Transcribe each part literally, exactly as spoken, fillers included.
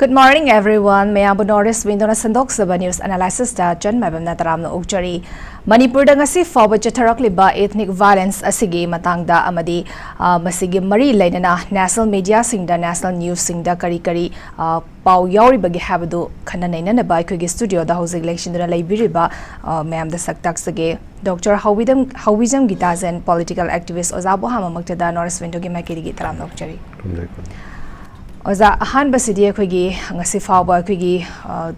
Good morning, everyone. ꯃꯌꯥꯝꯕꯨ North East Window-ꯅ ꯁꯟꯗꯣꯛꯆꯕ news analysis-ꯇ ꯆꯟ ꯃꯥꯏꯕꯝꯅ ꯇꯔꯥꯝꯅ ꯑꯣꯛꯆꯔꯤ꯫ ꯃꯅꯤꯄꯨꯔꯗ ꯉꯁꯤ ꯐꯥꯎꯕ ꯆꯠꯊꯔꯛꯂꯤꯕ ethnic violence ꯑꯁꯤꯒꯤ ꯃꯇꯥꯡꯗ ꯑꯃꯗꯤ, ꯑ, ꯃꯁꯤꯒꯤ ꯃꯔꯤ ꯂꯩꯅꯅ national media-ꯁꯤꯡꯗ, national news-ꯁꯤꯡꯗ ꯀꯔꯤ ꯀꯔꯤ, ꯑ, ꯄꯥꯎ ꯌꯥꯎꯔꯤꯕꯒꯦ ꯍꯥꯏꯕꯗꯨ ꯈꯟꯅ ꯅꯩꯅꯅꯕ ꯑꯩꯈꯣꯏꯒꯤ studio-ꯗ ꯍꯧꯖꯤꯛ ꯂꯦꯡꯁꯤꯟꯗꯨꯅ ꯂꯩꯕꯤꯔꯤꯕ, ꯑ, ꯃꯌꯥꯝꯗ ꯁꯛ ꯇꯥꯛꯆꯒꯦ꯫ Doctor ꯍꯧꯕꯤꯗꯝ-, ꯍꯧꯕꯤꯖꯝ ꯒꯤꯇꯥꯖꯦꯟ, political activist ꯑꯣꯖꯥꯕꯨ ꯑꯍꯥꯟꯕꯃꯛꯇꯗ North East Window-ꯒꯤ ꯃꯥꯏꯀꯩꯗꯒꯤ ꯇꯔꯥꯝꯅ ꯑꯣꯛꯆꯔꯤ꯫ ꯈꯨꯔꯨꯝꯖꯔꯤ, ꯈꯨꯔꯨꯝꯖꯔꯤ꯫ ꯑꯣꯖꯥ, ꯑꯍꯥꯟꯕꯁꯤꯗꯤ ꯑꯩꯈꯣꯏꯒꯤ ꯉꯁꯤ ꯐꯥꯎꯕ ꯑꯩꯈꯣꯏꯒꯤ, ꯑ,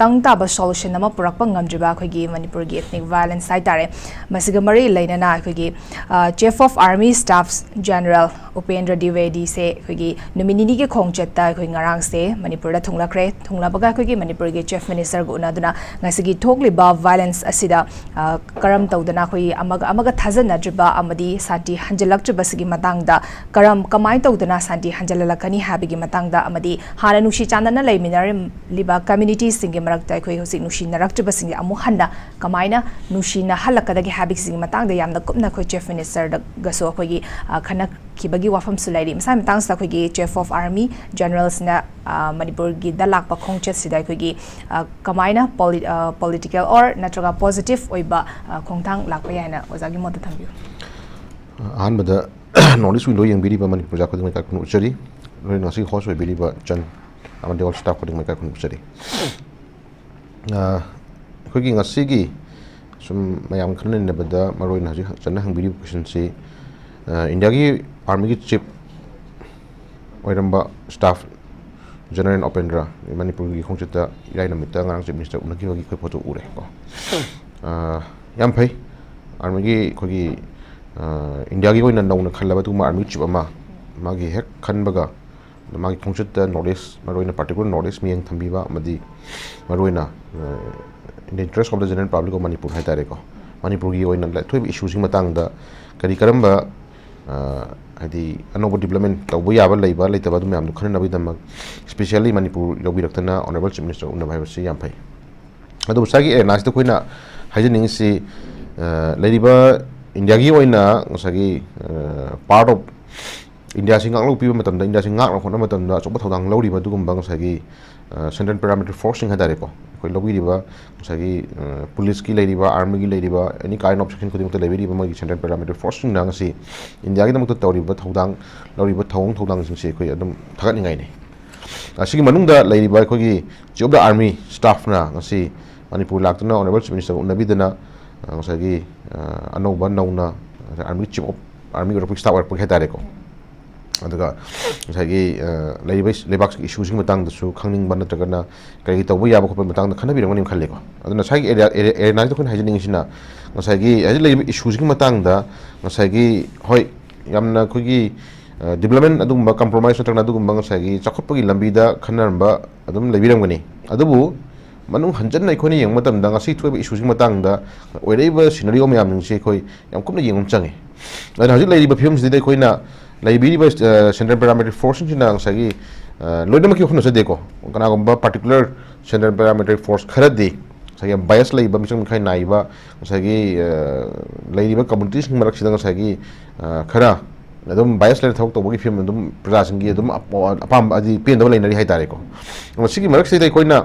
ꯇꯪ ꯇꯥꯕ solution ꯑꯃ ꯄꯨꯔꯛꯄ ꯉꯝꯗ꯭ꯔꯤꯕ ꯑꯩꯈꯣꯏꯒꯤ ꯃꯅꯤꯄꯨꯔꯒꯤ ethnic violence ꯍꯥꯏꯇꯥꯔꯦ, ꯃꯁꯤꯒ ꯃꯔꯤ ꯂꯩꯅꯅ ꯑꯩꯈꯣꯏꯒꯤ, ꯑ, Chief of Army Staff General Upendra ꯗ꯭ꯋꯤꯋꯦꯗꯤꯁꯦ ꯑꯩꯈꯣꯏꯒꯤ ꯅꯨꯃꯤꯠ ꯅꯤꯅꯤꯒꯤ ꯈꯣꯡꯆꯠꯇ ꯑꯩꯈꯣꯏ ꯉꯔꯥꯡꯁꯦ ꯃꯅꯤꯄꯨꯔꯗ ꯊꯨꯡꯂꯛꯈ꯭ꯔꯦ꯫ ꯊꯨꯡꯂꯕꯒ ꯑꯩꯈꯣꯏꯒꯤ ꯃꯅꯤꯄꯨꯔꯒꯤ Chief Minister-ꯒ ꯎꯅꯗꯨꯅ ꯉꯁꯤꯒꯤ ꯊꯣꯛꯂꯤꯕ violence ꯑꯁꯤꯗ, ꯑ, ꯀꯔꯝ ꯇꯧꯗꯅ ꯑꯩꯈꯣꯏ ꯑꯃꯒ ꯑꯃꯒ ꯊꯥꯖꯅꯗ꯭ꯔꯤꯕ ꯑꯃꯗꯤ ꯁꯥꯟꯇꯤ ꯍꯟꯖꯤꯜꯂꯛꯇ꯭ꯔꯤꯕꯁꯤꯒꯤ ꯃꯇꯥꯡꯗ, ꯀꯔꯝ, ꯀꯃꯥꯏꯅ ꯇꯧꯗꯅ ꯁꯥꯟꯇꯤ ꯍꯟꯖꯤꯜꯍꯜꯂꯛꯀꯅꯤ ꯍꯥꯏꯕꯒꯤ ꯃꯇꯥꯡꯗ, ꯑꯃꯗꯤ ꯍꯥꯟꯅ ꯅꯨꯡꯁꯤ ꯆꯥꯟꯅꯅ ꯂꯩꯃꯤꯟꯅꯔꯝꯂꯤꯕ community-ꯁꯤꯡꯒꯤ ꯃꯔꯛꯇ ꯑꯩꯈꯣꯏ ꯍꯧꯖꯤꯛ ꯅꯨꯡꯁꯤꯅꯔꯛꯇ꯭ꯔꯤꯕꯁꯤꯡꯁꯦ ꯑꯃꯨꯛ ꯍꯟꯅ ꯀꯃꯥꯏꯅ ꯅꯨꯡꯁꯤꯅꯍꯜꯂꯛꯀꯗꯒꯦ ꯍꯥꯏꯕꯁꯤꯒꯤ ꯃꯇꯥꯡꯗ ꯌꯥꯝꯅ ꯀꯨꯞꯅ ꯑꯩꯈꯣꯏ Chief Minister-ꯗꯒꯁꯨ ꯑꯩꯈꯣꯏꯒꯤ, ꯑ, ꯈꯟꯅꯈꯤꯕꯒꯤ ꯋꯥꯐꯝꯁꯨ ꯂꯩꯔꯤ꯫ ꯃꯁꯥꯒꯤ ꯃꯇꯥꯡꯁꯤꯗ ꯑꯩꯈꯣꯏꯒꯤ Chief of Army General-ꯁꯤꯅ, ꯑ, ꯃꯅꯤꯄꯨꯔꯒꯤꯗ ꯂꯥꯛꯄ ꯈꯣꯡꯆꯠꯁꯤꯗ ꯑꯩꯈꯣꯏꯒꯤ, ꯑ, ꯀꯃꯥꯏꯅ poli-, ꯑ, political or ꯅꯠꯇ꯭ꯔꯒ positive ꯑꯣꯏꯕ, ꯑ, ꯈꯣꯡꯊꯥꯡ ꯂꯥꯛꯄ ꯌꯥꯏꯅ ꯑꯣꯖꯥꯒꯤ ꯃꯣꯠꯇ ꯊꯝꯕꯤꯌꯨ꯫ ꯑꯍꯥꯟꯕꯗ North East Window ꯌꯦꯡꯕꯤꯔꯤꯕ ꯃꯅꯤꯄꯨꯔ ꯄ꯭ꯔꯖꯥ ꯈꯨꯗꯤꯡꯃꯛ ꯏꯀꯥꯏ ꯈꯨꯝꯅꯅ ꯎꯠꯆꯔꯤ꯫ ꯂꯣꯏꯅ ꯉꯁꯤ host ꯑꯣꯏꯕꯤꯔꯤꯕ ꯆꯟ ꯑꯃꯗꯤ all staff ꯈꯨꯗꯤꯡꯃꯛ ꯏꯀꯥꯏ ꯈꯨꯝꯅꯅ ꯎꯠꯆꯔꯤ꯫ ꯑ, ꯑꯩꯈꯣꯏꯒꯤ ꯉꯁꯤꯒꯤ ꯁꯨꯝ ꯃꯌꯥꯝ ꯈꯟꯅ ꯅꯩꯅꯕꯗ ꯃꯔꯨꯑꯣꯏꯅ ꯍꯧꯖꯤꯛ ꯆꯟꯅ ꯍꯪꯕꯤꯔꯤꯕ question-ꯁꯤ, ꯑ, India-ꯒꯤ Army-ꯒꯤ Chief ꯑꯣꯏꯔꯝꯕ Staff General ꯎꯄꯦꯟꯗ꯭ꯔ ꯃꯅꯤꯄꯨꯔꯒꯤ ꯈꯣꯡꯆꯠꯇ ꯏꯔꯥꯏ ꯅꯨꯃꯤꯠꯇ ꯉꯔꯥꯡ Chief Minister ꯎꯅꯈꯤꯕꯒꯤ ꯑꯩꯈꯣꯏ photo ꯎꯔꯦ ꯀꯣ꯫ ꯑ, ꯌꯥꯝ ꯐꯩ꯫ Army-ꯒꯤ ꯑꯩꯈꯣꯏꯒꯤ, ꯑ, India-ꯒꯤ ꯑꯣꯏꯅ ꯅꯧꯅ ꯈꯜꯂꯕ ꯑꯗꯨꯒꯨꯝꯕ Army Chief ꯑꯃ ꯃꯥꯒꯤ ꯍꯦꯛ ꯈꯟꯕꯒ ꯑꯗ ꯃꯥꯒꯤ ꯈꯣꯡꯆꯠꯇ North East, ꯃꯔꯨꯑꯣꯏꯅ particular North East ꯃꯤꯠꯌꯦꯡ ꯊꯝꯕꯤꯕ ꯑꯃꯗꯤ ꯃꯔꯨꯑꯣꯏꯅ, ꯑ, in the interest of the general public of Manipur ꯍꯥꯏꯇꯥꯔꯦꯀꯣ, ꯃꯅꯤꯄꯨꯔꯒꯤ ꯑꯣꯏꯅ ꯂ-, ꯊꯣꯛꯏꯕ issue-ꯁꯤꯡ ꯃꯇꯥꯡꯗ ꯀꯔꯤ ꯀꯔꯝꯕ, ꯑ, ꯍꯥꯏꯗꯤ ꯑꯅꯧꯕ development ꯇꯧꯕ ꯌꯥꯕ ꯂꯩꯕ ꯂꯩꯇꯕ ꯑꯗꯨ ꯃꯌꯥꯝꯗꯨ ꯈꯟꯅꯅꯕꯒꯤꯗꯃꯛ specially Manipur ꯌꯧꯕꯤꯔꯛꯇꯅ Honourable Chief Minister ꯎꯅꯕ ꯍꯥꯏꯕꯁꯤ ꯌꯥꯝ ꯐꯩ꯫ ꯑꯗꯨꯕꯨ ꯉꯁꯥꯏꯒꯤ arena-ꯁꯤꯗ ꯑꯩꯈꯣꯏꯅ ꯍꯥꯏꯖꯅꯤꯡꯉꯤꯁꯤ, ꯑ, ꯂꯩꯔꯤꯕ India-ꯒꯤ ꯑꯣꯏꯅ ꯉꯁꯥꯏꯒꯤ, ꯑ, part of ꯏꯟꯗꯤꯌꯥꯁꯤ ꯉꯥꯛꯂꯧ ꯄꯤꯕ ꯃꯇꯝꯗ, ꯏꯟꯗꯤꯌꯥꯁꯤ ꯉꯥꯛꯅ ꯍꯣꯠꯅꯕ ꯃꯇꯝꯗ ꯑꯆꯧꯕ ꯊꯧꯗꯥꯡ ꯂꯧꯔꯤꯕ ꯑꯗꯨꯒꯨꯝꯕ ꯉꯁꯥꯏꯒꯤ ꯁꯦꯟꯇ꯭ꯔꯦꯜ ꯄꯦꯔꯥꯃꯤꯂꯤꯇꯔꯤ ꯐꯣꯔꯁꯁꯤꯡ ꯍꯥꯏ ꯇꯥꯔꯦꯀꯣ, ꯑꯩꯈꯣꯏ ꯂꯧꯕꯤꯔꯤꯕ ꯉꯁꯥꯏꯒꯤ ꯄꯨꯂꯤꯁꯀꯤ ꯂꯩꯔꯤꯕ, ꯑꯥꯔꯃꯤꯒꯤ ꯂꯩꯔꯤꯕ, ꯑꯦꯅꯤ ꯀꯥꯏꯟ ꯑꯣꯐ ꯁꯦꯛꯁꯟ ꯈꯨꯗꯤꯡꯃꯛꯇ ꯂꯩꯕꯤꯔꯤꯕ ꯃꯣꯏꯒꯤ ꯁꯦꯟꯇ꯭ꯔꯦꯜ ꯄꯦꯔꯥꯃꯤꯂꯤꯇꯔꯤ ꯐꯣꯔꯁꯁꯤꯡꯅ ꯉꯁꯤ ꯏꯟꯗꯤꯌꯥꯒꯤꯗꯃꯛꯇ ꯇꯧꯔꯤꯕ ꯊꯧꯗꯥꯡ, ꯂꯧꯔꯤꯕ ꯊꯧꯑꯣꯡ ꯊꯧꯗꯥꯡꯁꯤꯡꯁꯦ ꯑꯩꯈꯣꯏ ꯑꯗꯨꯝ ꯊꯥꯒꯠꯅꯤꯡꯉꯥꯏꯅꯤ꯫ ꯑꯁꯤꯒꯤ ꯃꯅꯨꯡꯗ ꯂꯩꯔꯤꯕ ꯑꯩꯈꯣꯏꯒꯤ ꯆꯤꯐ ꯑꯣꯐ ꯗ ꯑꯥꯔꯃꯤ ꯁ꯭ꯇꯥꯐꯅ ꯉꯁꯤ ꯃꯅꯤꯄꯨꯔ ꯂꯥꯛꯇꯨꯅ ꯑꯣꯅꯔꯦꯕꯜ ꯆꯤꯐ ꯃꯤꯅꯤꯁꯇꯔꯒ ꯎꯅꯕꯤꯗꯅ, ꯑ, ꯉꯁꯥꯏꯒꯤ, ꯑ, ꯑꯅꯧꯕ ꯅꯧꯅ ꯑꯥꯔꯃꯤꯒꯤ ꯆꯤꯐ ꯑꯣꯐ ꯑꯥꯔꯃꯤ ꯑꯣꯏꯔꯛꯄꯒꯤ ꯁ꯭ꯇꯥꯐ ꯑꯣꯏꯔꯛꯄꯒꯤ ꯍꯥꯏ ꯇꯥꯔꯦꯀꯣ꯫ ꯑꯗꯨꯒ ꯉꯁꯥꯏꯒꯤ, ꯑ, ꯂꯩꯔꯤꯕ ꯂꯩꯕꯥꯛꯀꯤ ꯏꯁꯨꯁꯤꯒꯤ ꯃꯇꯥꯡꯗꯁꯨ ꯈꯪꯅꯤꯡꯕ ꯅꯠꯇ꯭ꯔꯒꯅ ꯀꯔꯤ ꯇꯧꯕ ꯌꯥꯕ ꯈꯣꯠꯄꯒꯤ ꯃꯇꯥꯡꯗ ꯈꯟꯅꯕꯤꯔꯝꯒꯅꯤ ꯈꯜꯂꯦꯀꯣ꯫ ꯑꯗꯨꯅ ꯁ꯭ꯋꯥꯏꯒꯤ ꯑꯦꯔꯤꯌꯥ, ꯑꯦꯔꯤꯌꯥ, ꯑꯦꯔꯤꯌꯥꯁꯤꯗ ꯑꯩꯈꯣꯏꯅ ꯍꯥꯏꯖꯅꯤꯡꯉꯤꯁꯤꯅ ꯉꯁꯥꯏꯒꯤ ꯍꯧꯖꯤꯛ ꯂꯩꯔꯤꯕ ꯏꯁꯨꯁꯤꯒꯤ ꯃꯇꯥꯡꯗ ꯉꯁꯥꯏꯒꯤ, ꯍꯣꯏ, ꯌꯥꯝꯅ ꯑꯩꯈꯣꯏꯒꯤ, ꯑ, ꯗꯤꯕ꯭ꯂꯞꯃꯦꯟ ꯑꯗꯨꯒꯨꯝꯕ ꯀꯝꯄ꯭ꯔꯣꯃꯥꯏꯁ ꯅꯠꯇ꯭ꯔꯒꯅ ꯑꯗꯨꯒꯨꯝꯕ ꯉꯁꯥꯏꯒꯤ ꯆꯥꯎꯈꯠꯄꯒꯤ ꯂꯝꯕꯤꯗ ꯈꯟꯅꯔꯝꯕ ꯑꯗꯨꯝ ꯂꯩꯕꯤꯔꯝꯒꯅꯤ꯫ ꯑꯗꯨꯕꯨ ꯃꯅꯨꯡ ꯍꯟꯖꯟꯅ ꯑꯩꯈꯣꯏꯅ ꯌꯦꯡꯕ ꯃꯇꯝꯗ ꯉꯁꯤ ꯊꯣꯛꯏꯕ ꯏꯁꯨꯁꯤꯒꯤ ꯃꯇꯥꯡꯗ ꯑꯣꯏꯔꯛꯏꯕ ꯁꯤꯅꯔꯤꯑꯣ ꯃꯌꯥꯝꯁꯤꯡꯁꯤ ꯑꯩꯈꯣꯏ ꯌꯥꯝ ꯀꯨꯞꯅ ꯌꯦꯡꯕ ꯑꯃ ꯆꯪꯉꯤ꯫ ꯑꯗꯨꯅ ꯍꯧꯖꯤꯛ ꯂꯩꯔꯤꯕ ꯐꯤꯕꯝꯁꯤꯗꯩꯗ ꯑꯩꯈꯣꯏꯅ ꯂꯩꯕꯤꯔꯤꯕ, ꯑ, ꯁꯦꯟꯇ꯭ꯔꯦꯜ ꯄꯦꯔꯥꯃꯤꯂꯤꯇꯔꯤ ꯐꯣꯔꯁꯁꯤꯡꯁꯤꯅ ꯉꯁꯥꯏꯒꯤ, ꯑ, ꯂꯣꯏꯅꯃꯛꯀꯤ ꯋꯥꯐꯝ ꯅꯠꯆꯗꯦꯀꯣ, ꯀꯅꯥꯒꯨꯝꯕ ꯄꯥꯔꯇꯤꯀꯨꯂꯔ ꯁꯦꯟꯇ꯭ꯔꯦꯜ ꯄꯦꯔꯥꯃꯤꯂꯤꯇꯔꯤ ꯐꯣꯔꯁ ꯈꯔꯗꯤ ꯉꯁꯥꯏꯒꯤ ꯕꯥꯏꯁ ꯂꯩꯕ, ꯃꯤꯆꯪ ꯃꯤꯈꯥꯏ ꯅꯥꯏꯕ, ꯉꯁꯥꯏꯒꯤ, ꯑ, ꯂꯩꯔꯤꯕ ꯀꯝꯃꯨꯅꯤꯇꯤꯁꯤꯡ ꯃꯔꯛꯁꯤꯗ ꯉꯁꯥꯏꯒꯤ, ꯑ, ꯈꯔ ꯑꯗꯨꯝ ꯕꯥꯏꯁ ꯂꯩꯅ ꯊꯕꯛ ꯇꯧꯕꯒꯤ ꯐꯤꯕꯝ ꯑꯗꯨꯝ ꯄ꯭ꯔꯖꯥꯁꯤꯡꯒꯤ ꯑꯗꯨꯝ ꯑꯄ-, ꯑꯄꯥꯝꯕ ꯍꯥꯏꯗꯤ ꯄꯦꯟꯗꯕ ꯂꯩꯅꯔꯤ ꯍꯥꯏ ꯇꯥꯔꯦꯀꯣ꯫ ꯃꯁꯤꯒꯤ ꯃꯔꯛꯁꯤꯗ ꯑꯩꯈꯣꯏꯅ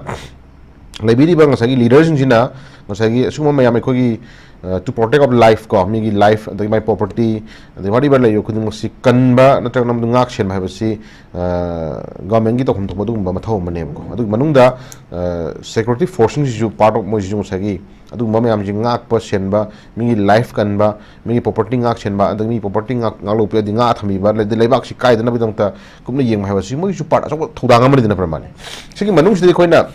ꯂꯩꯕꯤꯔꯤꯕ ꯉꯁꯥꯏꯒꯤ ꯂꯤꯗꯔꯁꯤꯡꯁꯤꯅ ꯉꯁꯥꯏꯒꯤ ꯑꯁꯤꯒꯨꯝꯕ ꯃꯌꯥꯝ ꯑꯩꯈꯣꯏꯒꯤ, ꯑ, to protect of life ꯀꯣ, ꯃꯤꯒꯤ ꯂꯥꯏꯐ ꯑꯗꯒꯤ ꯃꯥꯏ ꯄ꯭ꯔꯣꯄꯔꯇꯤ ꯑꯗꯒꯤ whatever ꯂꯩꯔꯤꯕ ꯈꯨꯗꯤꯡꯃꯛꯁꯤ ꯀꯟꯕ ꯅꯠꯇ꯭ꯔꯒꯅ ꯃꯗꯨ ꯉꯥꯛ ꯁꯦꯟꯕ ꯍꯥꯏꯕꯁꯤ, ꯑ, ꯒꯚꯔꯟꯃꯦꯟꯒꯤ ꯇꯧꯐꯝ ꯊꯣꯛꯄ ꯑꯗꯨꯒꯨꯝꯕ ꯃꯊꯧ ꯑꯃꯅꯦꯕꯀꯣ꯫ ꯑꯗꯨꯒꯤ ꯃꯅꯨꯡꯗ, ꯑ, ꯁꯦꯀ꯭ꯌꯨꯔꯤꯇꯤ ꯐꯣꯔꯁꯁꯤꯡꯁꯤꯁꯨ ꯄꯥꯔꯠ ꯑꯣꯐ ꯃꯣꯏꯁꯤꯁꯨ ꯉꯁꯥꯏꯒꯤ ꯑꯗꯨꯒꯨꯝꯕ ꯃꯌꯥꯝꯁꯤ ꯉꯥꯛꯄ ꯁꯦꯟꯕ, ꯃꯤꯒꯤ ꯂꯥꯏꯐ ꯀꯟꯕ, ꯃꯤꯒꯤ ꯄ꯭ꯔꯣꯄꯔꯇꯤ ꯉꯥꯛ ꯁꯦꯟꯕ, ꯑꯗꯒꯤ ꯃꯤꯒꯤ ꯄ꯭ꯔꯣꯄꯔꯇꯤ ꯉꯥꯛ, ꯉꯥꯛ ꯂꯧꯕ, ꯑꯗꯩ ꯂꯩꯕꯥꯛꯁꯤ ꯀꯥꯏꯗꯅꯕꯒꯤꯗꯃꯛꯇ ꯀꯨꯞꯅ ꯌꯦꯡꯕ ꯍꯥꯏꯕꯁꯤ ꯃꯣꯏꯒꯤꯁꯨ ꯄꯥꯔꯠ ꯑꯆꯧꯕ ꯊꯧꯗꯥꯡ ꯑꯃꯅꯤꯗꯅ ꯄ꯭ꯔꯃꯥꯅꯤ꯫ ꯁꯤꯒꯤ ꯃꯅꯨꯡꯁꯤꯗ ꯑꯩꯈꯣꯏꯅ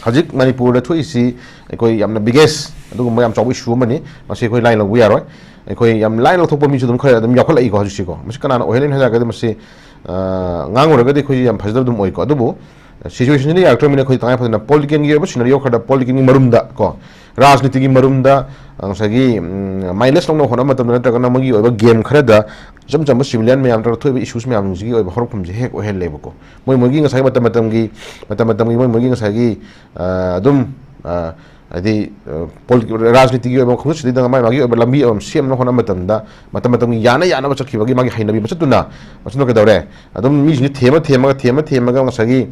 ꯍꯧꯖꯤꯛ ꯃꯅꯤꯄꯨꯔꯗ ꯊꯣꯛꯏꯁꯤ ꯑꯩꯈꯣꯏ ꯌꯥꯝꯅ ꯕꯤꯒꯦꯁ ꯑꯗꯨꯒꯨꯝꯕ ꯌꯥꯝ ꯆꯥꯎꯕ ꯏꯁꯨ ꯑꯃꯅꯤ꯫ ꯃꯁꯤ ꯑꯩꯈꯣꯏ ꯂꯥꯏꯅ ꯂꯧꯕ ꯌꯥꯔꯣꯏ꯫ ꯑꯩꯈꯣꯏ ꯌꯥꯝ ꯂꯥꯏꯅ ꯂꯧꯊꯣꯛꯄ ꯃꯤꯁꯨ ꯑꯗꯨꯝ ꯈꯔ ꯑꯗꯨꯝ ꯌꯥꯎꯈꯠꯂꯛꯏꯀꯣ ꯍꯧꯖꯤꯛꯁꯤꯀꯣ꯫ ꯃꯁꯤ ꯀꯅꯥꯅ ꯑꯣꯏꯍꯜꯂꯤꯅꯣ ꯍꯥꯏꯔꯒꯗꯤ ꯃꯁꯤ, ꯑ, ꯉꯥꯡꯉꯨꯔꯒꯗꯤ ꯑꯩꯈꯣꯏꯁꯤ ꯌꯥꯝ ꯐꯖꯗꯕ ꯑꯗꯨꯝ ꯑꯣꯏꯀꯣ꯫ ꯑꯗꯨꯕꯨ ꯁꯤꯆꯨꯋꯦꯁꯟꯁꯤꯅ ꯌꯥꯔꯛꯇ꯭ꯔꯕꯅꯤꯅ ꯑꯩꯈꯣꯏ ꯇꯉꯥꯏ ꯐꯗꯅ ꯄꯣꯂꯤꯇꯤꯀꯦꯜꯒꯤ ꯑꯣꯏꯕ ꯁꯤꯅꯔꯤꯑꯣ ꯈꯔꯗ, ꯄꯣꯂꯤꯇꯤꯀꯦꯜꯒꯤ ꯃꯔꯨꯝꯗ ꯀꯣ, ꯔꯥꯖꯅꯤꯇꯤꯒꯤ ꯃꯔꯨꯝꯗ, ꯑ, ꯉꯁꯥꯏꯒꯤ, ꯎꯝ, ꯃꯥꯏꯂꯦꯖ ꯂꯧꯅꯕ ꯍꯣꯠꯅꯕ ꯃꯇꯝꯗ ꯅꯠꯇ꯭ꯔꯒꯅ ꯃꯣꯏꯒꯤ ꯑꯣꯏꯕ ꯒꯦꯝ ꯈꯔꯗ ꯏꯆꯝ ꯆꯝꯕ ꯁꯤꯚꯤꯂꯤꯌꯟ ꯃꯌꯥꯝ ꯅꯠꯇ꯭ꯔꯒ ꯊꯣꯛꯏꯕ ꯏꯁꯨꯁ ꯃꯌꯥꯝꯁꯤꯡꯁꯤꯒꯤ ꯑꯣꯏꯕ ꯍꯧꯔꯛꯐꯝꯁꯦ ꯍꯦꯛ ꯑꯣꯏꯍꯜꯂꯦꯕꯀꯣ꯫ ꯃꯣꯏ ꯃꯣꯏꯒꯤ ꯉꯁꯥꯏ ꯃꯇꯝ ꯃꯇꯝꯒꯤ, ꯃꯇꯝ ꯃꯇꯝꯒꯤ ꯃꯣꯏ ꯃꯣꯏꯒꯤ ꯉꯁꯥꯏꯒꯤ, ꯑ, ꯑꯗꯨꯝ, ꯑ, ꯍꯥꯏꯗꯤ, ꯑ, ꯄꯣꯂꯤ-, ꯔꯥꯖꯅꯤꯇꯤꯒꯤ ꯑꯣꯏꯕ ꯈꯣꯡꯆꯠꯁꯤꯗꯩꯗ ꯃꯥꯒꯤ, ꯃꯥꯒꯤ ꯑꯣꯏꯕ ꯂꯝꯕꯤ ꯑꯃ ꯁꯦꯝꯅꯕ ꯍꯣꯠꯅꯕ ꯃꯇꯝꯗ, ꯃꯇꯝ ꯃꯇꯝꯒꯤ ꯌꯥꯅ ꯌꯥꯅꯕ ꯆꯠꯈꯤꯕꯒꯤ ꯃꯥꯒꯤ ꯍꯩꯅꯕꯤ ꯃꯆꯠꯇꯨꯅ, ꯃꯁꯤꯅ ꯀꯩꯗꯧꯔꯦ? ꯑꯗꯨꯝ ꯃꯤꯁꯤꯡꯁꯦ ꯊꯦꯝꯃ, ꯊꯦꯝꯃꯒ, ꯊꯦꯝꯃ, ꯊꯦꯝꯃꯒ ꯉꯁꯥꯏꯒꯤ,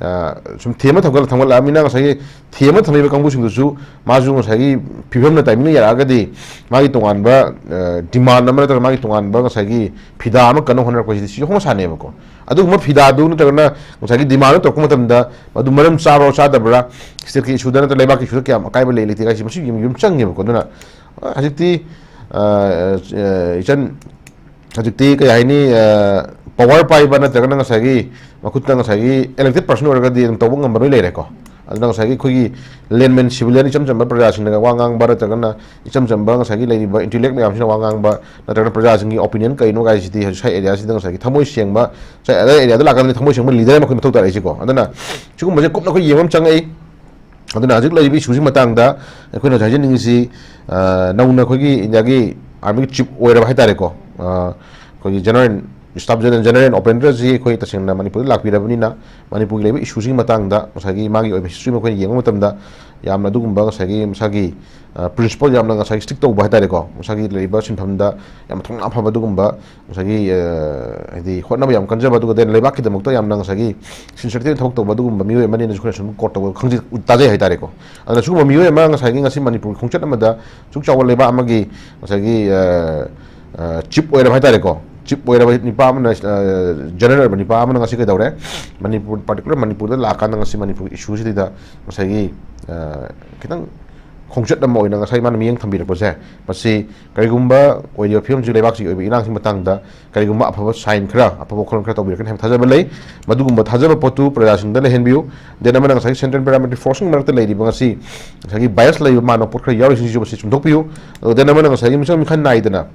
ꯑ, ꯁꯨꯝ ꯊꯦꯝꯃ ꯊꯝꯒꯠꯂ-, ꯊꯝꯒꯠꯂꯛꯑꯃꯤꯅ ꯉꯁꯥꯏꯒꯤ ꯊꯦꯝꯃ ꯊꯝꯃꯤꯕ ꯀꯥꯡꯕꯨꯁꯤꯡꯗꯨꯁꯨ ꯃꯥꯁꯨ ꯉꯁꯥꯏꯒꯤ ꯐꯤꯕꯝꯅ timing ꯅ ꯌꯥꯔꯛꯑꯒꯗꯤ ꯃꯥꯒꯤ ꯇꯣꯉꯥꯟꯕ, ꯑ, demand ꯑꯃ ꯅꯠꯇ꯭ꯔꯒ ꯃꯥꯒꯤ ꯇꯣꯉꯥꯟꯕ ꯉꯁꯥꯏꯒꯤ ꯐꯤꯗꯥ ꯑꯃ ꯀꯟꯅ ꯍꯣꯠꯅꯔꯛꯄꯁꯤꯗꯤ ꯁꯤꯁꯨ ꯍꯧꯅ ꯁꯥꯅꯦꯕꯀꯣ꯫ ꯑꯗꯨꯒꯨꯝꯕ ꯐꯤꯗꯥꯗꯨ ꯅꯠꯇ꯭ꯔꯒꯅ ꯉꯁꯥꯏꯒꯤ demand ꯗꯨ ꯇꯧꯔꯛꯄ ꯃꯇꯝꯗ ꯃꯗꯨ ꯃꯔꯝ ꯆꯥꯕ꯭ꯔꯥ ꯆꯥꯗꯕ꯭ꯔꯥ, state ꯀꯤ issue ꯗ ꯅꯠꯇ꯭ꯔꯒ ꯂꯩꯕꯥꯛꯀꯤ issue ꯗ ꯀꯌꯥꯝ ꯑꯀꯥꯏꯕ ꯂꯩ ꯂꯩꯇꯦ ꯍꯥꯏꯁꯤ ꯃꯁꯤ ꯌꯨꯝ, ꯌꯨꯝ ꯆꯪꯉꯦꯕꯀꯣ꯫ ꯑꯗꯨꯅ, ꯑ, ꯍꯧꯖꯤꯛꯇꯤ, ꯑ, ꯑ, ꯏꯆꯟ, ꯍꯧꯖꯤꯛꯇꯤ ꯀꯩ ꯍꯥꯏꯅꯤ, ꯑ, power ꯄꯥꯏꯕ ꯅꯠꯇ꯭ꯔꯒꯅ ꯉꯁꯥꯏꯒꯤ ꯃꯈꯨꯠꯇ ꯉꯁꯥꯏꯒꯤ elected person ꯑꯣꯏꯔꯒꯗꯤ ꯑꯗꯨꯝ ꯇꯧꯕ ꯉꯝꯕ ꯂꯣꯏ ꯂꯩꯔꯦꯀꯣ꯫ ꯑꯗꯨꯅ ꯉꯁꯥꯏꯒꯤ ꯑꯩꯈꯣꯏꯒꯤ layman civilian ꯏꯆꯝ ꯆꯝꯕ ꯄ꯭ꯔꯖꯥꯁꯤꯡꯅꯒ ꯋꯥ ꯉꯥꯡꯕ ꯅꯠꯇ꯭ꯔꯒꯅ ꯏꯆꯝ ꯆꯝꯕ ꯉꯁꯥꯏꯒꯤ ꯂꯩꯔꯤꯕ intellect ꯃꯌꯥꯝꯁꯤꯅ ꯋꯥ ꯉꯥꯡꯕ ꯅꯠꯇ꯭ꯔꯒꯅ ꯄ꯭ꯔꯖꯥꯁꯤꯡꯒꯤ opinion ꯀꯩꯅꯣ ꯍꯥꯏꯁꯤꯗꯤ ꯍꯧꯖꯤꯛ ꯁ꯭ꯋꯥꯏ area ꯁꯤꯗ ꯉꯁꯥꯏꯒꯤ ꯊꯃꯣꯏ ꯁꯦꯡꯕ, ꯁ꯭ꯋꯥꯏ ꯑꯗꯥꯏ area ꯗ ꯂꯥꯛꯀꯥꯟꯗꯗꯤ ꯊꯃꯣꯏ ꯁꯦꯡꯕ leader ꯑꯃ ꯑꯩꯈꯣꯏ ꯃꯊꯧ ꯇꯥꯔꯛꯏꯁꯤꯀꯣ꯫ ꯑꯗꯨꯅ ꯁꯤꯒꯨꯝꯕꯁꯦ ꯀꯨꯞꯅ ꯑꯩꯈꯣꯏ ꯌꯦꯡꯕ ꯑꯃ ꯆꯪꯉꯛꯏ꯫ ꯑꯗꯨꯅ ꯍꯧꯖꯤꯛ ꯂꯩꯔꯤꯕ issue ꯁꯤꯒꯤ ꯃꯇꯥꯡꯗ ꯑꯩꯈꯣꯏꯅ ꯍꯧꯖꯤꯛ ꯍꯥꯏꯖꯅꯤꯡꯉꯤꯁꯤ, ꯑ, ꯅꯧꯅ ꯑꯩꯈꯣꯏꯒꯤ India ꯒꯤ army ꯒꯤ chief ꯑꯣꯏꯔꯕ ꯍꯥꯏꯇꯥꯔꯦꯀꯣ꯫ ꯑ, ꯑꯩꯈꯣꯏꯒꯤ General Staff General, General ꯑꯣꯄꯦꯟꯗ꯭ꯔꯖꯤ ꯑꯩꯈꯣꯏ ꯇꯁꯦꯡꯅ ꯃꯅꯤꯄꯨꯔꯗ ꯂꯥꯛꯄꯤꯔꯕꯅꯤꯅ ꯃꯅꯤꯄꯨꯔꯒꯤ ꯂꯩꯔꯤꯕ issue ꯁꯤꯒꯤ ꯃꯇꯥꯡꯗ ꯉꯁꯥꯏꯒꯤ ꯃꯥꯒꯤ ꯑꯣꯏꯕ history ꯑꯃ ꯑꯩꯈꯣꯏꯅ ꯌꯦꯡꯕ ꯃꯇꯝꯗ ꯌꯥꯝꯅ ꯑꯗꯨꯒꯨꯝꯕ ꯉꯁꯥꯏꯒꯤ ꯃꯁꯥꯒꯤ, ꯑ, principle ꯌꯥꯝꯅ ꯉꯁꯥꯏꯒꯤ strict ꯇꯧꯕ ꯍꯥꯏꯇꯥꯔꯦꯀꯣ꯫ ꯃꯁꯥꯒꯤ ꯂꯩꯔꯤꯕ ꯁꯤꯟꯐꯝꯗ ꯌꯥꯝꯅ ꯊꯧꯅꯥ ꯐꯕ ꯑꯗꯨꯒꯨꯝꯕ ꯉꯁꯥꯏꯒꯤ, ꯑ, ꯍꯥꯏꯗꯤ ꯍꯣꯠꯅꯕ ꯌꯥꯝ ꯀꯟꯖꯕ, ꯑꯗꯨꯒ then ꯂꯩꯕꯥꯛꯀꯤꯗꯃꯛꯇ ꯌꯥꯝꯅ ꯉꯁꯥꯏꯒꯤ sincerity ꯊꯕꯛ ꯇꯧꯕ ꯑꯗꯨꯒꯨꯝꯕ ꯃꯤꯑꯣꯏ ꯑꯃꯅꯤꯅꯁꯨ ꯑꯩꯈꯣꯏꯅ ꯁꯨꯝ quote ꯇꯧꯕ ꯈꯪꯖ-, ꯇꯥꯖꯩ ꯍꯥꯏꯇꯥꯔꯦꯀꯣ꯫ ꯑꯗꯨꯅ ꯁꯤꯒꯨꯝꯕ ꯃꯤꯑꯣꯏ ꯑꯃ ꯉꯁꯥꯏꯒꯤ ꯉꯁꯤ ꯃꯅꯤꯄꯨꯔꯒꯤ ꯈꯣꯡꯆꯠ ꯑꯃꯗ ꯑꯁꯨꯛ ꯆꯥꯎꯕ ꯂꯩꯕꯥꯛ ꯑꯃꯒꯤ ꯉꯁꯥꯏꯒꯤ, ꯑ, ꯑ, chief ꯑꯣꯏꯔꯕ ꯍꯥꯏꯇꯥꯔꯦꯀꯣ, chief ꯑꯣꯏꯔꯕ ꯅꯤꯄꯥ ꯑꯃꯅ, ꯑ, general ꯑꯣꯏꯔꯕ ꯅꯤꯄꯥ ꯑꯃꯅ ꯉꯁꯤ ꯀꯩꯗꯧꯔꯦ? ꯃꯅꯤꯄꯨꯔ, particular ꯃꯅꯤꯄꯨꯔꯗ ꯂꯥꯛꯑꯀꯥꯟꯗ ꯉꯁꯤ ꯃꯅꯤꯄꯨꯔꯒꯤ issue ꯁꯤꯗ ꯉꯁꯥꯏꯒꯤ, ꯑ, ꯈꯤꯇꯪ ꯈꯣꯡꯆꯠ ꯑꯃ ꯑꯣꯏꯅ ꯉꯁꯥꯏ ꯃꯥꯅ ꯃꯤꯠꯌꯦꯡ ꯊꯝꯕꯤꯔꯛꯄꯁꯦ, ꯃꯁꯤ ꯀꯔꯤꯒꯨꯝꯕ ꯑꯣꯏꯔꯤꯕ ꯐꯤꯕꯝꯁꯤꯒꯤ ꯂꯩꯕꯥꯛꯁꯤꯒꯤ ꯑꯣꯏꯕ ꯏꯔꯥꯡꯁꯤꯒꯤ ꯃꯇꯥꯡꯗ ꯀꯔꯤꯒꯨꯝꯕ ꯑꯐꯕ sign ꯈꯔ, ꯑꯐꯕ ꯋꯥꯈꯜꯂꯣꯟ ꯈꯔ ꯇꯧꯕꯤꯔꯛꯀꯅꯤ ꯍꯥꯏꯕ ꯊꯥꯖꯕ ꯂꯩ꯫ ꯃꯗꯨꯒꯨꯝꯕ ꯊꯥꯖꯕ ꯄꯣꯠꯇꯨ ꯄ꯭ꯔꯖꯥꯁꯤꯡꯗ ꯂꯩꯍꯟꯕꯤꯌꯨ꯫ Then ꯑꯃꯅ ꯉꯁꯥꯏꯒꯤ central paramilitary force ꯁꯤꯡ ꯃꯔꯛꯇ ꯂꯩꯔꯤꯕ ꯉꯁꯤ ꯉꯁꯥꯏꯒꯤ bias ꯂꯩꯕ ꯃꯥꯟꯕ ꯄꯣꯠ ꯈꯔ ꯌꯥꯎꯔꯤꯁꯤꯡꯁꯤꯁꯨ ꯃꯁꯤ ꯆꯨꯝꯊꯣꯛꯄꯤꯌꯨ꯫ ꯑꯗꯨꯒ then ꯑꯃꯅ ꯉꯁꯥꯏꯒꯤ ꯃꯤꯆꯪ ꯃꯤꯈꯥꯏ ꯅꯥꯏꯗꯅ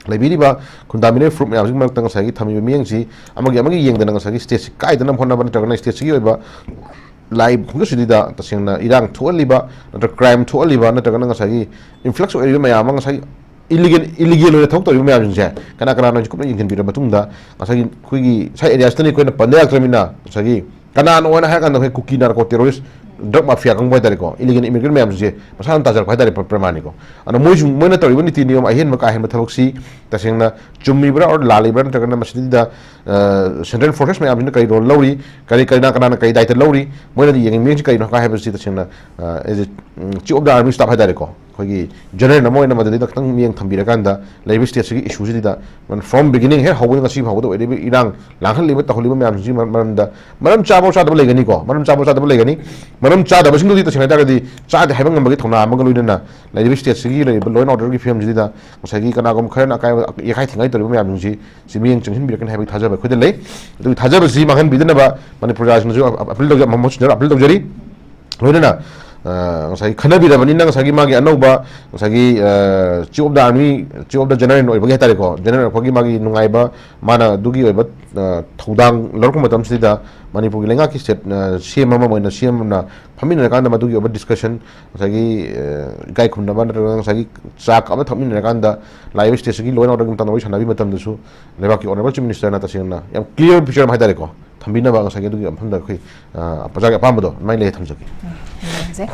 ꯂꯩꯕꯤꯔꯤꯕ ꯈꯨꯟꯗꯥꯃꯤꯟꯅꯔꯤꯕ ꯐꯨꯔꯨꯞ ꯃꯌꯥꯝꯁꯤꯒꯤ ꯃꯔꯛꯇ ꯉꯁꯥꯏꯒꯤ ꯊꯝꯃꯤꯕ ꯃꯤꯠꯌꯦꯡꯁꯤ ꯑꯃꯒꯤ ꯑꯃꯒꯤ ꯌꯦꯡꯗꯅ ꯉꯁꯥꯏꯒꯤ state ꯁꯤ ꯀꯥꯏꯗꯅꯕ ꯍꯣꯠꯅꯕ ꯅꯠꯇ꯭ꯔꯒꯅ state ꯁꯤꯒꯤ ꯑꯣꯏꯕ ꯂꯥꯛꯏꯕ ꯈꯣꯡꯆꯠꯁꯤꯗ ꯇꯁꯦꯡꯅ ꯏꯔꯥꯡ ꯊꯣꯛꯍꯜꯂꯤꯕ ꯅꯠꯇ꯭ꯔꯒ crime ꯊꯣꯛꯍꯜꯂꯤꯕ ꯅꯠꯇ꯭ꯔꯒꯅ ꯉꯁꯥꯏꯒꯤ influx ꯑꯣꯏꯔꯤꯕ ꯃꯌꯥꯝ ꯑꯃ ꯉꯁꯥꯏꯒꯤ illegal, illegal ꯑꯣꯏꯅ ꯊꯕꯛ ꯇꯧꯔꯤꯕ ꯃꯌꯥꯝꯁꯤꯡꯁꯦ ꯀꯅꯥ ꯀꯅꯥꯅꯣ ꯍꯥꯏꯁꯤ ꯀꯨꯞꯅ ꯌꯦꯡꯁꯤꯟꯕꯤꯔꯕ ꯃꯇꯨꯡꯗ ꯉꯁꯥꯏꯒꯤ ꯑꯩꯈꯣꯏꯒꯤ ꯁ꯭ꯋꯥꯏ area ꯁꯤꯗꯅ ꯑꯩꯈꯣꯏꯅ ꯄꯟꯗ ꯌꯥꯔꯛꯇ꯭ꯔꯕꯅꯤꯅ ꯉꯁꯥꯏꯒꯤ ꯀꯅꯥꯅꯣ ꯍꯥꯏꯅ ꯍꯥꯏꯔ ꯀꯥꯟꯗ ꯑꯩꯈꯣꯏ ꯀꯨꯀꯤ narco terrorist ꯗ꯭ꯔꯒ ꯃꯥꯐꯤꯌꯥ ꯀꯥꯡꯕꯨ ꯍꯥꯏꯇꯥꯔꯦꯀꯣ, ꯏꯂꯤꯒꯦꯜ ꯏꯃꯤꯒ꯭ꯔꯦꯟ ꯃꯌꯥꯝꯁꯦ ꯃꯁꯥꯅ ꯇꯥꯖꯔꯛꯄ ꯍꯥꯏꯇꯥꯔꯦ, ꯄ꯭ꯔ- ꯄ꯭ꯔꯃꯥꯅꯤꯀꯣ꯫ ꯑꯗꯣ ꯃꯣꯏꯁꯨ, ꯃꯣꯏꯅ ꯇꯧꯔꯤꯕ ꯅꯤꯇꯤ ꯅꯤꯌꯣꯝ ꯑꯍꯦꯟꯕ ꯀꯥ ꯍꯦꯟꯕ ꯊꯕꯛꯁꯤ ꯇꯁꯦꯡꯅ ꯆꯨꯝꯃꯤꯕ꯭ꯔꯥ ꯑꯣꯔ ꯂꯥꯜꯂꯤꯕ꯭ꯔꯥ, ꯅꯠꯇ꯭ꯔꯒꯅ ꯃꯁꯤꯗꯩꯗ ꯁꯦꯟꯇ꯭ꯔꯦꯜ ꯐꯣꯔꯁꯦꯁ ꯃꯌꯥꯝꯁꯤꯅ ꯀꯔꯤ ꯔꯣꯜ ꯂꯧꯔꯤ, ꯀꯔꯤ, ꯀꯔꯤꯅ, ꯀꯅꯥꯅ ꯀꯔꯤ ꯗꯥꯏꯇ ꯂꯧꯔꯤ, ꯃꯣꯏꯅꯗꯤ ꯌꯦꯡꯅꯤꯡꯕ ꯃꯤꯠꯌꯦꯡꯁꯤ ꯀꯔꯤꯅꯣ ꯍꯥꯏꯕꯁꯤ ꯇꯁꯦꯡꯅ as a chief of the army staff ꯍꯥꯏꯇꯥꯔꯦꯀꯣ, ꯑꯩꯈꯣꯏꯒꯤ ꯖꯦꯅꯔꯦꯜ ꯑꯃ ꯑꯣꯏꯅ ꯃꯗꯨꯗꯩꯗ ꯈꯤꯇꯪ ꯃꯤꯠꯌꯦꯡ ꯊꯝꯕꯤꯔꯀꯥꯟꯗ ꯂꯩꯔꯤꯕ ꯁ꯭ꯇꯦꯠꯁꯤꯒꯤ ꯏꯁꯨꯁꯤꯗ ꯐ꯭ꯔꯣꯝ ꯕꯤꯒꯤꯅꯤꯡ ꯍꯦꯛ ꯍꯧꯕꯗ ꯉꯁꯤ ꯐꯥꯎꯕꯗ ꯑꯣꯏꯔꯤꯕ ꯏꯔꯥꯡ ꯂꯥꯡꯍꯜꯂꯤꯕ ꯇꯧꯍꯜꯂꯤꯕ ꯃꯌꯥꯝꯁꯤꯒꯤ ꯃꯔꯝꯗ ꯃꯔꯝ ꯆꯥꯕ ꯆꯥꯗꯕ ꯂꯩꯒꯅꯤꯀꯣ, ꯃꯔꯝ ꯆꯥꯕ ꯆꯥꯗꯕ ꯂꯩꯒꯅꯤ꯫ ꯃꯔꯝ ꯆꯥꯗꯕꯁꯤꯡꯗꯨꯗꯤ ꯇꯁꯦꯡꯅ ꯍꯥꯏꯇꯥꯔꯒꯗꯤ ꯆꯥꯗꯦ ꯍꯥꯏꯕ ꯉꯝꯕꯒꯤ ꯊꯧꯅꯥ ꯑꯃꯒ ꯂꯣꯏꯅꯅ ꯂꯩꯔꯤꯕ ꯁ꯭ꯇꯦꯠꯁꯤꯒꯤ ꯂꯩꯔꯤꯕ ꯂꯣ ꯑꯦꯟ ꯑꯣꯔꯗꯔꯒꯤ ꯐꯤꯕꯝꯁꯤꯗ ꯉꯁꯥꯏꯒꯤ ꯀꯅꯥꯒꯨꯝꯕ ꯈꯔꯅ ꯑꯀꯥꯏꯕ ꯌꯦꯛꯈꯥꯏ ꯊꯤꯡꯒꯥꯏ ꯇꯧꯔꯤꯕ ꯃꯌꯥꯝꯁꯤꯡꯁꯤ ꯁꯤ ꯃꯤꯠꯌꯦꯡ ꯆꯪꯁꯤꯟꯕꯤꯔꯛꯀꯅꯤ ꯍꯥꯏꯕꯒꯤ ꯊꯥꯖꯕ ꯑꯩꯈꯣꯏꯗ ꯂꯩ꯫ ꯑꯗꯨꯒꯤ ꯊꯥꯖꯕꯁꯤ ꯃꯥꯡꯍꯟꯕꯤꯗꯅꯕ ꯃꯅꯤꯄꯨꯔ ꯄ꯭ꯔꯖꯥꯁꯤꯡꯅꯁꯨ ꯑ-, ꯑ-, ꯑꯄꯤꯜ ꯇꯧꯖ-, ꯃꯃꯣ ꯁꯤꯡꯅꯔ ꯑꯄꯤꯜ ꯇꯧꯖꯔꯤ꯫ ꯂꯣꯏꯅꯅ, ꯑ, ꯉꯁꯥꯏꯒꯤ ꯈꯟꯅꯕꯤꯔꯕꯅꯤꯅ ꯉꯁꯥꯏꯒꯤ ꯃꯥꯒꯤ ꯑꯅꯧꯕ ꯉꯁꯥꯏꯒꯤ, ꯑ, chief of the army, chief of the general ꯑꯣꯏꯕꯒꯤ ꯍꯥꯏꯇꯥꯔꯦꯀꯣ, ꯖꯦꯅꯔꯦꯜ ꯑꯣꯏꯔꯛꯄꯒꯤ ꯃꯥꯒꯤ ꯅꯨꯡꯉꯥꯏꯕ, ꯃꯥꯅ ꯑꯗꯨꯒꯤ ꯑꯣꯏꯕ, ꯑ, ꯊꯧꯗꯥꯡ ꯂꯧꯔꯛꯄ ꯃꯇꯝꯁꯤꯗ ꯃꯅꯤꯄꯨꯔꯒꯤ ꯂꯩꯉꯥꯛꯀꯤ ꯁ꯭ꯇꯦꯠ, ꯑ, ꯁꯤ ꯑꯦꯝ ꯑꯃ ꯑꯣꯏꯅ ꯁꯤ ꯑꯦꯝꯅ ꯐꯝꯃꯤꯟꯅꯔꯀꯥꯟꯗ ꯃꯗꯨꯒꯤ ꯑꯣꯏꯕ ꯗꯤꯁꯀꯁꯟ, ꯉꯁꯥꯏꯒꯤ, ꯑ, ꯏꯀꯥꯏ ꯈꯨꯝꯅꯕ ꯅꯠꯇ꯭ꯔꯒ ꯉꯁꯥꯏꯒꯤ ꯆꯥꯛ ꯑꯃ ꯊꯛꯃꯤꯟꯅꯔꯀꯥꯟꯗ ꯂꯥꯛꯏꯕ ꯁ꯭ꯇꯦꯠꯁꯤꯒꯤ ꯂꯣ ꯑꯦꯟ ꯑꯣꯔꯗꯔꯒꯤ ꯃꯇꯥꯡꯗ ꯋꯥꯔꯤ ꯁꯥꯟꯅꯕꯒꯤ ꯃꯇꯝꯗꯁꯨ ꯂꯩꯕꯥꯛꯀꯤ ꯑꯣꯅꯔꯦꯕꯜ ꯆꯤꯐ ꯃꯤꯅꯤꯁꯇꯔꯅ ꯇꯁꯦꯡꯅ ꯌꯥꯝ ꯀ꯭ꯂꯤꯌꯥꯔ ꯄꯤꯛꯆꯔ ꯑꯃ ꯍꯥꯏꯇꯥꯔꯦꯀꯣ, ꯊꯝꯕꯤꯅꯕ ꯉꯁꯥꯏꯒꯤ ꯑꯗꯨꯒꯤ ꯃꯐꯝꯗ ꯑꯩꯈꯣꯏ, ꯑ, ꯄ꯭ꯔꯖꯥꯒꯤ ꯑꯄꯥꯝꯕꯗꯣ ꯑꯗꯨꯃꯥꯏꯅ ꯂꯩ ꯊꯝꯖꯒꯦ꯫ ꯎꯝ, ꯌꯦꯡꯁꯦ꯫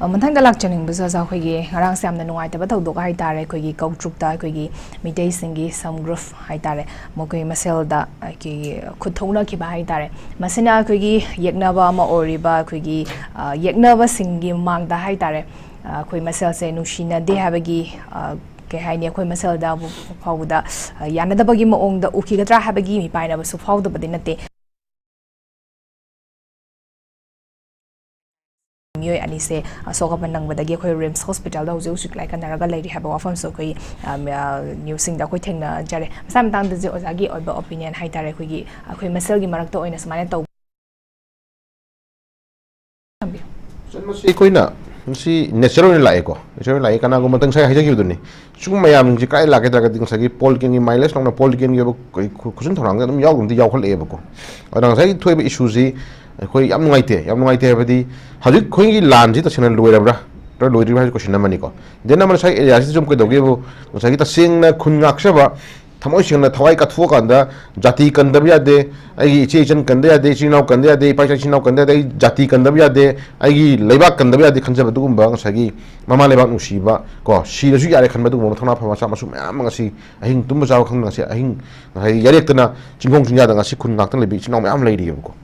ꯑ, ꯃꯊꯪꯗ ꯂꯥꯛꯆꯅꯤꯡꯕꯁꯦ ꯑꯣꯖꯥ, ꯑꯩꯈꯣꯏꯒꯤ ꯉꯔꯥꯡꯁꯦ ꯌꯥꯝꯅ ꯅꯨꯡꯉꯥꯏꯇꯕ ꯊꯧꯗꯣꯛ ꯍꯥꯏꯇꯥꯔꯦ, ꯑꯩꯈꯣꯏꯒꯤ ꯀꯧꯇ꯭ꯔꯨꯛꯇ ꯑꯩꯈꯣꯏꯒꯤ ꯃꯤꯇꯩꯁꯤꯡꯒꯤ ꯁꯝ ꯒ꯭ꯔꯨꯞ ꯍꯥꯏꯇꯥꯔꯦ, ꯃꯈꯣꯏ ꯃꯁꯦꯜꯗ ꯑꯩꯈꯣꯏꯒꯤ ꯈꯨꯠ ꯊꯣꯛꯅꯈꯤꯕ ꯍꯥꯏꯇꯥꯔꯦ꯫ ꯃꯁꯤꯅ ꯑꯩꯈꯣꯏꯒꯤ ꯌꯦꯛꯅꯕ ꯑꯃ ꯑꯣꯏꯔꯤꯕ, ꯑꯩꯈꯣꯏꯒꯤ, ꯑ, ꯌꯦꯛꯅꯕꯁꯤꯡꯒꯤ ꯃꯥꯡꯗ ꯍꯥꯏꯇꯥꯔꯦ, ꯑ, ꯑꯩꯈꯣꯏ ꯃꯁꯦꯜꯁꯦ ꯅꯨꯡꯁꯤꯅꯗꯦ ꯍꯥꯏꯕꯒꯤ, ꯑ, ꯀꯩ ꯍꯥꯏꯅꯤ, ꯑꯩꯈꯣꯏ ꯃꯁꯦꯜꯗ ꯐꯥꯎꯕꯗ, ꯑ, ꯌꯥꯅꯗꯕꯒꯤ ꯃꯑꯣꯡꯗ ꯎꯈꯤꯒꯗ꯭ꯔꯥ ꯍꯥꯏꯕꯒꯤ ꯃꯤꯄꯥꯏꯅꯕꯁꯨ ꯐꯥꯎꯗꯕꯗꯤ ꯅꯠꯇꯦ꯫ ꯃꯤꯑꯣꯏ ꯑꯅꯤꯁꯦ ꯑꯁꯣꯛ ꯑꯄꯟ ꯅꯪꯕꯗꯒꯤ ꯑꯩꯈꯣꯏ ꯔꯤꯝꯁ ꯍꯣꯁꯄꯤꯇꯥꯜꯗ ꯍꯧꯖꯤꯛ ꯍꯧꯖꯤꯛ ꯂꯥꯏꯀꯠꯅꯔꯒ ꯂꯩꯔꯤ ꯍꯥꯏꯕ ꯋꯥꯐꯝꯁꯨ ꯑꯩꯈꯣꯏ, ꯑ, ꯃ-, ꯑ, ꯅ꯭ꯌꯨꯁꯁꯤꯡꯗ ꯑꯩꯈꯣꯏ ꯊꯦꯡꯅꯖꯔꯦ꯫ ꯃꯁꯥ ꯃꯇꯥꯡꯗꯁꯨ ꯑꯣꯖꯥꯒꯤ ꯑꯣꯏꯕ ꯑꯣꯄꯤꯅꯤꯌꯟ ꯍꯥꯏꯇꯥꯔꯦ, ꯑꯩꯈꯣꯏꯒꯤ, ꯑꯩꯈꯣꯏ ꯃꯁꯦꯜꯒꯤ ꯃꯔꯛꯇ ꯑꯣꯏꯅ ꯁꯨꯃꯥꯏꯅ ꯇꯧꯕ꯫ ꯊꯝꯕꯤꯌꯨ꯫ ꯁꯟ ꯃꯁꯤ ꯑꯩꯈꯣꯏꯅ ꯃꯁꯤ ꯅꯦꯆꯔ ꯑꯣꯏꯅ ꯂꯥꯛꯑꯦꯀꯣ, ꯅꯦꯆꯔ ꯑꯣꯏꯅ ꯂꯥꯛꯑꯦ꯫ ꯀꯅꯥꯒꯨꯝꯕ ꯃꯇꯪ ꯉꯁꯥꯏ ꯍꯥꯏꯖꯈꯤꯕꯗꯨꯅꯤ, ꯁꯤꯒꯨꯝꯕ ꯃꯌꯥꯝꯁꯤ ꯀꯗꯥꯏ ꯂꯥꯛꯀꯦ ꯍꯥꯏꯔꯒꯗꯤ ꯉꯁꯥꯏꯒꯤ ꯄꯣꯂꯤꯇꯤꯀꯦꯜꯒꯤ ꯃꯥꯏꯂꯦꯖ ꯂꯧꯅ ꯄꯣꯂꯤꯇꯤꯀꯦꯜꯒꯤ ꯑꯣꯏꯕ ꯑꯩꯈꯣꯏ ꯈꯨ-, ꯈꯨꯠꯁꯨꯟ ꯊꯧꯔꯥꯡꯗ ꯑꯗꯨꯝ ꯌꯥꯎꯒꯨꯝꯗꯤ ꯌꯥꯎꯈꯠꯂꯛꯑꯦꯕꯀꯣ꯫ ꯑꯗꯨꯅ ꯉꯁꯥꯏꯒꯤ ꯊꯣꯛꯏꯕ ꯏꯁꯨꯁꯤ ꯑꯩꯈꯣꯏ ꯌꯥꯝ ꯅꯨꯡꯉꯥꯏꯇꯦ, ꯌꯥꯝ ꯅꯨꯡꯉꯥꯏꯇꯦ ꯍꯥꯏꯕꯗꯤ ꯍꯧꯖꯤꯛ ꯑꯩꯈꯣꯏꯒꯤ ꯂꯥꯟꯁꯤ ꯇꯁꯦꯡꯅ ꯂꯣꯏꯔꯕ꯭ꯔꯥ ꯅꯠꯇ꯭ꯔꯒ ꯂꯣꯏꯗ꯭ꯔꯤꯕ꯭ꯔꯥ ꯍꯥꯏꯕꯁꯤ ꯀꯣꯏꯁꯟ ꯑꯃꯅꯤꯀꯣ꯫ ꯗꯦꯟ ꯑꯃꯅ ꯉꯁꯥꯏ ꯑꯦꯔꯤꯌꯥꯁꯤꯗ ꯁꯨꯝ ꯀꯩꯗꯧꯒꯦꯕꯨ, ꯉꯁꯥꯏꯒꯤ ꯇꯁꯦꯡꯅ ꯈꯨꯟ ꯉꯥꯛꯆꯕ ꯊꯃꯣꯏ ꯁꯦꯡꯅ ꯊꯋꯥꯏ ꯀꯠꯊꯣꯛꯑꯀꯥꯟꯗ ꯖꯥꯇꯤ ꯀꯟꯗꯕ ꯌꯥꯗꯦ, ꯑꯩꯒꯤ ꯏꯆꯦ ꯏꯆꯟ ꯀꯟꯗ ꯌꯥꯗꯦ, ꯏꯆꯤꯟ ꯏꯅꯥꯎ ꯀꯟꯗ ꯌꯥꯗꯦ, ꯏꯄꯥ ꯏꯆꯥ ꯏꯆꯤꯟ ꯏꯅꯥꯎ ꯀꯟꯗ ꯌꯥꯗꯦ, ꯑꯩ ꯖꯥꯇꯤ ꯀꯟꯗꯕ ꯌꯥꯗꯦ, ꯑꯩꯒꯤ ꯂꯩꯕꯥꯛ ꯀꯟꯗꯕ ꯌꯥꯗꯦ ꯈꯟꯖꯕ ꯑꯗꯨꯒꯨꯝꯕ ꯉꯁꯥꯏꯒꯤ ꯃꯃꯥ ꯂꯩꯕꯥꯛ ꯅꯨꯡꯁꯤꯕ ꯀꯣ, ꯁꯤꯔꯁꯨ ꯌꯥꯔꯦ ꯈꯟꯕ ꯑꯗꯨꯒꯨꯝꯕ ꯃꯊꯧꯅꯥ ꯐꯕ ꯃꯆꯥ ꯃꯁꯨ ꯃꯌꯥꯝ ꯑꯃ ꯉꯁꯤ ꯑꯍꯤꯡ ꯇꯨꯝꯕ ꯆꯥꯕ ꯈꯪꯗꯅ ꯉꯁꯤ ꯑꯍꯤꯡ ꯉꯁꯥꯏꯒꯤ ꯌꯥꯔꯦꯛꯇꯅ ꯆꯤꯡꯈꯣꯡ ꯆꯤꯡꯌꯥꯗ ꯉꯁꯤ ꯈꯨꯟ ꯉꯥꯛꯇ ꯂꯩꯕ ꯏꯆꯤꯟ ꯏꯅꯥꯎ ꯃꯌꯥꯝ ꯂꯩꯔꯤꯑꯕꯀꯣ꯫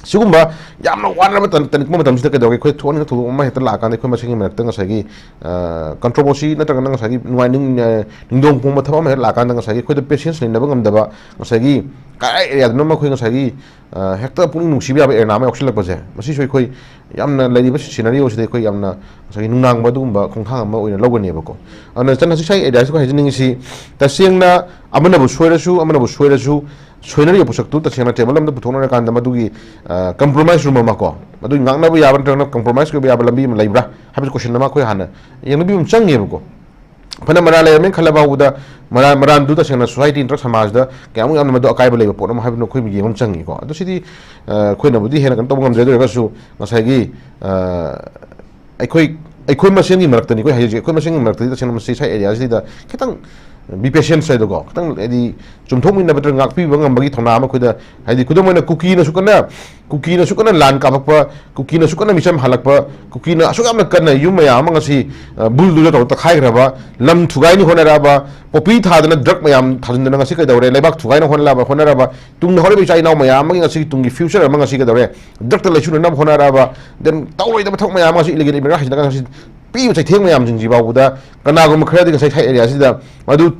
ꯁꯤꯒꯨꯝꯕ ꯌꯥꯝꯅ ꯋꯥꯅꯔꯕ ꯇꯟ-, ꯇꯟꯅꯤꯡꯕ ꯃꯇꯝꯁꯤꯗ ꯀꯩꯗꯧꯒꯦ? ꯑꯩꯈꯣꯏ ꯊꯣꯛꯅꯤꯡ ꯊꯧꯗꯣꯛ ꯑꯃ ꯍꯦꯛꯇ ꯂꯥꯛꯑꯀꯥꯟꯗ ꯑꯩꯈꯣꯏ ꯃꯁꯦꯟꯒꯤ ꯃꯔꯛꯇ ꯉꯁꯥꯏꯒꯤ, ꯑ, controversy ꯅꯠꯇ꯭ꯔꯒꯅ ꯉꯁꯥꯏꯒꯤ ꯅꯨꯡꯉꯥꯏꯅꯤꯡ-, ꯑ, ꯅꯤꯡꯗꯣꯡ ꯐꯣꯡꯕ ꯊꯕꯛ ꯑꯃ ꯍꯦꯛ ꯂꯥꯛꯑꯀꯥꯟꯗ ꯉꯁꯥꯏꯒꯤ ꯑꯩꯈꯣꯏꯗ patience ꯂꯩꯅꯕ ꯉꯝꯗꯕ, ꯉꯁꯥꯏꯒꯤ ꯀꯗꯥꯏ areaꯗꯅꯣ ꯑꯃ ꯑꯩꯈꯣꯏ ꯉꯁꯥꯏꯒꯤ, ꯑ, ꯍꯦꯛꯇ ꯄꯨꯛꯅꯤꯡ ꯅꯨꯡꯁꯤꯕ ꯌꯥꯕ area ꯑꯃ ꯌꯥꯎꯁꯤꯜꯂꯛꯄꯁꯦ, ꯃꯁꯤꯁꯨ ꯑꯩꯈꯣꯏ ꯌꯥꯝꯅ ꯂꯩꯔꯤꯕ scenarioꯁꯤꯗ ꯑꯩꯈꯣꯏ ꯌꯥꯝꯅ ꯉꯁꯥꯏꯒꯤ ꯅꯨꯡꯅꯥꯡꯕ ꯑꯗꯨꯒꯨꯝꯕ ꯈꯣꯡꯊꯥꯡ ꯑꯃ ꯑꯣꯏꯅ ꯂꯧꯒꯅꯦꯕꯀꯣ꯫ ꯑꯗꯨꯅ ꯆꯟꯅ ꯁꯤ ꯁ꯭ꯋꯥꯏ areaꯁꯤꯗ ꯑꯩꯈꯣꯏ ꯍꯥꯏꯖꯅꯤꯡꯉꯤꯁꯤ, ꯇꯁꯦꯡꯅ ꯑꯃꯅꯕꯨ ꯁꯣꯏꯔꯁꯨ, ꯑꯃꯅꯕꯨ ꯁꯣꯏꯔꯁꯨ, ꯁꯣꯏꯅꯔꯤꯕ ꯄꯣꯠꯁꯛꯇꯨ ꯇꯁꯦꯡꯅ table ꯑꯃꯗ ꯄꯨꯊꯣꯛꯅꯔꯀꯥꯟꯗ ꯃꯗꯨꯒꯤ, ꯑ, compromise room ꯑꯃ ꯀꯣ, ꯃꯗꯨꯒꯤ ꯉꯥꯛꯅꯕ ꯌꯥꯕ ꯅꯠꯇ꯭ꯔꯒꯅ compromise ꯑꯣꯏꯕ ꯌꯥꯕ ꯂꯝꯕꯤ ꯑꯃ ꯂꯩꯕ꯭ꯔꯥ ꯍꯥꯏꯕꯁꯤ question ꯑꯃ ꯑꯩꯈꯣꯏ ꯍꯥꯟꯅ ꯌꯦꯡꯅꯕꯤꯕ ꯑꯃ ꯆꯪꯉꯦꯕꯀꯣ꯫ ꯐꯅ ꯃꯔꯥꯜ ꯂꯩꯔꯝꯃꯦꯅ ꯈꯜꯂ ꯐꯥꯎꯕꯗ ꯃꯔꯥꯜ, ꯃꯔꯥꯜꯗꯨ ꯇꯁꯦꯡꯅ society ꯅꯠꯇ꯭ꯔꯒ ꯁꯃꯥꯖꯗ ꯀꯌꯥꯃꯨꯛ ꯌꯥꯝꯅ ꯃꯗꯨ ꯑꯀꯥꯏꯕ ꯂꯩꯕ ꯄꯣꯠ ꯑꯃ ꯍꯥꯏꯕꯗꯨ ꯑꯩꯈꯣꯏ ꯌꯦꯡꯕ ꯑꯃ ꯆꯪꯉꯤꯀꯣ꯫ ꯑꯗꯨ ꯁꯤꯗꯤ, ꯑ, ꯑꯩꯈꯣꯏꯅꯕꯨꯗꯤ ꯍꯦꯟꯅ ꯀꯩꯅꯣ ꯇꯧꯕ ꯉꯝꯗ꯭ꯔꯦ꯫ ꯑꯗꯨ ꯑꯣꯏꯔꯒꯁꯨ ꯉꯁꯥꯏꯒꯤ, ꯑ, ꯑꯩꯈꯣꯏ, ꯑꯩꯈꯣꯏ ꯃꯁꯦꯟꯒꯤ ꯃꯔꯛꯇꯅꯤ, ꯑꯩꯈꯣꯏ ꯍꯥꯏꯖꯩ, ꯑꯩꯈꯣꯏ ꯃꯁꯦꯟꯒꯤ ꯃꯔꯛꯇꯗꯤ ꯇꯁꯦꯡꯅ ꯃꯁꯤ ꯁ꯭ꯋꯥꯏ areaꯁꯤꯗ ꯈꯤꯇꯪ be patient ꯍꯥꯏꯗꯣꯀꯣ, ꯈꯤꯇꯪ ꯍꯥꯏꯗꯤ ꯆꯨꯝꯊꯣꯛꯃꯤꯟꯅꯕ ꯅꯠꯇ꯭ꯔꯒ ꯉꯥꯛꯄꯤꯕ ꯉꯝꯕꯒꯤ ꯊꯧꯅꯥ ꯑꯃ ꯑꯩꯈꯣꯏꯗ, ꯍꯥꯏꯗꯤ ꯈꯨꯗꯝ ꯑꯣꯏꯅ ꯀꯨꯀꯤꯅꯁꯨ ꯀꯟꯅ, ꯀꯨꯀꯤꯅꯁꯨ ꯀꯟꯅ ꯂꯥꯟ ꯀꯥꯞꯄꯛꯄ, ꯀꯨꯀꯤꯅꯁꯨ ꯀꯟꯅ ꯃꯤꯆꯝ ꯍꯜꯂꯛꯄ, ꯀꯨꯀꯤꯅ ꯑꯁꯨꯛ ꯌꯥꯝꯅ ꯀꯟꯅ ꯌꯨꯝ ꯃꯌꯥꯝ ꯑꯃ ꯉꯁꯤ, ꯑ, bulldozer ꯇꯧꯔ ꯇꯛꯈꯥꯏꯈ꯭ꯔꯕ, ꯂꯝ ꯊꯨꯒꯥꯏꯅꯤ ꯍꯣꯠꯅꯔꯛꯑꯕ, poppy ꯊꯥꯗꯅ drug ꯃꯌꯥꯝ ꯊꯥꯖꯤꯟꯗꯅ ꯉꯁꯤ ꯀꯩꯗꯧꯔꯦ, ꯂꯩꯕꯥꯛ ꯊꯨꯒꯥꯏꯅ ꯍꯣꯠꯅꯔꯛꯑꯕ, ꯍꯣꯠꯅꯔꯕ, ꯇꯨꯡꯗ ꯍꯧꯔꯛꯏꯕ ꯏꯆꯥ ꯏꯅꯥꯎ ꯃꯌꯥꯝ ꯑꯃꯒꯤ ꯉꯁꯤꯒꯤ ꯇꯨꯡꯒꯤ future ꯑꯃ ꯉꯁꯤ ꯀꯩꯗꯧꯔꯦ, drugꯇ ꯂꯩꯁꯨꯅꯅꯕ ꯍꯣꯠꯅꯔꯛꯑꯕ, then ꯇꯧꯔꯣꯏꯗꯕ ꯊꯕꯛ ꯃꯌꯥꯝ ꯑꯃ ꯉꯁꯤ illegal immigrant ꯍꯥꯏꯁꯤꯜꯂꯒ ꯉꯁꯤ ꯄꯤꯔꯤꯕ ꯆꯩꯊꯦꯡ ꯃꯌꯥꯝꯁꯤꯡꯁꯤ ꯐꯥꯎꯕꯗ ꯀꯅꯥꯒꯨꯝꯕ ꯈꯔꯗꯤ ꯉꯁꯥꯏ ꯁꯥꯏ areaꯁꯤꯗ ꯃꯗꯨ,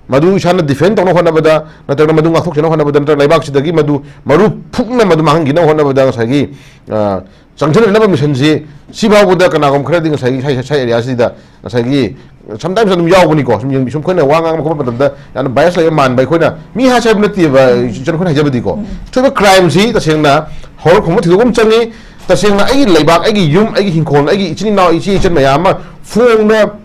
ꯃꯗꯨ ꯏꯁꯥꯅ defend ꯇꯧꯅꯕ ꯍꯣꯠꯅꯕꯗ ꯅꯠꯇ꯭ꯔꯒ ꯃꯗꯨ ꯉꯥꯛꯊꯣꯛꯆꯅꯕ ꯍꯣꯠꯅꯕꯗ ꯅꯠꯇ꯭ꯔꯒ ꯂꯩꯕꯥꯛꯁꯤꯗꯒꯤ ꯃꯗꯨ ꯃꯔꯨ ꯐꯨꯛꯅ ꯃꯗꯨ ꯃꯥꯡꯍꯟꯈꯤꯅꯕ ꯍꯣꯠꯅꯕꯗ ꯉꯁꯥꯏꯒꯤ, ꯑ, ꯆꯪꯁꯤꯟꯅꯅꯕ missionꯁꯤ ꯁꯤ ꯐꯥꯎꯕꯗ ꯀꯅꯥꯒꯨꯝꯕ ꯈꯔꯗꯤ ꯉꯁꯥꯏꯒꯤ ꯁꯥꯏ, ꯁꯥꯏ areaꯁꯤꯗ ꯉꯁꯥꯏꯒꯤ sometimes ꯑꯗꯨꯝ ꯌꯥꯎꯕꯅꯤꯀꯣ꯫ ꯁꯨꯝ ꯌꯦꯡ-, ꯁꯨꯝ ꯑꯩꯈꯣꯏꯅ ꯋꯥ ꯉꯥꯡꯕ ꯈꯣꯠꯄ ꯃꯇꯝꯗ ꯌꯥꯝꯅ bias ꯂꯩꯕ ꯃꯥꯟꯕ ꯑꯩꯈꯣꯏꯅ ꯃꯤ ꯍꯥꯏꯁꯦ ꯍꯥꯏꯕ ꯅꯠꯇꯦꯕ, ꯏꯆꯟ ꯑꯩꯈꯣꯏꯅ ꯍꯥꯏꯖꯕꯗꯤꯀꯣ꯫ ꯊꯣꯛꯏꯕ crimeꯁꯤ ꯇꯁꯦꯡꯅ ꯍꯧꯔꯛꯐꯝ ꯊꯤꯗꯣꯛꯄ ꯑꯃ ꯆꯪꯉꯤ꯫ ꯇꯁꯦꯡꯅ ꯑꯩꯒꯤ ꯂꯩꯕꯥꯛ, ꯑꯩꯒꯤ ꯌꯨꯝ, ꯑꯩꯒꯤ ꯍꯤꯡꯈꯣꯜ, ꯑꯩꯒꯤ ꯏꯆꯤꯟ ꯏꯅꯥꯎ, ꯏꯆꯦ ꯏꯆꯟ ꯃꯌꯥꯝ ꯑꯃ ꯐꯣꯡꯅ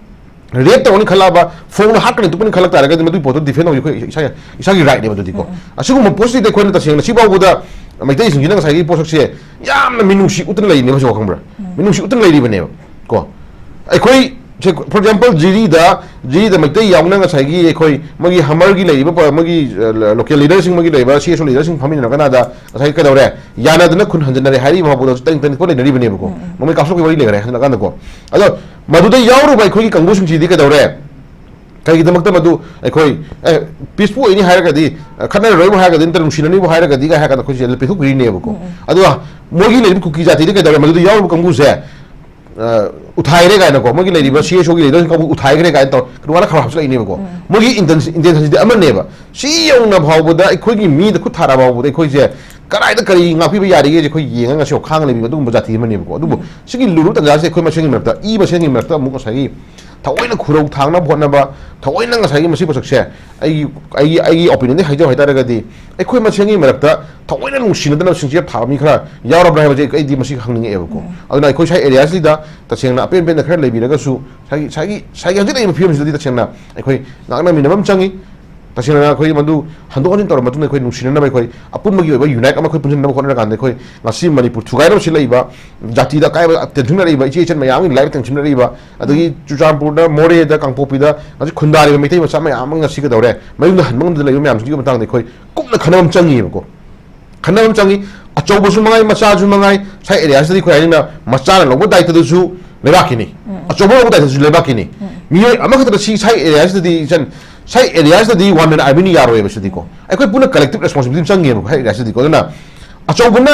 rape ꯇꯧꯔꯅꯤ ꯈꯜꯂꯛꯑꯕ, ꯐꯣꯡꯅ ꯍꯥꯠꯀꯅꯤ ꯇꯨꯞꯀꯅꯤ ꯈꯜꯂꯛ ꯇꯥꯔꯒꯗꯤ ꯃꯗꯨꯒꯤ ꯄꯣꯠꯇꯣ defend ꯇꯧꯕꯁꯤ ꯑꯩꯈꯣꯏ ꯏꯁꯥꯒꯤ, ꯏꯁꯥꯒꯤ rightꯅꯦꯕ ꯑꯗꯨꯗꯤꯀꯣ꯫ ꯑꯁꯤꯒꯨꯝꯕ ꯄꯣꯠꯁꯤꯗꯤ ꯑꯩꯈꯣꯏꯅ ꯇꯁꯦꯡꯅ ꯁꯤꯐꯥꯎꯕꯗ ꯃꯩꯇꯩꯁꯤꯡꯁꯤꯅ ꯉꯁꯥꯏꯒꯤ ꯄꯣꯠꯁꯛꯁꯦ ꯌꯥꯝꯅ ꯃꯤꯅꯨꯡꯁꯤ ꯎꯠꯇꯅ ꯂꯩꯔꯤꯅꯦꯕ ꯍꯧꯖꯤꯛ, ꯈꯪꯕ꯭ꯔꯥ? ꯃꯤꯅꯨꯡꯁꯤ ꯎꯠꯇꯅ ꯂꯩꯔꯤꯕꯅꯦꯕ ꯀꯣ꯫ ꯑꯩꯈꯣꯏ ꯁꯦ, for example, ꯖꯤꯔꯤꯗ, ꯖꯤꯔꯤꯗ ꯃꯩꯇꯩ ꯌꯥꯎꯅ ꯉꯁꯥꯏꯒꯤ ꯑꯩꯈꯣꯏ ꯃꯣꯏꯒꯤ ꯍꯃꯔꯒꯤ ꯂꯩꯔꯤꯕ ꯄ-, ꯃꯣꯏꯒꯤ, ꯑ, ꯂ-, local leaderꯁꯤꯡ, ꯃꯣꯏꯒꯤ ꯂꯩꯔꯤꯕ ꯁꯤ ꯑꯦꯁ ꯑꯣ leaderꯁꯤꯡ ꯐꯝꯃꯤꯟꯅꯔ ꯀꯥꯟꯗ ꯉꯁꯥꯏꯒꯤ ꯀꯩꯗꯧꯔꯦ? ꯌꯥꯅꯗꯅ ꯈꯨꯟ ꯍꯟꯖꯤꯟꯅꯔꯦ ꯍꯥꯏꯔꯤꯕ ꯐꯥꯎꯕꯗ ꯍꯧꯖꯤꯛ ꯇꯔꯦꯠ ꯅꯤꯄꯥꯜ ꯂꯩꯅꯔꯤꯕꯅꯦꯕꯀꯣ꯫ ꯎꯝ, ꯎꯝ꯫ ꯅꯣꯡꯃꯩ ꯀꯥꯞꯊꯣꯛꯈꯤꯕ ꯋꯥꯔꯤ ꯂꯩꯈꯔꯦ ꯍꯟꯖꯤꯜꯂꯀꯥꯟꯗꯀꯣ꯫ ꯑꯗꯣ ꯃꯗꯨꯗ ꯌꯥꯎꯔꯨꯕ ꯑꯩꯈꯣꯏꯒꯤ ꯀꯥꯡꯕꯨꯁꯤꯡꯁꯤꯗꯤ ꯀꯩꯗꯧꯔꯦ? ꯀꯩꯒꯤꯗꯃꯛꯇ ꯃꯗꯨ ꯑꯩꯈꯣꯏ, ꯑꯦ, peaceful ꯑꯣꯏꯅꯤ ꯍꯥꯏꯔꯒꯗꯤ, ꯑ, ꯈꯠꯅꯔꯔꯣꯏꯕꯨ ꯍꯥꯏꯔꯒꯗꯤ, ꯅꯠꯇ꯭ꯔꯒ ꯅꯨꯡꯁꯤꯅꯅꯤꯕꯨ ꯍꯥꯏꯔꯒꯗꯤ ꯀꯥꯏ ꯍꯥꯏꯔ ꯀꯥꯟꯗ ꯑꯩꯈꯣꯏꯁꯦ ꯄꯦꯟꯊꯣꯛꯄꯤꯔꯤꯅꯦꯕꯀꯣ꯫ ꯎꯝ, ꯎꯝ꯫ ꯑꯗꯨꯒ ꯃꯣꯏꯒꯤ ꯂꯩꯔꯤꯕ ꯀꯨꯀꯤ ꯖꯥꯇꯤꯗꯤ ꯀꯩꯗꯧꯔꯦ? ꯃꯗꯨꯗ ꯌꯥꯎꯔꯤꯕ ꯀꯥꯡꯕꯨꯁꯦ, ꯑ, ꯎꯊꯥꯏꯔꯦ ꯀꯥꯏꯅꯀꯣ, ꯃꯣꯏꯒꯤ ꯂꯩꯔꯤꯕ ꯁꯤ ꯑꯦꯁ ꯑꯣꯒꯤ leaderꯁꯤꯡ ꯀꯥꯡꯕꯨ ꯎꯊꯥꯏꯈ꯭ꯔꯦ ꯀꯥꯏꯅ ꯇꯧꯔ ꯀꯩꯅꯣ ꯋꯥꯅ ꯈꯔ ꯍꯥꯞꯆꯤꯜꯂꯛꯏꯅꯦꯕꯀꯣ꯫ ꯎꯝ꯫ ꯃꯣꯏꯒꯤ intention, intentionꯁꯤꯗꯤ ꯑꯃꯅꯦꯕ꯫ ꯁꯤ ꯌꯧꯅ ꯐꯥꯎꯕꯗ ꯑꯩꯈꯣꯏꯒꯤ ꯃꯤꯗ ꯈꯨꯠ ꯊꯥꯔꯛꯑ ꯐꯥꯎꯕꯗ ꯑꯩꯈꯣꯏꯁꯦ ꯀꯗꯥꯏꯗ ꯀꯔꯤ ꯉꯥꯛꯄꯤꯕ ꯌꯥꯔꯤꯒꯦꯁꯦ ꯑꯩꯈꯣꯏ ꯌꯦꯡꯉꯒ ꯉꯁꯤ ꯈꯥꯡꯉ ꯂꯩꯕꯤꯕ ꯑꯗꯨꯒꯨꯝꯕ ꯖꯥꯇꯤ ꯑꯃꯅꯦꯕꯀꯣ꯫ ꯑꯗꯨꯕꯨ ꯎꯝ꯫ ꯁꯤꯒꯤ ꯂꯨꯔꯨ ꯇꯟꯖꯥꯁꯦ ꯑꯩꯈꯣꯏ ꯃꯁꯦꯟꯒꯤ ꯃꯔꯛꯇ, ꯏ ꯃꯁꯦꯟꯒꯤ ꯃꯔꯛꯇ ꯑꯃꯨꯛ ꯉꯁꯥꯏꯒꯤ ꯊꯑꯣꯏꯅ ꯈꯨꯔꯧ ꯊꯥꯡꯅꯕ ꯍꯣꯠꯅꯕ, ꯊꯑꯣꯏꯅ ꯉꯁꯥꯏꯒꯤ ꯃꯁꯤ ꯄꯣꯠꯁꯛꯁꯦ ꯑꯩꯒꯤ, ꯑꯩꯒꯤ, ꯑꯩꯒꯤ opinionꯗꯤ ꯍꯥꯏꯖꯧ ꯍꯥꯏꯇꯥꯔꯒꯗꯤ, ꯑꯩꯈꯣꯏ ꯃꯁꯦꯟꯒꯤ ꯃꯔꯛꯇ ꯊꯑꯣꯏꯅ ꯅꯨꯡꯁꯤꯅꯗꯅ ꯁꯤꯡꯆꯦꯞ ꯊꯥꯕ ꯃꯤ ꯈꯔ ꯌꯥꯎꯔꯕ꯭ꯔꯥ ꯍꯥꯏꯕꯁꯦ ꯑꯩꯗꯤ ꯃꯁꯤ ꯍꯪꯅꯤꯡꯉꯛꯑꯦꯕꯀꯣ꯫ ꯎꯝ꯫ ꯑꯗꯨꯅ ꯑꯩꯈꯣꯏ ꯁ꯭ꯋꯥꯏ areaꯁꯤꯗ ꯇꯁꯦꯡꯅ ꯑꯄꯦꯟ ꯄꯦꯟꯗ ꯈꯔ ꯂꯩꯕꯤꯔꯒꯁꯨ, ꯉꯁꯥꯏꯒꯤ, ꯉꯁꯥꯏꯒꯤ, ꯉꯁꯥꯏꯒꯤ ꯍꯧꯖꯤꯛ ꯂꯩꯔꯤꯕ ꯐꯤꯕꯝꯁꯤꯗꯗꯤ ꯇꯁꯦꯡꯅ ꯑꯩꯈꯣꯏ ꯉꯥꯛꯅꯃꯤꯟꯅꯕ ꯑꯃ ꯆꯪꯉꯤ꯫ ꯇꯁꯦꯡꯅ ꯑꯩꯈꯣꯏ ꯃꯗꯨ ꯍꯟꯗꯣꯛ ꯍꯟꯖꯤꯟ ꯇꯧꯔꯕ ꯃꯇꯨꯡꯗ ꯑꯩꯈꯣꯏ ꯅꯨꯡꯁꯤꯅꯅꯕ, ꯑꯩꯈꯣꯏ ꯑꯄꯨꯟꯕꯒꯤ ꯑꯣꯏꯕ unite ꯑꯃ ꯑꯩꯈꯣꯏ ꯄꯨꯟꯁꯤꯟꯅꯕ ꯍꯣꯠꯅꯔꯀꯥꯟꯗ ꯑꯩꯈꯣꯏ ꯉꯁꯤ ꯃꯅꯤꯄꯨꯔ ꯊꯨꯒꯥꯏꯅꯕ ꯁꯤꯜꯂꯛꯏꯕ, ꯖꯥꯇꯤꯗ ꯑꯀꯥꯏꯕ ꯇꯦꯟꯁꯤꯟꯅꯔꯛꯏꯕ, ꯏꯆꯦ ꯏꯆꯟ ꯃꯌꯥꯝꯒꯤ life ꯇꯦꯟꯁꯤꯟꯅꯔꯛꯏꯕ, ꯑꯗꯒꯤ ꯆꯨꯔꯆꯥꯟꯄꯨꯔꯗ, ꯃꯣꯔꯦꯗ, ꯀꯥꯡꯄꯣꯛꯄꯤꯗ ꯍꯧꯖꯤꯛ ꯈꯨꯟꯗꯥꯔꯤꯕ ꯃꯩꯇꯩ ꯃꯆꯥ ꯃꯌꯥꯝ ꯑꯃ ꯉꯁꯤ ꯀꯩꯗꯧꯔꯦ? ꯃꯌꯨꯝꯗ ꯍꯟꯕ ꯉꯝꯗꯅ ꯂꯩꯕ ꯃꯌꯥꯝꯁꯤꯒꯤ ꯃꯇꯥꯡꯗ ꯑꯩꯈꯣꯏ ꯀꯨꯞꯅ ꯈꯟꯅꯕ ꯑꯃ ꯆꯪꯉꯤꯕꯀꯣ꯫ ꯈꯟꯅꯕ ꯑꯃ ꯆꯪꯉꯤ꯫ ꯑꯆꯧꯕꯁꯨ ꯃꯉꯥꯏ, ꯃꯆꯥꯁꯨ ꯃꯉꯥꯏ, ꯁ꯭ꯋꯥꯏ areaꯁꯤꯗꯗꯤ ꯑꯩꯈꯣꯏ ꯍꯥꯏꯅꯤꯅ ꯃꯆꯥꯅ ꯂꯧꯕ ꯗꯥꯏꯇꯗꯨꯁꯨ ꯂꯩꯕꯥꯛꯀꯤꯅꯤ꯫ ꯎꯝ꯫ ꯑꯆꯧꯕ ꯂꯧꯕ ꯗꯥꯏꯇꯗꯨꯁꯨ ꯂꯩꯕꯥꯛꯀꯤꯅꯤ꯫ ꯎꯝ꯫ ꯃꯤꯑꯣꯏ ꯑꯃꯈꯛꯇꯅ ꯁꯤ ꯁ꯭ꯋꯥꯏ areaꯁꯤꯗꯗꯤ ꯏꯆꯟ, ꯁ꯭ꯋꯥꯏ areaꯁꯤꯗꯗꯤ one man armyꯅ ꯌꯥꯔꯣꯏꯕ ꯁꯤꯗꯤꯀꯣ꯫ ꯑꯩꯈꯣꯏ ꯄꯨꯟꯅ collective responsibilityꯑꯃ ꯆꯪꯉꯦꯕ ꯁ꯭ꯋꯥꯏ areaꯁꯤꯗꯤꯀꯣ꯫ ꯑꯗꯨꯅ ꯑꯆꯧꯕꯅ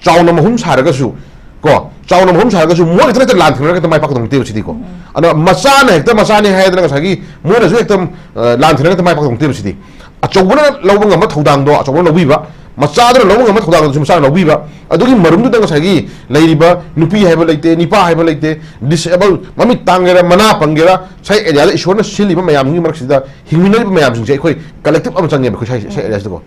ꯆꯥꯎꯅ ꯃꯍꯨꯝ ꯁꯥꯔꯒꯁꯨ, ꯀꯣ, ꯆꯥꯎꯅ ꯃꯍꯨꯝ ꯁꯥꯔꯒꯁꯨ ꯃꯣꯏ ꯈꯛꯇꯅ ꯍꯦꯛꯇ ꯂꯥꯟ ꯊꯦꯡꯅꯔꯒ ꯍꯦꯛꯇ ꯃꯥꯏ ꯄꯥꯛꯀꯗꯧ ꯅꯠꯇꯦꯕ ꯁꯤꯗꯤꯀꯣ꯫ ꯎꯝ꯫ ꯑꯗꯣ ꯃꯆꯥꯅ ꯍꯦꯛꯇ ꯃꯆꯥꯅꯦ ꯍꯥꯏꯗꯅ ꯉꯁꯥꯏꯒꯤ ꯃꯣꯏꯅꯁꯨ ꯍꯦꯛꯇ, ꯑ, ꯂꯥꯟ ꯊꯦꯡꯅꯔꯒ ꯍꯦꯛꯇ ꯃꯥꯏ ꯄꯥꯛꯀꯗꯧ ꯅꯠꯇꯦꯕ ꯁꯤꯗꯤ꯫ ꯑꯆꯧꯕꯅ ꯂꯧꯕ ꯉꯝꯕ ꯊꯧꯗꯥꯡꯗꯣ ꯑꯆꯧꯕꯅ ꯂꯧꯕꯤꯕ, ꯃꯆꯥꯗꯨꯅ ꯂꯧꯕ ꯉꯝꯕ ꯊꯧꯗꯥꯡꯗꯨꯁꯨ ꯃꯆꯥꯅ ꯂꯧꯕꯤꯕ, ꯑꯗꯨꯒꯤ ꯃꯔꯨꯝꯗꯨꯗ ꯉꯁꯥꯏꯒꯤ ꯂꯩꯔꯤꯕ ꯅꯨꯄꯤ ꯍꯥꯏꯕ ꯂꯩꯇꯦ, ꯅꯤꯄꯥ ꯍꯥꯏꯕ ꯂꯩꯇꯦ, disable, ꯃꯃꯤꯠ ꯇꯥꯡꯒꯦꯔꯥ, ꯃꯅꯥ ꯄꯪꯒꯦꯔꯥ, ꯁ꯭ꯋꯥꯏ areaꯗ ꯏꯁꯣꯔꯅ ꯁꯤꯜꯂꯤꯕ ꯃꯌꯥꯝꯁꯤꯒꯤ ꯃꯔꯛꯁꯤꯗ ꯍꯤꯡꯃꯤꯟꯅꯔꯤꯕ ꯃꯌꯥꯝꯁꯤꯡꯁꯦ ꯑꯩꯈꯣꯏ collective ꯑꯃ ꯆꯪꯉꯦꯕ ꯑꯩꯈꯣꯏ ꯁ꯭ꯋꯥꯏ, ꯁ꯭ꯋꯥꯏ areaꯁꯤꯗꯀꯣ꯫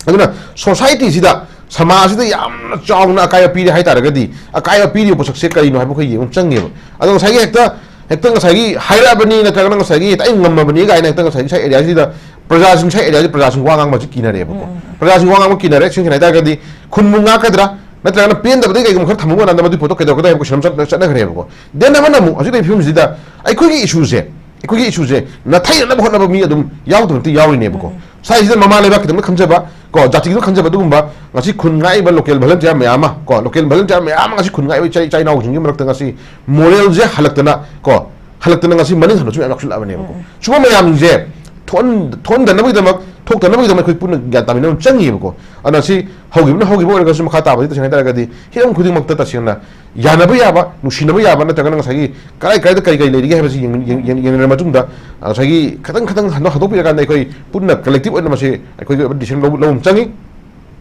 ꯑꯗꯨꯅ societyꯁꯤꯗ, ꯁꯃꯥꯖꯁꯤꯗ ꯌꯥꯝꯅ ꯆꯥꯎꯅ ꯑꯀꯥꯏꯕ ꯄꯤꯔꯦ ꯍꯥꯏꯇꯥꯔꯒꯗꯤ, ꯑꯀꯥꯏꯕ ꯄꯤꯔꯤꯕ ꯄꯣꯠꯁꯛꯁꯦ ꯀꯔꯤꯅꯣ ꯍꯥꯏꯕ ꯑꯩꯈꯣꯏ ꯌꯦꯡꯕ ꯆꯪꯉꯦꯕ꯫ ꯑꯗꯣ ꯉꯁꯥꯏꯒꯤ ꯍꯦꯛꯇ, ꯍꯦꯛꯇ ꯉꯁꯥꯏꯒꯤ ꯍꯥꯏꯔꯛꯑꯕꯅꯤ ꯅꯠꯇ꯭ꯔꯒꯅ ꯉꯁꯥꯏꯒꯤ ꯍꯦꯛꯇ ꯑꯩ ꯉꯝꯃꯕꯅꯤ ꯀꯥꯏꯅ ꯍꯦꯛꯇ ꯉꯁꯥꯏꯒꯤ ꯁ꯭ꯋꯥꯏ areaꯁꯤꯗ ꯄ꯭ꯔꯖꯥꯁꯤꯡ, ꯁ꯭ꯋꯥꯏ areaꯁꯤ ꯄ꯭ꯔꯖꯥꯁꯤꯡ ꯋꯥ ꯉꯥꯡꯕꯁꯤ ꯀꯤꯅꯔꯦꯕꯀꯣ꯫ ꯎꯝ, ꯎꯝ꯫ ꯄ꯭ꯔꯖꯥꯁꯤꯡ ꯋꯥ ꯉꯥꯡꯕ ꯀꯤꯅꯔꯦ꯫ ꯁꯦꯡꯅ ꯍꯥꯏꯇꯥꯔꯒꯗꯤ ꯈꯨꯟꯕꯨ ꯉꯥꯛꯀꯗ꯭ꯔꯥ? ꯅꯠꯇ꯭ꯔꯒꯅ ꯄꯦꯟꯗꯕꯗꯒꯤ ꯀꯩꯒꯨꯝꯕ ꯈꯔ ꯊꯝꯃꯨꯕ ꯀꯥꯟꯗ ꯃꯗꯨꯒꯤ ꯄꯣꯠꯇꯣ ꯀꯩꯗꯧꯔꯛꯀꯗꯒꯦ ꯍꯥꯏꯕ ꯀꯣꯏꯁꯟ ꯑꯃ ꯆꯠ- ꯆꯠꯅꯈ꯭ꯔꯦꯕꯀꯣ꯫ ꯗꯦꯟ ꯑꯃꯅ ꯑꯃꯨꯛ ꯍꯧꯖꯤꯛ ꯂꯩꯔꯤꯕ ꯐꯤꯕꯝꯁꯤꯗ ꯑꯩꯈꯣꯏꯒꯤ ꯏꯁꯨꯁꯦ, ꯑꯩꯈꯣꯏꯒꯤ ꯏꯁꯨꯁꯦ ꯅꯥꯊꯩꯅꯅꯕ ꯍꯣꯠꯅꯕ ꯃꯤ ꯑꯗꯨꯝ ꯌꯥꯎꯗꯕ ꯅꯠꯇꯦ, ꯌꯥꯎꯔꯤꯅꯦꯕꯀꯣ꯫ ꯁ꯭ꯋꯥꯏꯁꯤꯗ ꯃꯃꯥ ꯂꯩꯕꯥꯛ ꯈꯤꯇꯪ ꯈꯟꯖꯕ, ꯀꯣ, ꯖꯥꯇꯤꯒꯤꯗꯪ ꯈꯟꯖꯕ ꯑꯗꯨꯒꯨꯝꯕ ꯉꯁꯤ ꯈꯨꯟ ꯉꯥꯛꯏꯕ ꯂꯣꯀꯦꯜ ꯚꯣꯂꯟꯇꯤꯌꯥꯔ ꯃꯌꯥꯝ ꯑꯃ, ꯀꯣ, ꯂꯣꯀꯦꯜ ꯚꯣꯂꯟꯇꯤꯌꯥꯔ ꯃꯌꯥꯝ ꯑꯃ ꯉꯁꯤ ꯈꯨꯟ ꯉꯥꯛꯏꯕ ꯏꯆꯥ, ꯏꯆꯥ ꯏꯅꯥꯎꯁꯤꯡꯒꯤ ꯃꯔꯛꯇ ꯉꯁꯤ ꯃꯣꯔꯦꯜꯁꯦ ꯍꯜꯂꯛꯇꯅ, ꯀꯣ, ꯍꯜꯂꯛꯇꯅ ꯉꯁꯤ ꯃꯅꯤꯡ ꯍꯟꯕꯁꯨ ꯃꯌꯥꯝ ꯌꯥꯎꯁꯤꯜꯂꯛꯑꯕꯅꯦꯕꯀꯣ꯫ ꯁꯤꯒꯨꯝꯕ ꯃꯌꯥꯝꯁꯦ ꯊꯣꯛꯍꯟ-, ꯊꯣꯛꯍꯟꯗꯅꯕꯒꯤꯗꯃꯛ, ꯊꯣꯛꯇꯅꯕꯒꯤꯗꯃꯛ ꯑꯩꯈꯣꯏ ꯄꯨꯟꯅ ꯒ꯭ꯌꯥꯟ ꯇꯥꯃꯤꯟꯅꯕ ꯑꯃ ꯆꯪꯉꯤꯕꯀꯣ꯫ ꯑꯗꯨꯅ ꯁꯤ ꯍꯧꯈꯤꯕꯅ ꯍꯧꯈꯤꯕ ꯑꯣꯏꯔꯒꯁꯨ ꯃꯈꯥ ꯇꯥꯕꯗꯤ ꯇꯁꯦꯡꯅ ꯍꯥꯏ ꯇꯥꯔꯒꯗꯤ ꯍꯤꯔꯝ ꯈꯨꯗꯤꯡꯃꯛꯇ ꯇꯁꯦꯡꯅ ꯌꯥꯅꯕ ꯌꯥꯕ, ꯅꯨꯡꯁꯤꯅꯕ ꯌꯥꯕ, ꯅꯠꯇ꯭ꯔꯒꯅ ꯉꯁꯥꯏꯒꯤ ꯀꯔꯥꯏ ꯀꯔꯥꯏꯗ ꯀꯔꯤ ꯀꯔꯤ ꯂꯩꯔꯤꯒꯦ ꯍꯥꯏꯕꯁꯤ ꯌꯦꯡ-, ꯌꯦꯡ-, ꯌꯦꯡ-, ꯌꯦꯡꯅꯔ ꯃꯇꯨꯡꯗ, ꯉꯁꯥꯏꯒꯤ ꯈꯤꯇꯪ ꯈꯤꯇꯪ ꯍꯟꯗꯣꯛ-, ꯍꯟꯗꯣꯛꯄꯤꯔꯀꯥꯟꯗ ꯑꯩꯈꯣꯏ ꯄꯨꯟꯅ ꯀꯂꯦꯛꯇꯤꯚ ꯑꯣꯏꯅ ꯃꯁꯤ ꯑꯩꯈꯣꯏꯒꯤ ꯑꯣꯏꯕ ꯗꯤꯁꯤꯖꯟ ꯂꯧꯕ, ꯂꯧꯕ ꯑꯃ ꯆꯪꯉꯤ꯫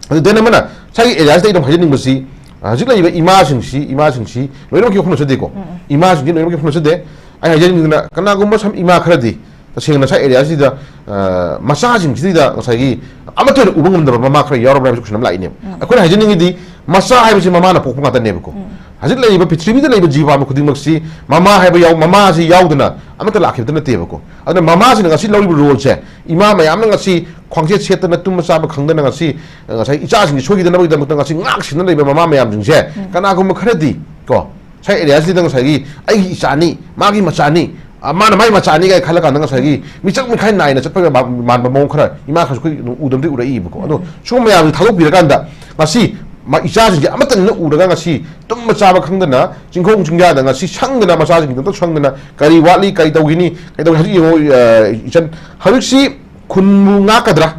ꯑꯗꯨ ꯗꯦꯟ ꯑꯃꯅ ꯉꯁꯥꯏꯒꯤ ꯑꯦꯔꯤꯌꯥꯁꯤꯗ ꯑꯩ ꯑꯗꯨꯝ ꯍꯥꯏꯖꯅꯤꯡꯕꯁꯤ, ꯑ, ꯍꯧꯖꯤꯛ ꯂꯩꯔꯤꯕ ꯏꯃꯥꯁꯤꯡꯁꯤ, ꯏꯃꯥꯁꯤꯡꯁꯤ ꯂꯣꯏꯅꯃꯛꯀꯤ ꯋꯥꯐꯝ ꯅꯠꯆꯗꯦꯀꯣ꯫ ꯏꯃꯥꯁꯤꯡꯁꯤ ꯂꯣꯏꯅꯃꯛꯀꯤ ꯋꯥꯐꯝ ꯅꯠꯆꯗꯦ꯫ ꯑꯩ ꯍꯥꯏꯖꯅꯤꯡꯉꯤꯗꯨꯅ ꯀꯅꯥꯒꯨꯝꯕ ꯁꯝ ꯏꯃꯥ ꯈꯔꯗꯤ ꯇꯁꯦꯡꯅ ꯉꯁꯥꯏ ꯑꯦꯔꯤꯌꯥꯁꯤꯗ, ꯑ, ꯃꯆꯥꯁꯤꯡꯁꯤꯗ ꯉꯁꯥꯏꯒꯤ ꯑꯃꯠꯇ ꯑꯣꯏꯅ ꯎꯕ ꯉꯝꯗꯕ ꯃꯃꯥ ꯈꯔ ꯌꯥꯎꯔꯕ꯭ꯔꯥ ꯍꯥꯏꯕꯁꯨ ꯀꯣꯏꯁꯟ ꯑꯃ ꯂꯥꯛꯏꯅꯦꯕ꯫ ꯑꯩꯈꯣꯏꯅ ꯍꯥꯏꯖꯅꯤꯡꯉꯤꯗꯤ ꯃꯆꯥ ꯍꯥꯏꯕꯁꯤ ꯃꯃꯥꯅ ꯄꯣꯛꯄ ꯉꯥꯛꯇꯅꯦꯕꯀꯣ꯫ ꯍꯧꯖꯤꯛ ꯂꯩꯔꯤꯕ ꯄ꯭ꯔꯤꯊꯤꯕꯤꯗ ꯂꯩꯔꯤꯕ ꯖꯤꯕ ꯄꯥꯟꯕ ꯈꯨꯗꯤꯡꯃꯛꯁꯤ ꯃꯃꯥ ꯍꯥꯏꯕ ꯌꯥꯎ-, ꯃꯃꯥꯁꯤ ꯌꯥꯎꯗꯅ ꯑꯃꯠꯇ ꯂꯥꯛꯈꯤꯕꯗ ꯅꯠꯇꯦꯕꯀꯣ꯫ ꯑꯗꯨꯅ ꯃꯃꯥꯁꯤꯅ ꯉꯁꯤ ꯂꯧꯔꯤꯕ ꯔꯣꯜꯁꯦ, ꯏꯃꯥ ꯃꯌꯥꯝꯅ ꯉꯁꯤ ꯈ꯭ꯋꯥꯡꯆꯦꯠ ꯁꯦꯠꯇꯅ ꯇꯨꯝꯕ ꯆꯥꯕ ꯈꯪꯗꯅ ꯉꯁꯤ, ꯑ, ꯉꯁꯥꯏ ꯏꯆꯥꯁꯤꯡꯁꯤ ꯁꯣꯏꯈꯤꯗꯅꯕꯒꯤꯗꯃꯛꯇ ꯉꯁꯤ ꯉꯥꯛ ꯁꯦꯟꯅ ꯂꯩꯕ ꯃꯃꯥ ꯃꯌꯥꯝꯁꯤꯡꯁꯦ, ꯀꯅꯥꯒꯨꯝꯕ ꯈꯔꯗꯤ ꯀꯣ, ꯉꯁꯥꯏ ꯑꯦꯔꯤꯌꯥꯁꯤꯗ ꯉꯁꯥꯏꯒꯤ ꯑꯩꯒꯤ ꯏꯆꯥꯅꯤ, ꯃꯥꯒꯤ ꯃꯆꯥꯅꯤ, ꯑ, ꯃꯥꯅ ꯃꯥꯒꯤ ꯃꯆꯥꯅꯤ ꯀꯥꯏꯅ ꯈꯜꯂ ꯀꯥꯟꯗ ꯉꯁꯥꯏꯒꯤ ꯃꯤꯆꯪ ꯃꯤꯈꯥꯏ ꯅꯥꯏꯅ ꯆꯠꯄꯒ ꯃꯥ-, ꯃꯥꯟꯕ ꯃꯑꯣꯡ ꯈꯔ ꯏꯃꯥ ꯈꯔꯁꯨ ꯑꯩꯈꯣꯏ ꯑꯗꯨꯝ ꯎꯗꯕꯗꯤ ꯎꯔꯛꯏꯕꯀꯣ꯫ ꯑꯗꯣ ꯁꯤꯒꯨꯝꯕ ꯃꯌꯥꯝꯁꯤ ꯊꯥꯗꯣꯛꯄꯤꯔꯀꯥꯟꯗ ꯉꯁꯤ ꯃꯥ-, ꯏꯆꯥꯁꯤꯡꯁꯦ ꯑꯃꯠꯇ ꯅꯤꯡꯅ ꯎꯔꯒ ꯉꯁꯤ ꯇꯨꯝꯕ ꯆꯥꯕ ꯈꯪꯗꯅ ꯆꯤꯡꯈꯣꯡ ꯆꯤꯡꯌꯥꯗ ꯉꯁꯤ ꯁꯪꯗꯅ ꯃꯆꯥꯁꯤꯡꯒꯤꯗꯃꯛꯇ ꯁꯪꯗꯅ ꯀꯔꯤ ꯋꯥꯠꯂꯤ, ꯀꯔꯤ ꯇꯧꯈꯤꯅꯤ, ꯀꯔꯤ ꯇꯧꯈꯤꯅꯤ? ꯍꯧꯖꯤꯛ ꯌꯦꯡꯉꯣ, ꯑ, ꯏꯆꯟ, ꯍꯧꯖꯤꯛꯁꯤ ꯈꯨꯟꯕꯨ ꯉꯥꯛꯀꯗ꯭ꯔꯥ?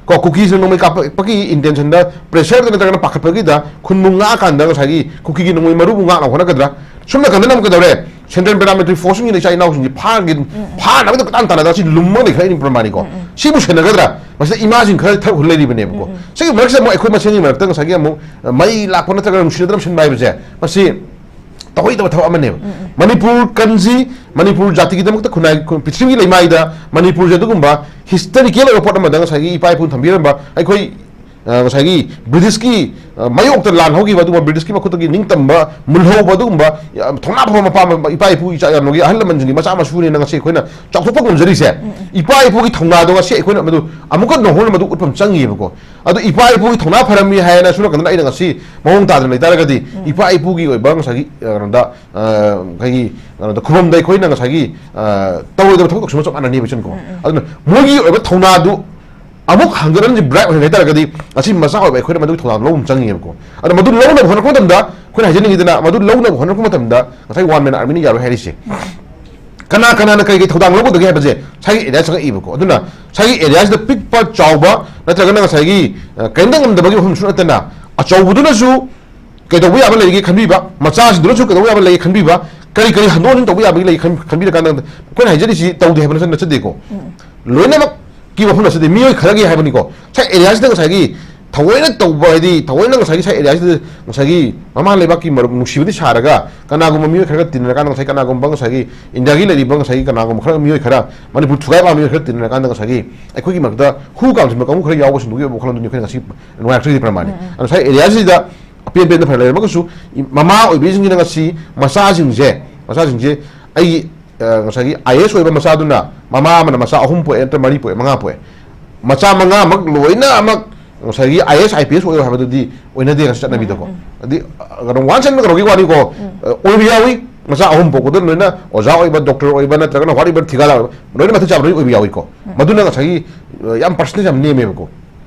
ꯀꯣ, ꯀꯨꯀꯤꯁꯤꯅ ꯅꯣꯡꯃꯩ ꯀꯥꯞꯄꯛꯄꯒꯤ intentionꯗ, pressureꯗ ꯅꯠꯇ꯭ꯔꯒꯅ ꯄꯥꯈꯠꯄꯒꯤꯗ ꯈꯨꯟꯕꯨ ꯉꯥꯛꯑꯀꯥꯟꯗ ꯉꯁꯥꯏꯒꯤ ꯀꯨꯀꯤꯒꯤ ꯅꯣꯡꯃꯩ ꯃꯔꯨꯕꯨ ꯉꯥꯛꯅꯕ ꯍꯣꯠꯅꯒꯗ꯭ꯔꯥ? ꯁꯣꯝ ꯅꯥꯀꯟꯗꯅ ꯑꯃꯨꯛ ꯀꯩꯗꯧꯔꯦ? Central Paramilitary Forceꯁꯤꯡꯁꯤꯅ ꯏꯆꯥ ꯏꯅꯥꯎꯁꯤꯡꯁꯤ ꯐꯥꯒꯦ-, ꯐꯥꯅꯕꯒꯤ ꯀꯣꯏꯇꯥꯟ ꯇꯥꯟꯅꯗꯅ ꯁꯤ ꯂꯨꯝꯃꯒ ꯂꯩꯈ꯭ꯔꯦ ꯑꯩꯅ ꯄ꯭ꯔꯃꯥꯅꯤꯀꯣ꯫ ꯁꯤꯕꯨ ꯁꯦꯟꯅꯒꯗ꯭ꯔꯥ? ꯃꯁꯤꯗ ꯏꯃꯥꯁꯤꯡ ꯈꯔ ꯊꯛ ꯍꯨꯜ ꯂꯩꯔꯤꯕꯅꯦꯕꯀꯣ꯫ ꯁꯤꯒꯤ ꯃꯔꯛꯁꯤꯗ ꯑꯃꯨꯛ ꯑꯩꯈꯣꯏ ꯃꯁꯦꯟꯒꯤ ꯃꯔꯛꯇ ꯉꯁꯥꯏꯒꯤ ꯑꯃꯨꯛ, ꯑ, ꯃꯩ ꯂꯥꯛꯄ ꯅꯠꯇ꯭ꯔꯒ ꯅꯨꯡꯁꯤꯅꯗꯅ ꯁꯤꯟꯕ ꯍꯥꯏꯕꯁꯦ, ꯃꯁꯤ ꯇꯧꯍꯩꯗꯕ ꯊꯕꯛ ꯑꯃꯅꯦꯕ꯫ ꯃꯅꯤꯄꯨꯔ ꯀꯟꯁꯤ, ꯃꯅꯤꯄꯨꯔ ꯖꯥꯇꯤꯒꯤꯗꯃꯛꯇ ꯈꯨꯟꯅꯥꯏ, ꯈꯨ-, ꯄ꯭ꯔꯤꯊꯤꯕꯤꯒꯤ ꯂꯩꯃꯥꯏꯗ ꯃꯅꯤꯄꯨꯔꯁꯦ ꯑꯗꯨꯒꯨꯝꯕ historical ꯑꯣꯏꯕ ꯄꯣꯠ ꯑꯃꯗ ꯉꯁꯥꯏꯒꯤ ꯏꯄꯥ ꯏꯄꯨꯅ ꯊꯝꯕꯤꯔꯝꯕ ꯑꯩꯈꯣꯏ ꯑ, ꯉꯁꯥꯏꯒꯤ ꯕ꯭ꯔꯤꯇꯤꯁꯀꯤ, ꯑ, ꯃꯥꯌꯣꯛꯇ ꯂꯥꯟ ꯍꯧꯈꯤꯕ ꯑꯗꯨꯒꯨꯝꯕ, ꯕ꯭ꯔꯤꯇꯤꯁꯀꯤ ꯃꯈꯨꯠꯇꯒꯤ ꯅꯤꯡꯇꯝꯕ ꯃꯨꯜꯍꯧꯕ ꯑꯗꯨꯒꯨꯝꯕ ꯌꯥꯝ ꯊꯧꯅꯥ ꯐꯕ ꯃꯄꯥ, ꯃꯄꯥ, ꯏꯄꯥ ꯏꯄꯨ ꯏꯆꯥ ꯏꯅꯥꯎꯒꯤ ꯑꯍꯜ ꯂꯃꯟꯁꯤꯡꯒꯤ ꯃꯆꯥ ꯃꯁꯨꯅꯦꯅ ꯉꯁꯤ ꯑꯩꯈꯣꯏꯅ ꯆꯥꯎꯊꯣꯛꯄ ꯉꯝꯖꯔꯤꯁꯦ꯫ ꯏꯄꯥ ꯏꯄꯨꯒꯤ ꯊꯧꯅꯥꯗꯣ ꯉꯁꯤ ꯑꯩꯈꯣꯏꯅ ꯃꯗꯨ ꯑꯃꯨꯛꯀ ꯅꯧꯍꯧꯅꯅ ꯃꯗꯨ ꯎꯠꯄ ꯑꯃ ꯆꯪꯉꯤꯕꯀꯣ꯫ ꯑꯗꯨ ꯏꯄꯥ ꯏꯄꯨꯒꯤ ꯊꯧꯅꯥ ꯐꯔꯝꯃꯤ ꯍꯥꯏꯅ ꯁꯣꯝ ꯅꯥꯀꯟꯗꯅ ꯑꯩꯅ ꯉꯁꯤ ꯃꯑꯣꯡ ꯇꯥꯗꯅ ꯂꯩꯇꯥꯔꯒꯗꯤ, ꯏꯄꯥ ꯏꯄꯨꯒꯤ ꯑꯣꯏꯕ ꯉꯁꯥꯏꯒꯤ, ꯑ, ꯀꯩꯅꯣꯗ, ꯑ, ꯑꯩꯈꯣꯏꯒꯤ ꯀꯩꯅꯣꯗ ꯈꯨꯕꯝꯗ ꯑꯩꯈꯣꯏꯅ ꯉꯁꯥꯏꯒꯤ, ꯑ, ꯇꯧꯔꯣꯏꯗꯕ ꯊꯕꯛ ꯇꯧꯁꯤꯟꯕ ꯆꯞ ꯃꯥꯟꯅꯅꯦꯕ ꯏꯆꯟꯀꯣ꯫ ꯑꯗꯨꯅ ꯃꯣꯏꯒꯤ ꯑꯣꯏꯕ ꯊꯧꯅꯥꯗꯨ ꯑꯃꯨꯛ ꯍꯟꯒꯠꯍꯟꯁꯤ, ꯕ꯭ꯔꯥꯏꯠ ꯑꯣꯏꯍꯟꯒꯦ ꯍꯥꯏꯇꯥꯔꯒꯗꯤ, ꯉꯁꯤ ꯃꯆꯥ ꯑꯣꯏꯕ ꯑꯩꯈꯣꯏꯅ ꯃꯗꯨꯒꯤ ꯊꯧꯗꯥꯡ ꯂꯧꯕ ꯑꯃ ꯆꯪꯉꯦꯕꯀꯣ꯫ ꯑꯗꯣ ꯃꯗꯨ ꯂꯧꯅꯕ ꯍꯣꯠꯅꯔꯛꯄ ꯃꯇꯝꯗ, ꯑꯩꯈꯣꯏꯅ ꯍꯥꯏꯖꯅꯤꯡꯉꯤꯗꯅ, ꯃꯗꯨ ꯂꯧꯅꯕ ꯍꯣꯠꯅꯔꯛꯄ ꯃꯇꯝꯗ ꯉꯁꯥꯏ ꯋꯥꯟ ꯃꯦꯟ ꯑꯥꯔꯃꯤꯅ ꯌꯥꯔꯣꯏ ꯍꯥꯏꯔꯤꯁꯦ꯫ ꯀꯅꯥ ꯀꯅꯥꯅ ꯀꯔꯤ ꯀꯔꯤ ꯊꯧꯗꯥꯡ ꯂꯧꯒꯗꯒꯦ ꯍꯥꯏꯕꯁꯦ ꯉꯁꯥꯏꯒꯤ ꯑꯦꯔꯤꯌꯥꯁꯤꯗ ꯆꯪꯉꯛꯏꯕꯀꯣ꯫ ꯑꯗꯨꯅ ꯉꯁꯥꯏꯒꯤ ꯑꯦꯔꯤꯌꯥꯁꯤꯗ ꯄꯤꯛꯄ ꯆꯥꯎꯕ ꯅꯠꯇ꯭ꯔꯒꯅ ꯉꯁꯥꯏꯒꯤ, ꯑ, ꯀꯔꯤꯝꯇ ꯉꯝꯗꯕꯒꯤ ꯋꯥꯐꯝꯁꯨ ꯅꯠꯇꯅ, ꯑꯆꯧꯕꯗꯨꯅꯁꯨ ꯀꯩꯗꯧꯕ ꯌꯥꯕ ꯂꯩꯒꯦ ꯈꯟꯕꯤꯕ, ꯃꯆꯥꯁꯤꯡꯗꯨꯅꯁꯨ ꯀꯩꯗꯧꯕ ꯌꯥꯕ ꯂꯩꯒꯦ ꯈꯟꯕꯤꯕ, ꯀꯔꯤ ꯀꯔꯤ ꯍꯟꯗꯣꯛ ꯍꯟꯖꯤꯟ ꯇꯧꯕ ꯌꯥꯕꯒꯤ ꯂꯩ ꯈꯟ-, ꯈꯟꯕꯤꯔꯀꯥꯟꯗ ꯑꯩꯈꯣꯏꯅ ꯍꯥꯏꯖꯔꯤꯁꯤ ꯇꯧꯗꯦ ꯍꯥꯏꯕ ꯅꯠꯆꯗꯦꯀꯣ꯫ ꯂꯣꯏꯅꯃꯛꯀꯤ ꯋꯥꯐꯝ ꯅꯠꯆꯗꯦ, ꯃꯤꯑꯣꯏ ꯈꯔꯒꯤ ꯍꯥꯏꯕꯅꯤꯀꯣ꯫ ꯉꯁꯥꯏ ꯑꯦꯔꯤꯌꯥꯁꯤꯗ ꯉꯁꯥꯏꯒꯤ ꯊꯑꯣꯏꯅ ꯇꯧꯕ, ꯍꯥꯏꯗꯤ ꯊꯑꯣꯏꯅ ꯉꯁꯥꯏꯒꯤ ꯁꯥꯏ ꯑꯦꯔꯤꯌꯥꯁꯤꯗ ꯉꯁꯥꯏꯒꯤ ꯃꯃꯥ ꯂꯩꯕꯥꯛꯀꯤ ꯃꯔꯨꯞ ꯅꯨꯡꯁꯤꯕꯗꯤ ꯁꯥꯔꯒ, ꯀꯅꯥꯒꯨꯝꯕ ꯃꯤꯑꯣꯏ ꯈꯔꯒ ꯇꯤꯟꯅꯔꯀꯥꯟꯗ, ꯉꯁꯥꯏ ꯀꯅꯥꯒꯨꯝꯕ ꯉꯁꯥꯏꯒꯤ ꯏꯟꯗꯤꯌꯥꯒꯤ ꯂꯩꯔꯤꯕ ꯉꯁꯥꯏꯒꯤ ꯀꯅꯥꯒꯨꯝꯕ ꯈꯔ, ꯃꯤꯑꯣꯏ ꯈꯔ, ꯃꯅꯤꯄꯨꯔ ꯊꯨꯒꯥꯏ ꯄꯥꯝꯕ ꯃꯤꯑꯣꯏ ꯈꯔ ꯇꯤꯟꯅꯔꯀꯥꯟꯗ ꯉꯁꯥꯏꯒꯤ ꯑꯩꯈꯣꯏꯒꯤ ꯃꯔꯛꯇ ꯍꯨ ꯀꯥꯝꯁꯤꯟꯕ ꯀꯥꯡꯕꯨ ꯈꯔ ꯌꯥꯎꯕꯁꯤꯡꯗꯨꯒꯤ ꯑꯣꯏꯕ ꯋꯥꯈꯜꯂꯣꯟꯗꯨꯅꯤ ꯑꯩꯈꯣꯏꯅ ꯉꯁꯤ ꯅꯨꯡꯉꯥꯏꯔꯛꯇ꯭ꯔꯤꯁꯦ ꯄ꯭ꯔꯃꯥꯅꯤ꯫ ꯑꯗꯨꯅ ꯉꯁꯥꯏ ꯑꯦꯔꯤꯌꯥꯁꯤꯗ ꯑꯄꯦꯟ ꯄꯦꯟꯗ ꯐꯅ ꯂꯩꯔꯝꯃꯒꯁꯨ, ꯏ-, ꯃꯃꯥ ꯑꯣꯏꯕꯤꯁꯤꯡꯁꯤꯅ ꯉꯁꯤ ꯃꯆꯥꯁꯤꯡꯁꯦ, ꯃꯆꯥꯁꯤꯡꯁꯦ ꯑꯩꯒꯤ, ꯑ, ꯉꯁꯥꯏꯒꯤ ꯑꯥꯏ ꯑꯦꯁ ꯑꯣꯏꯕ ꯃꯆꯥꯗꯨꯅ ꯃꯃꯥ ꯑꯃꯅ ꯃꯆꯥ ꯑꯍꯨꯝ ꯄꯣꯛꯑꯦ, ꯅꯠꯇ꯭ꯔ ꯃꯔꯤ ꯄꯣꯛꯑꯦ, ꯃꯉꯥ ꯄꯣꯛꯑꯦ, ꯃꯆꯥ ꯃꯉꯥꯃꯛ ꯂꯣꯏꯅꯃꯛ ꯉꯁꯥꯏꯒꯤ ꯑꯥꯏ ꯑꯦꯁ, ꯑꯥꯏ ꯄꯤ ꯑꯦꯁ ꯑꯣꯏꯌꯣ ꯍꯥꯏꯕꯗꯨꯗꯤ ꯑꯣꯏꯅꯗꯦ ꯉꯁꯤ ꯆꯠꯅꯕꯤꯗꯀꯣ꯫ ꯎꯝ, ꯎꯝ꯫ ꯑꯗꯤ, ꯑ, ꯀꯩꯅꯣ, ꯋꯥꯟꯁ ꯑꯦꯟ ꯀꯩꯅꯣꯒꯤ ꯋꯥꯅꯤꯀꯣ, ꯑ, ꯑꯣꯏꯕ ꯌꯥꯎꯏ, ꯃꯆꯥ ꯑꯍꯨꯝ ꯄꯣꯛꯄꯗ ꯂꯣꯏꯅ ꯑꯣꯖꯥ ꯑꯣꯏꯕ, ꯗꯣꯛꯇꯔ ꯑꯣꯏꯕ, ꯅꯠꯇ꯭ꯔꯒꯅ ꯋꯥꯠ ꯑꯦꯕꯔ ꯊꯤꯒꯥ ꯂꯥꯛꯑꯣꯏꯕ, ꯂꯣꯏꯅ ꯃꯇꯤꯛ ꯆꯥꯕ ꯂꯣꯏ ꯑꯣꯏꯕ ꯌꯥꯎꯏꯀꯣ꯫ ꯎꯝ꯫ ꯃꯗꯨꯅ ꯉꯁꯥꯏꯒꯤ, ꯑ, ꯌꯥꯝ ꯄꯥꯔꯁꯦꯟꯇꯦꯖ ꯌꯥꯝ ꯅꯦꯝꯃꯦꯕꯀꯣ꯫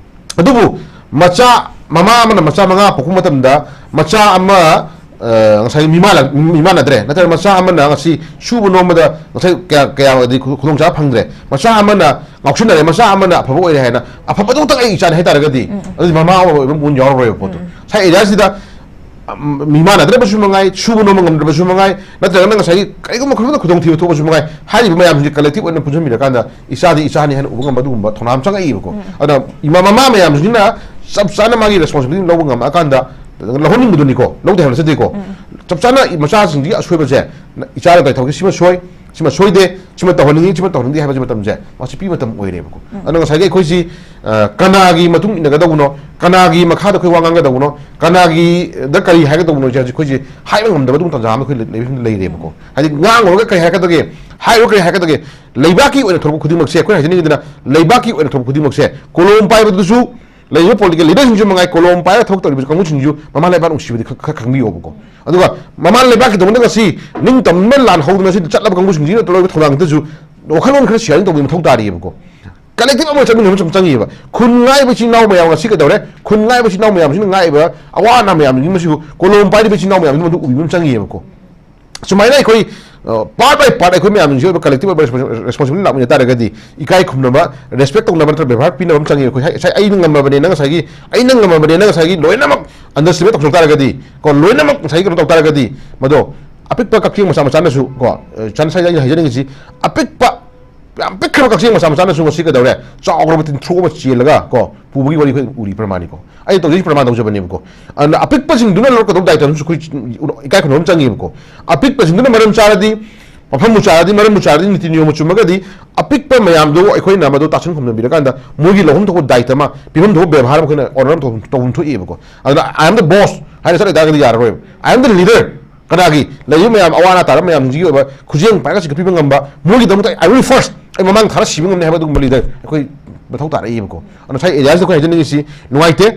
ꯑꯗꯨꯕꯨ ꯃꯆꯥ, ꯃꯃꯥ ꯑꯃꯅ ꯃꯆꯥ ꯃꯉꯥ ꯄꯣꯛꯄ ꯃꯇꯝꯗ ꯃꯆꯥ ꯑꯃ, ꯑ, ꯉꯁꯥꯏ ꯃꯤꯃꯥꯟꯅ-, ꯃꯤꯃꯥꯟꯅꯗ꯭ꯔꯦ, ꯅꯠꯇ꯭ꯔꯒ ꯃꯆꯥ ꯑꯃꯅ ꯉꯁꯤ ꯁꯨꯕ ꯅꯣꯝꯕꯗ ꯉꯁꯥꯏ ꯀꯌꯥ, ꯀꯌꯥꯗꯤ ꯈꯨ-, ꯈꯨꯗꯣꯡꯆꯥꯕ ꯐꯪꯗ꯭ꯔꯦ, ꯃꯆꯥ ꯑꯃꯅ ꯉꯥꯎꯁꯤꯟꯅꯔꯦ, ꯃꯆꯥ ꯑꯃꯅ ꯑꯐꯕ ꯑꯣꯏꯔꯦ ꯍꯥꯏꯅ ꯑꯐꯕꯗꯨ ꯈꯛꯇꯪ ꯑꯩ ꯏꯆꯥꯅꯤ ꯍꯥꯏꯇꯥꯔꯒꯗꯤ, ꯎꯝ, ꯎꯝ꯫ ꯑꯗꯨꯗꯤ ꯃꯃꯥ ꯑꯃ ꯑꯣꯏꯕ ꯃꯒꯨꯟ ꯌꯥꯎꯔꯔꯣꯏꯕ ꯄꯣꯠꯇꯣ꯫ ꯎꯝ, ꯎꯝ꯫ ꯉꯁꯥꯏ ꯑꯦꯔꯤꯌꯥꯁꯤꯗ ꯎꯝ, ꯃꯤꯃꯥꯟꯅꯗ꯭ꯔꯕꯁꯨ ꯃꯉꯥꯏ, ꯁꯨꯕ ꯅꯣꯝꯕ ꯉꯝꯗ꯭ꯔꯕꯁꯨ ꯃꯉꯥꯏ, ꯅꯠꯇ꯭ꯔꯒꯅ ꯉꯁꯥꯏꯒꯤ ꯀꯔꯤꯒꯨꯝꯕ ꯈꯔꯗ ꯈꯨꯗꯣꯡꯊꯤꯕ ꯊꯣꯛꯄꯁꯨ ꯃꯉꯥꯏ, ꯍꯥꯏꯔꯤꯕ ꯃꯌꯥꯝꯁꯤꯡꯁꯦ ꯀꯂꯦꯛꯇꯤꯚ ꯑꯣꯏꯅ ꯄꯨꯟꯁꯤꯟꯕꯤꯔꯀꯥꯟꯗ ꯏꯆꯥꯗꯤ ꯏꯆꯥꯅꯤ ꯍꯥꯏꯅ ꯎꯕ ꯉꯝꯕ ꯑꯗꯨꯒꯨꯝꯕ ꯊꯧꯅꯥ ꯑꯃ ꯆꯪꯉꯛꯏꯕꯀꯣ꯫ ꯎꯝ꯫ ꯑꯗꯨꯅ ꯏꯃꯥ ꯃꯃꯥ ꯃꯌꯥꯝꯁꯤꯅ ꯆꯞ ꯆꯥꯅ ꯃꯥꯒꯤ ꯔꯦꯁꯄꯣꯟꯁꯤꯕꯤꯂꯤꯇꯤ ꯂꯧꯕ ꯉꯝꯃꯛꯑꯀꯥꯟꯗ, ꯂꯧꯍꯟꯅꯤꯡꯕꯗꯨꯅꯤꯀꯣ, ꯂꯧꯗꯦ ꯍꯥꯏꯕ ꯅꯠꯆꯗꯦꯀꯣ꯫ ꯎꯝ꯫ ꯆꯞ ꯆꯥꯅ ꯃꯆꯥꯁꯤꯡꯁꯤꯒꯤ ꯑꯁꯣꯏꯕꯁꯦ, ꯏꯆꯥꯅ ꯇꯧꯔꯤ ꯊꯕꯛꯁꯦ ꯁꯤꯃ ꯁꯣꯏ, ꯁꯤꯃ ꯁꯣꯏꯗꯦ, ꯁꯤꯃ ꯇꯧꯍꯟꯅꯤꯡꯉꯤ, ꯁꯤꯃ ꯇꯧꯍꯟꯅꯤꯡꯗꯦ ꯍꯥꯏꯕꯁꯤ ꯃꯇꯝꯁꯦ ꯃꯁꯤ ꯄꯤ ꯃꯇꯝ ꯑꯣꯏꯔꯦꯕꯀꯣ꯫ ꯑꯗꯣ ꯉꯁꯥꯏꯒꯤ ꯑꯩꯈꯣꯏꯁꯤ, ꯑ, ꯀꯅꯥꯒꯤ ꯃꯇꯨꯡ ꯏꯟꯅꯒꯗꯧꯕꯅꯣ, ꯀꯅꯥꯒꯤ ꯃꯈꯥꯗ ꯑꯩꯈꯣꯏ ꯋꯥ ꯉꯥꯡꯒꯗꯧꯕꯅꯣ, ꯀꯅꯥꯒꯤꯗ ꯀꯔꯤ ꯍꯥꯏꯒꯗꯧꯕꯅꯣ ꯍꯥꯏꯁꯦ ꯑꯩꯈꯣꯏꯁꯦ ꯍꯥꯏꯕ ꯉꯝꯗꯕ ꯑꯗꯨꯝ ꯇꯥꯟꯖꯥ ꯑꯃ ꯑꯩꯈꯣꯏ ꯂꯩ-, ꯂꯩꯔꯦꯕꯀꯣ꯫ ꯍꯥꯏꯗꯤ ꯉꯥꯡꯉꯨꯔꯒ ꯀꯔꯤ ꯍꯥꯏꯔꯛꯀꯗꯒꯦ, ꯍꯥꯏꯔꯨꯔꯒ ꯀꯔꯤ ꯍꯥꯏꯔꯛꯀꯗꯒꯦ, ꯂꯩꯕꯥꯛꯀꯤ ꯑꯣꯏꯅ ꯊꯣꯛꯂꯛꯄ ꯈꯨꯗꯤꯡꯃꯛꯁꯦ ꯑꯩꯈꯣꯏꯅ ꯍꯥꯏꯖꯅꯤꯡꯉꯤꯗꯅ, ꯂꯩꯕꯥꯛꯀꯤ ꯑꯣꯏꯅ ꯊꯣꯛꯂꯛꯄ ꯈꯨꯗꯤꯡꯃꯛꯁꯦ ꯀꯣꯂꯣꯝ ꯄꯥꯏꯕꯗꯨꯁꯨ ꯂꯩꯔꯤꯕ political leaderꯁꯤꯡꯁꯨ ꯃꯉꯥꯏ, ꯀꯣꯂꯣꯝ ꯄꯥꯏꯔꯒ ꯊꯕꯛ ꯇꯧꯔꯤꯕ ꯀꯥꯡꯕꯨꯁꯤꯡꯁꯨ ꯃꯃꯥ ꯂꯩꯕꯥꯛ ꯅꯨꯡꯁꯤꯕꯗꯤ ꯈꯔ, ꯈꯔ ꯈꯪꯕꯤꯌꯣꯕꯀꯣ꯫ ꯑꯗꯨꯒ ꯃꯃꯥ ꯂꯩꯕꯥꯛꯀꯤꯗꯃꯛꯇ ꯉꯁꯤ ꯅꯤꯡꯇꯝꯕ ꯂꯥꯟ ꯍꯧꯗꯅ ꯁꯤ ꯆꯠꯂꯕ ꯀꯥꯡꯕꯨꯁꯤꯡꯁꯤꯅ ꯇꯧꯔꯤꯕ ꯊꯧꯗꯥꯡꯗꯨꯗꯁꯨ ꯋꯥꯈꯜꯂꯣꯟ ꯈꯔ sharing ꯇꯧꯕꯒꯤ ꯃꯊꯧ ꯇꯥꯔꯤꯑꯕꯀꯣ꯫ Collective ꯑꯃ ꯆꯠꯃꯤꯟꯅꯕ ꯑꯃ ꯆꯪꯉꯤꯑꯕ꯫ ꯈꯨꯟ ꯉꯥꯛꯏꯕ ꯏꯆꯤꯟ ꯏꯅꯥꯎ ꯃꯌꯥꯝ ꯉꯁꯤ ꯀꯩꯗꯧꯔꯦ? ꯈꯨꯟ ꯉꯥꯛꯏꯕ ꯏꯆꯤꯟ ꯏꯅꯥꯎ ꯃꯌꯥꯝꯁꯤꯅ ꯉꯥꯛꯏꯕ ꯑꯋꯥ ꯑꯅꯥ ꯃꯌꯥꯝꯁꯤꯡꯁꯤꯃꯁꯨ ꯀꯣꯂꯣꯝ ꯄꯥꯏꯔꯤꯕ ꯏꯆꯤꯟ ꯏꯅꯥꯎ ꯃꯌꯥꯝꯁꯤꯅ ꯃꯗꯨ ꯎꯕꯤꯕ ꯑꯃ ꯆꯪꯉꯤꯑꯕꯀꯣ꯫ ꯁꯨꯃꯥꯏꯅ ꯑꯩꯈꯣꯏ, ꯑ, part by part ꯑꯩꯈꯣꯏ ꯃꯌꯥꯝꯁꯤꯡꯁꯤ ꯑꯣꯏꯕ collective ꯑꯣꯏꯕ responsibility ꯂꯥꯛꯃꯤꯟꯅ ꯇꯥꯔꯒꯗꯤ, ꯏꯀꯥꯏ ꯈꯨꯝꯅꯕ, respect ꯇꯧꯅꯕ ꯅꯠꯇ꯭ꯔꯒ ꯕꯦꯕꯥꯔ ꯄꯤꯅꯕ ꯑꯃ ꯆꯪꯉꯤ꯫ ꯑꯩꯈꯣꯏ ꯍꯥꯏ-, ꯉꯁꯥꯏ ꯑꯩꯅ ꯉꯝꯃꯕꯅꯦꯅ ꯉꯁꯥꯏꯒꯤ, ꯑꯩꯅ ꯉꯝꯃꯕꯅꯦꯅ ꯉꯁꯥꯏꯒꯤ ꯂꯣꯏꯅꯃꯛ underestimate ꯇꯧꯁꯤꯜꯂꯛ ꯇꯥꯔꯒꯗꯤ, ꯀꯣ, ꯂꯣꯏꯅꯃꯛ ꯉꯁꯥꯏꯒꯤ ꯀꯩꯅꯣ ꯇꯧ ꯇꯥꯔꯒꯗꯤ, ꯃꯗꯣ ꯑꯄꯤꯛꯄ ꯀꯛꯆꯦꯡ ꯃꯆꯥ ꯃꯆꯥꯅꯁꯨ, ꯀꯣ, ꯑ, ꯉꯁꯥꯏ ꯑꯩꯅ ꯍꯥꯏꯖꯅꯤꯡꯉꯤꯁꯤ, ꯑꯄꯤꯛꯄ, ꯌꯥꯝ ꯄꯤꯛꯈ꯭ꯔꯕ ꯀꯛꯆꯦꯡ ꯃꯆꯥ ꯃꯆꯥꯅꯁꯨ ꯉꯁꯤ ꯀꯩꯗꯧꯔꯦ? ꯆꯥꯎꯈ꯭ꯔꯕ ꯇꯤꯟꯊ꯭ꯔꯣꯛ ꯑꯃ ꯆꯦꯜꯂꯒ, ꯀꯣ, ꯄꯨꯕꯒꯤ ꯋꯥꯔꯤ ꯑꯩꯈꯣꯏ ꯎꯔꯤ ꯄ꯭ꯔꯃꯥꯟꯅꯤꯀꯣ꯫ ꯑꯩ ꯇꯧꯖꯩꯁꯤ ꯄ꯭ꯔꯃꯥꯟ ꯇꯧꯖꯕꯅꯦꯕꯀꯣ꯫ ꯑꯗꯨꯅ ꯑꯄꯤꯛꯄꯁꯤꯡꯗꯨꯅ ꯂꯧꯔꯛꯀꯗꯧꯕ ꯗꯥꯏꯇꯝꯁꯨ ꯑꯩꯈꯣꯏ ꯏꯀꯥꯏ ꯈꯨꯝꯅꯕ ꯑꯃ ꯆꯪꯉꯦꯕꯀꯣ꯫ ꯑꯄꯤꯛꯄꯁꯤꯡꯗꯨꯅ ꯃꯔꯝ ꯆꯥꯔꯗꯤ, ꯃꯐꯝꯕꯨ ꯆꯥꯔꯗꯤ, ꯃꯔꯝꯕꯨ ꯆꯥꯔꯗꯤ, ꯅꯤꯇꯤ ꯅꯤꯌꯣꯝꯕꯨ ꯆꯨꯝꯃꯒꯗꯤ, ꯑꯄꯤꯛꯄ ꯃꯌꯥꯝꯗꯨ ꯑꯩꯈꯣꯏꯅ ꯃꯗꯨ ꯇꯥꯁꯟ ꯈꯨꯝꯅꯕꯤꯔꯀꯥꯟꯗ ꯃꯣꯏꯒꯤ ꯂꯧꯐꯝ ꯊꯣꯛꯄ ꯗꯥꯏꯇ ꯑꯃ, ꯄꯤꯐꯝ ꯊꯣꯛꯄ ꯕꯦꯕꯥꯔ ꯑꯃ ꯑꯩꯈꯣꯏꯅ order ꯑꯃ ꯇꯧꯐꯝ, ꯇꯧꯐꯝ ꯊꯣꯛꯑꯦꯕꯀꯣ꯫ ꯑꯗꯨꯅ "I am the boss" ꯍꯥꯏꯅ ꯆꯠꯂ ꯇꯥꯔꯒꯗꯤ ꯌꯥꯔꯔꯣꯏꯕ꯫ "I am the leader"꯫ ꯀꯅꯥꯒꯤ? ꯂꯩꯔꯤꯕ ꯃꯌꯥꯝ, ꯑꯋꯥ ꯑꯅꯥ ꯇꯥꯔꯕ ꯃꯌꯥꯝꯁꯤꯡꯒꯤ ꯑꯣꯏꯕ ꯈꯨꯖꯦꯡ ꯄꯥꯏꯔꯒ ꯆꯤꯡꯈꯠꯄꯤꯕ ꯉꯝꯕ, ꯃꯣꯏꯒꯤꯗꯃꯛꯇ "I will first", ꯑꯩ ꯃꯃꯥꯡ ꯊꯥꯔ ꯁꯤꯕ ꯉꯝꯅꯤ ꯍꯥꯏꯕ ꯑꯗꯨꯒꯨꯝꯕ leader ꯑꯩꯈꯣꯏ ꯃꯊꯧ ꯇꯥꯔꯛꯏꯕꯀꯣ꯫ ꯑꯗꯨꯅ ꯉꯁꯥꯏ areaꯁꯤꯗ ꯑꯩꯈꯣꯏ ꯍꯥꯏꯖꯅꯤꯡꯉꯤꯁꯤ ꯅꯨꯡꯉꯥꯏꯇꯦ꯫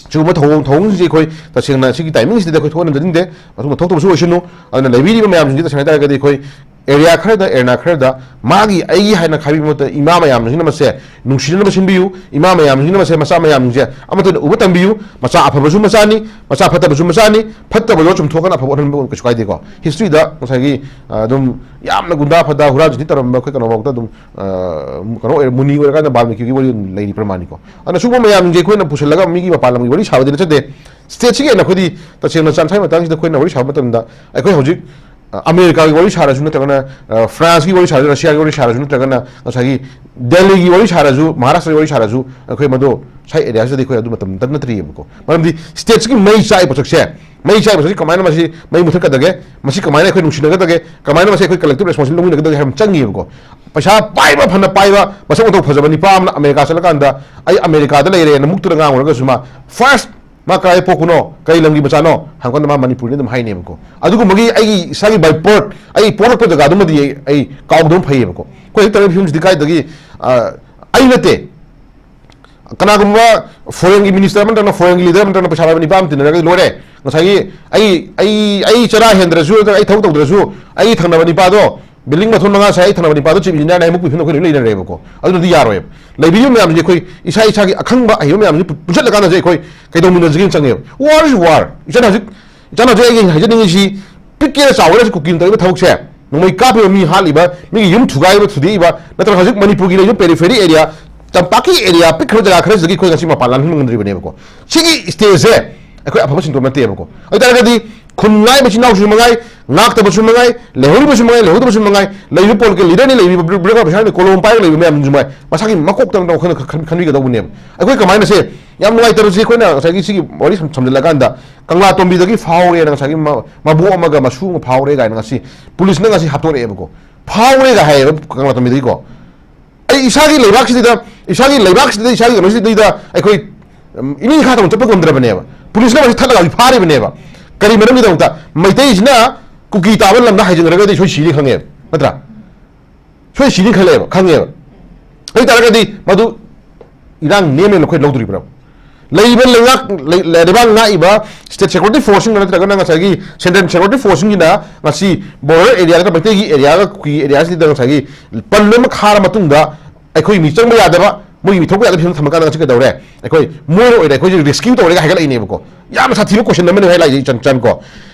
ꯁꯤꯒꯨꯝꯕ ꯊꯧꯑꯣꯡ, ꯊꯧꯑꯣꯡꯁꯤꯡꯁꯤ ꯑꯩꯈꯣꯏ ꯇꯁꯦꯡꯅ ꯁꯤꯒꯤ timingꯁꯤꯗ ꯑꯩꯈꯣꯏ ꯊꯣꯛꯍꯟꯅꯖꯅꯤꯡꯗꯦ꯫ ꯃꯇꯨꯡꯗ ꯊꯣꯛꯇꯕꯁꯨ ꯑꯣꯏꯁꯅꯨ꯫ ꯑꯗꯨꯅ ꯂꯩꯕꯤꯔꯤꯕ ꯃꯌꯥꯝꯁꯤꯡꯁꯤ ꯇꯁꯦꯡꯅ ꯍꯥꯏꯇꯥꯔꯒꯗꯤ ꯑꯩꯈꯣꯏ area ꯈꯔꯗ, ꯑꯦꯔꯅꯥ ꯈꯔꯗ ꯃꯥꯒꯤ, ꯑꯩꯒꯤ ꯍꯥꯏꯅ ꯈꯥꯏꯕꯤꯕ ꯃꯍꯨꯠꯇ ꯏꯃꯥ ꯃꯌꯥꯝꯁꯤꯡꯁꯤꯅ ꯃꯁꯦ ꯅꯨꯡꯁꯤꯅꯅꯕ ꯁꯤꯟꯕꯤꯌꯨ꯫ ꯏꯃꯥ ꯃꯌꯥꯝꯁꯤꯡꯁꯤꯅ ꯃꯁꯦ ꯃꯆꯥ ꯃꯌꯥꯝꯁꯤꯡꯁꯦ ꯑꯃꯠꯇ ꯑꯣꯏꯅ ꯎꯕ ꯇꯝꯕꯤꯌꯨ꯫ ꯃꯆꯥ ꯑꯐꯕꯁꯨ ꯃꯆꯥꯅꯤ, ꯃꯆꯥ ꯐꯠꯇꯕꯁꯨ ꯃꯆꯥꯅꯤ꯫ ꯐꯠꯇꯕꯗꯣ ꯆꯨꯝꯊꯣꯛꯀꯅ ꯑꯐꯕ ꯑꯣꯟꯍꯟꯕ ꯀꯩꯁꯨ ꯀꯥꯏꯗꯦꯀꯣ꯫ Historyꯗ ꯉꯁꯥꯏꯒꯤ, ꯑ, ꯑꯗꯨꯝ ꯌꯥꯝꯅ ꯒꯨꯟꯗꯥ ꯐꯗꯥ ꯍꯨꯔꯥꯟ ꯆꯤꯟꯊꯤ ꯇꯧꯔꯝꯕ ꯑꯩꯈꯣꯏ ꯀꯩꯅꯣꯐꯥꯎꯗ ꯑꯗꯨꯝ, ꯑ, ꯀꯩꯅꯣ ꯑꯣꯏꯔꯦ, ꯃꯨꯅꯤ ꯑꯣꯏꯔꯀꯥꯟꯗ ꯕꯥꯜꯃꯤꯀꯤꯒꯤ ꯋꯥꯔꯤ ꯑꯗꯨꯝ ꯂꯩꯔꯤ ꯄ꯭ꯔꯃꯥꯟꯅꯤꯀꯣ꯫ ꯑꯗꯨꯅ ꯁꯤꯒꯨꯝꯕ ꯃꯌꯥꯝꯁꯦ ꯑꯩꯈꯣꯏꯅ ꯄꯨꯁꯤꯜꯂꯒ ꯃꯤꯒꯤ ꯃꯄꯥꯟ ꯂꯝꯒꯤ ꯋꯥꯔꯤ ꯁꯥꯕꯗꯤ ꯅꯠꯆꯗꯦ꯫ Stateꯁꯤꯒꯤ ꯑꯣꯏꯅ ꯑꯩꯈꯣꯏꯗꯤ ꯇꯁꯦꯡꯅ ꯆꯥꯟꯁꯥꯏ ꯃꯇꯥꯡꯁꯤꯗ ꯑꯩꯈꯣꯏꯅ ꯋꯥꯔꯤ ꯁꯥꯕ ꯃꯇꯝꯗ ꯑꯩꯈꯣꯏ ꯍꯧꯖꯤꯛ ꯑ, ꯑꯃꯦꯔꯤꯀꯥꯒꯤ ꯋꯥꯔꯤ ꯁꯥꯔꯁꯨ, ꯅꯠꯇ꯭ꯔꯒꯅ, ꯑ, ꯐ꯭ꯔꯥꯟꯁꯀꯤ ꯋꯥꯔꯤ ꯁꯥꯔꯁꯨ, ꯔꯁꯤꯌꯥꯒꯤ ꯋꯥꯔꯤ ꯁꯥꯔꯁꯨ, ꯅꯠꯇ꯭ꯔꯒꯅ ꯉꯁꯥꯏꯒꯤ ꯗꯦꯜꯂꯤꯒꯤ ꯋꯥꯔꯤ ꯁꯥꯔꯁꯨ, ꯃꯍꯥꯔꯥꯁꯇ꯭ꯔꯒꯤ ꯋꯥꯔꯤ ꯁꯥꯔꯁꯨ, ꯑꯩꯈꯣꯏ ꯃꯗꯨ ꯁ꯭ꯋꯥꯏ ꯑꯦꯔꯤꯌꯥꯁꯤꯗꯗꯤ ꯑꯩꯈꯣꯏ ꯑꯗꯨ ꯃꯇꯝ ꯅꯠꯇ-, ꯅꯠꯇ꯭ꯔꯤꯑꯕꯀꯣ꯫ ꯃꯔꯝꯗꯤ ꯁ꯭ꯇꯦꯠꯁꯤꯒꯤ ꯃꯩ ꯆꯥꯛꯏ ꯄꯣꯠꯁꯛꯁꯦ, ꯃꯩ ꯆꯥꯛꯏ ꯄꯣꯠꯁꯛꯁꯤ ꯀꯃꯥꯏꯅ ꯃꯁꯤ ꯃꯩ ꯃꯨꯊꯠꯀꯗꯒꯦ, ꯃꯁꯤ ꯀꯃꯥꯏꯅ ꯑꯩꯈꯣꯏ ꯅꯨꯡꯁꯤꯅꯒꯗꯒꯦ, ꯀꯃꯥꯏꯅ ꯃꯁꯤ ꯑꯩꯈꯣꯏ ꯀꯂꯦꯛꯇꯤꯚ ꯔꯦꯁꯄꯣꯟꯁꯤꯕꯤꯂꯤꯇꯤ ꯂꯧꯃꯤꯟꯅꯒꯗꯒꯦ ꯍꯥꯏꯕ ꯑꯃ ꯆꯪꯉꯤꯕꯀꯣ꯫ ꯄꯩꯁꯥ ꯄꯥꯏꯕ, ꯐꯅ ꯄꯥꯏꯕ, ꯃꯁꯛ ꯃꯇꯧ ꯐꯖꯕ ꯅꯤꯄꯥ ꯑꯃꯅ ꯑꯃꯦꯔꯤꯀꯥ ꯆꯠꯂꯀꯥꯟꯗ, "ꯑꯩ ꯑꯃꯦꯔꯤꯀꯥꯗ ꯂꯩꯔꯦꯅ" ꯃꯨꯛꯇꯨꯗ ꯉꯥꯡꯉꯨꯔꯒꯁꯨ, ꯃꯥ ꯐꯥꯔꯁ ꯃꯥ ꯀꯗꯥꯏ ꯄꯣꯛꯄꯅꯣ, ꯀꯔꯤ ꯂꯝꯒꯤ ꯃꯆꯥꯅꯣ ꯍꯪꯀꯥꯟꯗ ꯃꯥ ꯃꯅꯤꯄꯨꯔꯅꯤ ꯑꯗꯨꯝ ꯍꯥꯏꯅꯦꯕꯀꯣ꯫ ꯑꯗꯨꯒꯨꯝꯕꯒꯤ ꯑꯩꯒꯤ ꯏꯁꯥꯒꯤ by birth, ꯑꯩ ꯄꯣꯛꯂꯛꯄ ꯖꯒꯥꯗꯨꯃꯗꯤ ꯑꯩ, ꯑꯩ ꯀꯥꯎꯗꯕ ꯐꯩꯌꯦꯕꯀꯣ꯫ ꯑꯩꯈꯣꯏ ꯍꯧꯖꯤꯛ ꯇꯧꯔꯤꯕ ꯐꯤꯕꯝꯁꯤꯗꯤ ꯀꯥꯏꯗꯒꯤ, ꯑ, ꯑꯩ ꯅꯠꯇꯦ, ꯀꯅꯥꯒꯨꯝꯕ ꯐꯣꯔꯦꯟꯒꯤ ꯃꯤꯅꯤꯁꯇꯔ ꯑꯃ ꯅꯠꯇ꯭ꯔꯒꯅ ꯐꯣꯔꯦꯟꯒꯤ ꯂꯤꯗꯔ ꯑꯃ ꯅꯠꯇ꯭ꯔꯒꯅ ꯄꯩꯁꯥ ꯄꯥꯏꯕ ꯅꯤꯄꯥ ꯑꯃ ꯇꯤꯟꯅꯔꯒꯗꯤ ꯂꯣꯏꯔꯦ꯫ ꯉꯁꯥꯏꯒꯤ ꯑꯩ, ꯑꯩ, ꯑꯩ ꯆꯔꯥ ꯍꯦꯟꯗ꯭ꯔꯁꯨ, ꯅꯠꯇ꯭ꯔꯒ ꯑꯩ ꯊꯕꯛ ꯇꯧꯗ꯭ꯔꯁꯨ, ꯑꯩꯒꯤ ꯊꯪꯅꯕ ꯅꯤꯄꯥꯗꯣ building ꯃꯊꯣꯟ ꯃꯉꯥ ꯁꯥꯏ, ꯑꯩ ꯊꯪꯅꯕ ꯅꯤꯄꯥꯗꯣ chief engineer ꯅꯤ, ꯑꯩ ꯃꯨꯛ ꯄꯤꯐꯝꯗ ꯑꯩꯈꯣꯏ ꯂꯣꯏ ꯂꯩꯅꯔꯦꯕꯀꯣ꯫ ꯑꯗꯨꯅꯗꯤ ꯌꯥꯔꯣꯏꯕ꯫ ꯂꯩꯕꯤꯔꯤꯕ ꯃꯌꯥꯝꯁꯦ ꯑꯩꯈꯣꯏ ꯏꯁꯥ ꯏꯁꯥꯒꯤ ꯑꯈꯪꯕ ꯑꯍꯩꯕ ꯃꯌꯥꯝꯁꯦ ꯄꯨ-, ꯄꯨꯟꯁꯤꯜꯂꯀꯥꯟꯗꯁꯦ ꯑꯩꯈꯣꯏ ꯀꯩꯗꯧꯃꯤꯟꯅꯁꯤꯒꯦꯅ ꯆꯪꯉꯦꯕ꯫ War is war꯫ ꯏꯆꯥꯅ ꯍꯧꯖꯤꯛ, ꯏꯆꯥꯅ ꯍꯧꯖꯤꯛ ꯑꯩꯒꯤ ꯍꯥꯏꯖꯅꯤꯡꯉꯤꯁꯤ, ꯄꯤꯛꯀꯦꯔꯥ ꯆꯥꯎꯒꯦꯔꯥ ꯁꯤ ꯀꯨꯀꯤꯅ ꯇꯧꯔꯤꯕ ꯊꯕꯛꯁꯦ, ꯅꯣꯡꯃꯩ ꯀꯥꯞꯄꯤꯕ ꯃꯤ ꯍꯥꯠꯂꯤꯕ, ꯃꯤꯒꯤ ꯌꯨꯝ ꯊꯨꯒꯥꯏꯕ ꯊꯨꯗꯦꯛꯏꯕ, ꯅꯠꯇ꯭ꯔꯒ ꯍꯧꯖꯤꯛ ꯃꯅꯤꯄꯨꯔꯒꯤ ꯂꯩꯔꯤꯕ periphery area, ꯇꯝꯄꯥꯛꯀꯤ area ꯄꯤꯛꯈ꯭ꯔꯕ ꯖꯒꯥ ꯈꯔꯁꯤꯗꯒꯤ ꯑꯩꯈꯣꯏ ꯉꯁꯤ ꯃꯄꯥꯟ ꯂꯥꯟꯍꯟꯕ ꯉꯝꯗ꯭ꯔꯤꯕꯅꯦꯕꯀꯣ꯫ ꯁꯤꯒꯤ stageꯁꯦ ꯑꯩꯈꯣꯏ ꯑꯐꯕ ꯁꯤꯟꯗꯣꯛ ꯅꯠꯇꯦꯕꯀꯣ꯫ ꯑꯗꯨ ꯇꯥꯔꯒꯗꯤ ꯈꯨꯟ ꯉꯥꯛꯏ ꯃꯆꯤꯟ ꯃꯅꯥꯎꯁꯨ ꯃꯉꯥꯏ, ꯉꯥꯛꯇꯕꯁꯨ ꯃꯉꯥꯏ, ꯂꯩꯍꯧꯔꯤꯕꯁꯨ ꯃꯉꯥꯏ, ꯂꯩꯍꯧꯗꯕꯁꯨ ꯃꯉꯥꯏ, ꯂꯩꯔꯤꯕ political leaderꯅꯤ, ꯂꯩꯔꯤꯕ bureau-, bureaucrat ꯄꯩꯁꯥꯅꯤ, ꯀꯣꯂꯣꯝ ꯄꯥꯏꯔꯒ ꯂꯩꯕ ꯃꯌꯥꯝꯁꯨ ꯃꯉꯥꯏ, ꯃꯁꯥꯒꯤ ꯃꯀꯣꯛꯇ ꯋꯥꯈꯜ ꯈꯟ-, ꯈꯟꯕꯤꯒꯗꯧꯕꯅꯦꯕ꯫ ꯑꯩꯈꯣꯏ ꯀꯃꯥꯏꯅ ꯁꯦ ꯌꯥꯝ ꯅꯨꯡꯉꯥꯏꯇꯕꯁꯤ, ꯑꯩꯈꯣꯏꯅ ꯉꯁꯥꯏꯒꯤ ꯁꯤꯒꯤ ꯋꯥꯔꯤ ꯁꯝ-, ꯁꯝꯖꯤꯜꯂꯀꯥꯟꯗ, ꯀꯪꯂꯥꯇꯣꯝꯕꯤꯗꯒꯤ ꯐꯥꯍꯧꯔꯦꯅ, ꯉꯁꯥꯏꯒꯤ ꯃ-, ꯃꯕꯣꯛ ꯑꯃꯒ ꯃꯁꯨ ꯑꯃ ꯐꯥꯍꯧꯔꯦ ꯀꯥꯏꯅ ꯉꯁꯤ ꯄꯨꯂꯤꯁꯅ ꯉꯁꯤ ꯍꯥꯞꯇꯣꯔꯛꯑꯦꯕꯀꯣ꯫ ꯐꯥꯍꯧꯔꯦꯒ ꯍꯥꯏꯌꯦꯕ ꯀꯪꯂꯥꯇꯣꯝꯕꯤꯗꯒꯤꯀꯣ꯫ ꯑꯩ ꯏꯁꯥꯒꯤ ꯂꯩꯕꯥꯛꯁꯤꯗ, ꯏꯁꯥꯒꯤ ꯂꯩꯕꯥꯛꯁꯤꯗ, ꯏꯁꯥꯒꯤ ꯀꯩꯅꯣꯁꯤꯗꯩꯗ ꯑꯩꯈꯣꯏ, ꯎꯝ, ꯏꯃꯤꯠ ꯏꯈꯥ ꯊꯝꯅ ꯆꯠꯄ ꯉꯝꯗ꯭ꯔꯕꯅꯦꯕ꯫ ꯄꯨꯂꯤꯁꯅ ꯃꯁꯤ ꯊꯠꯂꯒ ꯍꯧꯖꯤꯛ ꯐꯥꯔꯤꯕꯅꯦꯕ꯫ ꯀꯔꯤ ꯃꯔꯝꯒꯤꯗꯃꯛꯇ? ꯃꯩꯇꯩꯁꯤꯅ ꯀꯨꯀꯤ ꯇꯥꯕ ꯂꯝꯗ ꯍꯥꯏꯖꯤꯟꯈ꯭ꯔꯒꯗꯤ ꯁꯣꯏ ꯁꯤꯅꯤ ꯈꯪꯉꯦꯕ, ꯅꯠꯇ꯭ꯔꯥ? ꯁꯣꯏ ꯁꯤꯅꯤ ꯈꯜꯂꯦꯕ, ꯈꯪꯉꯦꯕ꯫ ꯑꯗꯨ ꯑꯣꯏ ꯇꯥꯔꯒꯗꯤ ꯃꯗꯨ ꯏꯔꯥꯡ ꯅꯦꯝꯃꯦꯅ ꯑꯩꯈꯣꯏ ꯂꯧꯗꯣꯔꯤꯕ꯭ꯔꯥ? ꯂꯩꯔꯤꯕ ꯂꯩꯉꯥꯛ, ꯂꯩ-, ꯂꯩꯕꯥꯛ ꯉꯥꯛꯏꯕ state security forceꯁꯤꯡꯅ ꯅꯠꯇ꯭ꯔꯒꯅ ꯉꯁꯥꯏꯒꯤ central security forceꯁꯤꯡꯁꯤꯅ ꯉꯁꯤ border areaꯒ ꯃꯩꯇꯩꯒꯤ areaꯒ ꯀꯨꯀꯤ areaꯁꯤꯗ ꯉꯁꯥꯏꯒꯤ ꯄꯟ ꯑꯃ ꯈꯥꯔ ꯃꯇꯨꯡꯗ ꯑꯩꯈꯣꯏ ꯃꯤ ꯆꯪꯕ ꯌꯥꯗꯕ, ꯃꯣꯏꯒꯤ ꯃꯤ ꯊꯣꯛꯄ ꯌꯥꯗꯕ ꯐꯤꯕꯝ ꯊꯝꯃꯀꯥꯟꯗ ꯉꯁꯤ ꯀꯩꯗꯧꯔꯦ? ꯑꯩꯈꯣꯏ ꯃꯣꯏꯅ ꯑꯣꯏꯅ ꯑꯩꯈꯣꯏꯁꯦ rescue ꯇꯧꯔꯦꯒ ꯍꯥꯏꯒꯠꯂꯛꯏꯅꯦꯕꯀꯣ꯫ ꯌꯥꯝꯅ ꯁꯥꯊꯤꯕ question ꯑꯃꯅꯦ ꯍꯥꯏ ꯂꯥꯛꯏꯁꯦ ꯏꯆꯟ ꯆꯟ ꯀꯣ꯫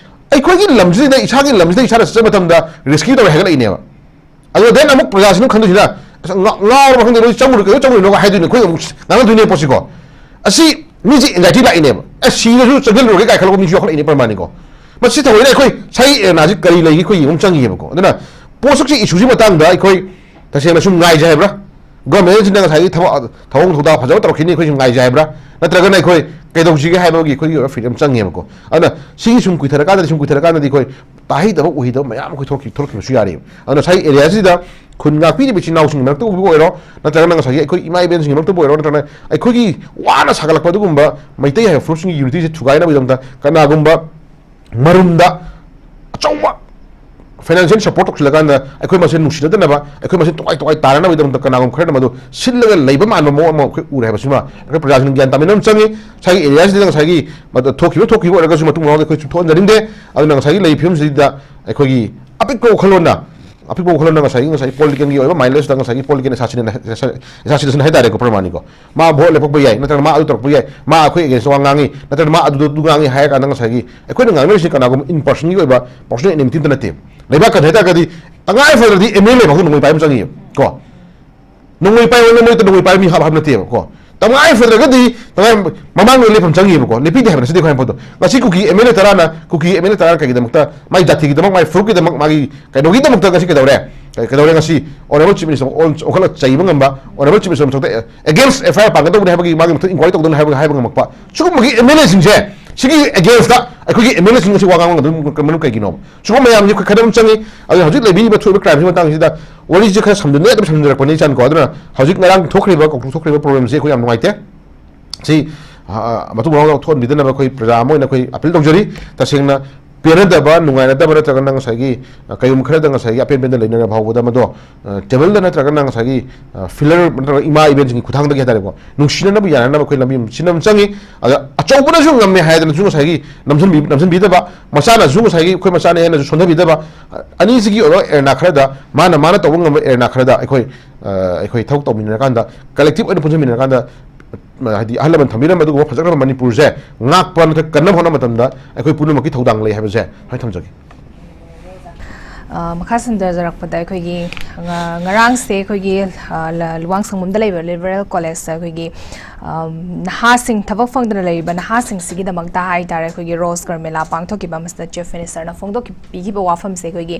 ꯑꯩꯈꯣꯏꯒꯤ ꯂꯝꯁꯤꯗ, ꯏꯁꯥꯒꯤ ꯂꯝꯁꯤꯗ ꯏꯁꯥꯅ ꯆꯠꯆꯕ ꯃꯇꯝꯗ rescue ꯇꯧꯔꯦ ꯍꯥꯏꯒꯠꯂꯛꯏꯅꯦꯕ꯫ ꯑꯗꯨꯒ then ꯑꯃꯨꯛ ꯄ꯭ꯔꯖꯥꯁꯤꯅ ꯈꯟꯗꯣꯏꯁꯤꯅ, "ꯑꯁ, ꯉꯥ-, ꯉꯥꯎꯔꯕ ꯈꯪꯗꯦ, ꯅꯣꯏ ꯆꯪꯉꯨꯔꯣꯏ, ꯀꯩꯗꯧ ꯆꯪꯉꯨꯔꯤꯅꯣ?" ꯍꯥꯏꯗꯣꯏꯅꯦ, ꯑꯩꯈꯣꯏ ꯑꯃꯨꯛ ꯉꯥꯡꯅꯗꯣꯏꯅꯦ ꯄꯣꯠꯁꯤꯀꯣ꯫ ꯑꯁꯤ ꯃꯤꯁꯦ anxiety ꯂꯥꯛꯏꯅꯦꯕ꯫ "ꯑꯦ, ꯁꯤꯔꯁꯨ ꯆꯪꯁꯤꯜꯂꯨꯔꯒꯦ" ꯀꯥꯏ ꯈꯜꯂꯛꯄ ꯃꯤꯁꯨ ꯌꯥꯎꯈꯠꯂꯛꯏꯅꯦ ꯄ꯭ꯔꯃꯥꯅꯤꯀꯣ꯫ ꯃꯁꯤ ꯊꯑꯣꯏꯅ ꯑꯩꯈꯣꯏ ꯁꯥꯏ ꯑꯦꯔꯦꯅꯥꯁꯤ ꯀꯔꯤ ꯂꯩꯒꯦ ꯑꯩꯈꯣꯏ ꯌꯦꯡꯕ ꯑꯃ ꯆꯪꯉꯤꯕꯀꯣ꯫ ꯑꯗꯨꯅ ꯄꯣꯠꯁꯛꯁꯤ ꯏꯁꯨꯁꯤ ꯃꯇꯥꯡꯗ ꯑꯩꯈꯣꯏ ꯇꯁꯦꯡꯅ ꯁꯨꯝ ꯉꯥꯏꯖꯩ ꯍꯥꯏꯕ꯭ꯔꯥ? ꯒꯣꯔꯃꯦꯟꯁꯤꯅ ꯉꯁꯥꯏꯒꯤ ꯊꯕꯛ ꯊꯧꯑꯣꯡ ꯊꯧꯗꯥ ꯐꯖꯕ ꯇꯧꯔꯛꯈꯤꯅꯤ, ꯑꯩꯈꯣꯏ ꯁꯨꯝ ꯉꯥꯏꯖꯩ ꯍꯥꯏꯕ꯭ꯔꯥ? ꯅꯠꯇ꯭ꯔꯒꯅ ꯑꯩꯈꯣꯏ ꯀꯩꯗꯧꯁꯤꯒꯦ ꯍꯥꯏꯕꯒꯤ ꯑꯩꯈꯣꯏꯒꯤ ꯑꯣꯏꯕ ꯐꯤꯔꯦꯞ ꯑꯃ ꯆꯪꯉꯦꯕꯀꯣ꯫ ꯑꯗꯨꯅ ꯁꯤꯒꯤ ꯁꯨꯝ ꯀꯨꯏꯊꯔꯀꯥꯟꯗꯗꯤ, ꯁꯨꯝ ꯀꯨꯏꯊꯔꯀꯥꯟꯗꯗꯤ ꯑꯩꯈꯣꯏ ꯇꯥꯍꯩꯗꯕ ꯎꯍꯩꯗꯕ ꯃꯌꯥꯝ ꯑꯩꯈꯣꯏ ꯊꯣꯛꯈꯤ-, ꯊꯣꯛꯂꯛꯈꯤꯕꯁꯨ ꯌꯥꯔꯤꯕ꯫ ꯑꯗꯨꯅ ꯁꯥꯏ ꯑꯦꯔꯤꯌꯥꯁꯤꯗ ꯈꯨꯟ ꯉꯥꯛꯄꯤꯔꯤꯕ ꯏꯆꯤꯟ ꯏꯅꯥꯎꯁꯤꯡꯒꯤ ꯃꯔꯛꯇꯕꯨ ꯑꯣꯏꯔꯣ, ꯅꯠꯇ꯭ꯔꯒꯅ ꯉꯁꯥꯏꯒꯤ ꯑꯩꯈꯣꯏ ꯏꯃꯥ ꯏꯕꯦꯟꯁꯤꯡꯒꯤ ꯃꯔꯛꯇꯕꯨ ꯑꯣꯏꯔꯣ, ꯅꯠꯇ꯭ꯔꯒꯅ ꯑꯩꯈꯣꯏꯒꯤ ꯋꯥꯅ ꯁꯥꯒꯠꯂꯛꯄ ꯑꯗꯨꯒꯨꯝꯕ ꯃꯩꯇꯩ ꯍꯥꯏꯕ ꯐꯨꯔꯨꯞꯁꯤꯡꯒꯤ ꯌꯨꯅꯤꯇꯤꯁꯦ ꯊꯨꯒꯥꯏꯅꯕꯒꯤꯗꯃꯛꯇ ꯀꯅꯥꯒꯨꯝꯕ ꯃꯔꯨꯝꯗ ꯑꯆꯧꯕ ꯐꯥꯏꯅꯥꯟꯁꯤꯌꯦꯜ ꯁꯄꯣꯔꯠ ꯇꯧꯁꯤꯜꯂꯀꯥꯟꯗ ꯑꯩꯈꯣꯏ ꯃꯁꯦꯟ ꯅꯨꯡꯁꯤꯅꯗꯅꯕ, ꯑꯩꯈꯣꯏ ꯃꯁꯦꯟ ꯇꯣꯈꯥꯏ ꯇꯣꯈꯥꯏ ꯇꯥꯔꯅꯕꯒꯤꯗꯃꯛꯇ ꯀꯅꯥꯒꯨꯝꯕ ꯈꯔꯅ ꯃꯗꯨ ꯁꯤꯜꯂꯒ ꯂꯩꯕ ꯃꯥꯟꯕ ꯃꯑꯣꯡ ꯑꯃ ꯑꯩꯈꯣꯏ ꯎꯔꯦ ꯍꯥꯏꯕꯁꯤꯃ ꯑꯩꯈꯣꯏ ꯄ꯭ꯔꯖꯥꯁꯤꯡꯅ ꯒ꯭ꯌꯥꯟ ꯇꯥꯃꯤꯟꯅꯕ ꯑꯃ ꯆꯪꯉꯤ꯫ ꯉꯁꯥꯏꯒꯤ ꯑꯦꯔꯤꯌꯥꯁꯤꯗ ꯉꯁꯥꯏꯒꯤ ꯃꯗꯨ ꯊꯣꯛꯈꯤꯕ ꯊꯣꯛꯈꯤꯕ ꯑꯣꯏꯔꯒꯁꯨ ꯃꯇꯨꯡ ꯃꯅꯥꯎꯗ ꯑꯩꯈꯣꯏ ꯆꯨꯝꯊꯣꯛꯍꯟꯖꯅꯤꯡꯗꯦ꯫ ꯑꯗꯨꯅ ꯉꯁꯥꯏꯒꯤ ꯂꯩꯔꯤꯕ ꯐꯤꯕꯝꯁꯤꯗ ꯑꯩꯈꯣꯏꯒꯤ ꯑꯄꯤꯛꯄ ꯋꯥꯈꯜꯂꯣꯟꯅ, ꯑꯄꯤꯛꯄ ꯋꯥꯈꯜꯂꯣꯟꯅ ꯉꯁꯥꯏꯒꯤ, ꯉꯁꯥꯏꯒꯤ ꯄꯣꯂꯤꯇꯤꯀꯦꯜꯒꯤ ꯑꯣꯏꯕ ꯃꯥꯏꯟꯂꯦꯁꯇ ꯉꯁꯥꯏꯒꯤ ꯄꯣꯂꯤꯇꯤꯀꯦꯜ ꯑꯦꯁꯥꯁꯤꯅꯦꯁꯟ ꯍꯥꯏ ꯇꯥꯔꯦꯀꯣ, ꯄ꯭ꯔꯃꯥꯅꯤꯀꯣ꯫ ꯃꯥ ꯚꯣꯠ ꯂꯦꯞꯄꯛꯄ ꯌꯥꯏ, ꯅꯠꯇ꯭ꯔꯒ ꯃꯥ ꯑꯗꯨ ꯇꯧꯔꯛꯄ ꯌꯥꯏ, ꯃꯥ ꯑꯩꯈꯣꯏ ꯑꯦꯒꯦꯟꯁꯇ ꯋꯥ ꯉꯥꯡꯉꯤ, ꯅꯠꯇ꯭ꯔꯒ ꯃꯥ ꯑꯗꯨꯗ ꯑꯗꯨ ꯉꯥꯡꯉꯤ ꯍꯥꯏꯔ ꯀꯥꯟꯗ ꯉꯁꯥꯏꯒꯤ ꯑꯩꯈꯣꯏꯅ ꯉꯥꯡꯅꯔꯤꯁꯤ ꯀꯅꯥꯒꯨꯝꯕ ꯏꯟ ꯄꯔꯁꯟꯒꯤ ꯑꯣꯏꯕ ꯄꯔꯁꯣꯅꯦꯜ ꯑꯦꯅꯤꯃꯤꯇꯤ ꯑꯝꯇ ꯅꯠꯇꯦꯕ꯫ ꯂꯩꯕꯥꯛ ꯀꯟꯅ ꯍꯥꯏ ꯇꯥꯔꯒꯗꯤ ꯇꯉꯥꯏ ꯐꯗ꯭ꯔꯗꯤ ꯑꯦꯝ ꯑꯦꯜ ꯑꯦ ꯐꯥꯎꯗ ꯅꯣꯡꯃꯩ ꯄꯥꯏꯕ ꯑꯃ ꯆꯪꯉꯤꯕ ꯀꯣ꯫ ꯅꯣꯡꯃꯩ ꯄꯥꯏꯕ, ꯅꯣꯡꯃꯩꯗ ꯅꯣꯡꯃꯩ ꯄꯥꯏꯕ ꯃꯤ ꯍꯥꯞ ꯍꯥꯞ ꯅꯠꯇꯦꯕ ꯀꯣ꯫ ꯇꯉꯥꯏ ꯐꯗ꯭ꯔꯒꯗꯤ ꯇꯉꯥꯏ ꯃꯃꯥꯡꯗ ꯂꯦꯞꯐꯝ ꯆꯪꯉꯤꯕꯀꯣ, ꯂꯦꯞꯄꯤꯗꯦ ꯍꯥꯏꯕ ꯅꯠꯆꯗꯦ ꯑꯩꯈꯣꯏ ꯍꯥꯏꯕ ꯄꯣꯠꯇꯣ꯫ ꯉꯁꯤ ꯀꯨꯀꯤ ꯑꯦꯝ ꯑꯦꯜ ꯑꯦ ꯇꯔꯥꯅ, ꯀꯨꯀꯤ ꯑꯦꯝ ꯑꯦꯜ ꯑꯦ ꯇꯔꯥꯅ ꯀꯩꯒꯤꯗꯃꯛꯇ, ꯃꯥꯒꯤ ꯖꯥꯇꯤꯒꯤꯗꯃꯛ, ꯃꯥꯒꯤ ꯐꯨꯔꯨꯞꯀꯤꯗꯃꯛ, ꯃꯥꯒꯤ ꯀꯩꯅꯣꯒꯤꯗꯃꯛꯇ ꯉꯁꯤ ꯀꯩꯗꯧꯔꯦ? ꯀꯩ-, ꯀꯩꯗꯧꯔꯦ ꯉꯁꯤ? ꯑꯣꯅꯔꯦꯕꯜ ꯆꯤꯐ ꯃꯤꯅꯤꯁꯇꯔ ꯑꯣꯟ-, ꯑꯣꯟꯈꯠꯂ ꯆꯩꯕ ꯉꯝꯕ, ꯑꯣꯅꯔꯦꯕꯜ ꯆꯤꯐ ꯃꯤꯅꯤꯁꯇꯔ ꯃꯊꯛꯇ ꯑꯦ-, ꯑꯦꯒꯦꯟꯁ ꯑꯦꯐ ꯑꯥꯏ ꯑꯥꯔ ꯄꯥꯟꯒꯗꯧꯕꯅꯤ ꯍꯥꯏꯕꯒꯤ ꯃꯥꯒꯤ ꯃꯊꯛ ꯏꯟꯀ꯭ꯋꯥꯏꯔꯤ ꯇꯧꯗꯧꯅꯤ ꯍꯥꯏꯕ, ꯍꯥꯏꯕ ꯉꯝꯃꯛꯄ, ꯁꯤꯒꯨꯝꯕꯒꯤ ꯑꯦꯝ ꯑꯦꯜ ꯑꯦꯁꯤꯡꯁꯦ, ꯁꯤꯒꯤ ꯑꯦꯒꯦꯟꯁꯇ ꯑꯩꯈꯣꯏꯒꯤ ꯑꯦꯝ ꯑꯦꯜ ꯑꯦꯁꯤꯡ ꯑꯁꯤ ꯋꯥ ꯉꯥꯡꯕ ꯉꯝꯗꯕ ꯃꯔꯝ ꯀꯩꯒꯤꯅꯣꯕ? ꯁꯤꯒꯨꯝꯕ ꯃꯌꯥꯝꯁꯤ ꯑꯩꯈꯣꯏ ꯈꯟꯅꯕ ꯑꯃ ꯆꯪꯉꯤ꯫ ꯑꯗꯨꯅ ꯍꯧꯖꯤꯛ ꯂꯩꯕꯤꯔꯤꯕ ꯊꯣꯛꯏꯕ ꯀ꯭ꯔꯥꯏꯝꯁꯤꯒꯤ ꯃꯇꯥꯡꯁꯤꯗ ꯋꯥꯔꯤꯁꯦ ꯈꯔ ꯁꯝꯖꯤꯟꯅꯩ, ꯑꯗꯨꯝ ꯁꯝꯖꯤꯟꯅꯔꯛꯄꯅꯤ ꯏꯆꯥꯅꯀꯣ꯫ ꯑꯗꯨꯅ ꯍꯧꯖꯤꯛ ꯉꯔꯥꯡ ꯊꯣꯛꯈ꯭ꯔꯤꯕ, ꯀꯧꯇ꯭ꯔꯨꯛ ꯊꯣꯛꯈ꯭ꯔꯤꯕ ꯄ꯭ꯔꯣꯕ꯭ꯂꯦꯝꯁꯦ ꯑꯩꯈꯣꯏ ꯌꯥꯝ ꯅꯨꯡꯉꯥꯏꯇꯦ꯫ ꯁꯤ, ꯑ, ꯃꯇꯨꯡ ꯃꯅꯥꯎ ꯊꯣꯛꯍꯟꯕꯤꯗꯅꯕ ꯑꯩꯈꯣꯏ ꯄ꯭ꯔꯖꯥ ꯑꯃ ꯑꯣꯏꯅ ꯑꯩꯈꯣꯏ ꯑꯄꯤꯜ ꯇꯧꯖꯔꯤ꯫ ꯇꯁꯦꯡꯅ ꯄꯦꯟꯅꯗꯕ, ꯅꯨꯡꯉꯥꯏꯅꯗꯕ ꯅꯠꯇ꯭ꯔꯒꯅ ꯉꯁꯥꯏꯒꯤ, ꯑ, ꯀꯩꯒꯨꯝꯕ ꯈꯔꯗ ꯉꯁꯥꯏꯒꯤ ꯑꯄꯦꯟ ꯄꯦꯟꯗ ꯂꯩꯅꯔ ꯐꯥꯎꯕꯗ ꯃꯗꯣ, ꯑ, ꯇꯦꯕꯜꯗ ꯅꯠꯇ꯭ꯔꯒꯅ ꯉꯁꯥꯏꯒꯤ, ꯑ, ꯐꯤꯂꯔ ꯅꯠꯇ꯭ꯔꯒ ꯏꯃꯥ ꯏꯕꯦꯟꯁꯤꯡꯒꯤ ꯈꯨꯠꯊꯥꯡꯗꯒꯤ ꯍꯥꯏꯇꯥꯔꯦꯀꯣ, ꯅꯨꯡꯁꯤꯅꯅꯕ ꯌꯥꯅꯅꯕ ꯑꯩꯈꯣꯏ ꯂꯝꯕꯤ ꯑꯃ ꯁꯤꯟꯕ ꯑꯃ ꯆꯪꯉꯤ꯫ ꯑꯗ ꯑꯆꯧꯕꯅꯁꯨ ꯉꯝꯃꯦ ꯍꯥꯏꯗꯅꯁꯨ ꯉꯁꯥꯏꯒꯤ ꯅꯝꯁꯤꯟꯕꯤ-, ꯅꯝꯁꯤꯟꯕꯤꯗꯕ, ꯃꯆꯥꯅꯁꯨ ꯉꯁꯥꯏꯒꯤ ꯑꯩꯈꯣꯏ ꯃꯆꯥꯅꯦ ꯍꯥꯏꯅꯁꯨ ꯁꯣꯟꯊꯕꯤꯗꯕ, ꯑ, ꯑꯅꯤꯁꯤꯒꯤ ꯑꯣꯏꯕ ꯑꯦꯔꯦꯅꯥ ꯈꯔꯗ ꯃꯥꯅ, ꯃꯥꯅ ꯇꯧꯕ ꯉꯝꯕ ꯑꯦꯔꯦꯅꯥ ꯈꯔꯗ ꯑꯩꯈꯣꯏ, ꯑ, ꯑꯩꯈꯣꯏ ꯊꯕꯛ ꯇꯧꯃꯤꯟꯅꯔꯀꯥꯟꯗ, ꯀꯂꯦꯛꯇꯤꯚ ꯑꯣꯏꯅ ꯄꯨꯟꯁꯤꯟꯃꯤꯟꯅꯔꯀꯥꯟꯗ, ꯑ, ꯍꯥꯏꯗꯤ ꯑꯍꯜ ꯂꯃꯟ ꯊꯝꯕꯤꯔꯝꯕ ꯑꯗꯨꯒꯨꯝꯕ ꯐꯖꯈ꯭ꯔꯕ ꯃꯅꯤꯄꯨꯔꯁꯦ ꯉꯥꯛꯄ ꯅꯠꯇ꯭ꯔꯒ ꯀꯟꯅꯕ ꯍꯣꯠꯅꯕ ꯃꯇꯝꯗ ꯑꯩꯈꯣꯏ ꯄꯨꯝꯅꯃꯛꯀꯤ ꯊꯧꯗꯥꯡ ꯂꯩ ꯍꯥꯏꯕꯁꯦ ꯁꯨꯃꯥꯏꯅ ꯊꯝꯖꯒꯦ꯫ ꯑ, ꯃꯈꯥ ꯁꯝꯊꯖꯔꯛꯄꯗ ꯑꯩꯈꯣꯏꯒꯤ ꯉ-, ꯉꯔꯥꯡꯁꯦ ꯑꯩꯈꯣꯏꯒꯤ, ꯑ, ꯂ-, ꯂꯨꯋꯥꯡꯁꯪꯕꯝꯗ ꯂꯩꯕ ꯂꯤꯕꯔꯦꯜ ꯀꯣꯂꯦꯖꯇ ꯑꯩꯈꯣꯏꯒꯤ, ꯅꯍꯥꯁꯤꯡ, ꯊꯕꯛ ꯐꯪꯗꯅ ꯂꯩꯔꯤꯕ ꯅꯍꯥꯁꯤꯡꯁꯤꯒꯤꯗꯃꯛꯇ ꯍꯥꯏꯇꯥꯔꯦ, ꯑꯩꯈꯣꯏꯒꯤ ꯔꯣꯖꯒꯔ ꯃꯦꯂꯥ ꯄꯥꯡꯊꯣꯛꯈꯤꯕ, ꯃꯁꯤꯗ ꯆꯤꯐ ꯃꯤꯅꯤꯁꯇꯔꯅ ꯐꯣꯡꯗꯣꯛꯄꯤꯈꯤꯕ ꯋꯥꯐꯝꯁꯦ ꯑꯩꯈꯣꯏꯒꯤ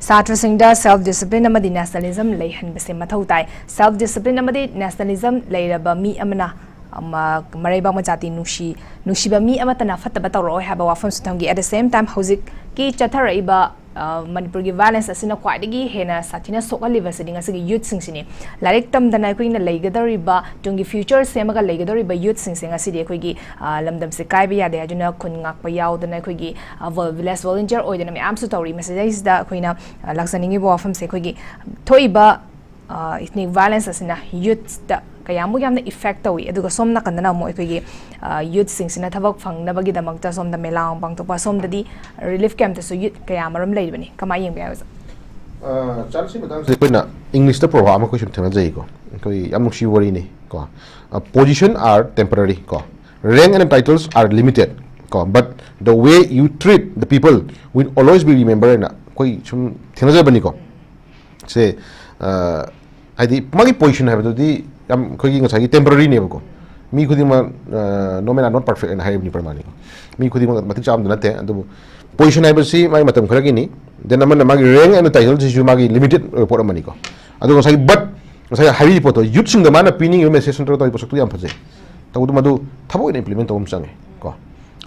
ꯁꯥꯇ꯭ꯔꯁꯤꯡꯗ ꯁꯦꯜꯐ ꯗꯤꯁꯤꯄ꯭ꯂꯤꯟ ꯑꯃꯗꯤ ꯅꯦꯁꯅꯦꯂꯤꯖꯝ ꯂꯩꯍꯟꯕꯁꯦ ꯃꯊꯧ ꯇꯥꯏ꯫ ꯁꯦꯜꯐ ꯗꯤꯁꯤꯄ꯭ꯂꯤꯟ ꯑꯃꯗꯤ ꯅꯦꯁꯅꯦꯂꯤꯖꯝ ꯂꯩꯔꯕ ꯃꯤ ꯑꯃꯅ, ꯑꯃ, ꯃꯔꯩꯕꯥꯛ ꯃꯆꯥꯇꯤ ꯅꯨꯡꯁꯤ, ꯅꯨꯡꯁꯤꯕ ꯃꯤ ꯑꯃꯠꯇꯅ ꯐꯠꯇꯕ ꯇꯧꯔꯛꯑꯣꯏ ꯍꯥꯏꯕ ꯋꯥꯐꯝꯁꯨ ꯊꯝꯈꯤ꯫ At the same time, ꯍꯧꯖꯤꯛꯀꯤ ꯆꯠꯊꯔꯛꯏꯕ, ꯑ, ꯃꯅꯤꯄꯨꯔꯒꯤ ꯚꯥꯏꯂꯦꯟꯁ ꯑꯁꯤꯅ ꯈ꯭ꯋꯥꯏꯗꯒꯤ ꯍꯦꯟꯅ ꯁꯥꯊꯤꯅ ꯁꯣꯛꯍꯜꯂꯤꯕꯁꯤꯗꯤ ꯉꯁꯤꯒꯤ ꯌꯨꯠꯁꯤꯡꯁꯤꯅꯤ꯫ ꯂꯥꯏꯔꯤꯛ ꯇꯝꯗꯅ ꯑꯩꯈꯣꯏꯅ ꯂꯩꯒꯗꯧꯔꯤꯕ, ꯇꯨꯡꯒꯤ ꯐ꯭ꯌꯨꯆꯔ ꯁꯦꯝꯃꯒ ꯂꯩꯒꯗꯧꯔꯤꯕ ꯌꯨꯠꯁꯤꯡꯁꯦ ꯉꯁꯤꯗꯤ ꯑꯩꯈꯣꯏꯒꯤ, ꯑ, ꯂꯝꯗꯝꯁꯦ ꯀꯥꯏꯕ ꯌꯥꯗꯦ ꯍꯥꯏꯗꯨꯅ ꯈꯨꯟ ꯉꯥꯛꯄ ꯌꯥꯎꯗꯅ ꯑꯩꯈꯣꯏꯒꯤ, ꯑ, ꯚꯤꯂꯦꯖ ꯚꯣꯂꯨꯟꯇꯤꯌꯔ ꯑꯣꯏꯗꯅ ꯃꯌꯥꯝꯁꯨ ꯇꯧꯔꯤ꯫ ꯃꯁꯤꯗꯩꯁꯤꯗ ꯑꯩꯈꯣꯏꯅ, ꯑ, ꯂꯥꯛꯆꯅꯤꯡꯉꯤꯕ ꯋꯥꯐꯝꯁꯦ ꯑꯩꯈꯣꯏꯒꯤ ꯊꯣꯛꯏꯕ, ꯑ, ꯏꯊꯅꯤꯛ ꯚꯥꯏꯂꯦꯟꯁ ꯑꯁꯤꯅ ꯌꯨꯠꯁꯇ ꯀꯌꯥꯃꯨꯛ ꯌꯥꯝꯅ ꯏꯐꯦꯛ ꯇꯧꯏ, ꯑꯗꯨꯒ ꯁꯣꯝ ꯅꯥꯀꯟꯗꯅ ꯑꯃꯨꯛ ꯑꯩꯈꯣꯏꯒꯤ, ꯑ, ꯌꯨꯠꯁꯤꯡꯁꯤꯅ ꯊꯕꯛ ꯐꯪꯅꯕꯒꯤꯗꯃꯛꯇ ꯁꯣꯝꯗ ꯃꯦꯂꯥ ꯑꯃ ꯄꯥꯡꯊꯣꯛꯄ, ꯁꯣꯝꯗꯗꯤ ꯔꯤꯂꯤꯐ ꯀꯦꯝꯞꯇꯁꯨ ꯌꯨꯠ ꯀꯌꯥ ꯑꯃꯔꯣꯝ ꯂꯩꯔꯤꯕꯅꯤ꯫ ꯀꯃꯥꯏꯅ ꯌꯦꯡꯕ ꯌꯥꯏ, ꯑꯣꯖꯥ? ꯑ, ꯆꯥꯟꯁꯤ ꯃꯇꯥꯡꯁꯦ ꯑꯩꯈꯣꯏꯅ ꯏꯪꯂꯤꯁꯇ ꯄ꯭ꯔꯣꯚꯥꯕ ꯑꯃ ꯑꯩꯈꯣꯏ ꯁꯨꯝ ꯊꯦꯡꯅꯖꯩꯀꯣ, ꯑꯩꯈꯣꯏ ꯌꯥꯝ ꯅꯨꯡꯁꯤꯕ ꯋꯥꯔꯤꯅꯤ ꯀꯣ꯫ Position are temporary ꯀꯣ, rank and titles are limited ꯀꯣ, but the way you treat the people will always be remembered ꯍꯥꯏꯅ ꯑꯩꯈꯣꯏ ꯁꯨꯝ ꯊꯦꯡꯅꯖꯕꯅꯤꯀꯣ꯫ ꯁꯦ, ꯑ, ꯍꯥꯏꯗꯤ ꯃꯥꯒꯤ ꯄꯣꯖꯤꯁꯟ ꯍꯥꯏꯕꯗꯨꯗꯤ ꯌꯥꯝ ꯑꯩꯈꯣꯏꯒꯤ ꯉꯁꯥꯏꯒꯤ ꯇꯦꯝꯄꯔꯔꯤꯅꯦꯕꯀꯣ꯫ ꯃꯤ ꯈꯨꯗꯤꯡꯃꯛ, ꯑ, "No man are not perfect" ꯍꯥꯏꯅ ꯍꯥꯏꯔꯤꯕꯅꯤ ꯄ꯭ꯔꯃꯥꯟꯅꯤꯀꯣ꯫ ꯃꯤ ꯈꯨꯗꯤꯡꯃꯛ ꯃꯇꯤꯛ ꯆꯥꯕꯗ ꯅꯠꯇꯦ, ꯑꯗꯨꯕꯨ ꯄꯣꯖꯤꯁꯟ ꯍꯥꯏꯕꯁꯤ ꯃꯥꯒꯤ ꯃꯇꯝ ꯈꯔꯒꯤꯅꯤ꯫ Then ꯑꯃꯅ ꯃꯥꯒꯤ ꯔꯦꯡ ꯑꯦꯟ ꯇꯥꯏꯇꯜꯁꯤꯁꯨ ꯃꯥꯒꯤ ꯂꯤꯃꯤꯇꯦꯠ ꯑꯣꯏꯕ ꯄꯣꯠ ꯑꯃꯅꯤꯀꯣ꯫ ꯑꯗꯨꯒ ꯉꯁꯥꯏꯒꯤ, but ꯉꯁꯥꯏ ꯍꯥꯏꯕꯤꯔꯤꯕ ꯄꯣꯠꯇꯣ, ꯌꯨꯠꯁꯤꯡꯗ ꯃꯥꯅ ꯄꯤꯅꯤꯡꯉꯤꯕ ꯃꯦꯁꯦꯖ ꯅꯠꯇ꯭ꯔꯒ ꯇꯧꯔꯤꯕ ꯄꯣꯠꯁꯛꯇꯣ ꯌꯥꯝ ꯐꯖꯩ꯫ ꯇꯧꯕꯗ ꯃꯗꯨ ꯊꯕꯛ ꯑꯣꯏꯅ ꯏꯝꯄ꯭ꯂꯤꯃꯦꯟ ꯇꯧꯕ ꯑꯃ ꯆꯪꯉꯦ ꯀꯣ꯫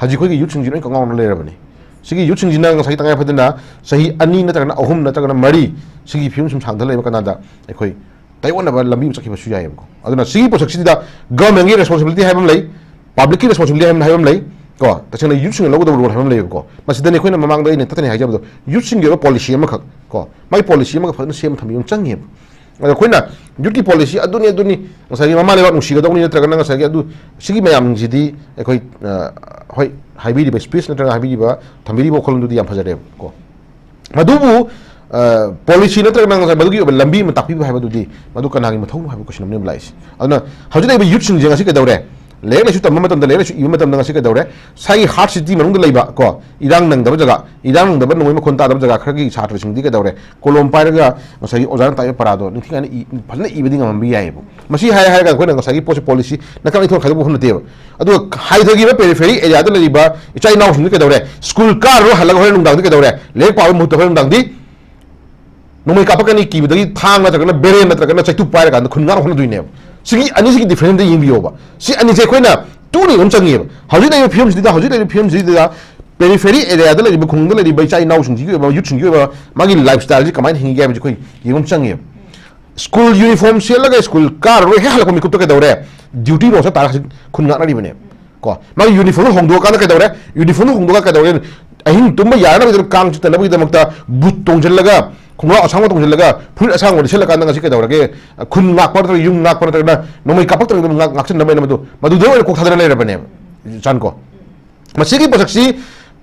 ꯍꯧꯖꯤꯛ ꯑꯩꯈꯣꯏꯒꯤ ꯌꯨꯠꯁꯤꯡꯁꯤ ꯂꯣꯏ ꯀꯉꯥꯎꯅ ꯂꯩꯔꯕꯅꯤ꯫ ꯁꯤꯒꯤ ꯌꯨꯠꯁꯤꯡꯁꯤꯅ ꯉꯁꯥꯏꯒꯤ ꯇꯉꯥꯏ ꯐꯗꯅ ꯆꯍꯤ ꯑꯅꯤ ꯅꯠꯇ꯭ꯔꯒꯅ ꯑꯍꯨꯝ ꯅꯠꯇ꯭ꯔꯒꯅ ꯃꯔꯤ ꯁꯤꯒꯤ ꯐꯤꯕꯝ ꯁꯨꯝ ꯁꯥꯡꯊ ꯂꯩꯕ ꯀꯅꯥꯗ ꯑꯩꯈꯣꯏ ꯇꯥꯏꯑꯣꯟꯅꯕ ꯂꯝꯕꯤ ꯑꯃ ꯆꯠꯈꯤꯕꯁꯨ ꯌꯥꯏꯑꯕꯀꯣ꯫ ꯑꯗꯨꯅ ꯁꯤꯒꯤ ꯄꯣꯠꯁꯛꯁꯤꯗ ꯒꯚꯔꯟꯃꯦꯟꯒꯤ ꯔꯦꯁꯄꯣꯟꯁꯤꯕꯤꯂꯤꯇꯤ ꯍꯥꯏꯕ ꯑꯃ ꯂꯩ, ꯄꯕ꯭ꯂꯤꯛꯀꯤ ꯔꯦꯁꯄꯣꯟꯁꯤꯕꯤꯂꯤꯇꯤ ꯍꯥꯏꯕ ꯑꯃ ꯍꯥꯏꯕ ꯑꯃ ꯂꯩ ꯀꯣ꯫ ꯇꯁꯦꯡꯅ ꯌꯨꯠꯁꯤꯡꯅ ꯂꯧꯒꯗꯕ ꯔꯣꯜ ꯍꯥꯏꯕ ꯑꯃ ꯂꯩꯌꯦꯕꯀꯣ꯫ ꯃꯁꯤꯗꯅꯤ ꯑꯩꯈꯣꯏꯅ ꯃꯃꯥꯡꯗ ꯑꯩꯅ ꯇꯠꯇꯅꯤ ꯍꯥꯏꯖꯕꯗꯣ, ꯌꯨꯠꯁꯤꯡꯒꯤ ꯑꯣꯏꯕ ꯄꯣꯂꯤꯁꯤ ꯑꯃꯈꯛ ꯀꯣ, ꯃꯥꯒꯤ ꯄꯣꯂꯤꯁꯤ ꯑꯃꯈꯛ ꯐꯖꯅ ꯁꯦꯝꯃ ꯊꯝꯕꯤꯕ ꯑꯃ ꯆꯪꯉꯦꯕ꯫ ꯑꯗꯣ ꯑꯩꯈꯣꯏꯅ ꯌꯨꯠꯀꯤ ꯄꯣꯂꯤꯁꯤ ꯑꯗꯨꯅꯤ, ꯑꯗꯨꯅꯤ, ꯉꯁꯥꯏꯒꯤ ꯃꯃꯥ ꯂꯩꯕꯥꯛ ꯅꯨꯡꯁꯤꯒꯗꯧꯅꯤ ꯅꯠꯇ꯭ꯔꯒꯅ ꯉꯁꯥꯏꯒꯤ ꯑꯗꯨ, ꯁꯤꯒꯤ ꯃꯌꯥꯝꯁꯤꯗꯤ ꯑꯩꯈꯣꯏ, ꯑ, ꯍꯣꯏ, ꯍꯥꯏꯕꯤꯔꯤꯕ ꯁ꯭ꯄꯤꯆ ꯅꯠꯇ꯭ꯔꯒ ꯍꯥꯏꯕꯤꯔꯤꯕ, ꯊꯝꯕꯤꯔꯤꯕ ꯋꯥꯈꯜꯂꯣꯟꯗꯨꯗꯤ ꯌꯥꯝ ꯐꯖꯔꯦꯕꯀꯣ꯫ ꯑꯗꯨꯕꯨ, ꯑ, ꯄꯣꯂꯤꯁꯤ ꯅꯠꯇ꯭ꯔꯒꯅ ꯉꯁꯥꯏ ꯃꯗꯨꯒꯤ ꯑꯣꯏꯕ ꯂꯝꯕꯤ ꯑꯃ ꯇꯥꯛꯄꯤꯕ ꯍꯥꯏꯕꯗꯨꯗꯤ ꯃꯗꯨ ꯀꯅꯥꯒꯤ ꯃꯊꯧꯅꯣ ꯍꯥꯏꯕ ꯀꯣꯏꯁꯟ ꯑꯃꯅꯦꯕ ꯂꯥꯛꯏꯁꯦ꯫ ꯑꯗꯨꯅ ꯍꯧꯖꯤꯛ ꯂꯩꯔꯤꯕ ꯌꯨꯠꯁꯤꯡꯁꯦ ꯉꯁꯤ ꯀꯩꯗꯧꯔꯦ? ꯂꯥꯏꯔꯤꯛ ꯂꯥꯏꯁꯨ ꯇꯝꯕ ꯃꯇꯝꯗ, ꯂꯥꯏꯔꯤꯛ ꯂꯥꯏꯁꯨ ꯏꯕ ꯃꯇꯝꯗ ꯉꯁꯤ ꯀꯩꯗꯧꯔꯦ? ꯉꯁꯥꯏꯒꯤ ꯍꯥꯔꯠ ꯁꯤꯇꯤ ꯃꯅꯨꯡꯗ ꯂꯩꯕ ꯀꯣ, ꯏꯔꯥꯡ ꯅꯪꯗꯕ ꯖꯒꯥ, ꯏꯔꯥꯡ ꯅꯪꯗꯕ, ꯅꯣꯡꯃꯩ ꯃꯈꯣꯟ ꯇꯥꯗꯕ ꯖꯒꯥ ꯈꯔꯒꯤ ꯁꯥꯇ꯭ꯔꯁꯤꯡꯗꯤ ꯀꯩꯗꯧꯔꯦ? ꯀꯣꯂꯣꯝ ꯄꯥꯏꯔꯒ ꯉꯁꯥꯏꯒꯤ ꯑꯣꯖꯥꯅ ꯇꯥꯛꯏꯕ ꯄꯔꯥꯗꯣ ꯅꯤꯡꯊꯤꯅ ꯏ-, ꯐꯖꯅ ꯏꯕꯗꯤ ꯉꯝꯍꯟꯕ ꯌꯥꯏꯑꯕ꯫ ꯃꯁꯤ ꯍꯥꯏ ꯍꯥꯏꯔꯒ ꯑꯩꯈꯣꯏꯅ ꯉꯁꯥꯏꯒꯤ ꯄꯣꯠꯁꯦ ꯄꯣꯂꯤꯁꯤ ꯅꯥꯀꯟ ꯏꯊꯣꯛ ꯈꯥꯏꯗꯣꯛꯄ ꯋꯥꯐꯝ ꯅꯠꯇꯦꯕ꯫ ꯑꯗꯨꯒ ꯍꯥꯏꯊꯈꯤꯕ ꯄꯦꯔꯤꯐꯦꯔꯤ ꯑꯦꯔꯤꯌꯥꯗ ꯂꯩꯔꯤꯕ ꯏꯆꯥ ꯏꯅꯥꯎꯁꯤꯡꯗꯨ ꯀꯩꯗꯧꯔꯦ? ꯁ꯭ꯀꯨꯜ ꯀꯥꯔꯔꯣꯏ, ꯍꯜꯂꯒ ꯍꯣꯔꯦꯟ ꯅꯨꯡꯗꯥꯡꯗꯤ ꯀꯩꯗꯧꯔꯦ? ꯂꯥꯏꯔꯤꯛ ꯄꯥꯕꯒꯤ ꯃꯍꯨꯠꯇ ꯍꯣꯔꯦꯟ ꯅꯨꯡꯗꯥꯡꯗꯤ ꯅꯣꯡꯃꯩ ꯀꯥꯞꯄꯛꯀꯅꯤ ꯀꯤꯕꯗꯒꯤ ꯊꯥꯡ ꯅꯠꯇ꯭ꯔꯒꯅ ꯕꯦꯔꯦꯟ ꯅꯠꯇ꯭ꯔꯒꯅ ꯆꯩꯇꯨꯞ ꯄꯥꯏꯔꯀꯥꯟꯗ ꯈꯨꯟ ꯉꯥꯛꯅ ꯍꯣꯠꯅꯗꯣꯏꯅꯦꯕ꯫ ꯁꯤꯒꯤ ꯑꯅꯤꯁꯤꯒꯤ ꯗꯤꯐ꯭ꯔꯦꯟꯁꯇ ꯌꯦꯡꯕꯤꯌꯣꯕ꯫ ꯁꯤ ꯑꯅꯤꯁꯦ ꯑꯩꯈꯣꯏꯅ ꯇꯨꯅ ꯌꯦꯡꯕ ꯑꯃ ꯆꯪꯉꯦꯕ꯫ ꯍꯧꯖꯤꯛ ꯂꯩꯔꯤꯕ ꯐꯤꯕꯝꯁꯤꯗ, ꯍꯧꯖꯤꯛ ꯂꯩꯔꯤꯕ ꯐꯤꯕꯝꯁꯤꯗ ꯄꯦꯔꯤꯐꯦꯔꯤ ꯑꯦꯔꯤꯌꯥꯗ ꯂꯩꯔꯤꯕ, ꯈꯨꯡꯒꯪꯗ ꯂꯩꯔꯤꯕ ꯏꯆꯥ ꯏꯅꯥꯎꯁꯤꯡꯁꯤꯒꯤ ꯑꯣꯏꯕ, ꯌꯨꯠꯁꯤꯡꯒꯤ ꯑꯣꯏꯕ ꯃꯥꯒꯤ ꯂꯥꯏꯐ ꯁ꯭ꯇꯥꯏꯜꯁꯤ ꯀꯃꯥꯏꯅ ꯍꯤꯡꯒꯦ ꯍꯥꯏꯕꯁꯤ ꯑꯩꯈꯣꯏ ꯌꯦꯡꯕ ꯑꯃ ꯆꯪꯉꯦꯕ꯫ ꯁ꯭ꯀꯨꯜ ꯌꯨꯅꯤꯐꯣꯔꯝ ꯁꯦꯠꯂꯒ ꯁ꯭ꯀꯨꯜ ꯀꯥꯔꯔꯣꯏ ꯍꯦꯛ ꯍꯜꯂꯛꯄ ꯃꯤꯀꯨꯞꯇ ꯀꯩꯗꯧꯔꯦ? ꯗ꯭ꯌꯨꯇꯤ ꯔꯣꯁꯇ ꯇꯥꯔꯒ ꯍꯧꯖꯤꯛ ꯈꯨꯟ ꯉꯥꯛꯅꯔꯤꯕꯅꯦꯕ꯫ ꯀꯣ, ꯃꯥꯒꯤ ꯌꯨꯅꯤꯐꯣꯔꯝꯗ ꯍꯣꯡꯗꯣꯛꯑꯀꯥꯟꯗ ꯀꯩꯗꯧꯔꯦ? ꯌꯨꯅꯤꯐꯣꯔꯝꯗ ꯍꯣꯡꯗꯣꯛꯑꯒ ꯀꯩꯗꯧꯔꯦ? ꯑꯍꯤꯡ ꯇꯨꯝꯕ ꯌꯥꯔꯅꯕꯒꯤꯗꯃꯛ, ꯀꯥꯡ ꯆꯤꯛꯇꯅꯕꯒꯤꯗꯃꯛꯇ ꯕꯨꯠ ꯇꯣꯡꯁꯤꯜꯂꯒ, ꯈꯣꯡꯒ꯭ꯔꯥꯎ ꯑꯁꯥꯡꯕ ꯇꯣꯡꯁꯤꯜꯂꯒ, ꯐꯨꯔꯤꯠ ꯑꯁꯥꯡꯕ ꯂꯤꯠꯁꯜꯂꯀꯥꯟꯗ ꯉꯁꯤ ꯀꯩꯗꯧꯔꯒꯦ? ꯈꯨꯟ ꯉꯥꯛꯄ ꯅꯠꯇ꯭ꯔꯒ ꯌꯨꯝ ꯉꯥꯛꯄ ꯅꯠꯇ꯭ꯔꯒꯅ ꯅꯣꯡꯃꯩ ꯀꯥꯞꯄꯛꯇ꯭ꯔꯒꯗꯤ ꯉꯥꯛ-, ꯉꯥꯛꯁꯤꯟꯅꯕ ꯍꯥꯏꯅ ꯃꯗꯨ, ꯃꯗꯨꯗ ꯑꯣꯏꯅ ꯀꯣꯛ ꯊꯥꯗꯅ ꯂꯩꯔꯕꯅꯦꯕ꯫ ꯆꯥꯟꯀꯣ꯫ ꯃꯁꯤꯒꯤ ꯄꯣꯠꯁꯛꯁꯤ,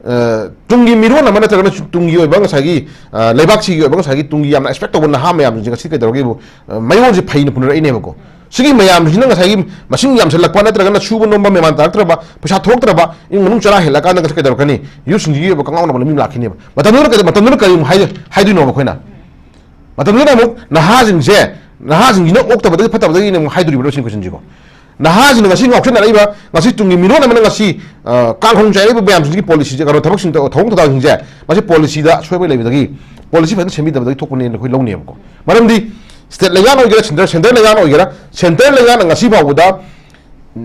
ꯑ, ꯇꯨꯡꯒꯤ ꯃꯤꯔꯣꯟ ꯑꯃ ꯅꯠꯇ꯭ꯔꯒꯅ ꯇꯨꯡꯒꯤ ꯑꯣꯏꯕ ꯉꯁꯥꯏꯒꯤ, ꯑ, ꯂꯩꯕꯥꯛꯁꯤꯒꯤ ꯑꯣꯏꯕ ꯉꯁꯥꯏꯒꯤ ꯇꯨꯡꯒꯤ ꯌꯥꯝꯅ ꯑꯦꯛꯁꯄꯦꯛ ꯇꯧꯕ ꯅꯍꯥ ꯃꯌꯥꯝꯁꯤꯡꯁꯦ ꯉꯁꯤ ꯀꯩꯗꯧꯔꯒꯦꯕꯨ, ꯑ, ꯃꯌꯣꯜꯁꯦ ꯐꯩꯅ ꯄꯨꯅꯔꯛꯏꯅꯦꯕꯀꯣ꯫ ꯁꯤꯒꯤ ꯃꯌꯥꯝꯁꯤꯅ ꯉꯁꯥꯏꯒꯤ ꯃꯁꯤꯡ ꯌꯥꯝꯁꯤꯜꯂꯛꯄ ꯅꯠꯇ꯭ꯔꯒꯅ ꯁꯨꯕ ꯅꯣꯝꯕ ꯃꯦꯃꯥꯟ ꯇꯥꯔꯛꯇ꯭ꯔꯕ, ꯄꯩꯁꯥ ꯊꯣꯛꯇ꯭ꯔꯕ, ꯏꯃꯨꯡ ꯃꯅꯨꯡ ꯆꯔꯥ ꯍꯦꯜꯂꯛꯑꯀꯥꯟꯗ ꯉꯁꯤ ꯀꯩꯗꯧꯔꯛꯀꯅꯤ? ꯌꯨꯠꯁꯤꯡꯁꯤꯒꯤ ꯑꯣꯏꯕ ꯀꯪꯉꯥꯎꯅꯕ ꯂꯝꯕꯤ ꯑꯃ ꯂꯥꯛꯈꯤꯅꯦꯕ꯫ ꯃꯇꯝꯗꯨꯗ ꯀꯩꯗꯧ-, ꯃꯇꯝꯗꯨꯗ ꯀꯔꯤ ꯑꯃꯨꯛ ꯍꯥꯏ-, ꯍꯥꯏꯗꯣꯏꯅꯣꯕ ꯑꯩꯈꯣꯏꯅ? ꯃꯇꯝꯗꯨꯗ ꯑꯃꯨꯛ ꯅꯍꯥꯁꯤꯡꯁꯦ, ꯅꯍꯥꯁꯤꯡꯁꯤꯅ ꯑꯣꯛꯇꯕꯗꯒꯤ ꯐꯠꯇꯕꯗꯒꯤꯅꯦ ꯑꯃꯨꯛ ꯍꯥꯏꯗꯣꯔꯤꯕ꯭ꯔꯣ ꯁꯤꯅꯤ ꯀꯣꯏꯁꯟꯁꯤꯀꯣ꯫ ꯅꯍꯥꯁꯤꯡꯅ ꯉꯁꯤ ꯉꯥꯎꯁꯟꯅꯔꯛꯏꯕ, ꯉꯁꯤ ꯇꯨꯡꯒꯤ ꯃꯤꯔꯣꯟ ꯑꯃꯅ ꯉꯁꯤ, ꯑ, ꯀꯥꯡꯈꯣꯡ ꯆꯥꯏꯔꯛꯏꯕ ꯃꯌꯥꯝꯁꯤꯡꯁꯤꯒꯤ ꯄꯣꯂꯤꯁꯤꯁꯦ, ꯀꯩꯅꯣ, ꯊꯕꯛꯁꯤꯡ ꯇꯧ-, ꯊꯧꯑꯣꯡ ꯊꯧꯗꯥꯡꯁꯤꯡꯁꯦ, ꯃꯁꯤ ꯄꯣꯂꯤꯁꯤꯗ ꯑꯁꯣꯏꯕ ꯂꯩꯕꯗꯒꯤ, ꯄꯣꯂꯤꯁꯤ ꯐꯖꯅ ꯁꯦꯝꯕꯤꯗꯕꯗꯒꯤ ꯊꯣꯛꯄꯅꯦꯅ ꯑꯩꯈꯣꯏ ꯂꯧꯅꯦꯕꯀꯣ꯫ ꯃꯔꯝꯗꯤ ꯁ꯭ꯇꯦꯠ ꯂꯩꯉꯥꯛꯅ ꯑꯣꯏꯒꯦꯔꯥ, ꯁꯦꯟꯇꯔ, ꯁꯦꯟꯇꯔ ꯂꯩꯉꯥꯛꯅ ꯑꯣꯏꯒꯦꯔꯥ, ꯁꯦꯟꯇꯔ ꯂꯩꯉꯥꯛꯅ ꯉꯁꯤ ꯐꯥꯎꯕꯗ,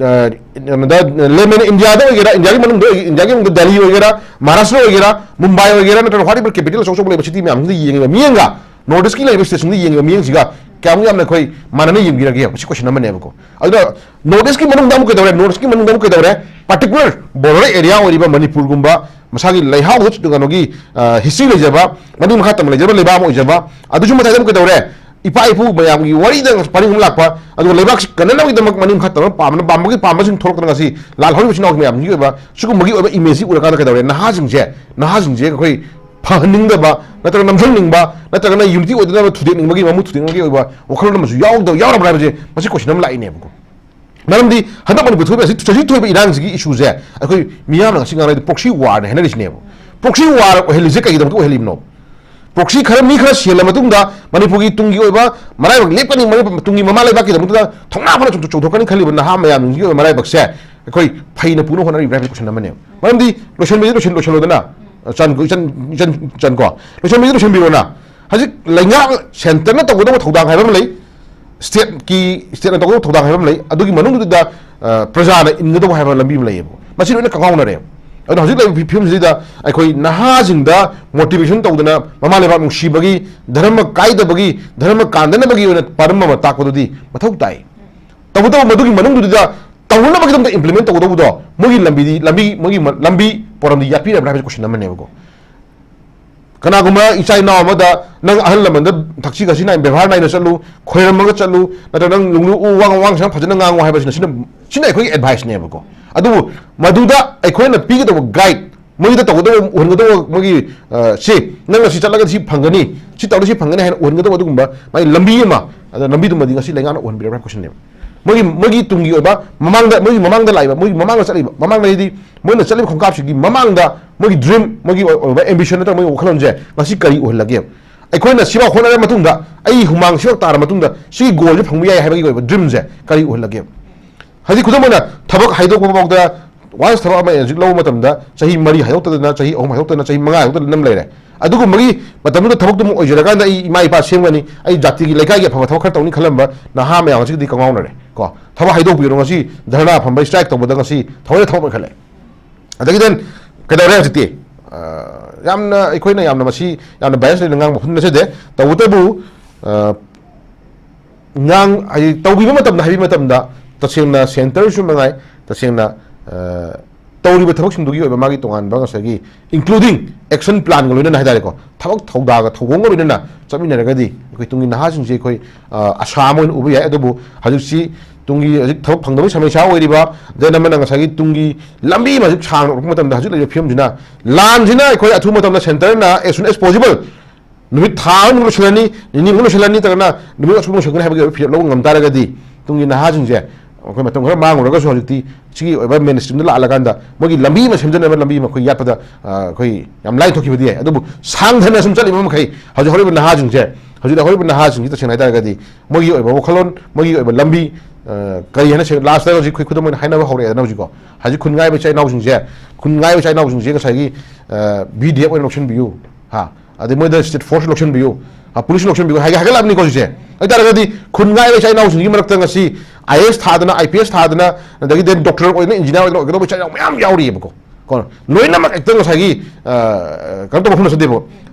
ꯑ, ꯀꯩꯅꯣꯗ, ꯂꯦꯃꯦꯟ ꯏꯟꯗꯤꯌꯥꯗ ꯑꯣꯏꯒꯦꯔꯥ, ꯏꯟꯗꯤꯌꯥꯒꯤ ꯃꯅꯨꯡꯗ ꯑꯣꯏꯒꯦ-, ꯏꯟꯗꯤꯌꯥꯒꯤ ꯃꯅꯨꯡꯗ ꯗꯦꯜꯂꯤ ꯑꯣꯏꯒꯦꯔꯥ, ꯃꯍꯥꯔꯥꯁꯇ꯭ꯔ ꯑꯣꯏꯒꯦꯔꯥ, ꯃꯨꯝꯕꯥꯏ ꯑꯣꯏꯒꯦꯔꯥ, ꯅꯠꯇ꯭ꯔꯒ ꯋꯥꯠ ꯑꯦꯕꯔ ꯀꯦꯄꯤꯇꯦꯜ ꯑꯆꯧ ꯑꯆꯧꯕ ꯂꯩꯕ ꯁꯤꯇꯤ ꯃꯌꯥꯝꯁꯤꯗ ꯌꯦꯡꯉꯤꯕ ꯃꯤꯠꯌꯦꯡꯒ ꯅꯣꯔꯠ ꯏꯁꯀꯤ ꯂꯩꯔꯤꯕ ꯁ꯭ꯇꯦꯠꯁꯤꯡꯗ ꯌꯦꯡꯉꯤꯕ ꯃꯤꯠꯌꯦꯡꯁꯤꯒ ꯀꯌꯥꯃꯨꯛ ꯌꯥꯝꯅ ꯑꯩꯈꯣꯏ ꯃꯥꯟꯅꯅ ꯌꯦꯡꯕꯤꯔꯒꯦ? ꯃꯁꯤ ꯀꯣꯏꯁꯟ ꯑꯃꯅꯦꯕꯀꯣ꯫ ꯑꯗꯨꯅ ꯅꯣꯔꯠ ꯏꯁꯀꯤ ꯃꯅꯨꯡꯗ ꯑꯃꯨꯛ ꯀꯩꯗꯧꯔꯦ? ꯅꯣꯔꯠ ꯏꯁꯀꯤ ꯃꯅꯨꯡꯗ ꯑꯃꯨꯛ ꯀꯩꯗꯧꯔꯦ? ꯄꯥꯔꯇꯤꯀꯨꯂꯔ ꯕꯣꯔꯗꯔ ꯑꯦꯔꯤꯌꯥ ꯑꯣꯏꯔꯤꯕ ꯃꯅꯤꯄꯨꯔꯒꯨꯝꯕ, ꯃꯁꯥꯒꯤ ꯂꯩꯍꯥꯎꯗ ꯀꯩꯅꯣꯒꯤ, ꯑ, ꯍꯤꯁꯇ꯭ꯔꯤ ꯂꯩꯖꯕ, ꯃꯅꯤꯡ ꯃꯈꯥ ꯇꯝꯅ ꯂꯩꯖꯕ ꯂꯩꯕꯥꯛ ꯑꯃ ꯑꯣꯏꯖꯕ, ꯑꯗꯨꯁꯨ ꯃꯊꯛꯇ ꯑꯃꯨꯛ ꯀꯩꯗꯧꯔꯦ? ꯏꯄꯥ ꯏꯄꯨ ꯃꯌꯥꯝꯒꯤ ꯋꯥꯔꯤꯗ ꯄꯔꯤꯡ ꯑꯃ ꯂꯥꯛꯄ, ꯑꯗꯨꯒ ꯂꯩꯕꯥꯛꯁꯤ ꯀꯟꯅꯅꯕꯒꯤꯗꯃꯛ ꯃꯅꯤꯡ ꯃꯈꯥ ꯇꯝꯅ ꯄꯥꯝꯕꯅ, ꯄꯥꯝꯕꯒꯤ ꯄꯥꯝꯕꯁꯤꯡ ꯊꯣꯛꯂꯛꯇꯅ ꯉꯁꯤ ꯂꯥꯜꯍꯧꯔꯤꯕ ꯏꯆꯤꯟ ꯏꯅꯥꯎ ꯃꯌꯥꯝꯁꯤꯒꯤ ꯑꯣꯏꯕ ꯁꯤꯒꯨꯝꯕꯒꯤ ꯑꯣꯏꯕ ꯏꯃꯦꯖꯁꯤ ꯎꯔꯀꯥꯟꯗ ꯀꯩꯗꯧꯔꯦ? ꯅꯍꯥꯁꯤꯡꯁꯦ, ꯅꯍꯥꯁꯤꯡꯁꯦ ꯑꯩꯈꯣꯏ ꯐꯍꯟꯅꯤꯡꯗꯕ, ꯅꯠꯇ꯭ꯔꯒ ꯅꯝꯁꯤꯟꯅꯤꯡꯕ, ꯅꯠꯇ꯭ꯔꯒꯅ ꯌꯨꯅꯤꯇꯤ ꯑꯣꯏꯗꯅꯕ ꯊꯨꯗꯦꯛꯅꯤꯡꯕꯒꯤ, ꯃꯃꯨ ꯊꯨꯗꯦꯛꯅꯤꯡꯕꯒꯤ ꯑꯣꯏꯕ ꯋꯥꯈꯜꯂꯣꯟ ꯑꯃꯁꯨ ꯌꯥꯎꯗ-, ꯌꯥꯎꯔꯕ꯭ꯔꯥ ꯍꯥꯏꯕꯁꯦ ꯃꯁꯤ ꯀꯣꯏꯁꯟ ꯑꯃ ꯂꯥꯛꯏꯅꯦꯕꯀꯣ꯫ ꯃꯔꯝꯗꯤ ꯍꯟꯗꯛ ꯃꯅꯤꯄꯨꯔ ꯊꯣꯛꯏꯕ ꯑꯁꯤ ꯆꯍꯤ ꯊꯣꯛꯏꯕ ꯏꯔꯥꯡꯁꯤꯒꯤ ꯏꯁꯨꯁꯦ ꯑꯩꯈꯣꯏ ꯃꯤꯌꯥꯝꯅ ꯉꯁꯤ ꯉꯥꯡꯅꯔꯤꯗꯤ ꯄ꯭ꯔꯣꯛꯁꯤ ꯋꯥꯔꯅ ꯍꯥꯏꯅꯔꯤꯁꯤꯅꯦꯕ꯫ ꯄ꯭ꯔꯣꯛꯁꯤ ꯋꯥꯔ ꯑꯣꯏꯍꯜꯂꯤꯁꯦ ꯀꯩꯒꯤꯗꯃꯛꯇ ꯑꯣꯏꯍꯜꯂꯤꯕꯅꯣ? ꯄ꯭ꯔꯣꯛꯁꯤ ꯈꯔ, ꯃꯤ ꯈꯔ ꯁꯤꯍꯜꯂ ꯃꯇꯨꯡꯗ ꯃꯅꯤꯄꯨꯔꯒꯤ ꯇꯨꯡꯒꯤ ꯑꯣꯏꯕ ꯃꯔꯥꯏꯕꯛ ꯂꯦꯞꯀꯅꯤ, ꯃꯔꯥꯏꯕꯛ, ꯇꯨꯡꯒꯤ ꯃꯃꯥ ꯂꯩꯕꯥꯛꯀꯤꯗꯃꯛꯇ ꯊꯧꯅꯥ ꯐꯅ ꯆꯣꯡꯊꯣꯛ-, ꯆꯣꯡꯊꯣꯛꯀꯅꯤ ꯈꯜꯂꯤꯕ ꯅꯍꯥ ꯃꯌꯥꯝꯁꯤꯡꯒꯤ ꯑꯣꯏꯕ ꯃꯔꯥꯏꯕꯛꯁꯦ ꯑꯩꯈꯣꯏ ꯐꯩꯅ ꯄꯨꯅ ꯍꯣꯠꯅꯔꯤꯕ꯭ꯔꯥ ꯍꯥꯏꯕ ꯀꯣꯏꯁꯟ ꯑꯃꯅꯦꯕ꯫ ꯃꯔꯝꯗꯤ ꯂꯣꯏꯁꯟꯕꯤꯗꯤ ꯂꯣꯏꯁꯟ-, ꯂꯣꯏꯁꯜꯂꯣꯗꯅ, ꯆꯟ-, ꯏꯆꯟ, ꯏꯆꯟ, ꯏꯆꯟ ꯀꯣ, ꯂꯣꯏꯁꯟꯕꯤꯗꯤ ꯂꯣꯏꯁꯟꯕꯤꯔꯣꯅ꯫ ꯍꯧꯖꯤꯛ ꯂꯩꯉꯥꯛ ꯁꯦꯟꯇꯔꯅ ꯇꯧꯒꯗꯧꯕ ꯊꯧꯗꯥꯡ ꯍꯥꯏꯕ ꯑꯃ ꯂꯩ, ꯁ꯭ꯇꯦꯠꯀꯤ, ꯁ꯭ꯇꯦꯠꯅ ꯇꯧꯒꯗꯧꯕ ꯊꯧꯗꯥꯡ ꯍꯥꯏꯕ ꯑꯃ ꯂꯩ, ꯑꯗꯨꯒꯤ ꯃꯅꯨꯡꯗꯨꯗ, ꯑ, ꯄ꯭ꯔꯖꯥꯅ ꯏꯟꯒꯗꯧꯕ ꯍꯥꯏꯕ ꯂꯝꯕꯤ ꯑꯃ ꯂꯩꯌꯦꯕ꯫ ꯃꯁꯤ ꯂꯣꯏꯅ ꯀꯥꯡꯉꯥꯎꯅꯔꯦ꯫ ꯑꯗꯨꯅ ꯍꯧꯖꯤꯛ ꯂꯩꯔꯤꯕ ꯐꯤ-, ꯐꯤꯕꯝꯁꯤꯗ ꯑꯩꯈꯣꯏ ꯅꯍꯥꯁꯤꯡꯗ ꯃꯣꯇꯤꯚꯦꯁꯟ ꯇꯧꯗꯅ, ꯃꯃꯥ ꯂꯩꯕꯥꯛ ꯅꯨꯡꯁꯤꯕꯒꯤ, ꯙꯔꯃ ꯀꯥꯏꯗꯕꯒꯤ, ꯙꯔꯃ ꯀꯥꯟꯗꯅꯕꯒꯤ ꯑꯣꯏꯅ ꯄꯥꯟꯗꯝ ꯑꯃ ꯇꯥꯛꯄꯗꯨꯗꯤ ꯃꯊꯧ ꯇꯥꯏ꯫ ꯇꯧꯕꯇꯕꯨ ꯃꯗꯨꯒꯤ ꯃꯅꯨꯡꯗꯨꯗ ꯇꯧꯅꯕꯒꯤꯗꯃꯛꯇ ꯏꯝꯄ꯭ꯂꯤꯃꯦꯟ ꯇꯧꯒꯗꯧꯕꯗꯣ ꯃꯣꯏꯒꯤ ꯂꯝꯕꯤꯗꯤ, ꯂꯝꯕꯤ, ꯃꯣꯏꯒꯤ ꯃ-, ꯂꯝꯕꯤ ꯄꯣꯔꯝꯗꯤ ꯌꯥꯠꯄꯤꯔꯕ꯭ꯔꯥ ꯍꯥꯏꯕꯁꯤ ꯀꯣꯏꯁꯟ ꯑꯃꯅꯦꯕꯀꯣ꯫ ꯀꯅꯥꯒꯨꯝꯕ ꯏꯆꯥ ꯏꯅꯥꯎ ꯑꯃꯗ ꯅꯪ ꯑꯍꯜ ꯂꯃꯟꯗ ꯊꯛꯁꯤ ꯈꯥꯁꯤ ꯅꯥꯏꯅ, ꯕꯦꯕꯥꯔ ꯅꯥꯏꯅ ꯆꯠꯂꯨ, ꯈꯣꯏꯔꯝꯃꯒ ꯆꯠꯂꯨ, ꯅꯠꯇ꯭ꯔꯒ ꯅꯪ ꯂꯨ ꯋꯥ ꯋꯥ ꯁꯨꯃꯥꯏꯅ ꯐꯖꯅ ꯉꯥꯡꯉꯨ ꯍꯥꯏꯕꯁꯤꯅ, ꯁꯤꯅ, ꯁꯤꯅ ꯑꯩꯈꯣꯏꯒꯤ ꯑꯦꯗꯚꯥꯏꯁꯅꯦꯕꯀꯣ꯫ ꯑꯗꯨꯕꯨ ꯃꯗꯨꯗ ꯑꯩꯈꯣꯏꯅ ꯄꯤꯒꯗꯧꯕ ꯒꯥꯏꯗ, ꯃꯣꯏꯗ ꯇꯧꯒꯗꯧꯕ, ꯎꯍꯟꯒꯗꯧꯕ ꯃꯣꯏꯒꯤ, ꯑ, ꯁꯤ, ꯅꯪ ꯑꯁꯤ ꯆꯠꯂꯒꯗꯤ ꯁꯤ ꯐꯪꯒꯅꯤ, ꯁꯤ ꯇꯧꯔꯗꯤ ꯁꯤ ꯐꯪꯒꯅꯤ ꯍꯥꯏꯅ ꯎꯍꯟꯒꯗꯧꯕ ꯑꯗꯨꯒꯨꯝꯕ ꯃꯥꯒꯤ ꯂꯝꯕꯤ ꯑꯃ, ꯑꯗ ꯂꯝꯕꯤꯗꯨꯃꯗꯤ ꯉꯁꯤ ꯂꯩꯉꯥꯛꯅ ꯎꯍꯟꯕꯤꯔꯕ꯭ꯔꯥ ꯍꯥꯏꯕ ꯀꯣꯏꯁꯟꯅꯦꯕ꯫ ꯃꯣꯏꯒꯤ, ꯃꯣꯏꯒꯤ ꯇꯨꯡꯒꯤ ꯑꯣꯏꯕ ꯃꯃꯥꯡꯗ, ꯃꯣꯏꯒꯤ ꯃꯃꯥꯡꯗ ꯂꯥꯛꯏꯕ, ꯃꯣꯏꯒꯤ ꯃꯃꯥꯡꯗ ꯆꯠꯂꯤꯕ, ꯃꯃꯥꯡꯗ ꯍꯥꯏꯗꯤ ꯃꯣꯏꯅ ꯆꯠꯂꯤꯕ ꯈꯣꯡꯀꯥꯞꯁꯤꯒꯤ ꯃꯃꯥꯡꯗ ꯃꯣꯏꯒꯤ ꯗ꯭ꯔꯤꯝ, ꯃꯣꯏꯒꯤ ꯑꯣꯏꯕ ꯑꯦꯝꯕꯤꯁꯟ ꯅꯠꯇ꯭ꯔꯒ ꯃꯣꯏꯒꯤ ꯋꯥꯈꯜꯂꯣꯟꯁꯦ ꯉꯁꯤ ꯀꯔꯤ ꯑꯣꯏꯍꯜꯂꯒꯦ? ꯑꯩꯈꯣꯏꯅ ꯁꯤꯐꯥꯎ ꯍꯣꯠꯅꯔ ꯃꯇꯨꯡꯗ, ꯑꯩ ꯍꯨꯃꯥꯡ ꯁꯤꯐꯥꯎ ꯇꯥꯔ ꯃꯇꯨꯡꯗ ꯁꯤꯒꯤ ꯒꯣꯜꯁꯦ ꯐꯪꯕ ꯌꯥꯏ ꯍꯥꯏꯕꯒꯤ ꯑꯣꯏꯕ ꯗ꯭ꯔꯤꯝꯁꯦ ꯀꯔꯤ ꯑꯣꯏꯍꯜꯂꯒꯦ? ꯍꯥꯏꯗꯤ ꯈꯨꯗꯝ ꯑꯣꯏꯅ ꯊꯕꯛ ꯍꯥꯏꯗꯣꯛꯄ ꯐꯥꯎꯗ, ꯋꯥꯟꯁ ꯊꯕꯛ ꯑꯃ ꯍꯧꯖꯤꯛ ꯂꯧꯕ ꯃꯇꯝꯗ ꯆꯍꯤ ꯃꯔꯤ ꯍꯥꯏꯗꯣꯛꯇꯗꯅ, ꯆꯍꯤ ꯑꯍꯨꯝ ꯍꯥꯏꯗꯣꯛꯇꯗꯅ, ꯆꯍꯤ ꯃꯉꯥ ꯍꯥꯏꯗꯣꯛꯇꯗꯅ ꯑꯗꯨꯝ ꯂꯩꯔꯦ꯫ ꯑꯗꯨꯒꯨꯝꯕꯒꯤ ꯃꯇꯝꯗꯨꯗ ꯊꯕꯛꯇꯨꯃ ꯑꯣꯏꯖꯔꯀꯥꯟꯗ ꯑꯩ ꯏꯃꯥ ꯏꯄꯥ ꯁꯦꯝꯒꯅꯤ, ꯑꯩ ꯖꯥꯇꯤꯒꯤ ꯂꯩꯀꯥꯏꯒꯤ ꯑꯐꯕ ꯊꯕꯛ ꯈꯔ ꯇꯧꯅꯤ ꯈꯜꯂꯝꯕ ꯅꯍꯥ ꯃꯌꯥꯝ ꯑꯁꯤꯒꯤꯗꯤ ꯀꯪꯉꯥꯎꯅꯔꯦ ꯀꯣ꯫ ꯊꯕꯛ ꯍꯥꯏꯗꯣꯛꯄꯤꯔꯣ, ꯉꯁꯤ ꯙꯔꯅꯥ ꯐꯝꯕ, ꯁ꯭ꯇ꯭ꯔꯥꯏꯛ ꯇꯧꯕꯗ ꯉꯁꯤ ꯊꯑꯣꯏꯅ ꯊꯕꯛ ꯑꯣꯏꯈꯠꯂꯦ꯫ ꯑꯗꯒꯤ then ꯀꯩꯗꯧꯔꯦ ꯍꯧꯖꯤꯛꯇꯤ? ꯑ, ꯌꯥꯝꯅ, ꯑꯩꯈꯣꯏꯅ ꯌꯥꯝꯅ ꯃꯁꯤ ꯌꯥꯝꯅ ꯕꯥꯏꯁ ꯂꯩꯅ ꯉꯥꯡꯕ ꯃꯐꯝ ꯅꯠꯆꯗꯦ꯫ ꯇꯧꯕꯇꯕꯨ, ꯑ, ꯉꯥꯡ-, ꯍꯥꯏꯗꯤ ꯇꯧꯕꯤꯕ ꯃꯇꯝꯗ, ꯍꯥꯏꯕꯤꯕ ꯃꯇꯝꯗ ꯇꯁꯦꯡꯅ ꯁꯦꯟꯇꯔꯁꯨ ꯃꯉꯥꯏ, ꯇꯁꯦꯡꯅ, ꯑ, ꯇꯧꯔꯤꯕ ꯊꯕꯛꯁꯤꯡꯗꯨꯒꯤ ꯑꯣꯏꯕ ꯃꯥꯒꯤ ꯇꯣꯉꯥꯟꯕ ꯉꯁꯥꯏꯒꯤ including action planꯒ ꯂꯣꯏꯅꯅ ꯍꯥꯏꯇꯥꯔꯦꯀꯣ, ꯊꯕꯛ ꯊꯧꯗꯥꯒ ꯊꯧꯑꯣꯡꯒ ꯂꯣꯏꯅꯅ ꯆꯠꯃꯤꯟꯅꯔꯒꯗꯤ ꯑꯩꯈꯣꯏ ꯇꯨꯡꯒꯤ ꯅꯍꯥꯁꯤꯡꯁꯦ ꯑꯩꯈꯣꯏ, ꯑ, ꯑꯁꯥ ꯑꯃ ꯑꯣꯏꯅ ꯎꯕ ꯌꯥꯏ꯫ ꯑꯗꯨꯕꯨ ꯍꯧꯖꯤꯛꯁꯤ ꯇꯨꯡꯒꯤ ꯍꯧꯖꯤꯛ ꯊꯕꯛ ꯐꯪꯗꯕꯒꯤ ꯁꯃꯁ꯭ꯌꯥ ꯑꯣꯏꯔꯤꯕ, then ꯑꯃꯅ ꯉꯁꯥꯏꯒꯤ ꯇꯨꯡꯒꯤ ꯂꯝꯕꯤ ꯑꯃ ꯍꯧꯖꯤꯛ ꯁꯥꯡꯅ ꯎꯔꯛꯄ ꯃꯇꯝꯗ ꯍꯧꯖꯤꯛ ꯂꯩꯔꯤꯕ ꯐꯤꯕꯝꯁꯤꯅ ꯂꯥꯟꯁꯤꯅ ꯑꯩꯈꯣꯏ ꯑꯊꯨꯕ ꯃꯇꯝꯗ ꯁꯦꯟꯇꯔꯅ as soon as possible ꯅꯨꯃꯤꯠ ꯊꯥ ꯑꯃꯃꯨꯛ ꯂꯣꯏꯁꯤꯜꯂꯅꯤ, ꯅꯤꯅꯤꯃꯨꯛ ꯂꯣꯏꯁꯤꯜꯂꯅꯤ, ꯅꯠꯇ꯭ꯔꯒꯅ ꯅꯨꯃꯤꯠ ꯑꯁꯨꯛ ꯂꯣꯏꯁꯤꯟꯒꯅꯤ ꯍꯥꯏꯕꯒꯤ ꯑꯣꯏꯕ ꯐꯤꯔꯦꯞ ꯂꯧꯕ ꯉꯝ ꯇꯥꯔꯒꯗꯤ ꯇꯨꯡꯒꯤ ꯅꯍꯥꯁꯤꯡꯁꯦ ꯑꯩꯈꯣꯏ ꯃꯇꯝ ꯈꯔ ꯃꯥꯡꯉꯨꯔꯒꯁꯨ ꯍꯧꯖꯤꯛꯇꯤ ꯁꯤꯒꯤ ꯑꯣꯏꯕ ꯃꯦꯟ ꯁ꯭ꯇ꯭ꯔꯤꯝꯗ ꯂꯥꯛꯂꯀꯥꯟꯗ ꯃꯣꯏꯒꯤ ꯂꯝꯕꯤ ꯑꯃ ꯁꯦꯝꯖꯅꯕ ꯂꯝꯕꯤ ꯑꯃ ꯑꯩꯈꯣꯏ ꯌꯥꯠꯄꯗ, ꯑ, ꯑꯩꯈꯣꯏ ꯌꯥꯝ ꯂꯥꯏꯅ ꯊꯣꯛꯈꯤꯕꯗꯤ ꯌꯥꯏ꯫ ꯑꯗꯨꯕꯨ ꯁꯥꯡꯊꯅ ꯁꯨꯝ ꯆꯠꯂꯤꯕ ꯃꯈꯩ ꯍꯧꯖꯤꯛ ꯍꯧꯔꯛꯏꯕ ꯅꯍꯥꯁꯤꯡꯁꯦ, ꯍꯧꯖꯤꯛ ꯍꯧꯔꯛꯏꯕ ꯅꯍꯥꯁꯤꯡꯁꯤ ꯇꯁꯦꯡꯅ ꯍꯥꯏꯇꯥꯔꯒꯗꯤ ꯃꯣꯏꯒꯤ ꯑꯣꯏꯕ ꯋꯥꯈꯜꯂꯣꯟ, ꯃꯣꯏꯒꯤ ꯑꯣꯏꯕ ꯂꯝꯕꯤ, ꯑ, ꯀꯔꯤ ꯍꯥꯏꯅ ꯁꯦ-, ꯂꯥꯁꯇ ꯍꯧꯖꯤꯛ ꯑꯩꯈꯣꯏ ꯈꯨꯗꯝ ꯑꯣꯏꯅ ꯍꯥꯏꯅꯕ ꯍꯧꯔꯛꯑꯦꯗꯅ ꯍꯧꯖꯤꯛꯀꯣ꯫ ꯍꯧꯖꯤꯛ ꯈꯨꯟ ꯉꯥꯏꯕ ꯏꯆꯥ ꯏꯅꯥꯎꯁꯤꯡꯁꯦ, ꯈꯨꯟ ꯉꯥꯏꯕ ꯏꯆꯥ ꯏꯅꯥꯎꯁꯤꯡꯁꯦ ꯉꯁꯥꯏꯒꯤ, ꯑ, ꯕꯤ ꯗꯤ ꯑꯦꯐ ꯑꯣꯏꯅ ꯂꯧꯁꯤꯟꯕꯤꯌꯨ, ꯍꯥ, ꯑꯗꯩ ꯃꯣꯏꯗ ꯁ꯭ꯇꯦꯠ ꯐꯣꯔꯁ ꯂꯧꯁꯤꯟꯕꯤꯌꯨ, ꯑ, ꯄꯨꯂꯤꯁ ꯂꯧꯁꯤꯟꯕꯤꯌꯨ ꯍꯥꯏꯒ-, ꯍꯥꯏꯒꯠꯂꯛꯑꯕꯅꯤꯀꯣ ꯍꯧꯖꯤꯛꯁꯦ꯫ ꯑꯗꯨ ꯑꯣꯏꯇꯥꯔꯒꯗꯤ ꯈꯨꯟ ꯉꯥꯏꯕ ꯏꯆꯥ ꯏꯅꯥꯎꯁꯤꯡꯒꯤ ꯃꯔꯛꯇ ꯉꯁꯤ ꯑꯥꯏ ꯑꯦ ꯑꯦꯁ ꯊꯥꯗꯅ, ꯑꯥꯏ ꯄꯤ ꯑꯦꯁ ꯊꯥꯗꯅ, ꯑꯗꯒꯤ ꯗꯦꯟ ꯗꯣꯛꯇꯔ ꯑꯣꯏꯗꯅ, ꯏꯟꯖꯤꯅꯤꯌꯥꯔ ꯑꯣꯏꯗꯅ ꯑꯣꯏꯒꯗꯧꯕ ꯏꯆꯥ ꯏꯅꯥꯎ ꯃꯌꯥꯝ ꯌꯥꯎꯔꯤꯑꯕꯀꯣ꯫ ꯀꯣ, ꯂꯣꯏꯅꯃꯛ ꯍꯦꯛꯇ ꯉꯁꯥꯏꯒꯤ, ꯑ, ꯀꯩꯅꯣ ꯇꯧꯕ ꯃꯐꯝ ꯅꯠꯆꯗꯦꯕ꯫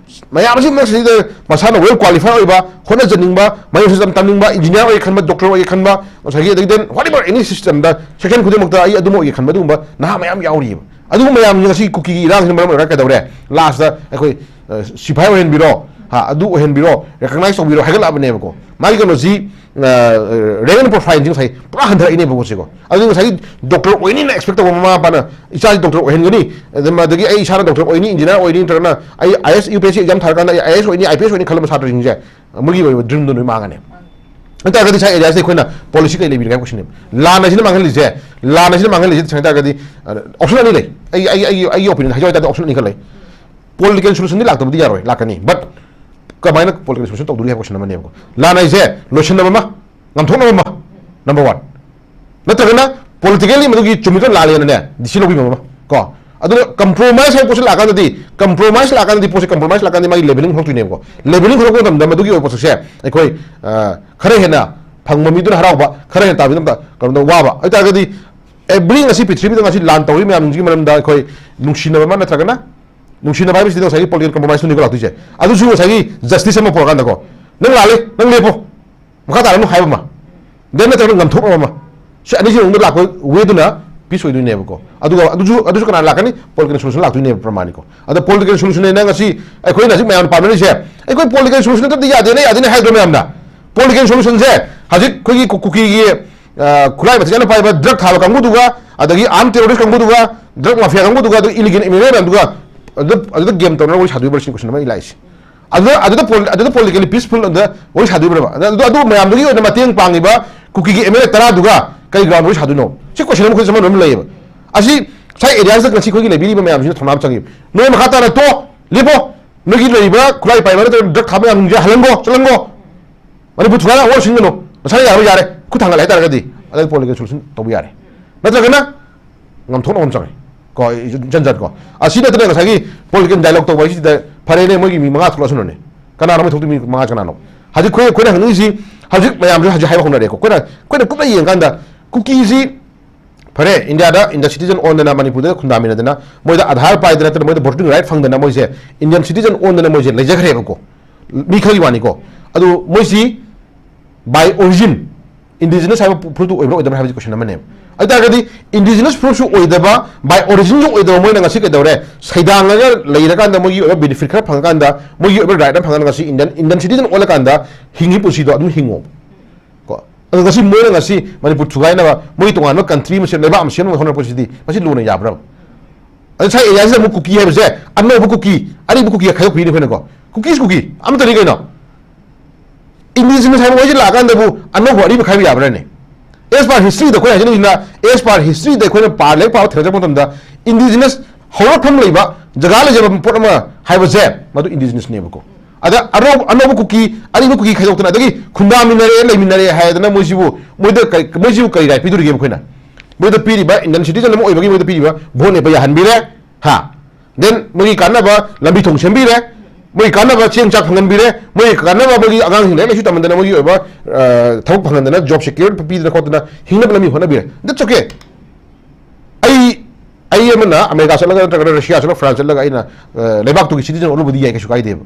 ꯃꯌꯥꯝ ꯑꯁꯤ ꯃꯁꯤꯗ ꯃꯁꯥꯅ ꯋꯦꯜ ꯀ꯭ꯋꯥꯂꯤꯐꯥꯏ ꯑꯣꯏꯕ, ꯍꯣꯠꯅꯖꯅꯤꯡꯕ, ꯃꯍꯩ ꯃꯁꯤꯡ ꯇꯝꯅꯤꯡꯕ, ꯏꯟꯖꯤꯅꯤꯌꯥꯔ ꯑꯣꯏꯒꯦ ꯈꯟꯕ, ꯗꯣꯛꯇꯔ ꯑꯣꯏꯒꯦ ꯈꯟꯕ, ꯉꯁꯥꯏꯒꯤ ꯑꯗꯒꯤ then whatever any system ꯗ ꯁꯦꯛꯁꯟ ꯈꯨꯗꯤꯡꯃꯛꯇ ꯑꯩ ꯑꯗꯨꯝ ꯑꯣꯏꯒꯦ ꯈꯟꯕ ꯑꯗꯨꯒꯨꯝꯕ ꯅꯍꯥ ꯃꯌꯥꯝ ꯌꯥꯎꯔꯤꯑꯕ꯫ ꯑꯗꯨꯒꯨꯝꯕ ꯃꯌꯥꯝꯁꯤ ꯉꯁꯤ ꯀꯨꯀꯤꯒꯤ ꯏꯔꯥꯡꯁꯤꯅ ꯃꯔꯝ ꯑꯣꯏꯔꯒ ꯀꯩꯗꯧꯔꯦ? ꯂꯥꯁꯇ ꯑꯩꯈꯣꯏ, ꯑ, ꯁꯤꯐꯥꯏ ꯑꯣꯏꯍꯟꯕꯤꯔꯣ, ꯍꯥ, ꯑꯗꯨ ꯑꯣꯏꯍꯟꯕꯤꯔꯣ, ꯔꯦꯀꯒꯅꯥꯏꯁ ꯇꯧꯕꯤꯔꯣ ꯍꯥꯏꯒꯠꯂꯛꯑꯕꯅꯦꯕꯀꯣ꯫ ꯃꯥꯒꯤ ꯀꯩꯅꯣꯁꯤ, ꯑ, ꯔꯦꯡ ꯑꯦꯟ ꯄ꯭ꯔꯣꯐꯥꯏꯜꯁꯤ ꯉꯁꯥꯏ ꯄꯨꯔꯥ ꯍꯟꯊꯔꯛꯏꯅꯦꯕ ꯄꯣꯠꯁꯦꯀꯣ꯫ ꯑꯗꯨꯗꯤ ꯉꯁꯥꯏꯒꯤ ꯗꯣꯛꯇꯔ ꯑꯣꯏꯅꯤꯅ ꯑꯦꯛꯁꯄꯦꯛ ꯇꯧꯕ ꯃꯃꯥ ꯃꯄꯥꯅ ꯏꯆꯥꯁꯤ ꯗꯣꯛꯇꯔ ꯑꯣꯏꯍꯟꯒꯅꯤ, ꯑꯗꯒꯤ ꯑꯩ ꯏꯁꯥꯅ ꯗꯣꯛꯇꯔ ꯑꯣꯏꯅꯤ, ꯏꯟꯖꯤꯅꯤꯌꯥꯔ ꯑꯣꯏꯅꯤ, ꯅꯠꯇ꯭ꯔꯒꯅ ꯑꯩ ꯑꯥꯏ ꯑꯦꯁ, U P S C exam ꯊꯥꯔꯀꯥꯟꯗ ꯑꯩ ꯑꯥꯏ ꯑꯦꯁ ꯑꯣꯏꯅꯤ, ꯑꯥꯏ ꯄꯤ ꯑꯦꯁ ꯑꯣꯏꯅꯤ ꯈꯜꯂꯝꯕ ꯁꯥꯇ꯭ꯔꯁꯤꯡꯁꯦ ꯃꯣꯏꯒꯤ ꯑꯣꯏꯕ ꯗ꯭ꯔꯤꯝꯗꯣ ꯂꯣꯏ ꯃꯥꯡꯉꯅꯦꯕ꯫ ꯑꯗꯨ ꯇꯥꯔꯒꯗꯤ ꯁꯥꯏ ꯑꯦꯔꯤꯌꯥꯁꯤꯗ ꯑꯩꯈꯣꯏꯅ ꯄꯣꯂꯤꯁꯤ ꯀꯩ ꯂꯩꯕꯤꯔꯒꯦ ꯍꯥꯏꯕ ꯀꯣꯏꯁꯟꯅꯦꯕ꯫ ꯂꯥꯟ ꯑꯁꯤꯅ ꯃꯥꯡꯍꯜꯂꯤꯁꯦ, ꯂꯥꯟ ꯑꯁꯤꯅ ꯃꯥꯡꯍꯜꯂꯤꯁꯦ ꯇꯁꯦꯡꯅ ꯍꯥꯏ ꯇꯥꯔꯒꯗꯤ, ꯑ, ꯑꯣꯞꯁꯟ ꯑꯅꯤ ꯂꯩ꯫ ꯑꯩ, ꯑꯩ, ꯑꯩꯒꯤ, ꯑꯩꯒꯤ ꯑꯣꯄꯤꯅꯤꯌꯟ ꯍꯥꯏꯖꯧ ꯍꯥꯏ ꯇꯥꯔꯗꯤ ꯑꯣꯞꯁꯟ ꯑꯅꯤ ꯈꯛ ꯂꯩ꯫ ꯄꯣꯂꯤꯇꯤꯀꯦꯜ ꯁꯣꯂꯨꯁꯟꯗꯤ ꯂꯥꯛꯇꯕꯗꯤ ꯌꯥꯔꯣꯏ, ꯂꯥꯛꯀꯅꯤ꯫ But ꯀꯃꯥꯏꯅ ꯄꯣꯂꯤꯇꯤꯀꯦꯜ ꯁꯣꯂꯨꯁꯟ ꯇꯧꯗꯣꯔꯤ ꯍꯥꯏꯕ ꯀꯣꯏꯁꯟ ꯑꯃꯅꯦꯕꯀꯣ꯫ ꯂꯥꯟ ꯍꯥꯏꯁꯦ ꯂꯣꯏꯁꯤꯟꯅꯕ ꯑꯃ, ꯉꯥꯝꯊꯣꯛꯅꯕ ꯑꯃ, ꯅꯝꯕꯔ ꯋꯥꯟ꯫ ꯅꯠꯇ꯭ꯔꯒꯅ ꯄꯣꯂꯤꯇꯤꯀꯦꯜꯂꯤ ꯃꯗꯨꯒꯤ ꯆꯨꯝꯃꯤꯗꯣ ꯂꯥꯜꯂꯦꯅꯅꯦ ꯗꯤꯁꯤꯖꯟ ꯂꯧꯕꯤꯕ ꯑꯃ ꯀꯣ꯫ ꯑꯗꯨꯅ ꯀꯝꯄ꯭ꯔꯣꯃꯥꯏꯁ ꯍꯥꯏꯕ ꯄꯣꯠꯁꯦ ꯂꯥꯛꯀꯥꯟꯗꯗꯤ, ꯀꯝꯄ꯭ꯔꯣꯃꯥꯏꯁ ꯂꯥꯛꯀꯥꯟꯗꯗꯤ ꯄꯣꯠꯁꯦ ꯀꯝꯄ꯭ꯔꯣꯃꯥꯏꯁ ꯂꯥꯛꯀꯥꯟꯗꯗꯤ ꯃꯥꯒꯤ ꯂꯦꯕꯦꯂꯤꯡ ꯍꯧꯔꯛꯇꯣꯏꯅꯦꯕꯀꯣ꯫ ꯂꯦꯕꯦꯂꯤꯡ ꯍꯧꯔꯛꯄ ꯃꯇꯝꯗ ꯃꯗꯨꯒꯤ ꯑꯣꯏꯕ ꯄꯣꯠꯁꯛꯁꯦ ꯑꯩꯈꯣꯏ, ꯑ, ꯈꯔ ꯍꯦꯟꯅ ꯐꯪꯕ ꯃꯤꯗꯨꯅ ꯍꯔꯥꯎꯕ, ꯈꯔ ꯍꯦꯟꯅ ꯇꯥꯕ ꯃꯤꯗꯨꯅ ꯀꯩꯅꯣꯗ ꯋꯥꯕ꯫ ꯑꯗꯨ ꯑꯣꯏꯇꯥꯔꯒꯗꯤ ꯑꯦꯕ꯭ꯔꯤ ꯉꯁꯤ ꯄ꯭ꯔꯤꯊꯤꯕꯤꯗ ꯉꯁꯤ ꯂꯥꯟ ꯇꯧꯔꯤ ꯃꯌꯥꯝꯁꯤꯒꯤ ꯃꯔꯝꯗ ꯑꯩꯈꯣꯏ ꯅꯨꯡꯁꯤꯅꯕ ꯑꯃ ꯅꯠꯇ꯭ꯔꯒꯅ ꯅꯨꯡꯁꯤꯅꯕ ꯍꯥꯏꯕꯁꯤꯗꯤ ꯉꯁꯥꯏꯒꯤ ꯄꯣꯂꯤꯇꯤꯀꯦꯜ ꯀꯝꯄ꯭ꯔꯣꯃꯥꯏꯁꯇꯨꯅꯤꯀꯣ ꯂꯥꯛꯇꯣꯏꯁꯦ꯫ ꯑꯗꯨꯁꯨ ꯉꯁꯥꯏꯒꯤ ꯖꯁꯇꯤꯁ ꯑꯃ ꯄꯨꯔꯛꯀꯥꯟꯗꯀꯣ, "ꯅꯪ ꯂꯥꯜꯂꯤ, ꯅꯪ ꯂꯦꯞꯄꯣ, ꯃꯈꯥ ꯇꯥꯔꯅꯨ" ꯍꯥꯏꯕ ꯑꯃ, ꯗꯦꯟ ꯅꯠꯇ꯭ꯔꯒꯅ ꯉꯝꯊꯣꯛꯅꯕ ꯑꯃ, ꯁꯤ ꯑꯅꯤꯁꯤ ꯃꯅꯨꯡꯗ ꯂꯥꯛꯄ ꯋꯦꯗꯨꯅ ꯄꯤꯁ ꯑꯣꯏꯗꯣꯏꯅꯦꯕꯀꯣ꯫ ꯑꯗꯨꯒ ꯑꯗꯨꯁꯨ, ꯑꯗꯨꯁꯨ ꯀꯅꯥ ꯂꯥꯛꯀꯅꯤ? ꯄꯣꯂꯤꯇꯤꯀꯦꯜ ꯁꯣꯂꯨꯁꯟ ꯂꯥꯛꯇꯣꯏꯅꯦꯕ ꯄ꯭ꯔꯃꯥꯅꯤꯀꯣ꯫ ꯑꯗ ꯄꯣꯂꯤꯇꯤꯀꯦꯜ ꯁꯣꯂꯨꯁꯟ ꯍꯥꯏꯅ ꯉꯁꯤ ꯑꯩꯈꯣꯏꯅ ꯍꯧꯖꯤꯛ ꯃꯌꯥꯝꯅ ꯄꯥꯝꯅꯔꯤꯁꯦ, ꯑꯩꯈꯣꯏ ꯄꯣꯂꯤꯇꯤꯀꯦꯜ ꯁꯣꯂꯨꯁꯟ ꯅꯠꯇ꯭ꯔꯗꯤ ꯌꯥꯗꯦꯅꯦ, ꯌꯥꯗꯦꯅꯦ ꯍꯥꯏꯗ꯭ꯔꯣ ꯃꯌꯥꯝꯅ? ꯄꯣꯂꯤꯇꯤꯀꯦꯜ ꯁꯣꯂꯨꯁꯟꯁꯦ ꯍꯧꯖꯤꯛ ꯑꯩꯈꯣꯏꯒꯤ ꯀꯨ-, ꯀꯨꯀꯤꯒꯤ, ꯑ, ꯈꯨꯠꯂꯥꯏ ꯃꯇꯤꯛ ꯆꯥꯅ ꯄꯥꯏꯕ ꯗ꯭ꯔꯒ ꯊꯥꯕ ꯀꯥꯡꯕꯨꯗꯨꯒ, ꯑꯗꯒꯤ ꯑꯥꯔꯝ ꯇꯦꯔꯣꯔꯤꯁ ꯀꯥꯡꯕꯨꯗꯨꯒ, ꯗ꯭ꯔꯒ ꯃꯥꯐꯤꯌꯥ ꯀꯥꯡꯕꯨꯗꯨꯒ, ꯑꯗꯨ ꯏꯂꯤꯒꯦꯜ ꯏꯃꯤꯒ꯭ꯔꯦꯟ ꯃꯌꯥꯝꯗꯨꯒ ꯑꯗꯨꯗ, ꯑꯗꯨꯗ ꯒꯦꯝ ꯇꯧꯅꯔ ꯋꯥꯔꯤ ꯁꯥꯗꯣꯏꯕ꯭ꯔꯥ ꯁꯤꯅꯤ ꯀꯣꯏꯁꯟ ꯑꯃ ꯑꯩ ꯂꯥꯛꯏꯁꯦ꯫ ꯑꯗꯨꯗ, ꯑꯗꯨꯗ ꯄꯣꯂꯤ-, ꯑꯗꯨꯗ ꯄꯣꯂꯤꯇꯤꯀꯦꯜꯂꯤ ꯄꯤꯁꯐꯨꯜ ꯑꯗꯨꯗ ꯋꯥꯔꯤ ꯁꯥꯗꯣꯏꯕ꯭ꯔꯕ? ꯑꯗꯨ, ꯑꯗꯨ, ꯑꯗꯨ ꯃꯌꯥꯝꯗꯨꯒꯤ ꯑꯣꯏꯅ ꯃꯇꯦꯡ ꯄꯥꯡꯉꯤꯕ ꯀꯨꯀꯤꯒꯤ ꯑꯦꯝ ꯑꯦꯜ ꯑꯦ ꯇꯔꯥꯗꯨꯒ ꯀꯔꯤ ꯒ꯭ꯔꯥꯎꯟꯗ ꯋꯥꯔꯤ ꯁꯥꯗꯣꯏꯅꯣ? ꯁꯤ ꯀꯣꯏꯁꯟ ꯑꯃ ꯑꯩꯈꯣꯏ ꯆꯃꯝꯅꯕ ꯑꯃ ꯂꯩꯌꯦꯕ꯫ ꯑꯁꯤ ꯉꯁꯥꯏ ꯑꯦꯔꯤꯌꯥꯁꯤꯗ ꯉꯁꯤ ꯑꯩꯈꯣꯏꯒꯤ ꯂꯩꯕꯤꯔꯤꯕ ꯃꯌꯥꯝꯁꯤꯅ ꯊꯧꯅꯥ ꯑꯃ ꯆꯪꯉꯤ꯫ ꯅꯣꯏ ꯃꯈꯥ ꯇꯥꯅ ꯇꯣ, ꯂꯦꯞꯄꯣ꯫ ꯅꯣꯏꯒꯤ ꯂꯩꯔꯤꯕ ꯈꯨꯠꯂꯥꯏ ꯄꯥꯏꯕ ꯅꯠꯇ꯭ꯔꯒ ꯗ꯭ꯔꯒ ꯊꯥꯕ ꯃꯌꯥꯝꯁꯤꯡꯁꯦ ꯍꯜꯍꯟꯒꯣ, ꯆꯠꯍꯟꯒꯣ꯫ ꯃꯅꯤꯄꯨꯔ ꯊꯨꯒꯥꯏꯅ ꯑꯋꯥꯔ ꯁꯤꯟꯒꯅꯨ꯫ ꯅꯁꯥꯅ ꯌꯥꯕ ꯌꯥꯔꯦ꯫ ꯈꯨꯠ ꯊꯥꯡꯒꯠꯂꯦ ꯍꯥꯏꯇꯥꯔꯒꯗꯤ ꯑꯗꯩ ꯄꯣꯂꯤꯇꯤꯀꯦꯜ ꯁꯣꯂꯨꯁꯟ ꯇꯧꯕ ꯌꯥꯔꯦ꯫ ꯅꯠꯇ꯭ꯔꯒꯅ ꯉꯝꯊꯣꯛꯅꯕ ꯑꯃ ꯆꯪꯉꯦ꯫ ꯀꯣ, ꯖꯟ ꯖꯠ ꯀꯣ꯫ ꯑꯁꯤ ꯅꯠꯇꯅ ꯉꯁꯥꯏꯒꯤ ꯄꯣꯂꯤꯇꯤꯀꯦꯜ ꯗꯥꯏꯂꯣꯒ ꯇꯧꯕ ꯍꯥꯏꯁꯤꯗ ꯐꯔꯦꯅꯦ, ꯃꯣꯏꯒꯤ ꯃꯤ ꯃꯉꯥ ꯊꯣꯛꯂꯛꯑꯁꯅꯨꯅꯦ꯫ ꯀꯅꯥꯅꯣ ꯃꯣꯏ ꯊꯣꯛꯇꯣꯏ ꯃꯤ ꯃꯉꯥ ꯀꯅꯥꯅꯣ? ꯍꯧꯖꯤꯛ ꯑꯩꯈꯣꯏ, ꯑꯩꯈꯣꯏꯅ ꯍꯪꯅꯤꯡꯉꯤꯁꯤ, ꯍꯧꯖꯤꯛ ꯃꯌꯥꯝꯁꯨ ꯍꯧꯖꯤꯛ ꯍꯥꯏꯕ ꯍꯧꯅꯔꯦꯀꯣ꯫ ꯑꯩꯈꯣꯏꯅ, ꯑꯩꯈꯣꯏꯅ ꯀꯨꯞꯅ ꯌꯦꯡꯀꯥꯟꯗ ꯀꯨꯀꯤꯁꯤ ꯐꯔꯦ, ꯏꯟꯗꯤꯌꯥꯗ ꯏꯟꯗꯤꯌꯥ ꯁꯤꯇꯤꯖꯟ ꯑꯣꯟꯗꯅ ꯃꯅꯤꯄꯨꯔꯗ ꯈꯨꯟꯗꯥꯃꯤꯟꯅꯗꯅ ꯃꯣꯏꯗ ꯑꯙꯥꯔ ꯄꯥꯏꯗꯅ ꯅꯠꯇ꯭ꯔꯒ ꯃꯣꯏꯗ ꯚꯣꯇꯤꯡ ꯔꯥꯏꯠ ꯐꯪꯗꯅ ꯃꯣꯏꯁꯦ ꯏꯟꯗꯤꯌꯟ ꯁꯤꯇꯤꯖꯟ ꯑꯣꯟꯗꯅ ꯃꯣꯏꯁꯦ ꯂꯩꯖꯈ꯭ꯔꯦꯕꯀꯣ꯫ ꯃꯤ ꯈꯔꯒꯤ ꯋꯥꯅꯤꯀꯣ꯫ ꯑꯗꯨ ꯃꯣꯏꯁꯤ by origin indigenous ꯍꯥꯏꯕ ꯐꯨꯔꯨꯞꯇꯨ ꯑꯣꯏꯕ꯭ꯔꯥ ꯑꯣꯏꯗꯕ꯭ꯔꯥ ꯍꯥꯏꯕꯁꯤ ꯀꯣꯏꯁꯟ ꯑꯃꯅꯦꯕ꯫ ꯑꯗꯨ ꯇꯥꯔꯒꯗꯤ indigenous ꯐꯨꯔꯨꯞꯁꯨ ꯑꯣꯏꯗꯕ, by originꯁꯨ ꯑꯣꯏꯗꯕ ꯃꯣꯏꯅ ꯉꯁꯤ ꯀꯩꯗꯧꯔꯦ? ꯁꯩꯗꯥꯡꯉꯒ ꯂꯩꯔꯀꯥꯟꯗ ꯃꯣꯏꯒꯤ ꯑꯣꯏꯕ ꯕꯦꯅꯤꯐꯤꯠ ꯈꯔ ꯐꯪꯉꯀꯥꯟꯗ, ꯃꯣꯏꯒꯤ ꯑꯣꯏꯕ ꯔꯥꯏꯠ ꯑꯃ ꯐꯪꯉꯀꯥꯟꯗ ꯉꯁꯤ ꯏꯟꯗꯤꯌꯟ, ꯏꯟꯗꯤꯌꯟ ꯁꯤꯇꯤꯖꯟ ꯑꯣꯜꯂꯀꯥꯟꯗ ꯍꯤꯡꯉꯤ ꯄꯨꯟꯁꯤꯗꯣ ꯑꯗꯨꯝ ꯍꯤꯡꯉꯣ꯫ ꯀꯣ꯫ ꯑꯗꯣ ꯉꯁꯤ ꯃꯣꯏꯅ ꯉꯁꯤ ꯃꯅꯤꯄꯨꯔ ꯊꯨꯒꯥꯏꯅꯕ ꯃꯣꯏ ꯇꯣꯉꯥꯟꯕ ꯀꯟꯇ꯭ꯔꯤ ꯑꯃ ꯁꯦꯝ-, ꯂꯩꯕꯥꯛ ꯑꯃ ꯁꯦꯝꯅꯕ ꯍꯣꯠꯅꯔꯛꯄꯁꯤꯗꯤ ꯃꯁꯤ ꯂꯨꯅ ꯌꯥꯕ꯭ꯔꯕ? ꯑꯗ ꯉꯁꯥꯏ ꯑꯦꯔꯤꯌꯥꯁꯤꯗ ꯑꯃꯨꯛ ꯀꯨꯀꯤ ꯍꯥꯏꯕꯁꯦ ꯑꯅꯧꯕ ꯀꯨꯀꯤ, ꯑꯔꯤꯕ ꯀꯨꯀꯤ ꯈꯥꯏꯗꯣꯛꯄꯤꯅꯤ ꯑꯩꯈꯣꯏꯅꯀꯣ꯫ ꯀꯨꯀꯤꯁ ꯀꯨꯀꯤ ꯑꯃꯠꯇꯅꯤ ꯀꯩꯅꯣ꯫ ꯏꯟꯗꯤꯖꯤꯅꯁ ꯍꯥꯏꯕ ꯋꯥꯍꯩꯁꯤ ꯂꯥꯛꯑꯀꯥꯟꯗꯕꯨ ꯑꯅꯧꯕ ꯑꯔꯤꯕ ꯈꯥꯏꯕ ꯌꯥꯕ꯭ꯔꯥꯅꯦ? As per historyꯗ ꯑꯩꯈꯣꯏꯅ ꯍꯥꯏꯖꯅꯤꯡꯉꯤꯁꯤꯅ, as per historyꯗ ꯑꯩꯈꯣꯏꯅ ꯄꯥ-, ꯂꯥꯏꯔꯤꯛ ꯄꯥꯕ ꯊꯦꯡꯅꯖꯔꯛꯄ ꯃꯇꯝꯗ indigenous ꯍꯧꯔꯛꯐꯝ ꯂꯩꯕ ꯖꯒꯥ ꯂꯩꯖꯕ ꯄꯣꯠ ꯑꯃ ꯍꯥꯏꯕꯁꯦ ꯃꯗꯨ indigenous ꯅꯦꯕꯀꯣ꯫ ꯑꯗ ꯑꯅꯧ-, ꯑꯅꯧꯕ ꯀꯨꯀꯤ, ꯑꯔꯤꯕ ꯀꯨꯀꯤ ꯈꯥꯏꯗꯣꯛꯇꯅ ꯑꯗꯒꯤ ꯈꯨꯟꯗꯥꯃꯤꯟꯅꯔꯦ, ꯂꯩꯃꯤꯟꯅꯔꯦ ꯍꯥꯏꯗꯅ ꯃꯣꯏꯁꯤꯕꯨ, ꯃꯣꯏꯗ ꯀꯔꯤ, ꯃꯣꯏꯁꯤꯕꯨ ꯀꯔꯤ right ꯄꯤꯗꯣꯔꯤꯒꯦꯕ ꯑꯩꯈꯣꯏꯅ? ꯃꯣꯏꯗ ꯄꯤꯔꯤꯕ indigenous citizen ꯑꯃ ꯑꯣꯏꯕꯒꯤ ꯃꯣꯏꯗ ꯄꯤꯔꯤꯕ vote ꯅꯦꯕ ꯌꯥꯍꯟꯕꯤꯔꯦ, ꯍꯥ? Then ꯃꯣꯏꯒꯤ ꯀꯥꯟꯅꯕ ꯂꯝꯕꯤ ꯊꯣꯡ ꯁꯦꯝꯕꯤꯔꯦ, ꯃꯣꯏꯒꯤ ꯀꯥꯟꯅꯕ ꯆꯦꯡ ꯆꯥꯛ ꯐꯪꯍꯟꯕꯤꯔꯦ, ꯃꯣꯏꯒꯤ ꯀꯥꯟꯅꯕ ꯃꯣꯏꯒꯤ ꯑꯉꯥꯡꯁꯤꯡ ꯂꯥꯏꯔꯤꯛ ꯂꯥꯏꯁꯨ ꯇꯝꯍꯟꯗꯅ ꯃꯣꯏꯒꯤ ꯑꯣꯏꯕ, ꯑ, ꯊꯕꯛ ꯐꯪꯍꯟꯗꯅ, job secure ꯄꯤꯗꯅ ꯈꯣꯠꯇꯅ ꯍꯤꯡꯅꯕ ꯂꯝꯕꯤ ꯍꯣꯠꯅꯕꯤꯔꯦ꯫ That's okay. ꯑꯩ, ꯑꯩ ꯑꯃꯅ ꯑꯃꯦꯔꯤꯀꯥ ꯆꯠꯂꯒ ꯅꯠꯇ꯭ꯔꯒꯅ ꯔꯁꯤꯌꯥ ꯆꯠꯂꯒ ꯐ꯭ꯔꯥꯟꯁ ꯆꯠꯂꯒ ꯑꯩꯅ, ꯑ, ꯂꯩꯕꯥꯛꯇꯨꯒꯤ citizen ꯑꯣꯜꯂꯨꯕꯗꯤ ꯌꯥꯏ, ꯀꯩꯁꯨ ꯀꯥꯏꯗꯦꯕ꯫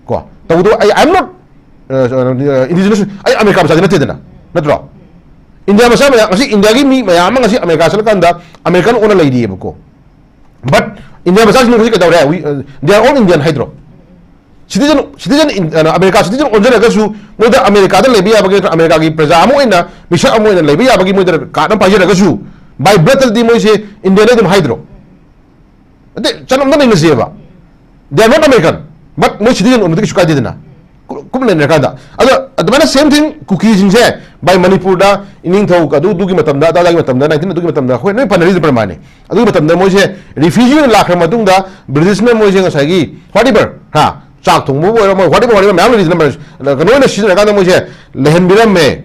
ꯀꯣ? ꯇꯧꯕꯗꯕꯨ ꯑꯩ, I am not, ꯑ, indigenous, ꯑꯩ ꯑꯃꯦꯔꯤꯀꯥ ꯃꯆꯥꯗꯤ ꯅꯠꯇꯦꯗꯅ, ꯅꯠꯇ꯭ꯔꯣ? ꯏꯟꯗꯤꯌꯥ ꯃꯆꯥ ꯃꯌꯥꯝ, ꯉꯁꯤ ꯏꯟꯗꯤꯌꯥꯒꯤ ꯃꯤ ꯃꯌꯥꯝ ꯑꯃ ꯉꯁꯤ ꯑꯃꯦꯔꯤꯀꯥ ꯆꯠꯂꯀꯥꯟꯗ ꯑꯃꯦꯔꯤꯀꯥꯟ ꯑꯣꯟꯅ ꯂꯩꯔꯤꯑꯕꯀꯣ꯫ But ꯏꯟꯗꯤꯌꯥ ꯃꯆꯥꯁꯤꯡ ꯉꯁꯤ ꯀꯩꯗꯧꯔꯦ? We, uh, they are all Indian ꯍꯥꯏꯗ꯭ꯔꯣ? Citizen, citizen in, ꯑ, ꯑꯃꯦꯔꯤꯀꯥ citizen ꯑꯣꯟꯖꯔꯒꯁꯨ ꯃꯣꯏꯗ ꯑꯃꯦꯔꯤꯀꯥꯗ ꯂꯩꯕ ꯌꯥꯕꯒꯤ ꯅꯠꯇ꯭ꯔꯒ ꯑꯃꯦꯔꯤꯀꯥꯒꯤ ꯄ꯭ꯔꯖꯥ ꯑꯃ ꯑꯣꯏꯅ, ꯃꯤꯁꯛ ꯑꯃ ꯑꯣꯏꯅ ꯂꯩꯕ ꯌꯥꯕꯒꯤ ꯃꯣꯏꯗ card ꯑꯃ ꯄꯥꯏꯖꯔꯒꯁꯨ by birthꯇꯗꯤ ꯃꯣꯏꯁꯦ Indianꯅꯦ ꯑꯗꯨꯝ ꯍꯥꯏꯗ꯭ꯔꯣ? ꯅꯠꯇꯦ, ꯆꯠꯅ ꯑꯝꯇ ꯅꯩꯅꯁꯦꯕ꯫ They are not American, but ꯃꯣꯏ citizen ꯑꯣꯏꯕꯗꯤ ꯀꯩꯁꯨ ꯀꯥꯏꯗꯦꯗꯅ꯫ ꯀꯨꯞ ꯂꯩꯅꯔꯀꯥꯟꯗ꯫ ꯑꯗꯣ ꯑꯗꯨꯃꯥꯏꯅ same thing ꯀꯨꯀꯤꯁꯤꯡꯁꯦ, ꯚꯥꯏ, ꯃꯅꯤꯄꯨꯔꯗ ꯏꯅꯤꯡꯊꯧ ꯑꯗꯨ, ꯑꯗꯨꯒꯤ ꯃꯇꯝꯗ, ꯑꯗꯥ ꯑꯗꯥꯒꯤ ꯃꯇꯝꯗ, nineteen ꯑꯗꯨꯒꯤ ꯃꯇꯝꯗ, ꯍꯣꯏ, ꯅꯣꯏ ꯄꯟꯅꯔꯤꯁꯦ ꯄ꯭ꯔꯃꯥꯟꯅꯤ꯫ ꯑꯗꯨꯒꯤ ꯃꯇꯝꯗ ꯃꯣꯏꯁꯦ refugee ꯑꯣꯏꯅ ꯂꯥꯛꯈ꯭ꯔ ꯃꯇꯨꯡꯗ, ꯕ꯭ꯔꯤꯇꯤꯁꯅ ꯃꯣꯏꯁꯦ ꯉꯁꯥꯏꯒꯤ whatever, ꯍꯥ, ꯆꯥꯛ ꯊꯣꯡꯕꯕꯨ ꯑꯣꯏꯔꯣ, ꯃꯣꯏ whatever, whatever ꯃꯌꯥꯝ ꯂꯩꯔꯤꯁꯤꯅ, ꯀꯩꯅꯣ ꯑꯣꯏꯅ ꯁꯤꯖꯤꯟꯅꯔꯀꯥꯟꯗ ꯃꯣꯏꯁꯦ ꯂꯩꯍꯟꯕꯤꯔꯝꯃꯦ꯫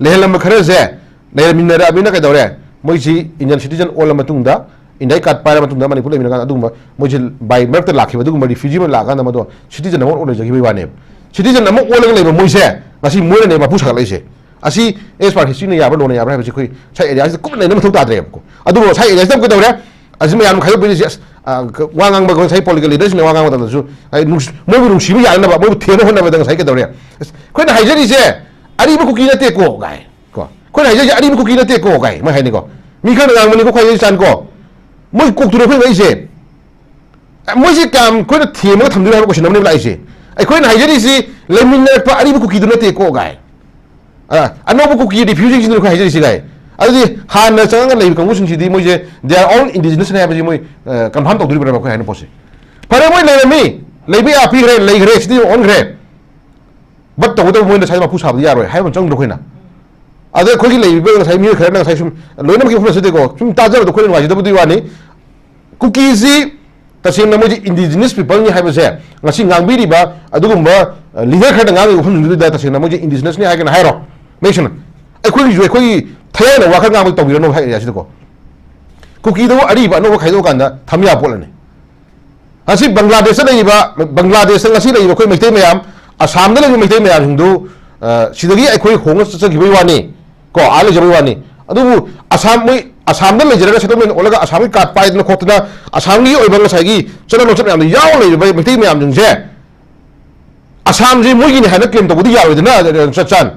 ꯂꯩꯍꯜꯂꯝꯕ ꯈꯔꯁꯦ, ꯂꯩꯔꯃꯤꯟꯅꯔꯛꯑꯕꯅꯤꯅ ꯀꯩꯗꯧꯔꯦ? ꯃꯣꯏꯁꯤ Indian citizen ꯑꯣꯜꯂ ꯃꯇꯨꯡꯗ, India card ꯄꯥꯏꯔ ꯃꯇꯨꯡꯗ, ꯃꯅꯤꯄꯨꯔ ꯂꯩꯃꯤꯟꯅꯔꯀꯥꯟꯗ ꯑꯗꯨꯒꯨꯝꯕ ꯃꯣꯏꯁꯤ by ꯃꯔꯛꯇ ꯂꯥꯛꯈꯤꯕ ꯑꯗꯨꯒꯨꯝꯕ refugee ꯑꯃ ꯂꯥꯛꯑꯀꯥꯟꯗ ꯃꯗꯣ citizen ꯑꯃ ꯑꯣꯏꯅ ꯂꯩꯖꯈꯤꯕꯒꯤ ꯋꯥꯅꯦꯕ꯫ Citizen ꯑꯃ ꯑꯣꯜꯂꯒ ꯂꯩꯕ ꯃꯣꯏꯁꯦ ꯉꯁꯤ ꯃꯣꯏꯅꯅꯦ ꯃꯄꯨ ꯁꯥꯒꯠꯂꯛꯏꯁꯦ꯫ ꯑꯁꯤ as per historyꯅ ꯌꯥꯕ꯭ꯔꯥ, ꯂꯣꯅ ꯌꯥꯕ꯭ꯔꯥ ꯍꯥꯏꯕꯁꯤ ꯑꯩꯈꯣꯏ ꯁꯥꯏ areaꯁꯤꯗ ꯀꯨꯞꯅ ꯅꯩꯅꯕ ꯃꯊꯧ ꯇꯥꯗ꯭ꯔꯦꯕꯀꯣ꯫ ꯑꯗꯨꯕꯨ ꯁꯥꯏ areaꯁꯤꯗ ꯑꯃꯨꯛ ꯀꯩꯗꯧꯔꯦ? ꯑꯁꯤ ꯃꯌꯥꯝ ꯈꯥꯏꯗꯣꯛꯄꯤꯔꯤꯁꯦ, ꯑꯁ, ꯑ, ꯋꯥ ꯉꯥꯡꯕ, ꯉꯁꯥꯏ political leaderꯁꯤꯡꯅ ꯋꯥ ꯉꯥꯡꯕ ꯃꯇꯝꯗꯁꯨ, ꯑꯩ ꯅꯨꯡꯁꯤ-, ꯃꯣꯏꯕꯨ ꯅꯨꯡꯁꯤꯕ ꯌꯥꯅꯅꯕ, ꯃꯣꯏꯕꯨ ꯊꯦꯝꯅ ꯍꯣꯠꯅꯕꯗ ꯉꯁꯥꯏ ꯀꯩꯗꯧꯔꯦ? ꯑꯁ, ꯑꯩꯈꯣꯏꯅ ꯍꯥꯏꯖꯔꯤꯁꯦ ꯑꯔꯤꯕ ꯀꯨꯀꯤ ꯅꯠꯇꯦꯀꯣ ꯀꯥꯏ꯫ ꯀꯣ? ꯑꯩꯈꯣꯏꯅ ꯍꯥꯏꯖꯔꯤꯁꯦ ꯑꯔꯤꯕ ꯀꯨꯀꯤ ꯅꯠꯇꯦꯀꯣ ꯀꯥꯏ, ꯃꯣꯏ ꯍꯥꯏꯅꯤꯀꯣ꯫ ꯃꯤ ꯈꯔꯅ ꯉꯥꯡꯕꯅꯤꯀꯣ, ꯑꯩꯈꯣꯏ ꯍꯥꯏꯖꯔꯤ ꯆꯥꯟꯀꯣ꯫ ꯃꯣꯏ ꯀꯣꯛꯇꯨꯅ ꯑꯩꯈꯣꯏ ꯉꯛꯏꯁꯦ꯫ ꯑꯦ, ꯃꯣꯏꯁꯦ ꯀꯌꯥꯝ ꯑꯩꯈꯣꯏꯅ ꯊꯦꯝꯃꯒ ꯊꯝꯗꯣꯏꯅꯣ ꯍꯥꯏꯕ question ꯑꯃꯅꯦꯕ ꯂꯥꯛꯏꯁꯦ꯫ ꯑꯩꯈꯣꯏꯅ ꯍꯥꯏꯖꯔꯤꯁꯤ ꯂꯩꯃꯤꯟꯅꯔꯛꯄ ꯑꯔꯤꯕ ꯀꯨꯀꯤꯗꯨ ꯅꯠꯇꯦꯀꯣ ꯀꯥꯏ꯫ ꯑ, ꯑꯅꯧꯕ ꯀꯨꯀꯤ refugeeꯁꯤꯡꯗꯨꯅ ꯑꯩꯈꯣꯏ ꯍꯥꯏꯖꯔꯤꯁꯤ ꯀꯥꯏ꯫ ꯑꯗꯨꯗꯤ ꯍꯥꯟꯅ ꯆꯪꯉꯒ ꯂꯩꯕ ꯀꯥꯡꯕꯨꯁꯤꯡꯁꯤꯗꯤ ꯃꯣꯏꯁꯦ they are all indigenousꯅꯦ ꯍꯥꯏꯕꯁꯤ ꯃꯣꯏ, ꯑ, confirm ꯇꯧꯗꯣꯔꯤꯕ꯭ꯔꯕ ꯑꯩꯈꯣꯏ ꯍꯥꯏꯅ ꯄꯣꯠꯁꯦ? ꯐꯔꯦ, ꯃꯣꯏ ꯂꯩꯔꯝꯃꯤ, ꯂꯩꯕ ꯌꯥ ꯄꯤꯈ꯭ꯔꯦ, ꯂꯩꯈ꯭ꯔꯦ, citizen ꯑꯣꯟꯈ꯭ꯔꯦ꯫ But ꯇꯧꯕꯇꯕꯨ ꯃꯣꯏꯅ ꯉꯁꯥꯏ ꯃꯄꯨ ꯁꯥꯕꯗꯤ ꯌꯥꯔꯣꯏ ꯍꯥꯏꯕ ꯑꯃ ꯆꯪꯗ꯭ꯔꯣ ꯑꯩꯈꯣꯏꯅ? ꯑꯗ ꯑꯩꯈꯣꯏꯒꯤ ꯂꯩꯔꯤꯕ ꯉꯁꯥꯏ ꯃꯤꯑꯣꯏ ꯈꯔꯅ ꯉꯁꯥꯏ ꯁꯨꯝ, ꯂꯣꯏꯅꯃꯛꯀꯤ ꯋꯥꯐꯝ ꯅꯠꯆꯗꯦꯀꯣ, ꯁꯨꯝ ꯇꯥꯖꯕꯗ ꯑꯩꯈꯣꯏꯅ ꯅꯨꯡꯉꯥꯏꯖꯗꯕꯗꯨꯒꯤ ꯋꯥꯅꯤ꯫ ꯀꯨꯀꯤꯁꯤ ꯇꯁꯦꯡꯅ ꯃꯣꯏꯁꯤ indigenous peopleꯅꯤ ꯍꯥꯏꯕꯁꯦ ꯉꯁꯤ ꯉꯥꯡꯕꯤꯔꯤꯕ ꯑꯗꯨꯒꯨꯝꯕ, ꯑ, leader ꯈꯔꯅ ꯉꯥꯡꯉꯤꯕ ꯋꯥꯐꯝꯁꯤꯡꯗꯨꯗ ꯇꯁꯦꯡꯅ ꯃꯣꯏꯁꯤ indigenousꯅꯤ ꯍꯥꯏꯒꯅ ꯍꯥꯏꯔꯣ꯫ ꯃꯌꯦꯛ ꯁꯦꯡꯅ ꯑꯩꯈꯣꯏꯒꯤꯁꯨ ꯑꯩꯈꯣꯏꯒꯤ ꯊꯌꯥꯏꯅ ꯋꯥꯈꯜ ꯉꯥꯡꯕ ꯇꯧꯕꯤꯔꯅꯨ ꯍꯥꯏ ꯑꯁꯤꯗꯀꯣ꯫ ꯀꯨꯀꯤꯗꯕꯨ ꯑꯔꯤꯕ ꯑꯅꯧꯕ ꯈꯥꯏꯗꯣꯛꯑꯀꯥꯟꯗ ꯊꯝ ꯌꯥꯕ ꯄꯣꯠꯂꯅꯤ꯫ ꯉꯁꯤ ꯕꯪꯒ꯭ꯂꯥꯗꯦꯁꯇ ꯂꯩꯔꯤꯕ, ꯕꯪꯒ꯭ꯂꯥꯗꯦꯁꯇ ꯉꯁꯤ ꯂꯩꯔꯤꯕ ꯑꯩꯈꯣꯏ ꯃꯩꯇꯩ ꯃꯌꯥꯝ, ꯑꯁꯥꯝꯗ ꯂꯩꯔꯤꯕ ꯃꯩꯇꯩ ꯃꯌꯥꯝꯁꯤꯡꯗꯨ, ꯑ, ꯁꯤꯗꯒꯤ ꯑꯩꯈꯣꯏ ꯍꯣꯡꯅ ꯆꯠꯆꯈꯤꯕꯒꯤ ꯋꯥꯅꯤ, ꯀꯣ, ꯑꯥ ꯂꯩꯖꯕꯒꯤ ꯋꯥꯅꯤ꯫ ꯑꯗꯨꯕꯨ ꯑꯁꯥꯝ, ꯃꯣꯏ ꯑꯁꯥꯝꯗ ꯂꯩꯖꯔꯒ settlement ꯑꯣꯜꯂꯒ ꯑꯁꯥꯝꯒꯤ card ꯄꯥꯏꯗꯅ ꯈꯣꯠꯇꯅ ꯑꯁꯥꯝꯒꯤ ꯑꯣꯏꯕ ꯉꯁꯥꯏꯒꯤ ꯆꯠꯅ ꯂꯣꯟꯆꯠ ꯃꯌꯥꯝꯗ ꯌꯥꯎꯔ ꯂꯩꯔꯤꯕ ꯃꯩꯇꯩ ꯃꯌꯥꯝꯁꯤꯡꯁꯦ ꯑꯁꯥꯝꯁꯤ ꯃꯣꯏꯒꯤꯅꯤ ꯍꯥꯏꯅ claim ꯇꯧꯕꯗꯤ ꯌꯥꯔꯣꯏꯗꯅ, ꯆꯠ ꯆꯥꯟ꯫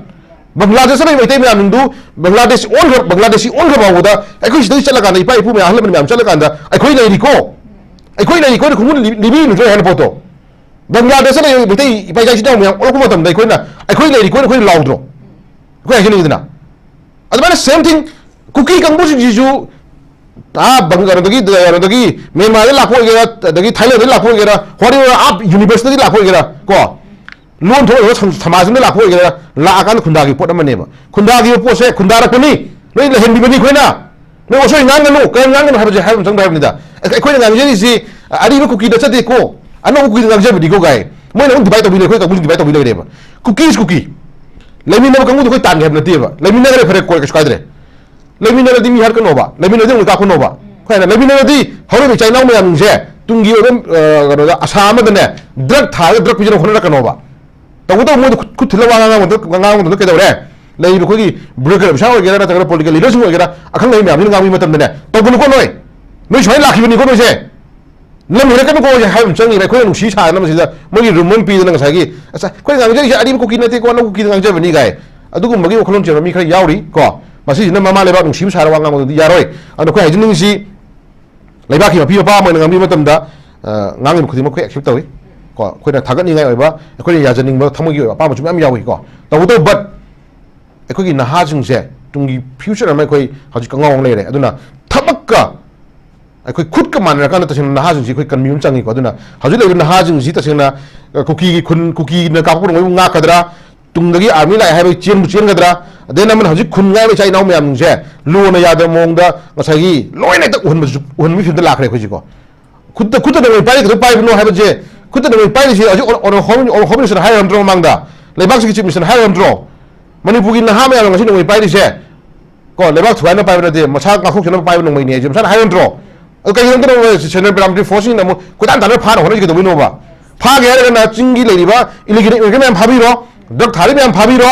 ꯕꯪꯒ꯭ꯂꯥꯗꯦꯁꯇ ꯂꯩꯕ ꯃꯩꯇꯩ ꯃꯌꯥꯝꯁꯤꯡꯗꯨ ꯕꯪꯒ꯭ꯂꯥꯗꯦꯁ ꯑꯣꯟꯈ꯭ꯔ, ꯕꯪꯒ꯭ꯂꯥꯗꯦꯁꯤ ꯑꯣꯟꯈ꯭ꯔ ꯐꯥꯎꯕꯗ ꯑꯩꯈꯣꯏ ꯁꯤꯗꯒꯤ ꯆꯠꯂꯀꯥꯟꯗ ꯏꯄꯥ ꯏꯄꯨ ꯃꯌꯥꯝ, ꯑꯍꯜ ꯂꯃꯟ ꯃꯌꯥꯝ ꯆꯠꯂꯀꯥꯟꯗ ꯑꯩꯈꯣꯏ ꯂꯩꯔꯤꯀꯣ, ꯑꯩꯈꯣꯏ ꯂꯩꯔꯤꯀꯣ ꯍꯥꯏꯅ ꯈꯣꯡꯒꯨꯟ ꯂꯤ-, ꯂꯤꯕꯤꯔꯤꯅ ꯅꯠꯇ꯭ꯔꯣ ꯍꯥꯏꯅ ꯄꯣꯠꯇꯣ? ꯕꯪꯒ꯭ꯂꯥꯗꯦꯁꯇ ꯂꯩꯕ ꯃꯩꯇꯩ ꯏꯄꯥ ꯏꯆꯥ ꯏꯆꯤꯟ ꯏꯅꯥꯎ ꯃꯌꯥꯝ ꯑꯣꯜꯂꯛꯄ ꯃꯇꯝꯗ ꯑꯩꯈꯣꯏꯅ, "ꯑꯩꯈꯣꯏ ꯂꯩꯔꯤꯀꯣ" ꯍꯥꯏꯅ ꯑꯩꯈꯣꯏ ꯂꯥꯎꯗ꯭ꯔꯣ? ꯑꯩꯈꯣꯏ ꯍꯥꯏꯖꯅꯤꯡꯉꯤꯗꯅ꯫ ꯑꯗꯨꯃꯥꯏꯅ same thing ꯀꯨꯀꯤ ꯀꯥꯡꯕꯨꯁꯤꯡꯁꯤꯁꯨ, ꯑꯥ, ꯕꯪ-, ꯀꯩꯅꯣꯗꯒꯤ, ꯀꯩꯅꯣꯗꯒꯤ, ꯃ꯭ꯌꯥꯟꯃꯥꯔꯗ ꯂꯥꯛꯄ ꯑꯣꯏꯒꯦꯔꯥ, ꯑꯗꯒꯤ ꯊꯥꯏꯂꯦꯟꯗꯒꯤ ꯂꯥꯛꯄ ꯑꯣꯏꯒꯦꯔꯥ, whatever, ꯑꯥ, universeꯇꯒꯤ ꯂꯥꯛꯄ ꯑꯣꯏꯒꯦꯔꯥ, ꯀꯣ, ꯂꯣꯟ ꯊꯣꯛꯂꯒ ꯁꯝ-, ꯁꯃꯥꯖ ꯑꯃꯗ ꯂꯥꯛꯄ ꯑꯣꯏꯒꯦꯔꯥ, ꯂꯥꯛꯑꯀꯥꯟꯗ ꯈꯨꯟꯗꯥꯈꯤꯕ ꯄꯣꯠ ꯑꯃꯅꯦꯕ꯫ ꯈꯨꯟꯗꯥꯈꯤꯕ ꯄꯣꯠꯁꯦ ꯈꯨꯟꯗꯥꯔꯛꯄꯅꯤ, ꯅꯣꯏ ꯂꯩꯍꯟꯕꯤꯕꯅꯤ ꯑꯩꯈꯣꯏꯅ꯫ ꯅꯣꯏ ꯑꯁꯣꯏ ꯉꯥꯡꯒꯅꯨ, ꯀꯔꯤ ꯉꯥꯡꯒꯅꯨ ꯍꯥꯏꯕꯁꯦ ꯍꯥꯏꯕ ꯑꯃ ꯆꯪꯗ꯭ꯔꯦ ꯍꯥꯏꯕꯅꯤꯗ꯫ ꯑꯩꯈꯣꯏꯅ ꯉꯥꯡꯖꯔꯤꯁꯤ ꯑꯔꯤꯕ ꯀꯨꯀꯤꯗ ꯆꯠꯇꯦꯀꯣ, ꯑꯅꯧꯕ ꯀꯨꯀꯤꯗ ꯉꯥꯡꯖꯕꯅꯤꯀꯣ ꯀꯥꯏ꯫ ꯃꯣꯏꯅ ꯑꯃꯨꯛ divide ꯇꯧꯕꯤ ꯂꯩ, ꯑꯩꯈꯣꯏ ꯀꯥꯡꯕꯨꯁꯤ divide ꯇꯧꯕꯤ ꯂꯩꯔꯦꯕ꯫ ꯀꯨꯀꯤꯁ ꯀꯨꯀꯤ꯫ ꯂꯩꯃꯤꯟꯅꯕ ꯀꯥꯡꯕꯨꯗꯣ ꯑꯩꯈꯣꯏ ꯇꯥꯟꯒꯦ ꯍꯥꯏꯕ ꯅꯠꯇꯦꯕ꯫ ꯂꯩꯃꯤꯟꯅꯈ꯭ꯔꯦ, ꯐꯔꯦ, ꯀꯣꯏ ꯀꯩꯁꯨ ꯀꯥꯏꯗ꯭ꯔꯦ꯫ ꯂꯩꯃꯤꯟꯅꯔꯗꯤ ꯃꯤ ꯍꯥꯠꯀꯅꯣꯕ, ꯂꯩꯃꯤꯟꯅꯔꯗꯤ ꯑꯃꯨꯛ ꯀꯥꯞꯀꯅꯣꯕ꯫ ꯑꯩꯈꯣꯏꯅ ꯂꯩꯃꯤꯟꯅꯔꯗꯤ ꯍꯧꯔꯛꯏꯕ ꯏꯆꯥ ꯏꯅꯥꯎ ꯃꯌꯥꯝꯁꯦ ꯇꯨꯡꯒꯤ ꯑꯣꯏꯕ, ꯑ, ꯀꯩꯅꯣꯗ ꯑꯁꯥ ꯑꯃꯗꯅꯦ drug ꯊꯥꯔꯒ drug ꯄꯤꯖꯅꯕ ꯍꯣꯠꯅꯔꯛꯀꯅꯣꯕ꯫ ꯇꯧꯕꯇꯕꯨ ꯃꯣꯏꯗ ꯈꯨꯠ, ꯈꯨꯠ ꯊꯤꯜꯂ ꯋꯥ ꯉꯥꯡꯕ ꯃꯇꯝꯗ, ꯉꯥꯡꯕ ꯃꯇꯝꯗ ꯀꯩꯗꯧꯔꯦ? ꯂꯩꯔꯤꯕ ꯑꯩꯈꯣꯏꯒꯤ bureaucrat ꯑꯣꯐꯤꯁꯥꯔ ꯑꯣꯏꯒꯦꯔꯥ ꯅꯠꯇ꯭ꯔꯒꯅ political leaderꯁꯤꯡ ꯑꯣꯏꯒꯦꯔꯥ, ꯑꯈꯪ ꯑꯍꯩ ꯃꯌꯥꯝꯁꯤꯅ ꯉꯥꯡꯕ ꯃꯇꯝꯗꯅꯦ, "ꯇꯧꯒꯅꯨꯀꯣ ꯅꯣꯏ꯫ ꯅꯣꯏ ꯁꯨꯃꯥꯏꯅ ꯂꯥꯛꯈꯤꯕꯅꯤꯀꯣ ꯅꯣꯏꯁꯦ꯫ ꯂꯝ ꯍꯦꯜꯂꯛꯀꯅꯨꯀꯣ" ꯍꯥꯏꯕ ꯑꯃ ꯆꯪꯉꯤꯕ꯫ ꯑꯩꯈꯣꯏꯅ ꯅꯨꯡꯁꯤ ꯁꯥꯅꯕꯁꯤꯗ ꯃꯣꯏꯒꯤ room ꯑꯃ ꯄꯤꯗꯅ ꯉꯁꯥꯏꯒꯤ, "ꯑꯁ, ꯑꯩꯈꯣꯏ ꯉꯥꯡꯖꯔꯤꯁꯦ ꯑꯔꯤꯕ ꯀꯨꯀꯤ ꯅꯠꯇꯦꯀꯣ, ꯑꯅꯧꯕ ꯀꯨꯀꯤꯗ ꯉꯥꯡꯖꯕꯅꯤ" ꯀꯥꯏ꯫ ꯑꯗꯨꯒꯨꯝꯕꯒꯤ ꯋꯥꯈꯜꯂꯣꯟ ꯆꯦꯟꯕ ꯃꯤ ꯈꯔ ꯌꯥꯎꯔꯤ ꯀꯣ꯫ ꯃꯁꯤꯁꯤꯅ ꯃꯃꯥ ꯂꯩꯕꯥꯛ ꯅꯨꯡꯁꯤꯕ ꯁꯥꯔ ꯋꯥ ꯉꯥꯡꯕꯗꯨꯗꯤ ꯌꯥꯔꯣꯏ꯫ ꯑꯗꯨꯅ ꯑꯩꯈꯣꯏ ꯍꯥꯏꯖꯅꯤꯡꯉꯤꯁꯤ, ꯂꯩꯕꯥꯛꯀꯤ ꯃꯄꯤ ꯃꯄꯥ ꯑꯃ ꯑꯣꯏꯅ ꯉꯥꯡꯕꯤꯕ ꯃꯇꯝꯗ, ꯑ, ꯉꯥꯡꯉꯤꯕ ꯈꯨꯗꯤꯡꯃꯛ ꯑꯩꯈꯣꯏ accept ꯇꯧꯏ꯫ ꯀꯣ, ꯑꯩꯈꯣꯏꯅ ꯊꯥꯒꯠꯅꯤꯡꯉꯥꯏ ꯑꯣꯏꯕ, ꯑꯩꯈꯣꯏꯅ ꯌꯥꯖꯅꯤꯡꯕ ꯊꯃꯣꯏꯒꯤ ꯑꯣꯏꯕ ꯑꯄꯥꯝꯕꯁꯨ ꯃꯌꯥꯝ ꯌꯥꯎꯏꯀꯣ꯫ ꯇꯧꯕꯇꯕꯨ, but ꯑꯩꯈꯣꯏꯒꯤ ꯅꯍꯥꯁꯤꯡꯁꯦ ꯇꯨꯡꯒꯤ future ꯑꯃ ꯑꯩꯈꯣꯏ ꯍꯧꯖꯤꯛ ꯀꯪꯉꯥꯎ ꯑꯃ ꯂꯩꯔꯦ꯫ ꯑꯗꯨꯅ ꯊꯕꯛꯀ ꯑꯩꯈꯣꯏ ꯈꯨꯠꯀ ꯃꯥꯟꯅꯔꯀꯥꯟꯗ ꯇꯁꯦꯡꯅ ꯅꯍꯥꯁꯤꯡꯁꯤ ꯑꯩꯈꯣꯏ ꯀꯟꯕꯤꯕ ꯑꯃ ꯆꯪꯉꯤꯀꯣ꯫ ꯑꯗꯨꯅ ꯍꯧꯖꯤꯛ ꯂꯩꯔꯤꯕ ꯅꯍꯥꯁꯤꯡꯁꯤ ꯇꯁꯦꯡꯅ, ꯑ, ꯀꯨꯀꯤꯒꯤ ꯈꯨꯟ, ꯀꯨꯀꯤꯅ ꯀꯥꯞꯄꯛꯄ ꯅꯣꯡꯃꯩꯕꯨ ꯉꯥꯛꯀꯗ꯭ꯔꯥ? ꯇꯨꯡꯗꯒꯤ army ꯂꯥꯛꯑꯦ ꯍꯥꯏꯕꯒꯤ ꯆꯦꯟꯕꯨ ꯆꯦꯟꯒꯗ꯭ꯔꯥ? ꯑꯗꯩ ꯅꯃꯟ ꯍꯧꯖꯤꯛ ꯈꯨꯟ ꯉꯥꯏꯕ ꯏꯆꯥ ꯏꯅꯥꯎ ꯃꯌꯥꯝꯁꯤꯡꯁꯦ ꯂꯣꯅ ꯌꯥꯗꯕ ꯃꯑꯣꯡꯗ ꯉꯁꯥꯏꯒꯤ ꯂꯣꯏꯅ ꯍꯦꯛꯇ ꯎꯍꯟꯕꯁꯨ, ꯎꯍꯟꯕꯒꯤ ꯐꯤꯕꯝꯗ ꯂꯥꯛꯈ꯭ꯔꯦ ꯑꯩꯈꯣꯏꯁꯤꯀꯣ꯫ ꯈꯨꯠꯇ, ꯈꯨꯠꯇ ꯅꯣꯡꯃꯩ ꯄꯥꯏꯔꯤ ꯀꯩꯗꯧ ꯄꯥꯏꯕꯅꯣ ꯍꯥꯏꯕꯁꯦ, ꯈꯨꯠꯇ ꯅꯣꯡꯃꯩ ꯄꯥꯏꯔꯤꯁꯦ ꯍꯧꯖꯤꯛ ꯑꯣ-, ꯑꯣ-, ꯍꯣꯝ, ꯑꯣ-, ꯍꯣꯝ ꯃꯤꯅꯤꯁꯇꯔꯅ ꯍꯥꯏꯔꯝꯗ꯭ꯔꯣ ꯃꯃꯥꯡꯗ? ꯂꯩꯕꯥꯛꯁꯤꯒꯤ ꯆꯤꯐ ꯃꯤꯅꯤꯁꯇꯔꯅ ꯍꯥꯏꯔꯝꯗ꯭ꯔꯣ? ꯃꯅꯤꯄꯨꯔꯒꯤ ꯅꯍꯥ ꯃꯌꯥꯝꯅ ꯉꯁꯤ ꯅꯣꯡꯃꯩ ꯄꯥꯏꯔꯤꯁꯦ, ꯀꯣ, ꯂꯩꯕꯥꯛ ꯊꯨꯒꯥꯏꯅꯕ ꯄꯥꯏꯕ ꯅꯠꯇꯦ, ꯃꯁꯥ ꯉꯥꯛꯊꯣꯛꯆꯅꯕ ꯄꯥꯏꯕ ꯅꯣꯡꯃꯩꯅꯦ ꯍꯥꯏꯁꯦ ꯃꯁꯥꯅ ꯍꯥꯏꯔꯝꯗ꯭ꯔꯣ? ꯑꯗꯨ ꯀꯩꯒꯤꯅꯣ ꯁꯦꯟꯇ꯭ꯔꯦꯜ ꯄꯦꯔꯥꯃꯤꯂꯤꯇꯔꯤ ꯐꯣꯔꯁꯁꯤꯡꯅ ꯑꯃꯨꯛ ꯀꯣꯏꯇꯥꯟ ꯇꯥꯟꯅ ꯐꯥꯅ ꯍꯣꯠꯅꯔꯤꯁꯦ ꯀꯩꯗꯧꯕꯩꯅꯣꯕ? ꯐꯥꯒꯦ ꯍꯥꯏꯔꯒꯅ ꯆꯤꯡꯒꯤ ꯂꯩꯔꯤꯕ ꯏꯂꯤꯒꯦꯜ ꯏꯃꯤꯒ꯭ꯔꯦꯟ ꯃꯌꯥꯝ ꯐꯥꯕꯤꯔꯣ, ꯗ꯭ꯔꯒ ꯊꯥꯔꯤ ꯃꯌꯥꯝ ꯐꯥꯕꯤꯔꯣ,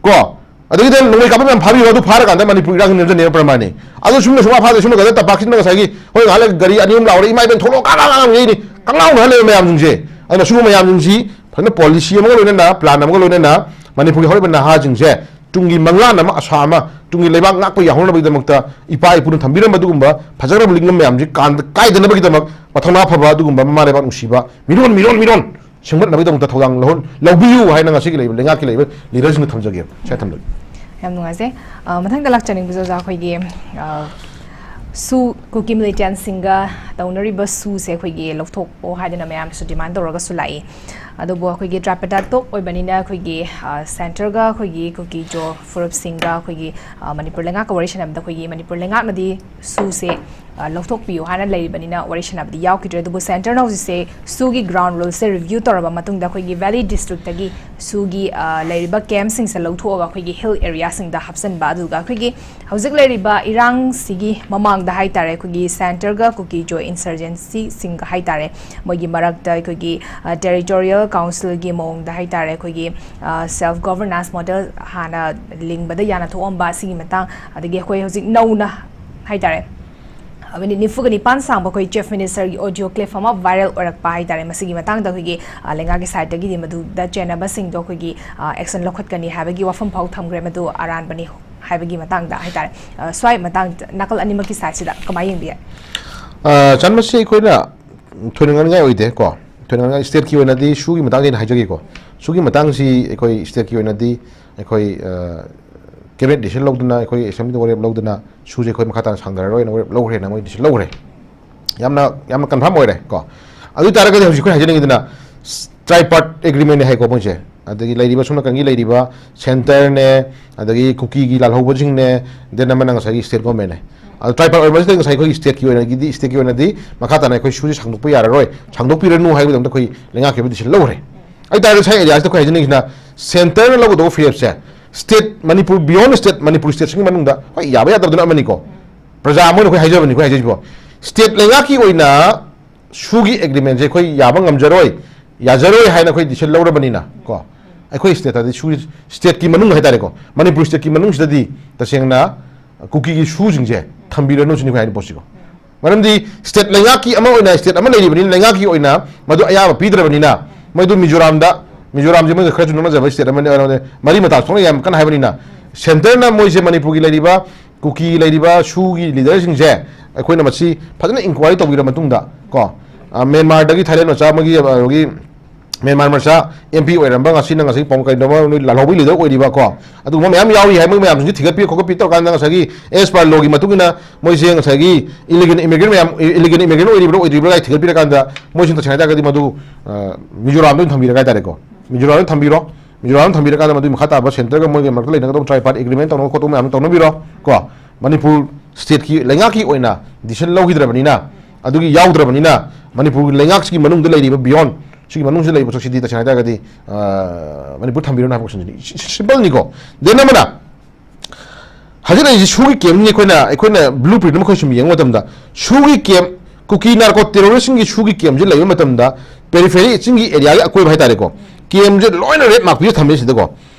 ꯀꯣ, ꯑꯗꯒꯤꯗꯤ ꯅꯣꯡꯃꯩ ꯀꯥꯞꯄ ꯃꯌꯥꯝ ꯐꯥꯕꯤꯔꯣ, ꯑꯗꯨ ꯐꯥꯔꯀꯥꯟꯗ ꯃꯅꯤꯄꯨꯔ ꯏꯔꯥꯡ ꯅꯦꯝꯖꯅꯦꯕ ꯄ꯭ꯔꯃꯥꯟꯅꯤ꯫ ꯑꯗꯣ ꯁꯨꯝꯅ ꯁꯨꯡꯐꯥ ꯐꯥꯗꯦ, ꯁꯨꯝꯅ ꯀꯩꯗ ꯇꯝꯄꯥꯛꯁꯤꯗ ꯉꯁꯥꯏꯒꯤ ꯍꯣꯏ ꯉꯥꯏꯍꯥꯛ ꯂꯩ ꯒꯥꯔꯤ ꯑꯅꯤ ꯑꯍꯨꯝ ꯂꯥꯎꯔꯦ, ꯏꯃꯥ ꯏꯕꯦꯟ ꯊꯣꯛꯂꯛꯑꯣ ꯀꯥ ꯀꯥ ꯀꯥ ꯉꯥꯡꯉꯛꯏꯅꯤ, ꯀꯪꯉꯥꯎꯅ ꯍꯜꯂꯦꯕ ꯃꯌꯥꯝꯁꯤꯡꯁꯦ꯫ ꯑꯗꯨꯅ ꯁꯤꯒꯨꯝꯕ ꯃꯌꯥꯝꯁꯤꯡꯁꯤ ꯐꯖꯅ ꯄꯣꯂꯤꯁꯤ ꯑꯃꯒ ꯂꯣꯏꯅꯅ, ꯄ꯭ꯂꯥꯟ ꯑꯃꯒ ꯂꯣꯏꯅꯅ ꯃꯅꯤꯄꯨꯔꯒꯤ ꯍꯧꯔꯛꯏꯕ ꯅꯍꯥꯁꯤꯡꯁꯦ ꯇꯨꯡꯒꯤ ꯃꯪꯂꯥꯟ ꯑꯃ, ꯑꯁꯥ ꯑꯃ, ꯇꯨꯡꯒꯤ ꯂꯩꯕꯥꯛ ꯉꯥꯛꯄ ꯌꯥꯍꯧꯅꯕꯒꯤꯗꯃꯛꯇ ꯏꯄꯥ ꯏꯄꯨꯅ ꯊꯝꯕꯤꯔꯝꯕ ꯑꯗꯨꯒꯨꯝꯕ ꯐꯖꯈ꯭ꯔꯕ ꯂꯤꯡꯉꯝ ꯃꯌꯥꯝꯁꯤ ꯀꯥꯟ-, ꯀꯥꯏꯗꯅꯕꯒꯤꯗꯃꯛ ꯃꯊꯧꯅꯥ ꯐꯕ ꯑꯗꯨꯒꯨꯝꯕ ꯃꯃꯥ ꯂꯩꯕꯥꯛ ꯅꯨꯡꯁꯤꯕ ꯃꯤꯔꯣꯟ, ꯃꯤꯔꯣꯟ, ꯃꯤꯔꯣꯟ ꯁꯦꯝꯒꯠꯅꯕꯒꯤꯗꯃꯛꯇ ꯊꯧꯗꯥꯡ ꯂꯧꯍꯟ-, ꯂꯧꯕꯤꯌꯨ ꯍꯥꯏꯅ ꯉꯁꯤꯒꯤ ꯂꯩꯔꯤꯕ ꯂꯩꯉꯥꯛꯀꯤ ꯂꯩꯔꯤꯕ ꯂꯤꯗꯔꯁꯤꯡꯗ ꯊꯝꯖꯒꯦ꯫ ꯁ꯭ꯋꯥꯏ ꯊꯝꯖꯒꯦ꯫ ꯌꯥꯝ ꯅꯨꯡꯉꯥꯏꯖꯩ꯫ ꯑ, ꯃꯊꯪꯗ ꯂꯥꯛꯆꯅꯤꯡꯕꯁꯦ ꯑꯣꯖꯥ, ꯑꯩꯈꯣꯏꯒꯤ, ꯑ, ꯁꯨ, ꯀꯨꯀꯤ ꯃꯤꯂꯤꯇꯦꯟꯁꯤꯡꯒ ꯇꯧꯅꯔꯤꯕ ꯁꯨꯁꯦ ꯑꯩꯈꯣꯏꯒꯤ ꯂꯧꯊꯣꯛꯑꯣ ꯍꯥꯏꯗꯅ ꯃꯌꯥꯝꯅꯁꯨ ꯗꯤꯃꯥꯟ ꯇꯧꯔꯒꯁꯨ ꯂꯥꯛꯏ꯫ ꯑꯗꯨꯕꯨ ꯑꯩꯈꯣꯏꯒꯤ tripartite talk ꯑꯣꯏꯕꯅꯤꯅ ꯑꯩꯈꯣꯏꯒꯤ ꯁꯦꯟꯇꯔꯒ ꯑꯩꯈꯣꯏꯒꯤ ꯀꯨꯀꯤ ꯖꯣ ꯐꯨꯔꯨꯞꯁꯤꯡꯒ ꯑꯩꯈꯣꯏꯒꯤ ꯃꯅꯤꯄꯨꯔ ꯂꯩꯉꯥꯛꯀ ꯋꯥꯔꯤ ꯁꯥꯟꯅꯕꯗ ꯑꯩꯈꯣꯏꯒꯤ ꯃꯅꯤꯄꯨꯔ ꯂꯩꯉꯥꯛꯅꯗꯤ ꯁꯨꯁꯦ ꯂꯧꯊꯣꯛꯄꯤꯌꯨ ꯍꯥꯏꯅ ꯂꯩꯔꯤꯕꯅꯤꯅ ꯋꯥꯔꯤ ꯁꯥꯟꯅꯕꯗꯤ ꯌꯥꯎꯈꯤꯗ꯭ꯔꯦ꯫ ꯑꯗꯨꯕꯨ ꯁꯦꯟꯇꯔꯅ ꯍꯧꯖꯤꯛꯁꯦ ꯁꯨꯒꯤ ground ruleꯁꯦ review ꯇꯧꯔꯕ ꯃꯇꯨꯡꯗ ꯑꯩꯈꯣꯏꯒꯤ valley districtꯇꯒꯤ ꯁꯨꯒꯤ ꯂꯩꯔꯤꯕ campꯁꯤꯡꯁꯦ ꯂꯧꯊꯣꯛꯑꯒ ꯑꯩꯈꯣꯏꯒꯤ hill areaꯁꯤꯡꯗ ꯍꯥꯞꯆꯤꯟꯕ, ꯑꯗꯨꯒ ꯑꯩꯈꯣꯏꯒꯤ ꯍꯧꯖꯤꯛ ꯂꯩꯔꯤꯕ ꯏꯔꯥꯡꯁꯤꯒꯤ ꯃꯃꯥꯡꯗ ꯍꯥꯏꯇꯥꯔꯦ, ꯑꯩꯈꯣꯏꯒꯤ ꯁꯦꯟꯇꯔꯒ ꯀꯨꯀꯤ ꯖꯣ insurgencyꯁꯤꯡꯒ ꯍꯥꯏꯇꯥꯔꯦ, ꯃꯣꯏꯒꯤ ꯃꯔꯛꯇ ꯑꯩꯈꯣꯏꯒꯤ territorial councilꯒꯤ ꯃꯑꯣꯡꯗ ꯍꯥꯏꯇꯥꯔꯦ, ꯑꯩꯈꯣꯏꯒꯤ self governance model ꯍꯥꯟꯅ ꯂꯤꯡꯕꯗ ꯌꯥꯅ ꯊꯣꯛꯑꯝꯕ ꯑꯁꯤꯒꯤ ꯃꯇꯥꯡ, ꯑꯗꯒꯤ ꯑꯩꯈꯣꯏ ꯍꯧꯖꯤꯛ ꯅꯧꯅ ꯍꯥꯏꯇꯥꯔꯦ, ꯃꯤꯅꯤꯠ ꯅꯤꯐꯨꯒ ꯅꯤꯄꯥꯟ ꯁꯥꯡꯕ ꯑꯩꯈꯣꯏ Chief Ministerꯒꯤ audio clip ꯑꯃ viral ꯑꯣꯏꯔꯛꯄ ꯍꯥꯏꯇꯥꯔꯦ꯫ ꯃꯁꯤꯒꯤ ꯃꯇꯥꯡꯗ ꯑꯩꯈꯣꯏꯒꯤ ꯂꯩꯉꯥꯛꯀꯤ sideꯇꯒꯤꯗꯤ ꯃꯗꯨꯗ ꯆꯦꯟꯅꯕꯁꯤꯡꯗꯣ ꯑꯩꯈꯣꯏꯒꯤ action ꯂꯧꯈꯠꯀꯅꯤ ꯍꯥꯏꯕꯒꯤ ꯋꯥꯐꯝ ꯐꯥꯎ ꯊꯝꯈ꯭ꯔꯦ꯫ ꯃꯗꯨ ꯑꯔꯥꯟꯕꯅꯤ ꯍꯥꯏꯕꯒꯤ ꯃꯇꯥꯡꯗ ꯍꯥꯏꯇꯥꯔꯦ꯫ ꯁ꯭ꯋꯥꯏ ꯃꯇꯥꯡ ꯅꯥꯀꯜ ꯑꯅꯤꯃꯛꯀꯤ sideꯁꯤꯗ ꯀꯃꯥꯏꯅ ꯌꯦꯡꯕꯤ ꯌꯥꯏ? ꯆꯟꯕꯁꯤ ꯑꯩꯈꯣꯏꯅ ꯊꯣꯏꯅ ꯉꯥꯡꯅꯤꯡꯉꯥꯏ ꯑꯣꯏꯗꯦ ꯀꯣ꯫ ꯊꯣꯏꯅ ꯉꯥꯡꯅꯤꯡꯉꯥꯏ, stateꯀꯤ ꯑꯣꯏꯅꯗꯤ ꯁꯨꯒꯤ ꯃꯇꯥꯡꯗ ꯑꯩꯅ ꯍꯥꯏꯖꯒꯦꯀꯣ꯫ ꯁꯨꯒꯤ ꯃꯇꯥꯡꯁꯤ ꯑꯩꯈꯣꯏ stateꯀꯤ ꯑꯣꯏꯅꯗꯤ ꯑꯩꯈꯣꯏ cabinet decision ꯂꯧꯗꯨꯅ, ꯑꯩꯈꯣꯏ assemblyꯗ ꯋꯥꯔꯦꯞ ꯂꯧꯗꯨꯅ ꯁꯨꯁꯦ ꯑꯩꯈꯣꯏ ꯃꯈꯥ ꯇꯥꯅ ꯁꯥꯡꯊꯔꯔꯣꯏꯅ ꯋꯥꯔꯦꯞ ꯂꯧꯈ꯭ꯔꯦꯅ ꯃꯣꯏ decision ꯂꯧꯈ꯭ꯔꯦ꯫ ꯌꯥꯝꯅ, ꯌꯥꯝꯅ confirm ꯑꯣꯏꯔꯦ ꯀꯣ꯫ ꯑꯗꯨ ꯑꯣꯏ ꯇꯥꯔꯒꯗꯤ ꯍꯧꯖꯤꯛ ꯑꯩꯈꯣꯏ ꯍꯥꯏꯖꯅꯤꯡꯉꯤꯗꯅ tripartite agreementꯅꯦ ꯍꯥꯏꯀꯣ ꯃꯣꯏꯁꯦ꯫ ꯑꯗꯒꯤ ꯂꯩꯔꯤꯕ ꯁꯣꯝ ꯅꯥꯀꯟꯒꯤ ꯂꯩꯔꯤꯕ centreꯅꯦ, ꯑꯗꯒꯤ ꯀꯨꯀꯤꯒꯤ ꯂꯥꯜꯍꯧꯕꯁꯤꯡꯅꯦ, then ꯑꯃꯅ ꯉꯁꯥꯏꯒꯤ state governmentꯅꯦ꯫ ꯑꯗꯣ tripartite ꯑꯣꯏꯕꯁꯤꯗ ꯉꯁꯥꯏ ꯑꯩꯈꯣꯏꯒꯤ stateꯀꯤ ꯑꯣꯏꯅꯗꯤ, stateꯀꯤ ꯑꯣꯏꯅꯗꯤ ꯃꯈꯥ ꯇꯥꯅ ꯑꯩꯈꯣꯏ ꯁꯨꯁꯦ ꯁꯥꯡꯗꯣꯛꯄ ꯌꯥꯔꯔꯣꯏ, ꯁꯥꯡꯗꯣꯛꯄꯤꯔꯅꯨ ꯍꯥꯏꯕꯒꯤꯗꯃꯛꯇ ꯑꯩꯈꯣꯏ ꯂꯩꯉꯥꯛꯀꯤ ꯑꯣꯏꯕ decision ꯂꯧꯈ꯭ꯔꯦ꯫ ꯑꯗꯨ ꯇꯥꯔꯒꯗꯤ ꯉꯁꯥꯏ areaꯁꯤꯗ ꯑꯩꯈꯣꯏ ꯍꯥꯏꯖꯅꯤꯡꯉꯤꯁꯤꯅ centreꯅ ꯂꯧꯒꯗꯧꯕ ꯐꯤꯔꯦꯞꯁꯦ state Manipur, beyond state Manipur stateꯁꯤꯡꯒꯤ ꯃꯅꯨꯡꯗ ꯍꯣꯏ ꯌꯥꯕ ꯌꯥꯗꯕꯗꯨꯅ ꯑꯃꯅꯤꯀꯣ꯫ ꯄ꯭ꯔꯖꯥ ꯑꯃ ꯑꯣꯏꯅ ꯑꯩꯈꯣꯏ ꯍꯥꯏꯖꯕꯅꯤ, ꯑꯩꯈꯣꯏ ꯍꯥꯏꯖꯔꯤꯁꯤꯕꯣ꯫ State ꯂꯩꯉꯥꯛꯀꯤ ꯑꯣꯏꯅ ꯁꯨꯒꯤ agreementꯁꯦ ꯑꯩꯈꯣꯏ ꯌꯥꯕ ꯉꯝꯖꯔꯣꯏ, ꯌꯥꯖꯔꯣꯏ ꯍꯥꯏꯅ ꯑꯩꯈꯣꯏ decision ꯂꯧꯔꯕꯅꯤꯅ ꯀꯣ, ꯑꯩꯈꯣꯏ stateꯇꯗꯤ ꯁꯨ, stateꯀꯤ ꯃꯅꯨꯡ ꯍꯥꯏꯇꯥꯔꯦꯀꯣ, ꯃꯅꯤꯄꯨꯔ stateꯀꯤ ꯃꯅꯨꯡꯁꯤꯗꯗꯤ ꯇꯁꯦꯡꯅ ꯀꯨꯀꯤꯒꯤ ꯁꯨꯁꯤꯡꯁꯦ ꯊꯝꯕꯤꯔꯅꯨ ꯁꯤꯅꯤ ꯑꯩꯈꯣꯏ ꯍꯥꯏꯔꯤꯕ ꯄꯣꯠꯁꯤꯀꯣ꯫ ꯃꯔꯝꯗꯤ state ꯂꯩꯉꯥꯛꯀꯤ ꯑꯃ ꯑꯣꯏꯅ, state ꯑꯃ ꯂꯩꯔꯤꯕꯅꯤꯅ, ꯂꯩꯉꯥꯛꯀꯤ ꯑꯣꯏꯅ ꯃꯗꯨ ꯑꯌꯥꯕ ꯄꯤꯗ꯭ꯔꯕꯅꯤꯅ, ꯃꯣꯏꯗꯨ ꯃꯤꯖꯣꯔꯥꯝꯗ, ꯃꯤꯖꯣꯔꯥꯝꯁꯦ ꯃꯣꯏꯒ ꯈꯔꯁꯨ ꯅꯛꯅꯖꯕ state ꯑꯃꯅꯤ, ꯃꯔꯤ ꯃꯇꯥ ꯁꯣꯛꯅ ꯌꯥꯝ ꯀꯟꯅ ꯍꯥꯏꯕꯅꯤꯅ, centreꯅ ꯃꯣꯏꯁꯦ ꯃꯅꯤꯄꯨꯔꯒꯤ ꯂꯩꯔꯤꯕ ꯀꯨꯀꯤ ꯂꯩꯔꯤꯕ ꯁꯨꯒꯤ leaderꯁꯤꯡꯁꯦ ꯑꯩꯈꯣꯏꯅ ꯃꯁꯤ ꯐꯖꯅ inquiry ꯇꯧꯕꯤꯔ ꯃꯇꯨꯡꯗ ꯀꯣ, ꯑ, ꯃ꯭ꯌꯥꯟꯃꯥꯔꯗꯒꯤ ꯊꯥꯏꯂꯦꯟ ꯃꯆꯥ ꯑꯃꯒꯤ, ꯑ, ꯑꯩꯈꯣꯏꯒꯤ ꯃ꯭ꯌꯥꯟꯃꯥꯔ ꯃꯆꯥ ꯑꯦꯝ ꯄꯤ ꯑꯣꯏꯔꯝꯕ, ꯉꯁꯤꯅ ꯉꯁꯥꯏꯒꯤ ꯄꯥꯎ ꯀꯩꯅꯣꯃ ꯅꯣꯏ ꯂꯥꯜꯍꯧꯕꯒꯤ ꯂꯤꯗꯔ ꯑꯣꯏꯔꯤꯕ ꯀꯣ, ꯑꯗꯨꯒꯨꯝꯕ ꯃꯌꯥꯝ ꯌꯥꯎꯔꯤ ꯍꯥꯏ꯫ ꯃꯣꯏ ꯃꯌꯥꯝꯁꯤꯡꯁꯤ ꯊꯤꯒꯠꯄꯤꯔ ꯈꯣꯠꯀꯠꯄꯤ ꯇꯧꯔꯀꯥꯟꯗ ꯉꯁꯥꯏꯒꯤ as per law ꯒꯤ ꯃꯇꯨꯡ ꯏꯟꯅ ꯃꯣꯏꯁꯦ ꯉꯁꯥꯏꯒꯤ illegal immigrant ꯃꯌꯥꯝ, illegal immigrant ꯑꯣꯏꯔꯤꯕ꯭ꯔꯥ ꯑꯣꯏꯗ꯭ꯔꯤꯕ꯭ꯔꯥ ꯀꯥꯏ ꯊꯤꯒꯠꯄꯤꯔꯀꯥꯟꯗ ꯃꯣꯏꯁꯤꯡ ꯇꯁꯦꯡꯅ ꯍꯥꯏ ꯇꯥꯔꯒꯗꯤ ꯃꯗꯨ, ꯑ, ꯃꯤꯖꯣꯔꯥꯝꯗ ꯑꯣꯏꯅ ꯊꯝꯕꯤꯔꯒ ꯍꯥꯏ ꯇꯥꯔꯦꯀꯣ, ꯃꯤꯖꯣꯔꯥꯝꯗ ꯊꯝꯕꯤꯔꯣ꯫ ꯃꯤꯖꯣꯔꯥꯝ ꯊꯝꯕꯤꯔꯀꯥꯟꯗ ꯃꯗꯨꯒꯤ ꯃꯈꯥ ꯇꯥꯕ centre ꯒ ꯃꯣꯏꯒꯤ ꯃꯔꯛꯇ ꯂꯩꯅꯒꯗꯕ tripartite agreement ꯇꯧꯅꯕ ꯈꯣꯠꯇꯧꯕ ꯃꯌꯥꯝꯗꯣ ꯇꯧꯅꯕꯤꯔꯣ ꯀꯣ꯫ ꯃꯅꯤꯄꯨꯔ state ꯀꯤ ꯂꯩꯉꯥꯛꯀꯤ ꯑꯣꯏꯅ decision ꯂꯧꯈꯤꯗ꯭ꯔꯕꯅꯤꯅ, ꯑꯗꯨꯒꯤ ꯌꯥꯎꯗ꯭ꯔꯕꯅꯤꯅ, ꯃꯅꯤꯄꯨꯔꯒꯤ ꯂꯩꯉꯥꯛꯁꯤꯒꯤ ꯃꯅꯨꯡꯗ ꯂꯩꯔꯤꯕ beyond ꯁꯤꯒꯤ ꯃꯅꯨꯡꯁꯤꯗ ꯂꯩꯕ ꯄꯣꯠꯁꯛꯁꯤꯗꯤ ꯇꯁꯦꯡꯅ ꯍꯥꯏ ꯇꯥꯔꯒꯗꯤ, ꯑ, ꯃꯅꯤꯄꯨꯔ ꯊꯝꯕꯤꯔꯣꯅ ꯍꯥꯏꯕ ꯀꯣꯏꯁꯟꯁꯤꯅꯤ꯫ ꯁꯤ-, ꯁꯤ-, simple ꯅꯤꯀꯣ꯫ Then ꯑꯃꯅ, ꯍꯧꯖꯤꯛ ꯂꯩꯔꯤꯁꯤ ꯁꯨꯒꯤ camp ꯅꯤ꯫ ꯑꯩꯈꯣꯏꯅ, ꯑꯩꯈꯣꯏꯅ blueprint ꯑꯃ ꯑꯩꯈꯣꯏ ꯁꯨꯝ ꯌꯦꯡꯕ ꯃꯇꯝꯗ, ꯁꯨꯒꯤ camp, ꯀꯨꯀꯤ narco terrorist ꯁꯤꯡꯒꯤ ꯁꯨꯒꯤ camp ꯁꯦ ꯂꯩꯕ ꯃꯇꯝꯗ, periphery ꯆꯤꯡꯒꯤ area ꯒꯤ ꯑꯀꯣꯏꯕ ꯍꯥꯏ ꯇꯥꯔꯦꯀꯣ, camp ꯁꯦ ꯂꯣꯏꯅ red mark ꯄꯤꯔ ꯊꯝꯃꯦ ꯁꯤꯗꯀꯣ꯫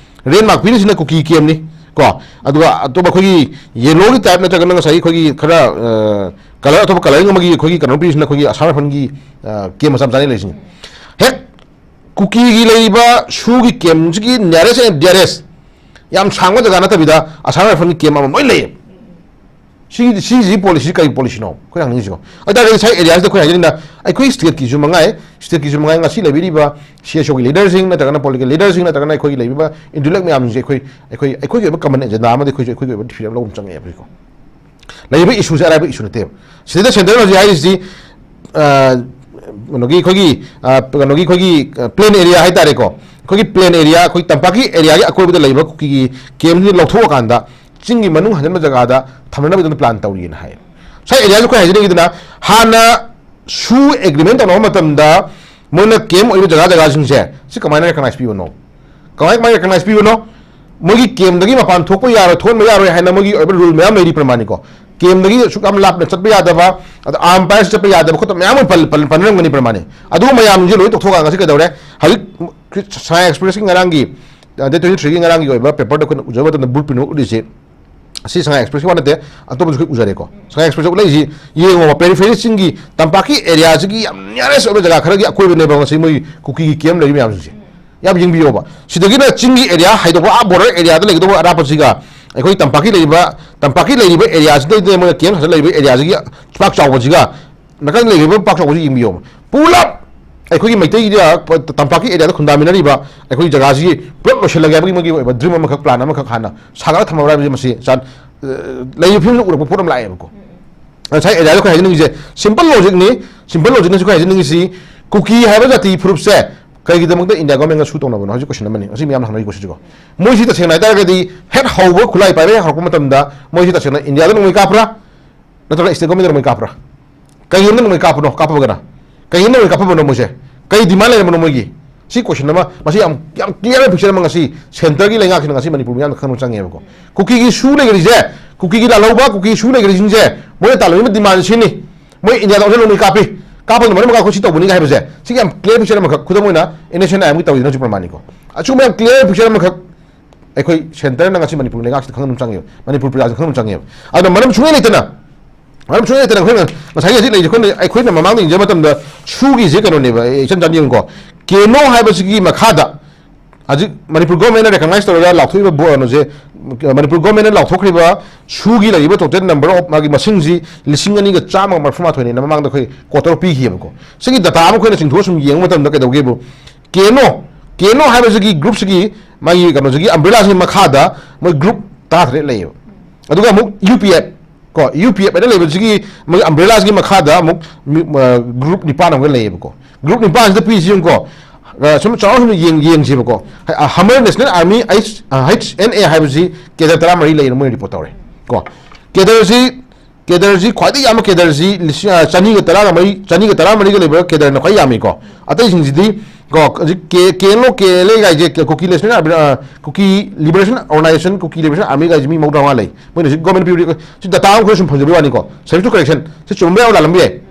Red mark ꯄꯤꯔꯤꯁꯤꯅ ꯀꯨꯀꯤ camp ꯅꯤ ꯀꯣ꯫ ꯑꯗꯨꯒ ꯑꯇꯣꯞꯄ ꯑꯩꯈꯣꯏꯒꯤ yellow ꯒꯤ type ꯅꯠꯇ꯭ꯔꯒꯅ ꯉꯁꯥꯏꯒꯤ ꯑꯩꯈꯣꯏꯒꯤ ꯈꯔ, ꯑ, colour, ꯑꯇꯣꯞꯄ colouring ꯑꯃꯒꯤ ꯑꯩꯈꯣꯏꯒꯤ ꯀꯩꯅꯣ ꯄꯤꯔꯤꯁꯤꯅ ꯑꯩꯈꯣꯏꯒꯤ ꯑꯁꯥꯝ ꯔꯥꯏꯐꯜꯒꯤ, ꯑ, camp ꯃꯆꯥ ꯃꯆꯥꯅꯤ ꯂꯩꯔꯤꯁꯤꯅꯤ꯫ ꯍꯦꯛ ꯀꯨꯀꯤꯒꯤ ꯂꯩꯔꯤꯕ ꯁꯨꯒꯤ camp ꯁꯤꯒꯤ nearest and dearest, ꯌꯥꯝ ꯁꯥꯡꯕ ꯖꯒꯥ ꯅꯠꯇꯕꯤꯗ ꯑꯁꯥꯝ ꯔꯥꯏꯐꯜꯒꯤ camp ꯑꯃ ꯂꯣꯏ ꯂꯩꯌꯦ꯫ ꯁꯤꯒꯤ, ꯁꯤꯒꯤ policy ꯁꯤ ꯀꯔꯤ policy ꯅꯣ? ꯑꯩꯈꯣꯏ ꯍꯪꯅꯤꯡꯉꯤꯁꯤꯀꯣ꯫ ꯑꯗꯨ ꯇꯥꯔꯒꯗꯤ ꯉꯁꯥꯏ area ꯁꯤꯗ ꯑꯩꯈꯣꯏ ꯍꯥꯏꯖꯅꯤꯡꯉꯤꯅ, ꯑꯩꯈꯣꯏ state ꯀꯤꯁꯨ ꯃꯉꯥꯏ, state ꯀꯤꯁꯨ ꯃꯉꯥꯏ, ꯉꯁꯤ ꯂꯩꯕꯤꯔꯤꯕ C S O ꯒꯤ leader ꯁꯤꯡ ꯅꯠꯇ꯭ꯔꯒꯅ political leader ꯁꯤꯡ ꯅꯠꯇ꯭ꯔꯒꯅ ꯑꯩꯈꯣꯏꯒꯤ ꯂꯩꯕꯤꯕ intellect ꯃꯌꯥꯝꯁꯤꯡꯁꯦ ꯑꯩꯈꯣꯏ, ꯑꯩꯈꯣꯏ, ꯑꯩꯈꯣꯏꯒꯤ ꯑꯣꯏꯕ common agenda ꯑꯃꯗꯤ ꯑꯩꯈꯣꯏꯁꯨ ꯑꯩꯈꯣꯏꯒꯤ ꯑꯣꯏꯕ freedom ꯂꯧꯕ ꯑꯃ ꯆꯪꯉꯛꯑꯦꯕꯀꯣ꯫ ꯂꯩꯔꯤꯕ issue ꯁꯦ ꯑꯔꯥꯏꯕ issue ꯅꯠꯇꯦꯕ꯫ ꯁꯤꯗꯩꯗ centre ꯅ ꯍꯧꯖꯤꯛ ꯍꯥꯏꯔꯤꯁꯤ, ꯑ, ꯀꯩꯅꯣꯒꯤ ꯑꯩꯈꯣꯏꯒꯤ, ꯑ, ꯀꯩꯅꯣꯒꯤ ꯑꯩꯈꯣꯏꯒꯤ, ꯑ, plain area ꯍꯥꯏ ꯇꯥꯔꯦꯀꯣ꯫ ꯑꯩꯈꯣꯏꯒꯤ plain area, ꯑꯩꯈꯣꯏ ꯇꯝꯄꯥꯛꯀꯤ area ꯒꯤ ꯑꯀꯣꯏꯕꯗ ꯂꯩꯕ ꯀꯨꯀꯤꯒꯤ camp ꯁꯤꯡꯁꯦ ꯂꯧꯊꯣꯛꯑꯀꯥꯟꯗ ꯆꯤꯡꯒꯤ ꯃꯅꯨꯡ ꯍꯟꯖꯤꯟꯕ ꯖꯒꯥꯗ ꯊꯝꯅꯅꯕꯒꯤꯗꯃꯛꯇ plan ꯇꯧꯔꯤꯅ ꯍꯥꯏ꯫ ꯉꯁꯥꯏ area ꯁꯦ ꯑꯩꯈꯣꯏ ꯍꯥꯏꯖꯅꯤꯡꯉꯤꯗꯅ, ꯍꯥꯟꯅ ꯁꯨ agreement ꯇꯧꯅꯕ ꯃꯇꯝꯗ ꯃꯣꯏꯅ camp ꯑꯣꯏꯕ ꯖꯒꯥ ꯖꯒꯥꯁꯤꯡꯁꯦ ꯁꯤ ꯀꯃꯥꯏꯅ recognize ꯄꯤꯕꯅꯣ? ꯀꯃꯥꯏ, ꯀꯃꯥꯏꯅ recognize ꯄꯤꯕꯅꯣ? ꯃꯣꯏꯒꯤ camp ꯇꯒꯤ ꯃꯄꯥꯟ ꯊꯣꯛꯄ ꯌꯥꯔꯣꯏ, ꯊꯣꯛꯍꯟꯕ ꯌꯥꯔꯣꯏ ꯍꯥꯏꯅ ꯃꯣꯏꯒꯤ ꯑꯣꯏꯕ rule ꯃꯌꯥꯝ ꯂꯩꯔꯤ ꯄ꯭ꯔꯃꯥꯅꯤꯀꯣ꯫ Camp ꯇꯒꯤ ꯑꯁꯨꯛ ꯌꯥꯝ ꯂꯥꯞꯅ ꯆꯠꯄ ꯌꯥꯗꯕ, ꯑꯗ arm ꯄꯥꯏꯔ ꯆꯠꯄ ꯌꯥꯗꯕ ꯈꯣꯠꯇꯕ ꯃꯌꯥꯝ ꯑꯃ ꯄꯜ-, ꯄꯜ-, ꯄꯟꯅꯔꯝꯒꯅꯤ ꯄ꯭ꯔꯃꯥꯅꯤ꯫ ꯑꯗꯨꯒꯨꯝꯕ ꯃꯌꯥꯝꯁꯦ ꯂꯣꯏ ꯇꯣꯛꯊꯣꯛꯑꯒ ꯉꯁꯤ ꯀꯩꯗꯧꯔꯦ? ꯍꯧꯖꯤꯛ ꯁꯉꯥꯏ express ꯀꯤ ꯉꯔꯥꯡꯒꯤ, ꯑ, date twenty three ꯒꯤ ꯉꯔꯥꯡꯒꯤ ꯑꯣꯏꯕ paper ꯗ ꯑꯩꯈꯣꯏꯅ ꯎꯖꯕ ꯃꯇꯝꯗ blueprint ꯑꯃ ꯎꯠꯂꯤꯁꯦ, ꯑꯁꯤ ꯁꯉꯥꯏ express ꯀꯤ ꯋꯥ ꯅꯠꯇꯦ, ꯑꯇꯣꯞꯄꯁꯨ ꯑꯩꯈꯣꯏ ꯎꯖꯔꯦꯀꯣ꯫ ꯁꯉꯥꯏ express ꯎꯠꯂꯛꯏꯁꯤ ꯌꯦꯡꯉꯣꯕ, periphery ꯆꯤꯡꯒꯤ ꯇꯝꯄꯥꯛꯀꯤ area ꯁꯤꯒꯤ ꯌꯥꯝ nearest ꯑꯣꯏꯕ ꯖꯒꯥ ꯈꯔꯒꯤ ꯑꯀꯣꯏꯕꯅꯦꯕ ꯉꯁꯤ ꯃꯣꯏ ꯀꯨꯀꯤꯒꯤ camp ꯂꯩꯔꯤ ꯃꯌꯥꯝꯁꯤꯡꯁꯦ꯫ ꯌꯥꯝ ꯌꯦꯡꯕꯤꯌꯣꯕ꯫ ꯁꯤꯗꯒꯤꯅ ꯆꯤꯡꯒꯤ area ꯍꯥꯏꯗꯣꯛꯄ, ꯑꯥ border area ꯗ ꯂꯩꯒꯗꯧꯕ ꯑꯔꯥꯞꯄꯁꯤꯒ, ꯑꯩꯈꯣꯏ ꯇꯝꯄꯥꯛꯀꯤ ꯂꯩꯔꯤꯕ, ꯇꯝꯄꯥꯛꯀꯤ ꯂꯩꯔꯤꯕ area ꯁꯤꯗꯩꯗ ꯃꯣꯏꯅ camp ꯁꯥꯖꯤꯜ ꯂꯩꯔꯤꯕ area ꯁꯤꯒꯤ ꯄꯥꯛ ꯆꯥꯎꯕꯁꯤꯒ, ꯅꯥꯀꯟ ꯂꯩꯔꯤꯕ ꯄꯥꯛ ꯆꯥꯎꯕꯁꯤ ꯌꯦꯡꯕꯤꯌꯣꯕ꯫ ꯄꯨꯂꯞ ꯑꯩꯈꯣꯏꯒꯤ ꯃꯩꯇꯩꯒꯤ ꯇꯝꯄꯥꯛꯀꯤ ꯑꯦꯔꯤꯌꯥꯗ ꯈꯨꯟꯗꯥꯃꯤꯟꯅꯔꯤꯕ ꯑꯩꯈꯣꯏꯒꯤ ꯖꯒꯥꯁꯤꯒꯤ ꯄꯨꯂꯞ ꯂꯣꯏꯁꯤꯜꯂꯒꯦ ꯍꯥꯏꯕꯒꯤ ꯃꯣꯏꯒꯤ ꯑꯣꯏꯕ ꯗ꯭ꯔꯤꯝ ꯑꯃꯈꯛ, ꯄ꯭ꯂꯥꯟ ꯑꯃꯈꯛ ꯍꯥꯟꯅ ꯁꯥꯒꯠꯂ ꯊꯝꯃꯕ꯭ꯔꯥ ꯍꯥꯏꯕꯁꯤ ꯃꯁꯤ ꯆꯥꯟ-, ꯑ, ꯂꯩꯔꯤꯕ ꯐꯤꯕꯝꯁꯤ ꯎꯔꯛꯄ ꯄꯣꯠ ꯑꯃ ꯂꯥꯛꯑꯦꯕꯀꯣ꯫ ꯉꯁꯥꯏ ꯑꯦꯔꯤꯌꯥꯗ ꯑꯩꯈꯣꯏ ꯍꯥꯏꯖꯅꯤꯡꯉꯤꯁꯦ ꯁꯤꯝꯄꯜ ꯂꯣꯖꯤꯛꯅꯤ꯫ ꯁꯤꯝꯄꯜ ꯂꯣꯖꯤꯛꯅꯁꯨ ꯑꯩꯈꯣꯏ ꯍꯥꯏꯖꯅꯤꯡꯉꯤꯁꯤ, ꯀꯨꯀꯤ ꯍꯥꯏꯕ ꯖꯥꯇꯤ ꯐꯨꯔꯨꯞꯁꯦ ꯀꯩꯒꯤꯗꯃꯛꯇ ꯏꯟꯗꯤꯌꯥ ꯒꯣꯔꯃꯦꯟꯒ ꯁꯨ ꯇꯧꯅꯕꯅꯣ? ꯍꯧꯖꯤꯛ ꯀꯣꯏꯁꯟ ꯑꯃꯅꯤ, ꯉꯁꯤ ꯃꯌꯥꯝꯅ ꯍꯪꯅꯔꯤ ꯀꯣꯏꯁꯟꯁꯤꯀꯣ꯫ ꯃꯣꯏꯁꯤ ꯇꯁꯦꯡꯅ ꯍꯥꯏꯇꯥꯔꯒꯗꯤ ꯍꯦꯛ ꯍꯧꯕ ꯈꯨꯠꯂꯥꯏ ꯄꯥꯏꯕ ꯍꯦꯛ ꯍꯧꯔꯛꯄ ꯃꯇꯝꯗ ꯃꯣꯏꯁꯤ ꯇꯁꯦꯡꯅ ꯏꯟꯗꯤꯌꯥꯗ ꯅꯣꯡꯃꯩ ꯀꯥꯞꯄ꯭ꯔꯥ? ꯅꯠꯇ꯭ꯔꯒ ꯁ꯭ꯇꯦꯠ ꯒꯣꯔꯃꯦꯟꯗ ꯅꯣꯡꯃꯩ ꯀꯥꯞꯄ꯭ꯔꯥ? ꯀꯩꯒꯤꯅꯣ ꯅꯣꯡꯃꯩ ꯀꯥꯞꯄꯅꯣ, ꯀꯥꯞꯄꯒꯅ? ꯀꯩꯒꯤꯅꯣ ꯅꯣꯡꯃꯩ ꯀꯥꯞꯄꯕꯅꯣ ꯃꯣꯏꯁꯦ? ꯀꯩ ꯗꯤꯃꯥꯟ ꯂꯩꯔꯝꯕꯅꯣ ꯃꯣꯏꯒꯤ? ꯁꯤ ꯀꯣꯏꯁꯟ ꯑꯃ, ꯃꯁꯤ ꯌꯥꯝ, ꯌꯥꯝ ꯀ꯭ꯂꯤꯌꯥꯔ ꯄꯤꯛꯆꯔ ꯑꯃ ꯉꯁꯤ ꯁꯦꯟꯇꯔꯒꯤ ꯂꯩꯉꯥꯛꯁꯤꯅ ꯉꯁꯤ ꯃꯅꯤꯄꯨꯔ ꯃꯤꯌꯥꯝꯅ ꯈꯪꯕ ꯆꯪꯉꯦꯕꯀꯣ꯫ ꯀꯨꯀꯤꯒꯤ ꯁꯨ ꯂꯩꯈ꯭ꯔꯤꯁꯦ, ꯀꯨꯀꯤꯒꯤ ꯂꯥꯜꯍꯧꯕ, ꯀꯨꯀꯤ ꯁꯨ ꯂꯩꯈ꯭ꯔꯤꯁꯤꯡꯁꯦ ꯃꯣꯏꯅ ꯇꯥꯜꯂꯝꯃꯤꯕ ꯗꯤꯃꯥꯟ ꯁꯤꯅꯤ꯫ ꯃꯣꯏ ꯏꯟꯗꯤꯌꯥꯗ ꯑꯣꯟꯁꯤꯜ ꯅꯣꯡꯃꯩ ꯀꯥꯞꯄꯤ, ꯀꯥꯞꯄꯗꯨꯅ ꯃꯔꯝ ꯑꯣꯏꯔꯒ ꯑꯩꯈꯣꯏ ꯁꯤ ꯇꯧꯕꯅꯤꯒ ꯍꯥꯏꯕꯁꯦ, ꯁꯤꯒꯤ ꯌꯥꯝ ꯀ꯭ꯂꯤꯌꯥꯔ ꯄꯤꯛꯆꯔ ꯑꯃꯈꯛ, ꯈꯨꯗꯝ ꯑꯣꯏꯅ ꯑꯦꯟ ꯑꯦꯁ ꯑꯦꯟ ꯑꯥꯏ ꯑꯦꯝꯒꯤ ꯇꯧꯔꯤꯗꯨꯅꯁꯨ ꯄ꯭ꯔꯃꯥꯟꯅꯤꯀꯣ꯫ ꯑꯁꯤꯒꯨꯝꯕ ꯌꯥꯝ ꯀ꯭ꯂꯤꯌꯥꯔ ꯄꯤꯛꯆꯔ ꯑꯃꯈꯛ ꯑꯩꯈꯣꯏ ꯁꯦꯟꯇꯔꯅ ꯉꯁꯤ ꯃꯅꯤꯄꯨꯔ ꯂꯩꯉꯥꯛꯁꯤꯗ ꯈꯪꯍꯟꯕ ꯆꯪꯉꯦꯕ, ꯃꯅꯤꯄꯨꯔ ꯄ꯭ꯔꯖꯥꯁꯤꯗ ꯈꯪꯍꯟꯕ ꯆꯪꯉꯦꯕ꯫ ꯑꯗꯨꯅ ꯃꯔꯝ ꯁꯨꯡꯂꯩ ꯂꯩꯇꯅ, ꯃꯔꯝ ꯁꯨꯡꯂꯩ ꯂꯩꯇꯅ ꯑꯩꯈꯣꯏꯅ ꯉꯁꯥꯏꯒꯤ ꯍꯧꯖꯤꯛ ꯂꯩꯔꯤꯁꯦ, ꯑꯩꯈꯣꯏꯅ, ꯑꯩꯈꯣꯏꯅ ꯃꯃꯥꯡꯗ ꯌꯦꯡꯖꯕ ꯃꯇꯝꯗ ꯁꯨꯒꯤꯁꯦ ꯀꯩꯅꯣꯅꯦꯕ, ꯑꯩ ꯏꯆꯝ ꯆꯝꯅ ꯌꯦꯡꯉꯨꯀꯣ, ꯀꯦꯅꯣ ꯍꯥꯏꯕꯁꯤꯒꯤ ꯃꯈꯥꯗ ꯍꯧꯖꯤꯛ ꯃꯅꯤꯄꯨꯔ ꯒꯣꯔꯃꯦꯟꯅ ꯔꯦꯀꯒꯅꯥꯏꯁ ꯇꯧꯔꯒ ꯂꯥꯎꯊꯣꯛꯏꯕ ꯕꯣ-, ꯀꯩꯅꯣꯁꯦ, ꯃꯅꯤꯄꯨꯔ ꯒꯣꯔꯃꯦꯟꯅ ꯂꯥꯎꯊꯣꯛꯈ꯭ꯔꯤꯕ ꯁꯨꯒꯤ ꯂꯩꯔꯤꯕ ꯇꯣꯇꯦꯜ ꯅꯝꯕꯔ ꯑꯣꯐ ꯃꯥꯒꯤ ꯃꯁꯤꯡꯁꯤ ꯂꯤꯁꯤꯡ ꯑꯅꯤꯒ ꯆꯥꯝꯃꯒ ꯃꯔꯤꯐꯨ ꯃꯥꯊꯣꯏꯅꯦꯅ ꯃꯃꯥꯡꯗ ꯑꯩꯈꯣꯏ ꯀ꯭ꯋꯥꯇꯔ ꯄꯤꯈꯤꯑꯕꯀꯣ꯫ ꯁꯤꯒꯤ ꯗꯇꯥ ꯑꯃ ꯑꯩꯈꯣꯏꯅ ꯆꯤꯡꯊꯣꯛꯑ ꯁꯨꯝ ꯌꯦꯡꯕ ꯃꯇꯝꯗ ꯀꯩꯗꯧꯒꯦꯕꯨ, ꯀꯦꯅꯣ, ꯀꯦꯅꯣ ꯍꯥꯏꯕꯁꯤꯒꯤ ꯒ꯭ꯔꯨꯞꯁꯤꯒꯤ ꯃꯥꯒꯤ ꯀꯩꯅꯣꯁꯤꯒꯤ ꯑꯝꯕ꯭ꯔꯦꯂꯥꯁꯤꯒꯤ ꯃꯈꯥꯗ ꯃꯣꯏ ꯒ꯭ꯔꯨꯞ ꯇꯔꯥꯇꯔꯦꯠ ꯂꯩꯌꯦꯕ꯫ ꯑꯗꯨꯒ ꯑꯃꯨꯛ ꯌꯨ ꯄꯤ ꯑꯦꯐ ꯀꯣ, ꯌꯨ ꯄꯤ ꯑꯦꯐ ꯍꯥꯏꯅ ꯂꯩꯕꯁꯤꯒꯤ ꯃꯣꯏ ꯑꯝꯕ꯭ꯔꯦꯂꯥꯁꯤꯒꯤ ꯃꯈꯥꯗ ꯑꯃꯨꯛ ꯃꯤ-, ꯑ, ꯒ꯭ꯔꯨꯞ ꯅꯤꯄꯥꯟ ꯑꯃꯒ ꯂꯩꯌꯦꯕꯀꯣ꯫ ꯒ꯭ꯔꯨꯞ ꯅꯤꯄꯥꯟꯁꯤꯗ ꯄꯤꯔꯤꯁꯤ ꯌꯦꯡꯉꯨꯀꯣ꯫ ꯑ, ꯁꯨꯝ ꯆꯥꯎꯔꯥꯛꯅ ꯌꯦꯡ-, ꯌꯦꯡꯁꯦꯕꯀꯣ꯫ ꯍ-, ꯑ, ꯍꯃꯔ ꯅꯦꯁꯅꯦꯜ ꯑꯥꯔꯃꯤ, ꯑꯩꯆ-, ꯑ, ꯍꯩꯆ ꯑꯦꯟ ꯑꯦ ꯍꯥꯏꯕꯁꯤ ꯀꯦꯗꯔ ꯇꯔꯥꯃꯔꯤ ꯂꯩꯅ ꯃꯣꯏ ꯔꯤꯄꯣꯔꯠ ꯇꯧꯔꯦ ꯀꯣ꯫ ꯀꯦꯗꯔꯁꯤ, ꯀꯦꯗꯔꯁꯤ ꯈ꯭ꯋꯥꯏꯗꯒꯤ ꯌꯥꯝꯕ ꯀꯦꯗꯔꯁꯤ ꯂꯤꯁꯤꯡ, ꯑ, ꯆꯅꯤꯒ ꯇꯔꯥꯒ ꯃꯔꯤ, ꯆꯅꯤꯒ ꯇꯔꯥꯃꯔꯤꯒ ꯂꯩꯕ ꯀꯦꯗꯔꯅ ꯈ꯭ꯋꯥꯏ ꯌꯥꯝꯃꯤꯀꯣ꯫ ꯑꯇꯩꯁꯤꯡꯁꯤꯗꯤ ꯀꯣ, ꯍꯧꯖꯤꯛ ꯀꯦ-, K N O, K L A ꯒꯥꯏꯁꯦ, ꯀꯨꯀꯤ ꯅꯦꯁꯅꯦꯜ ꯑꯥꯔꯃꯤ, ꯑ, Kuki liberation organization, Kuki liberation army ꯒꯥꯏꯁꯦ ꯃꯤ ꯃꯧꯗ꯭ꯔꯥ ꯃꯉꯥ ꯂꯩ꯫ ꯃꯣꯏꯅ ꯍꯧꯖꯤꯛ ꯒꯣꯔꯃꯦꯟ ꯄꯤꯔꯤ, ꯁꯤ ꯗꯇꯥ ꯑꯃ ꯑꯩꯈꯣꯏ ꯁꯨꯝ ꯐꯪꯖꯕꯒꯤ ꯋꯥꯅꯤꯀꯣ꯫ Subject to correction. ꯁꯤ ꯆꯨꯝꯕ ꯌꯥꯎ ꯂꯥꯜꯂꯝꯕ ꯌꯥꯏ꯫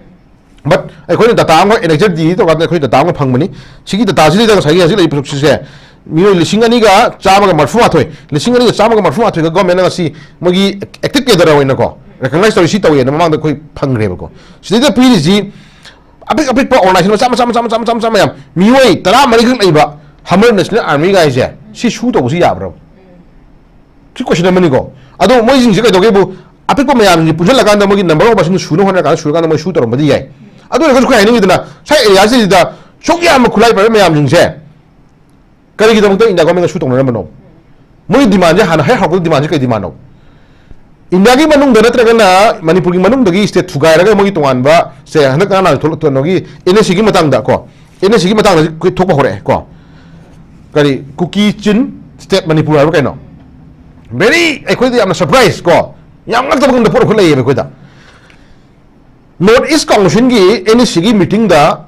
ꯕꯠ ꯑꯩꯈꯣꯏꯅ ꯗꯇꯥ ꯑꯃ ꯑꯦꯅꯦꯛꯖꯔ ꯗꯤ ꯇꯧꯔꯀꯥꯟꯗ ꯑꯩꯈꯣꯏ ꯗꯇꯥ ꯑꯃ ꯐꯪꯕꯅꯤ꯫ ꯁꯤꯒꯤ ꯗꯇꯥꯁꯤꯗꯩꯗ ꯉꯁꯥꯏꯒꯤ ꯍꯧꯖꯤꯛ ꯂꯩꯔꯤꯕ ꯄꯣꯠꯁꯤꯁꯦ ꯃꯤꯑꯣꯏ ꯂꯤꯁꯤꯡ ꯑꯅꯤꯒ ꯆꯥꯝꯃꯒ ꯃꯔꯤꯐꯨ ꯃꯥꯊꯣꯏ, ꯂꯤꯁꯤꯡ ꯑꯅꯤꯒ ꯆꯥꯝꯃꯒ ꯃꯔꯤꯐꯨ ꯃꯥꯊꯣꯏꯒ ꯒꯣꯔꯃꯦꯟꯅ ꯉꯁꯤ ꯃꯣꯏꯒꯤ ꯑꯦꯛꯇꯤꯚ ꯀꯦꯗꯔ ꯑꯣꯏꯅꯀꯣ ꯔꯦꯀꯒꯅꯥꯏꯁ ꯇꯧꯔꯤ, ꯁꯤ ꯇꯧꯋꯦꯅ ꯃꯃꯥꯡꯗ ꯑꯩꯈꯣꯏ ꯐꯪꯈ꯭ꯔꯦꯕꯀꯣ꯫ ꯁꯤꯗꯩꯗ ꯄꯤꯔꯤꯁꯤ ꯑꯄꯤꯛ ꯑꯄꯤꯛꯄ ꯑꯣꯔꯒꯅꯥꯏꯖꯦꯁꯟ ꯃꯆꯥ ꯃꯆꯥ ꯃꯆꯥ ꯃꯆꯥ ꯃꯆꯥ ꯃꯆꯥ ꯃꯌꯥꯝ, ꯃꯤꯑꯣꯏ ꯇꯔꯥꯃꯔꯤꯈꯛ ꯂꯩꯕ ꯍꯃꯔ ꯅꯦꯁꯅꯦꯜ ꯑꯥꯔꯃꯤ ꯒꯥꯏꯁꯦ ꯁꯤ ꯁꯨ ꯇꯧꯕꯁꯤ ꯌꯥꯕ꯭ꯔꯕ? ꯁꯤ ꯀꯣꯏꯁꯟ ꯑꯃꯅꯤꯀꯣ꯫ ꯑꯗꯣ ꯃꯣꯏꯁꯤꯡꯁꯦ ꯀꯩꯗꯧꯒꯦꯕꯨ, ꯑꯄꯤꯛꯄ ꯃꯌꯥꯝꯁꯤꯡꯁꯦ ꯄꯨꯟꯁꯤꯜꯂꯀꯥꯟꯗ ꯃꯣꯏꯒꯤ ꯅꯝꯕꯔ ꯑꯣꯐ ꯃꯁꯤꯡꯗꯨ ꯁꯨꯅ ꯍꯣꯠꯅꯔꯀꯥꯟꯗ ꯁꯨꯔꯀꯥꯟꯗ ꯃꯣꯏ ꯁꯨ ꯇꯧꯔꯝꯕꯗꯤ ꯌꯥꯏ꯫ ꯑꯗꯨ ꯑꯣꯏꯔꯒꯁꯨ ꯑꯩꯈꯣꯏ ꯍꯥꯏꯅꯤꯡꯉꯤꯗꯅ ꯉꯁꯥꯏ ꯑꯦꯔꯤꯌꯥꯁꯤꯗ ꯁꯨꯛ ꯌꯥꯝꯕ ꯈꯨꯠꯂꯥꯏ ꯄꯥꯏꯕ ꯃꯌꯥꯝꯁꯤꯡꯁꯦ ꯀꯔꯤꯒꯤꯗꯃꯛꯇ ꯏꯟꯗꯤꯌꯥ ꯒꯣꯔꯃꯦꯟꯒ ꯁꯨ ꯇꯧꯅꯔꯝꯕꯅꯣ? ꯃꯣꯏ ꯗꯤꯃꯥꯟꯁꯦ ꯍꯥꯟꯅ ꯍꯦꯛ ꯍꯧꯔꯛꯄꯗ ꯗꯤꯃꯥꯟꯁꯦ ꯀꯩ ꯗꯤꯃꯥꯟꯅꯣ? ꯏꯟꯗꯤꯌꯥꯒꯤ ꯃꯅꯨꯡꯗ ꯅꯠꯇ꯭ꯔꯒꯅ ꯃꯅꯤꯄꯨꯔꯒꯤ ꯃꯅꯨꯡꯗꯒꯤ ꯁ꯭ꯇꯦꯠ ꯊꯨꯒꯥꯏꯔꯒ ꯃꯣꯏꯒꯤ ꯇꯣꯉꯥꯟꯕ ꯁꯦ ꯍꯟꯗꯛ ꯉꯔꯥꯡ ꯅꯍꯥꯟ ꯊꯣꯛꯂꯛꯇꯅꯒꯤ ꯑꯦꯟ ꯑꯦꯁ ꯁꯤꯒꯤ ꯃꯇꯥꯡꯗ ꯀꯣ, ꯑꯦꯟ ꯑꯦꯁ ꯁꯤꯒꯤ ꯃꯇꯥꯡꯗ ꯍꯧꯖꯤꯛ ꯊꯣꯛꯄ ꯍꯧꯔꯛꯑꯦ ꯀꯣ꯫ ꯀꯔꯤ ꯀꯨꯀꯤ ꯆꯤꯟ ꯁ꯭ꯇꯦꯠ ꯃꯅꯤꯄꯨꯔ ꯍꯥꯏꯕ ꯀꯩꯅꯣ? ꯚꯦꯔꯤ ꯑꯩꯈꯣꯏꯗ ꯌꯥꯝꯅ ꯁꯔꯄ꯭ꯔꯥꯏꯁ ꯀꯣ, ꯌꯥꯝ ꯉꯛꯇꯕ ꯉꯝꯗ ꯄꯣꯠ ꯑꯃꯈꯛ ꯂꯩꯌꯦꯕ ꯑꯩꯈꯣꯏꯗ꯫ ꯅꯣꯔꯠ ꯏꯁ ꯀꯥꯎꯟꯁꯤꯜꯒꯤ ꯑꯦꯟ ꯏ ꯁꯤꯒꯤ ꯃꯤꯇꯤꯡꯗ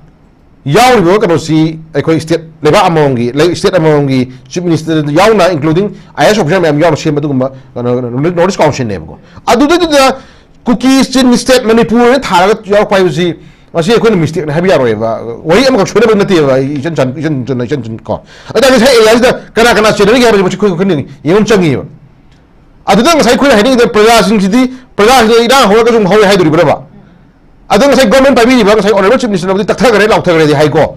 ꯌꯥꯎꯔꯤꯕ ꯀꯩꯅꯣꯁꯤ ꯑꯩꯈꯣꯏ ꯁ꯭ꯇꯦꯠ ꯂꯩꯕꯥꯛ ꯑꯃꯃꯝꯒꯤ, ꯂꯩ-, ꯁ꯭ꯇꯦꯠ ꯑꯃꯃꯝꯒꯤ ꯆꯤꯐ ꯃꯤꯅꯤꯁꯇꯔ ꯌꯥꯎꯅ, ꯏꯟꯀ꯭ꯂꯨꯗꯤꯡ ꯑꯥꯏ ꯑꯦꯁ ꯑꯣꯐꯤꯁꯥꯔ ꯃꯌꯥꯝ ꯌꯥꯎꯅ ꯁꯦꯝꯕ ꯑꯗꯨꯒꯨꯝꯕ ꯀꯩꯅꯣ, ꯅꯣꯔꯠ ꯏꯁ ꯀꯥꯎꯟꯁꯤꯜꯅꯦꯕꯀꯣ꯫ ꯑꯗꯨꯗꯩꯗꯨꯗ ꯀꯨꯀꯤ ꯆꯤꯟ ꯁ꯭ꯇꯦꯠ ꯃꯅꯤꯄꯨꯔ ꯊꯥꯔꯒ ꯌꯥꯎꯔꯛꯄ ꯍꯥꯏꯕꯁꯤ ꯃꯁꯤ ꯑꯩꯈꯣꯏꯅ ꯃꯤꯁꯇꯦꯛꯅꯤ ꯍꯥꯏꯕ ꯌꯥꯔꯣꯏꯕ꯫ ꯋꯥꯍꯩ ꯑꯃꯈꯛ ꯁꯣꯏꯅꯕ ꯅꯠꯇꯦꯕ, ꯑꯩ ꯏꯆꯟ ꯆꯟ-, ꯏꯆꯟ ꯆꯟ-, ꯏꯆꯟ ꯆꯟ-, ꯀꯣ꯫ ꯑꯗꯨ ꯇꯥꯔꯗꯤ ꯉꯁꯥꯏ ꯑꯦꯔꯤꯌꯥꯁꯤꯗ ꯀꯅꯥ ꯀꯅꯥ ꯆꯦꯟꯅꯔꯤꯒꯦ ꯍꯥꯏꯕꯁꯤ ꯃꯁꯤ ꯑꯩꯈꯣꯏ, ꯑꯩꯈꯣꯏꯅ ꯌꯦꯡꯕ ꯑꯃ ꯆꯪꯉꯤꯕ꯫ ꯑꯗꯨꯗ ꯉꯁꯥꯏ ꯑꯩꯈꯣꯏꯅ ꯍꯥꯏꯅꯤꯡꯉꯤꯗ ꯄ꯭ꯔꯖꯥꯁꯤꯡꯁꯤꯗꯤ, ꯄ꯭ꯔꯖꯥꯁꯤꯡꯗ ꯏꯔꯥꯡ ꯍꯧꯔꯒꯁꯨ ꯑꯗꯨꯝ ꯍꯧꯔꯦ ꯍꯥꯏꯗꯣꯔꯤꯕ꯭ꯔꯕ? ꯑꯗꯣ ꯉꯁꯥꯏ ꯒꯣꯔꯃꯦꯟ ꯄꯥꯏꯕꯤꯔꯤꯕ ꯉꯁꯥꯏ ꯑꯣꯅꯔꯦꯕꯜ ꯆꯤꯐ ꯃꯤꯅꯤꯁꯇꯔꯅꯕꯨꯗꯤ ꯇꯛꯊꯈ꯭ꯔꯦ, ꯂꯥꯎꯊꯈ꯭ꯔꯦꯗꯤ ꯍꯥꯏꯀꯣ,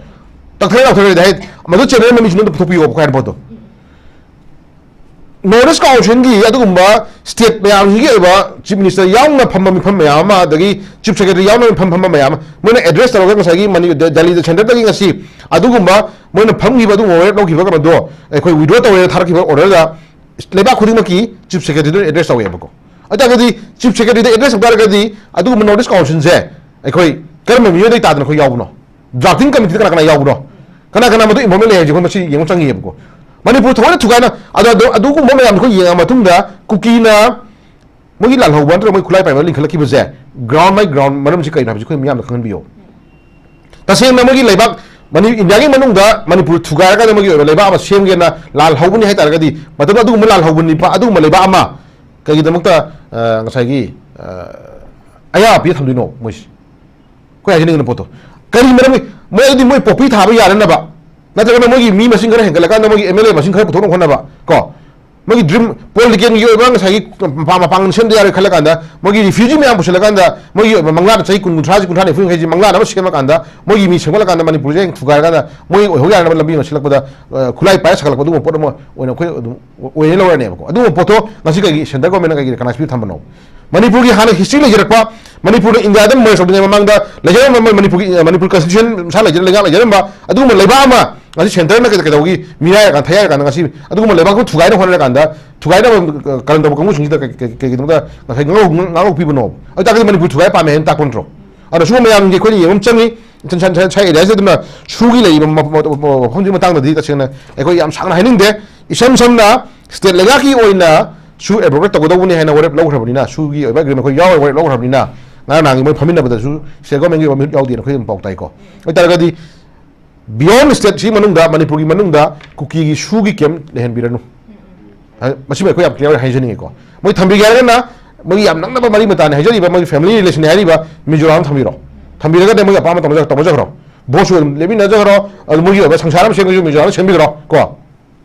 ꯇꯛꯊꯈ꯭ꯔꯦ, ꯂꯥꯎꯊꯈ꯭ꯔꯦꯗꯤ ꯍꯥꯏ, ꯃꯗꯨ ꯆꯦꯟꯅꯔꯤꯕ ꯃꯤꯁꯤꯡꯗꯣ ꯑꯝꯇ ꯄꯨꯊꯣꯛꯄꯤꯌꯣꯕꯀꯣ ꯍꯥꯏꯅ ꯄꯣꯠꯇꯣ꯫ ꯅꯣꯔꯠ ꯏꯁ ꯀꯥꯎꯟꯁꯤꯜꯒꯤ ꯑꯗꯨꯒꯨꯝꯕ ꯁ꯭ꯇꯦꯠ ꯃꯌꯥꯝꯁꯤꯒꯤ ꯑꯣꯏꯕ ꯆꯤꯐ ꯃꯤꯅꯤꯁꯇꯔ ꯌꯥꯎꯅ ꯐꯝꯕ ꯃꯤꯐꯝ ꯃꯌꯥꯝ ꯑꯃ, ꯑꯗꯒꯤ ꯆꯤꯐ ꯁꯦꯀ꯭ꯔꯦꯇꯔꯤ ꯌꯥꯎꯅ ꯃꯤꯐꯝ ꯐꯝꯕ ꯃꯌꯥꯝ ꯑꯃ, ꯃꯣꯏꯅ ꯑꯦꯗ꯭ꯔꯦꯁ ꯇꯧꯔꯒ ꯉꯁꯥꯏꯒꯤ ꯃꯅꯤ-, ꯗꯦꯜꯂꯤꯗ ꯁꯦꯟꯇꯔꯗꯒꯤ ꯉꯁꯤ ꯑꯗꯨꯒꯨꯝꯕ ꯃꯣꯏꯅ ꯐꯝꯈꯤꯕ ꯑꯗꯨꯒꯨꯝꯕ ꯋꯥꯔꯦꯞ ꯂꯧꯈꯤꯕ ꯀꯩꯅꯣꯗꯣ ꯑꯩꯈꯣꯏ ꯋꯤꯗ꯭ꯔꯣ ꯇꯧꯔꯦꯅ ꯊꯥꯔꯛꯈꯤꯕ ꯑꯣꯔꯗꯔꯗ ꯂꯩꯕꯥꯛ ꯈꯨꯗꯤꯡꯃꯛꯀꯤ ꯆꯤꯐ ꯁꯦꯀ꯭ꯔꯦꯇꯔꯤꯗ ꯑꯦꯗ꯭ꯔꯦꯁ ꯇꯧꯋꯦꯕꯀꯣ꯫ ꯑꯗꯨ ꯇꯥꯔꯒꯗꯤ ꯆꯤꯐ ꯁꯦꯀ꯭ꯔꯦꯇꯔꯤꯗ ꯑꯦꯗ꯭ꯔꯦꯁ ꯇꯧ ꯇꯥꯔꯒꯗꯤ ꯑꯗꯨꯒꯨꯝꯕ ꯅꯣꯔꯠ ꯏꯁ ꯀꯥꯎꯟꯁꯤꯜꯁꯦ ꯑꯩꯈꯣꯏ ꯀꯔꯝꯕ ꯃꯤꯑꯣꯏꯗꯒꯤ ꯇꯥꯗꯅ ꯑꯩꯈꯣꯏ ꯌꯥꯎꯕꯅꯣ? ꯗ꯭ꯔꯥꯐꯇꯤꯡ ꯀꯃꯤꯇꯤꯗ ꯀꯅꯥ ꯀꯅꯥ ꯌꯥꯎꯕꯅꯣ? ꯀꯅꯥ ꯀꯅꯥ ꯃꯗꯨ ꯏꯟꯚꯣꯜꯚꯃꯦꯟ ꯂꯩ ꯍꯥꯏꯕꯁꯦ ꯑꯩꯈꯣꯏ ꯃꯁꯤ ꯌꯦꯡꯕ ꯆꯪꯉꯤꯑꯕꯀꯣ꯫ ꯃꯅꯤꯄꯨꯔ ꯊꯑꯣꯏꯅ ꯊꯨꯒꯥꯏꯅ ꯑꯗꯣ, ꯑꯗꯣ, ꯑꯗꯨꯒꯨꯝꯕ ꯃꯌꯥꯝꯗꯣ ꯑꯩꯈꯣꯏ ꯌꯦꯡꯉ ꯃꯇꯨꯡꯗ ꯀꯨꯀꯤꯅ ꯃꯣꯏꯒꯤ ꯂꯥꯜꯍꯧꯕ ꯅꯠꯇ꯭ꯔꯒ ꯃꯣꯏ ꯈꯨꯠꯂꯥꯏ ꯄꯥꯏꯕ ꯂꯤꯡꯈꯠꯂꯛꯈꯤꯕꯁꯦ ground by ground ꯃꯔꯝꯁꯤ ꯀꯩꯅꯣ ꯍꯥꯏꯕꯁꯤ ꯑꯩꯈꯣꯏ ꯃꯤꯌꯥꯝꯅ ꯈꯪꯍꯟꯕꯤꯌꯣ꯫ ꯇꯁꯦꯡꯅ ꯃꯣꯏꯒꯤ ꯂꯩꯕꯥꯛ, ꯃꯅꯤ-, ꯏꯟꯗꯤꯌꯥꯒꯤ ꯃꯅꯨꯡꯗ ꯃꯅꯤꯄꯨꯔ ꯊꯨꯒꯥꯏꯔꯀꯥꯟꯗ ꯃꯣꯏꯒꯤ ꯑꯣꯏꯕ ꯂꯩꯕꯥꯛ ꯑꯃ ꯁꯦꯝꯒꯦꯅ ꯂꯥꯜ ꯍꯧꯕꯅꯤ ꯍꯥꯏ ꯇꯥꯔꯒꯗꯤ, ꯃꯇꯝꯗ ꯑꯗꯨꯒꯨꯝꯕ ꯂꯥꯜ ꯍꯧꯕ ꯅꯤꯄꯥ-, ꯑꯗꯨꯒꯨꯝꯕ ꯂꯩꯕꯥꯛ ꯑꯃ ꯀꯩꯒꯤꯗꯃꯛꯇ, ꯑ, ꯉꯁꯥꯏꯒꯤ, ꯑ, ꯑꯌꯥꯕ ꯄꯤꯔ ꯊꯝꯗꯣꯏꯅꯣ ꯃꯣꯏꯁꯦ? ꯑꯩꯈꯣꯏ ꯍꯥꯏꯖꯅꯤꯡꯉꯤꯕ ꯄꯣꯠꯇꯣ꯫ ꯀꯔꯤ ꯃꯔꯝꯒꯤ? ꯃꯣꯏ ꯑꯗꯨꯗꯤ ꯃꯣꯏ ꯄꯣꯄꯤ ꯊꯥꯕ ꯌꯥꯅꯅꯕ, ꯅꯠꯇ꯭ꯔꯒꯅ ꯃꯣꯏꯒꯤ ꯃꯤ ꯃꯁꯤꯡ ꯈꯔ ꯍꯦꯟꯒꯠꯂꯀꯥꯟꯗ ꯃꯣꯏꯒꯤ ꯑꯦꯝ ꯑꯦꯜ ꯑꯦ ꯃꯁꯤꯡ ꯈꯔ ꯄꯨꯊꯣꯛꯅꯕ ꯍꯣꯠꯅꯕ, ꯀꯣ? ꯃꯣꯏꯒꯤ ꯗ꯭ꯔꯤꯝ ꯄꯣꯂꯤꯇꯤꯀꯦꯜꯒꯤ ꯑꯣꯏꯕ ꯉꯁꯥꯏꯒꯤ ꯃꯄꯥ- ꯃꯄꯥꯡꯒꯜ ꯁꯦꯝꯗ ꯌꯥꯔꯣꯏ ꯈꯜꯂꯀꯥꯟꯗ, ꯃꯣꯏꯒꯤ ꯔꯤꯐ꯭ꯌꯨꯖꯤ ꯃꯌꯥꯝ ꯄꯨꯁꯤꯜꯂꯀꯥꯟꯗ, ꯃꯣꯏꯒꯤ ꯑꯣꯏꯕ ꯃꯪꯂꯥꯟ, ꯆꯍꯤ ꯀꯨꯟ, ꯀꯨꯟꯊ꯭ꯔꯥꯁꯤ, ꯀꯨꯟꯊ꯭ꯔꯥ ꯅꯤꯐꯨ ꯌꯥꯡꯈꯩꯁꯤ ꯃꯪꯂꯥꯟ ꯑꯃ ꯁꯦꯝꯃꯀꯥꯟꯗ, ꯃꯣꯏꯒꯤ ꯃꯤ ꯁꯦꯝꯒꯠꯂꯀꯥꯟꯗ ꯃꯅꯤꯄꯨꯔꯁꯦ ꯍꯌꯦꯡ ꯊꯨꯒꯥꯏꯔꯀꯥꯟꯗ ꯃꯣꯏ ꯑꯣꯏꯍꯧ ꯌꯥꯅꯕ ꯂꯝꯕꯤ ꯑꯃ ꯁꯤꯜꯂꯛꯄꯗ, ꯑ, ꯈꯨꯠꯂꯥꯏ ꯄꯥꯏꯔ ꯁꯥꯒꯠꯂꯛꯄ ꯑꯗꯨꯒꯨꯝꯕ ꯄꯣꯠ ꯑꯃ ꯑꯣꯏꯅ ꯑꯩꯈꯣꯏ ꯑꯗꯨꯝ ꯑꯣꯏꯅ ꯂꯧꯔꯅꯦꯕꯀꯣ꯫ ꯑꯗꯨꯒꯨꯝꯕ ꯄꯣꯠꯇꯣ ꯉꯁꯤ ꯀꯩꯒꯤ centre government ꯅ ꯀꯩꯒꯤ recognize ꯄꯤꯕ ꯊꯝꯕꯅꯣ? ꯃꯅꯤꯄꯨꯔꯒꯤ ꯍꯥꯟꯅ history ꯂꯩꯖꯔꯛꯄ, ꯃꯅꯤꯄꯨꯔꯅ ꯏꯟꯗꯤꯌꯥꯗ merge ꯇꯧꯗ꯭ꯔꯤꯉꯩ ꯃꯃꯥꯡꯗ ꯂꯩꯖꯔꯝꯕ ꯃꯅꯤꯄꯨꯔꯒꯤ, ꯃꯅꯤꯄꯨꯔ constitution ꯃꯁꯥ ꯂꯩꯖꯔ-, ꯂꯩꯉꯥꯛ ꯂꯩꯖꯔꯝꯕ ꯑꯗꯨꯒꯨꯝꯕ ꯂꯩꯕꯥꯛ ꯑꯃ ꯉꯁꯤ centre ꯅ ꯀꯩꯗꯧ-, ꯀꯩꯗꯧꯕꯒꯤ ꯃꯤꯔꯥꯏꯔꯀꯥꯟꯗ, ꯊꯩꯍꯥꯏꯔꯀꯥꯟꯗ ꯉꯁꯤ ꯑꯗꯨꯒꯨꯝꯕ ꯂꯩꯕꯥꯛꯇꯨ ꯊꯨꯒꯥꯏꯅ ꯍꯣꯠꯅꯔꯀꯥꯟꯗ, ꯊꯨꯒꯥꯏꯅꯕ, ꯑ, ꯀꯔꯟ ꯇꯧꯕ ꯀꯥꯡꯕꯨꯁꯤꯡꯁꯤꯗ ꯀꯩ-, ꯀꯩ-, ꯀꯩꯒꯤꯗꯃꯛꯇ ꯉꯁꯥꯏ ꯉꯥꯡꯍꯧ-, ꯉꯥꯡꯍꯧ ꯄꯤꯕꯅꯣ? ꯑꯗꯨ ꯇꯥꯔꯒꯗꯤ ꯃꯅꯤꯄꯨꯔ ꯊꯨꯒꯥꯏ ꯄꯥꯝꯃꯦ ꯍꯥꯏꯅ ꯇꯥꯛꯄ ꯅꯠꯇ꯭ꯔꯣ? ꯑꯗꯨꯅ ꯁꯤꯒꯨꯝꯕ ꯃꯌꯥꯝꯒꯤ ꯑꯩꯈꯣꯏꯅ ꯌꯦꯡꯕ ꯑꯃ ꯆꯪꯉꯤ꯫ ꯁ-, ꯁ-, ꯁ-, ꯁ-, area ꯁꯤꯗ ꯑꯗꯨꯅ ꯁꯨꯒꯤ ꯂꯩꯔꯤꯕ ꯃ-, ꯃ-, ꯃ-, ꯃꯐꯝꯗꯨꯒꯤ ꯃꯇꯥꯡꯗꯗꯤ ꯇꯁꯦꯡꯅ ꯑꯩꯈꯣꯏ ꯌꯥꯝ ꯁꯥꯡꯅ ꯍꯥꯏꯅꯤꯡꯗꯦ꯫ ꯏꯁꯝ ꯁꯝꯅ state ꯂꯩꯉꯥꯛꯀꯤ ꯑꯣꯏꯅ ꯁꯨ abrogate ꯇꯧꯒꯗꯧꯕꯅꯤ ꯍꯥꯏꯅ ꯋꯥꯔꯦꯞ ꯂꯧꯈ꯭ꯔꯕꯅꯤꯅ, ꯁꯨꯒꯤ ꯑꯣꯏꯕ agreement ꯑꯩꯈꯣꯏ ꯌꯥꯎꯔ ꯋꯥꯔꯦꯞ ꯂꯧꯈ꯭ꯔꯕꯅꯤꯅ, ꯉꯔꯥꯡ ꯅꯍꯥꯟꯒꯤ ꯃꯣꯏ ꯐꯝꯃꯤꯟꯅꯕꯗꯁꯨ state government ꯀꯤ ꯑꯣꯏꯕ ꯃꯤꯍꯨꯠ ꯌꯥꯎꯗꯦꯅ ꯑꯩꯈꯣꯏ ꯑꯗꯨꯝ ꯄꯥꯎ ꯇꯥꯏꯀꯣ꯫ ꯑꯗꯨ ꯑꯣꯏꯇꯥꯔꯒꯗꯤ beyond state ꯁꯤ ꯃꯅꯨꯡꯗ, ꯃꯅꯤꯄꯨꯔꯒꯤ ꯃꯅꯨꯡꯗ ꯀꯨꯀꯤꯒꯤ ꯁꯨꯒꯤ camp ꯂꯩꯍꯟꯕꯤꯔꯅꯨ꯫ ꯍꯥꯏ-, ꯃꯁꯤꯃ ꯑꯩꯈꯣꯏ ꯌꯥꯝ clear ꯑꯣꯏꯅ ꯍꯥꯏꯖꯅꯤꯡꯉꯤꯀꯣ꯫ ꯃꯣꯏ ꯊꯝꯕꯤꯒꯦ ꯍꯥꯏꯔꯒꯅ, ꯃꯣꯏꯒꯤ ꯌꯥꯝ ꯅꯛꯅꯕ ꯃꯔꯤ ꯃꯇꯥꯅꯤ ꯍꯥꯏꯖꯔꯤꯕ, ꯃꯣꯏꯒꯤ family relation ꯅꯤ ꯍꯥꯏꯔꯤꯕ ꯃꯤꯖꯣꯔꯥꯝ ꯊꯝꯕꯤꯔꯣ꯫ ꯊꯝꯕꯤꯔꯒꯗꯤ ꯃꯣꯏꯒꯤ ꯑꯄꯥꯝꯕ ꯇꯧꯖ-, ꯇꯧꯖꯈ꯭ꯔꯣ꯫ Vote ꯁꯨ ꯑꯗꯨꯝ ꯂꯦꯞꯃꯤꯟꯅꯖꯈ꯭ꯔꯣ꯫ ꯑꯗꯨ ꯃꯣꯏꯒꯤ ꯑꯣꯏꯕ ꯁꯪꯁꯥꯔ ꯑꯃ ꯁꯦꯝꯒꯦꯁꯨ ꯃꯤꯖꯣꯔꯥꯝꯅ ꯁꯦꯝꯕꯤꯈ꯭ꯔꯣ ꯀꯣ꯫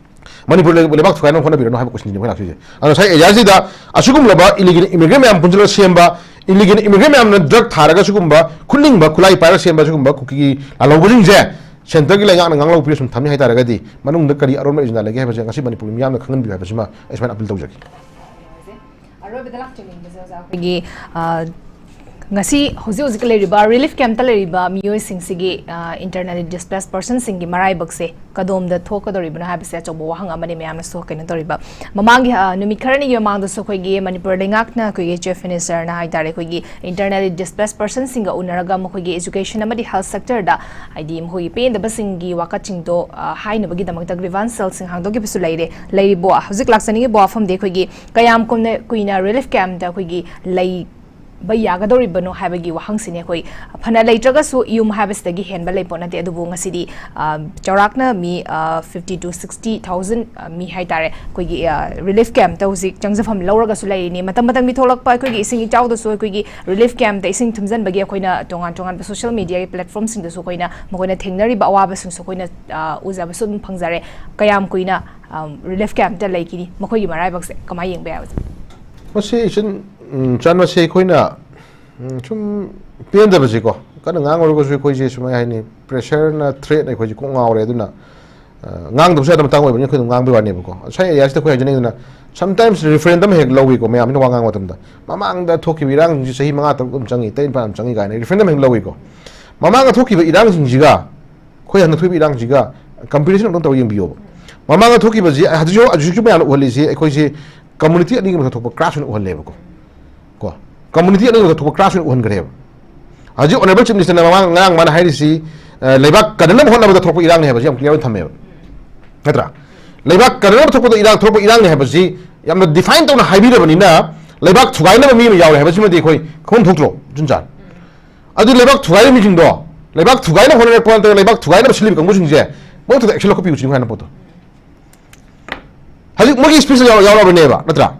ꯃꯅꯤꯄꯨꯔ ꯂꯩ-, ꯂꯩꯕꯥꯛ ꯊꯨꯒꯥꯏꯅꯕ ꯍꯣꯠꯅꯕꯤꯔꯅꯨ ꯍꯥꯏꯕ question ꯅꯤ ꯑꯩꯈꯣꯏꯅ ꯂꯥꯛꯇꯣꯏꯁꯦ꯫ ꯑꯗꯣ ꯉꯁꯥꯏ area ꯁꯤꯗ ꯑꯁꯤꯒꯨꯝꯂꯕ illegal immigrant ꯃꯌꯥꯝ ꯄꯨꯟꯁꯤꯜꯂꯒ ꯁꯦꯝꯕ, illegal immigrant ꯃꯌꯥꯝꯅ drug ꯊꯥꯔꯒ ꯁꯤꯒꯨꯝꯕ ꯈꯨꯠꯂꯤꯡꯕ, ꯈꯨꯠꯂꯥꯏ ꯄꯥꯏꯔꯒ ꯁꯦꯝꯕ ꯁꯤꯒꯨꯝꯕ ꯀꯨꯀꯤꯒꯤ ꯂꯥꯜꯍꯧꯕꯁꯤꯡꯁꯦ centre ꯒꯤ ꯂꯩꯉꯥꯛꯅ ꯉꯥꯡꯂꯧ ꯄꯤꯔ ꯁꯨꯝ ꯊꯝꯃꯤ ꯍꯥꯏꯇꯥꯔꯒꯗꯤ, ꯃꯅꯨꯡꯗ ꯀꯔꯤ ꯑꯔꯣꯟꯕ agenda ꯂꯩꯒꯦ ꯍꯥꯏꯕꯁꯦ ꯉꯁꯤ ꯃꯅꯤꯄꯨꯔꯒꯤ ꯃꯤꯌꯥꯝꯅ ꯈꯪꯍꯟꯕꯤꯌꯨ ꯍꯥꯏꯕꯁꯤꯃ ꯑꯩ ꯁꯨꯃꯥꯏꯅ appeal ꯇꯧꯖꯒꯦ꯫ ꯑꯔꯣꯏꯕꯗ ꯂꯥꯛꯆꯅꯤꯡꯕꯁꯦ ꯑꯣꯖꯥ ꯑꯩꯈꯣꯏꯒꯤ, ꯑ, ꯉꯁꯤ ꯍꯧꯖꯤꯛ ꯍꯧꯖꯤꯛ ꯂꯩꯔꯤꯕ relief camp ꯇ ꯂꯩꯔꯤꯕ ꯃꯤꯑꯣꯏꯁꯤꯡꯁꯤꯒꯤ, ꯑ, internally displaced person ꯁꯤꯡꯒꯤ ꯃꯔꯥꯏꯕꯛꯁꯦ ꯀꯗꯣꯝꯗ ꯊꯣꯛꯀꯗꯧꯔꯤꯕꯅꯣ ꯍꯥꯏꯕꯁꯦ ꯑꯆꯧꯕ ꯋꯥꯍꯪ ꯑꯃꯅꯤ ꯃꯌꯥꯝꯅꯁꯨ ꯀꯩꯅꯣ ꯇꯧꯔꯤꯕ꯫ ꯃꯃꯥꯡꯒꯤ, ꯑ, ꯅꯨꯃꯤꯠ ꯈꯔꯅꯤꯒꯤ ꯃꯃꯥꯡꯗꯁꯨ ꯑꯩꯈꯣꯏꯒꯤ ꯃꯅꯤꯄꯨꯔ ꯂꯩꯉꯥꯛꯅ ꯑꯩꯈꯣꯏꯒꯤ Chief Minister ꯅ ꯍꯥꯏꯇꯥꯔꯦ, ꯑꯩꯈꯣꯏꯒꯤ internally displaced person ꯁꯤꯡꯒ ꯎꯅꯔꯒ ꯃꯈꯣꯏꯒꯤ education ꯑꯃꯗꯤ health sector ꯗ, ꯍꯥꯏꯗꯤ ꯃꯈꯣꯏꯒꯤ ꯄꯦꯟꯗꯕꯁꯤꯡꯒꯤ ꯋꯥꯀꯠꯁꯤꯡꯗꯣ, ꯑ, ꯍꯥꯏꯅꯕꯒꯤꯗꯃꯛꯇ grievance cell ꯁꯤꯡ ꯍꯥꯡꯗꯣꯛꯈꯤꯕꯁꯨ ꯂꯩꯔꯦ꯫ ꯂꯩꯔꯤꯕꯣ? ꯍꯧꯖꯤꯛ ꯂꯥꯛꯆꯅꯤꯡꯉꯤꯕ ꯋꯥꯐꯝꯗꯤ ꯑꯩꯈꯣꯏꯒꯤ ꯀꯌꯥꯝ ꯀꯨꯏꯅ, ꯀꯨꯏꯅ relief camp ꯇ ꯑꯩꯈꯣꯏꯒꯤ ꯂꯩ-, ꯕ ꯌꯥꯒꯗꯧꯔꯤꯕꯅꯣ ꯍꯥꯏꯕꯒꯤ ꯋꯥꯍꯪꯁꯤꯅꯤ꯫ ꯑꯩꯈꯣꯏ ꯐꯅ ꯂꯩꯇ꯭ꯔꯒꯁꯨ ꯌꯨꯝ ꯍꯥꯏꯕꯁꯤꯗꯒꯤ ꯍꯦꯟꯕ ꯂꯩꯄꯣꯠ ꯅꯠꯇꯦ꯫ ꯑꯗꯨꯕꯨ ꯉꯁꯤꯗꯤ, ꯑ, ꯆꯥꯎꯔꯥꯛꯅ ꯃꯤ, ꯑ, fifty to sixty thousand, ꯑ, ꯃꯤ ꯍꯥꯏꯇꯥꯔꯦ, ꯑꯩꯈꯣꯏꯒꯤ, ꯑ, relief campꯇ ꯍꯧꯖꯤꯛ ꯆꯪꯖꯐꯝ ꯂꯧꯔꯒꯁꯨ ꯂꯩꯔꯤꯅꯤ꯫ ꯃꯇꯝ ꯃꯇꯝꯒꯤ ꯊꯣꯛꯂꯛꯄ ꯑꯩꯈꯣꯏꯒꯤ ꯏꯁꯤꯡ ꯏꯆꯥꯎꯗꯁꯨ ꯑꯩꯈꯣꯏꯒꯤ relief campꯇ ꯏꯁꯤꯡ ꯊꯨꯝꯖꯤꯟꯕꯒꯤ ꯑꯩꯈꯣꯏꯅ ꯇꯣꯉꯥꯟ ꯇꯣꯉꯥꯟꯕ social mediaꯒꯤ platformꯁꯤꯡꯗꯁꯨ ꯑꯩꯈꯣꯏꯅ ꯃꯈꯣꯏꯅ ꯊꯦꯡꯅꯔꯤꯕ ꯑꯋꯥꯕꯁꯤꯡꯁꯨ ꯑꯩꯈꯣꯏꯅ, ꯑ, ꯎꯖꯕꯁꯨ ꯑꯗꯨꯝ ꯐꯪꯖꯔꯦ꯫ ꯀꯌꯥꯝ ꯀꯨꯏꯅ, ꯑ, relief campꯇ ꯂꯩꯈꯤꯅꯤ? ꯃꯈꯣꯏꯒꯤ ꯃꯔꯥꯏꯕꯛꯁꯦ ꯀꯃꯥꯏꯅ ꯌꯦꯡꯕ ꯌꯥꯕꯁꯦ? ꯃꯁꯤ ꯏꯆꯟ, ꯎꯝ, ꯆꯥꯟ, ꯃꯁꯤ ꯑꯩꯈꯣꯏꯅ ꯎꯝ, ꯁꯨꯝ ꯄꯦꯟꯗꯕꯁꯤꯀꯣ, ꯀꯟꯅ ꯉꯥꯡꯉꯨꯔꯒꯁꯨ ꯑꯩꯈꯣꯏꯁꯦ ꯁꯨꯃꯥꯏ ꯍꯥꯏꯅꯤ, pressureꯅ, threatꯅ ꯑꯩꯈꯣꯏꯁꯦ ꯀꯣꯛ ꯉꯥꯎꯔꯦ꯫ ꯑꯗꯨꯅ, ꯑ, ꯉꯥꯡꯗꯕꯁꯨ ꯌꯥꯗꯕ ꯃꯇꯥꯡ ꯑꯣꯏꯕꯅꯤꯅ ꯑꯩꯈꯣꯏ ꯑꯗꯨꯝ ꯉꯥꯡꯕꯩ ꯋꯥꯅꯦꯕꯀꯣ꯫ ꯉꯁꯥꯏ areaꯁꯤꯗ ꯑꯩꯈꯣꯏ ꯍꯥꯏꯖꯅꯤꯡꯉꯤꯗꯅ, sometimes referendum ꯍꯦꯛ ꯂꯧꯏꯀꯣ, ꯃꯌꯥꯝꯁꯤꯅ ꯋꯥ ꯉꯥꯡꯕ ꯃꯇꯝꯗ, "ꯃꯃꯥꯡꯗ ꯊꯣꯛꯈꯤꯕ ꯏꯔꯥꯡꯁꯤꯡꯁꯤ ꯆꯍꯤ ꯃꯉꯥ ꯇꯔꯨꯛ ꯑꯗꯨꯝ ꯆꯪꯉꯤ, ꯇꯔꯦꯠ ꯅꯤꯄꯥꯜ ꯑꯗꯨꯝ ꯆꯪꯉꯤ" ꯀꯥꯏꯅ referendum ꯍꯦꯛ ꯂꯧꯏꯀꯣ꯫ ꯃꯃꯥꯡꯗ ꯊꯣꯛꯈꯤꯕ ꯏꯔꯥꯡꯁꯤꯡꯁꯤꯒ ꯑꯩꯈꯣꯏ ꯍꯟꯗꯛ ꯊꯣꯛꯏꯕ ꯏꯔꯥꯡꯁꯤꯒ comparison ꯑꯝꯇꯪ ꯇꯧꯔꯒ ꯌꯦꯡꯕꯤꯌꯣꯕ꯫ ꯃꯃꯥꯡꯗ ꯊꯣꯛꯈꯤꯕꯁꯤ, ꯍꯧꯖꯤꯛꯁꯨ, ꯍꯧꯖꯤꯛꯁꯨ ꯃꯌꯥꯝꯅ ꯎꯍꯜꯂꯤꯁꯤ ꯑꯩꯈꯣꯏꯁꯤ community ꯑꯅꯤꯒꯤ ꯃꯔꯛꯇ ꯊꯣꯛꯄ clash ꯑꯣꯏꯅ ꯎꯍꯜꯂꯦꯕꯀꯣ꯫ ꯀꯣ, community ꯑꯅꯤꯒꯤ ꯃꯔꯛꯇ ꯊꯣꯛꯄ clash ꯑꯣꯏꯅ ꯎꯍꯟꯈ꯭ꯔꯦꯕ꯫ ꯍꯧꯖꯤꯛ Honourable Chief Ministerꯅ ꯃꯃꯥꯡ, ꯉꯔꯥꯡ ꯃꯥꯅ ꯍꯥꯏꯔꯤꯁꯤ, ꯑ, ꯂꯩꯕꯥꯛ ꯀꯟꯅꯅꯕ ꯍꯣꯠꯅꯕꯗ ꯊꯣꯛꯄ ꯏꯔꯥꯡꯅꯤ ꯍꯥꯏꯕꯁꯤ ꯌꯥꯝ clear ꯑꯣꯏꯅ ꯊꯝꯃꯦꯕ꯫ ꯅꯠꯇ꯭ꯔꯥ? ꯂꯩꯕꯥꯛ ꯀꯟꯅꯅꯕ ꯊꯣꯛꯄꯗ ꯏꯔꯥꯡ, ꯊꯣꯛꯄ ꯏꯔꯥꯡꯅꯤ ꯍꯥꯏꯕꯁꯤ ꯌꯥꯝꯅ define ꯇꯧꯅ ꯍꯥꯏꯕꯤꯔꯕꯅꯤꯅ, ꯂꯩꯕꯥꯛ ꯊꯨꯒꯥꯏꯅꯕ ꯃꯤ ꯑꯃ ꯌꯥꯎꯔꯦ ꯍꯥꯏꯕꯁꯤꯃꯗꯤ ꯑꯩꯈꯣꯏ ꯈꯪꯐꯝ ꯊꯣꯛꯇ꯭ꯔꯣ, ꯆꯨꯟꯆꯥꯟ? ꯑꯗꯨ ꯂꯩꯕꯥꯛ ꯊꯨꯒꯥꯏꯕ ꯃꯤꯁꯤꯡꯗꯣ, ꯂꯩꯕꯥꯛ ꯊꯨꯒꯥꯏꯅꯕ ꯍꯣꯠꯅꯔꯛꯄ ꯅꯠꯇ꯭ꯔꯒ ꯂꯩꯕꯥꯛ ꯊꯨꯒꯥꯏꯅꯕ ꯁꯤꯜꯂꯤꯕ ꯀꯥꯡꯕꯨꯁꯤꯡꯁꯦ ꯃꯣꯏ ꯃꯊꯛꯇ action ꯂꯧꯈꯠꯄꯤꯌꯨ ꯁꯤꯅꯤ ꯍꯥꯏꯅ ꯄꯣꯠꯇꯣ꯫ ꯍꯧꯖꯤꯛ ꯃꯣꯏꯒꯤ speechꯇ ꯌꯥꯎ-, ꯌꯥꯎꯔꯕꯅꯦꯕ, ꯅꯠꯇ꯭ꯔꯥ?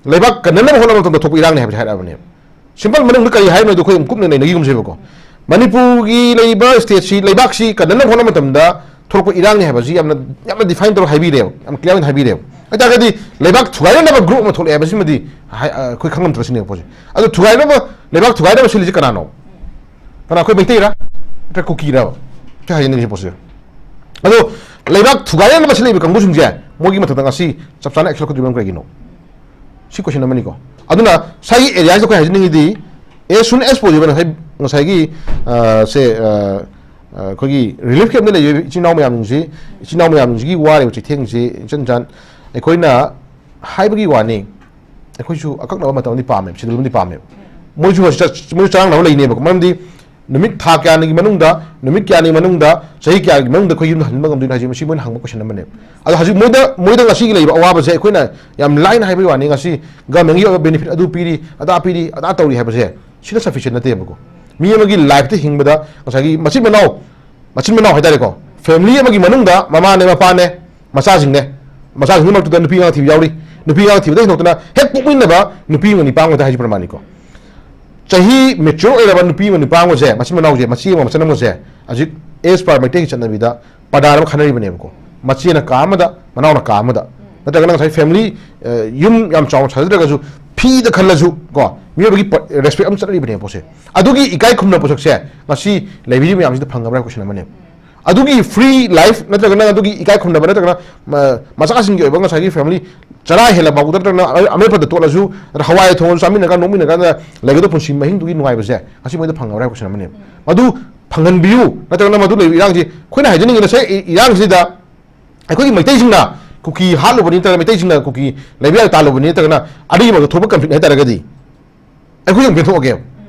ꯂꯩꯕꯥꯛ ꯀꯟꯅꯅꯕ ꯍꯣꯠꯅꯕ ꯃꯇꯝꯗ ꯊꯣꯛꯄ ꯏꯔꯥꯡꯅꯤ ꯍꯥꯏꯕꯁꯦ ꯍꯥꯏꯔꯛꯑꯕꯅꯦꯕ꯫ Simple ꯃꯅꯨꯡꯗ ꯀꯔꯤ ꯍꯥꯏꯔꯤꯅꯣꯗꯣ ꯑꯩꯈꯣꯏ ꯑꯃꯨꯛ ꯀꯨꯞꯅ ꯅꯩꯅꯈꯤꯒꯨꯝꯁꯦꯕꯀꯣ꯫ ꯃꯅꯤꯄꯨꯔꯒꯤ ꯂꯩꯔꯤꯕ stateꯁꯤ, ꯂꯩꯕꯥꯛꯁꯤ ꯀꯟꯅꯅꯕ ꯍꯣꯠꯅꯕ ꯃꯇꯝꯗ ꯊꯣꯛꯂꯛꯄ ꯏꯔꯥꯡꯅꯤ ꯍꯥꯏꯕꯁꯤ ꯌꯥꯝꯅ, ꯌꯥꯝꯅ define ꯇꯧꯔ ꯍꯥꯏꯕꯤꯔꯦꯕ, ꯌꯥꯝ clear ꯑꯣꯏꯅ ꯍꯥꯏꯕꯤꯔꯦꯕ꯫ ꯍꯥꯏꯇꯥꯔꯒꯗꯤ ꯂꯩꯕꯥꯛ ꯊꯨꯒꯥꯏꯅꯅꯕ group ꯑꯃ ꯊꯣꯛꯂꯛꯑꯦ ꯍꯥꯏꯕꯁꯤꯃꯗꯤ ꯍꯥꯏ-, ꯑ, ꯑꯩꯈꯣꯏ ꯈꯪꯉꯝꯗ꯭ꯔꯁꯤꯅꯦꯕ ꯄꯣꯠꯁꯦ꯫ ꯑꯗꯨ ꯊꯨꯒꯥꯏꯅꯕ, ꯂꯩꯕꯥꯛ ꯊꯨꯒꯥꯏꯅꯕ ꯁꯤꯜꯂꯤꯁꯤ ꯀꯅꯥꯅꯣ? ꯀꯅꯥ, ꯑꯩꯈꯣꯏ ꯃꯩꯇꯩꯔꯥ? ꯅꯠꯇ꯭ꯔ ꯀꯨꯀꯤꯔꯕ? ꯁꯤ ꯍꯥꯏꯖꯅꯤꯡꯉꯤꯁꯤ ꯄꯣꯠꯁꯦ꯫ ꯑꯗꯣ ꯂꯩꯕꯥꯛ ꯊꯨꯒꯥꯏꯅꯅꯕ ꯁꯤꯜꯂꯛꯏꯕ ꯀꯥꯡꯕꯨꯁꯤꯡꯁꯦ ꯃꯣꯏꯒꯤ ꯃꯊꯛꯇ ꯉꯁꯤ ꯆꯞ ꯆꯥꯅ action ꯂꯧꯈꯠꯇ꯭ꯔꯤꯕ ꯀꯩꯒꯤꯅꯣ? ꯁꯤ question ꯑꯃꯅꯤꯀꯣ꯫ ꯑꯗꯨꯅ ꯁ꯭ꯋꯥꯏꯒꯤ areaꯁꯤꯗ ꯑꯩꯈꯣꯏ ꯍꯥꯏꯖꯅꯤꯡꯉꯤꯗꯤ, as soon as possible ꯉꯁꯥꯏ, ꯉꯁꯥꯏꯒꯤ, ꯑ, ꯁꯦ, ꯑ, ꯑ, ꯑꯩꯈꯣꯏꯒꯤ relief campꯇ ꯂꯩꯔꯤꯕ ꯏꯆꯤꯟ ꯏꯅꯥꯎ ꯃꯌꯥꯝꯁꯤꯡꯁꯤ, ꯏꯆꯤꯟ ꯏꯅꯥꯎ ꯃꯌꯥꯝꯁꯤꯒꯤ ꯋꯥꯔꯤꯕ ꯆꯩꯊꯦꯡꯁꯤ ꯏꯆꯟ ꯆꯥꯟ ꯑꯩꯈꯣꯏꯅ ꯍꯥꯏꯕꯒꯤ ꯋꯥꯅꯤ꯫ ꯑꯩꯈꯣꯏꯁꯨ ꯑꯀꯛꯅꯕ ꯃꯇꯝ ꯑꯃꯗꯤ ꯄꯥꯝꯃꯦꯕ, schedule ꯑꯃꯗꯤ ꯄꯥꯝꯃꯦꯕ꯫ ꯃꯣꯏꯁꯨ ꯍꯧꯖꯤꯛ ꯆꯠ-, ꯃꯣꯏꯁꯨ ꯆꯔꯥꯡꯅꯕ ꯂꯩꯅꯦꯕꯀꯣ꯫ ꯃꯔꯝꯗꯤ ꯅꯨꯃꯤꯠ ꯊꯥ ꯀꯌꯥꯅꯤꯒꯤ ꯃꯅꯨꯡꯗ, ꯅꯨꯃꯤꯠ ꯀꯌꯥꯅꯤ ꯃꯅꯨꯡꯗ, ꯆꯍꯤ ꯀꯌꯥꯒꯤ ꯃꯅꯨꯡꯗ ꯑꯩꯈꯣꯏ ꯌꯨꯝꯗ ꯍꯟꯕ ꯉꯝꯗꯣꯏꯅꯣ ꯍꯥꯏꯁꯦ ꯃꯁꯤ ꯃꯣꯏꯅ ꯍꯪꯕ ꯀꯣꯏꯁꯟ ꯑꯃꯅꯦꯕ꯫ ꯑꯗꯣ ꯍꯧꯖꯤꯛ ꯃꯣꯏꯗ, ꯃꯣꯏꯗ ꯉꯁꯤꯒꯤ ꯂꯩꯔꯤꯕ ꯑꯋꯥꯕꯁꯦ ꯑꯩꯈꯣꯏꯅ ꯌꯥꯝ ꯂꯥꯏꯅ ꯍꯥꯏꯕꯒꯤ ꯋꯥꯅꯤ, ꯉꯁꯤ ꯒꯃꯦꯟꯒꯤ ꯑꯣꯏꯕ ꯕꯦꯅꯤꯐꯤꯠ ꯑꯗꯨ ꯄꯤꯔꯤ, ꯑꯗꯥ ꯄꯤꯔꯤ, ꯑꯗꯥ ꯇꯧꯔꯤ ꯍꯥꯏꯕꯁꯦ ꯁꯤꯅ ꯁꯐꯤꯁꯦꯟ ꯅꯠꯇꯦꯕꯀꯣ꯫ ꯃꯤ ꯑꯃꯒꯤ ꯂꯥꯏꯐꯇ ꯍꯤꯡꯕꯗ ꯉꯁꯥꯏꯒꯤ ꯃꯆꯤꯟ ꯃꯅꯥꯎ, ꯃꯆꯤꯟ ꯃꯅꯥꯎ ꯍꯥꯏꯇꯥꯔꯦꯀꯣ, ꯐꯦꯃꯤꯂꯤ ꯑꯃꯒꯤ ꯃꯅꯨꯡꯗ ꯃꯃꯥꯅꯦ, ꯃꯄꯥꯅꯦ, ꯃꯆꯥꯁꯤꯡꯅꯦ, ꯃꯆꯥꯁꯤꯡꯒꯤ ꯃꯔꯛꯇꯨꯗ ꯅꯨꯄꯤ ꯑꯉꯥꯡ ꯊꯤꯕ ꯌꯥꯎꯔꯤ, ꯅꯨꯄꯤ ꯑꯉꯥꯡ ꯊꯤꯕꯗ ꯍꯦꯟꯗꯣꯛꯇꯅ ꯍꯦꯛ ꯄꯣꯛꯃꯤꯟꯅꯕ ꯅꯨꯄꯤ ꯑꯃ ꯅꯨꯄꯥ ꯑꯃꯗ ꯍꯥꯏꯁꯤ ꯄ꯭ꯔꯃꯥꯅꯤꯀꯣ꯫ ꯆꯍꯤ ꯃꯦꯆ꯭ꯌꯣꯔ ꯑꯣꯏꯔꯕ ꯅꯨꯄꯤ ꯑꯃ ꯅꯨꯄꯥ ꯑꯃꯁꯦ, ꯃꯆꯤꯟ ꯃꯅꯥꯎꯁꯦ, ꯃꯆꯦ ꯑꯃ ꯃꯆꯟ ꯑꯃꯁꯦ, ꯍꯧꯖꯤꯛ ꯑꯦꯁ ꯄꯥꯔ ꯃꯩꯇꯩꯒꯤ ꯆꯠꯅꯕꯤꯗ ꯄꯥꯗꯥꯔ ꯑꯃ ꯈꯟꯅꯔꯤꯕꯅꯦꯕꯀꯣ꯫ ꯃꯆꯦꯅ ꯀꯥ ꯑꯃꯗ, ꯃꯅꯥꯎꯅ ꯀꯥ ꯑꯃꯗ, ꯅꯠꯇ꯭ꯔꯒꯅ ꯉꯁꯥꯏ ꯐꯦꯃꯤꯂꯤ, ꯑ, ꯌꯨꯝ ꯌꯥꯝ ꯆꯥꯎꯅ ꯁꯥꯖꯗ꯭ꯔꯒꯁꯨ, ꯐꯤꯗ ꯈꯜꯂꯁꯨ ꯀꯣ, ꯃꯤꯑꯣꯏꯕꯒꯤ ꯄ-, ꯔꯦꯁꯄꯦꯛ ꯑꯃ ꯆꯠꯅꯔꯤꯕꯅꯦꯕ ꯄꯣꯠꯁꯦ꯫ ꯑꯗꯨꯒꯤ ꯏꯀꯥꯏ ꯈꯨꯝꯅꯕ ꯄꯣꯠꯁꯛꯁꯦ ꯉꯁꯤ ꯂꯩꯕꯤꯔꯤꯕ ꯃꯌꯥꯝꯁꯤꯗ ꯐꯪꯉꯕ꯭ꯔꯥ ꯍꯥꯏꯕ ꯀꯣꯏꯁꯟ ꯑꯃꯅꯦꯕ꯫ ꯑꯗꯨꯒꯤ ꯐ꯭ꯔꯤ ꯂꯥꯏꯐ ꯅꯠꯇ꯭ꯔꯒꯅ ꯑꯗꯨꯒꯤ ꯏꯀꯥꯏ ꯈꯨꯝꯅꯕ ꯅꯠꯇ꯭ꯔꯒꯅ ꯃ-, ꯃꯆꯥꯁꯤꯡꯒꯤ ꯑꯣꯏꯕ ꯉꯁꯥꯏꯒꯤ ꯐꯦꯃꯤꯂꯤ ꯆꯔꯥ ꯍꯦꯜꯂꯐꯥꯎꯗ ꯅꯠꯇ꯭ꯔꯒꯅ ꯑ-, ꯑꯃꯦꯠꯄꯗ ꯇꯣꯠꯂꯁꯨ ꯅꯠꯇ꯭ꯔꯒ ꯍꯋꯥꯏ ꯊꯣꯡꯉꯁꯨ ꯆꯥꯃꯤꯟꯅꯔꯒ ꯅꯣꯛꯃꯤꯟꯅꯔꯒ ꯂꯩꯒꯗꯧꯕ ꯄꯨꯟꯁꯤ ꯃꯍꯤꯡꯗꯨꯒꯤ ꯅꯨꯡꯉꯥꯏꯕꯁꯦ ꯉꯁꯤ ꯃꯣꯏꯗ ꯐꯪꯉꯕ꯭ꯔꯥ ꯍꯥꯏꯕ ꯀꯣꯏꯁꯟ ꯑꯃꯅꯦꯕ꯫ ꯃꯗꯨ ꯐꯪꯍꯟꯕꯤꯌꯨ, ꯅꯠꯇ꯭ꯔꯒꯅ ꯃꯗꯨ ꯂꯩꯕ ꯏꯔꯥꯡꯁꯤ ꯑꯩꯈꯣꯏꯅ ꯍꯥꯏꯖꯅꯤꯡꯉꯤꯅ ꯁꯦ ꯏ-, ꯏꯔꯥꯡꯁꯤꯗ ꯑꯩꯈꯣꯏꯒꯤ ꯃꯩꯇꯩꯁꯤꯡꯅ ꯀꯨꯀꯤ ꯍꯥꯠꯂꯨꯕꯅꯤ ꯅꯠꯇ꯭ꯔꯒ ꯃꯩꯇꯩꯁꯤꯡꯅ ꯀꯨꯀꯤ ꯂꯩꯕ ꯌꯥꯕ ꯇꯥꯜꯂꯨꯕꯅꯤ ꯅꯠꯇ꯭ꯔꯒꯅ ꯑꯔꯤꯕ ꯊꯣꯛꯄ ꯀꯟꯐ꯭ꯂꯤꯛ ꯍꯥꯏꯇꯥꯔꯒꯗꯤ ꯑꯩꯈꯣꯏ ꯑꯃꯨꯛ ꯄꯦꯟꯊꯣꯛꯑꯒꯦꯕ꯫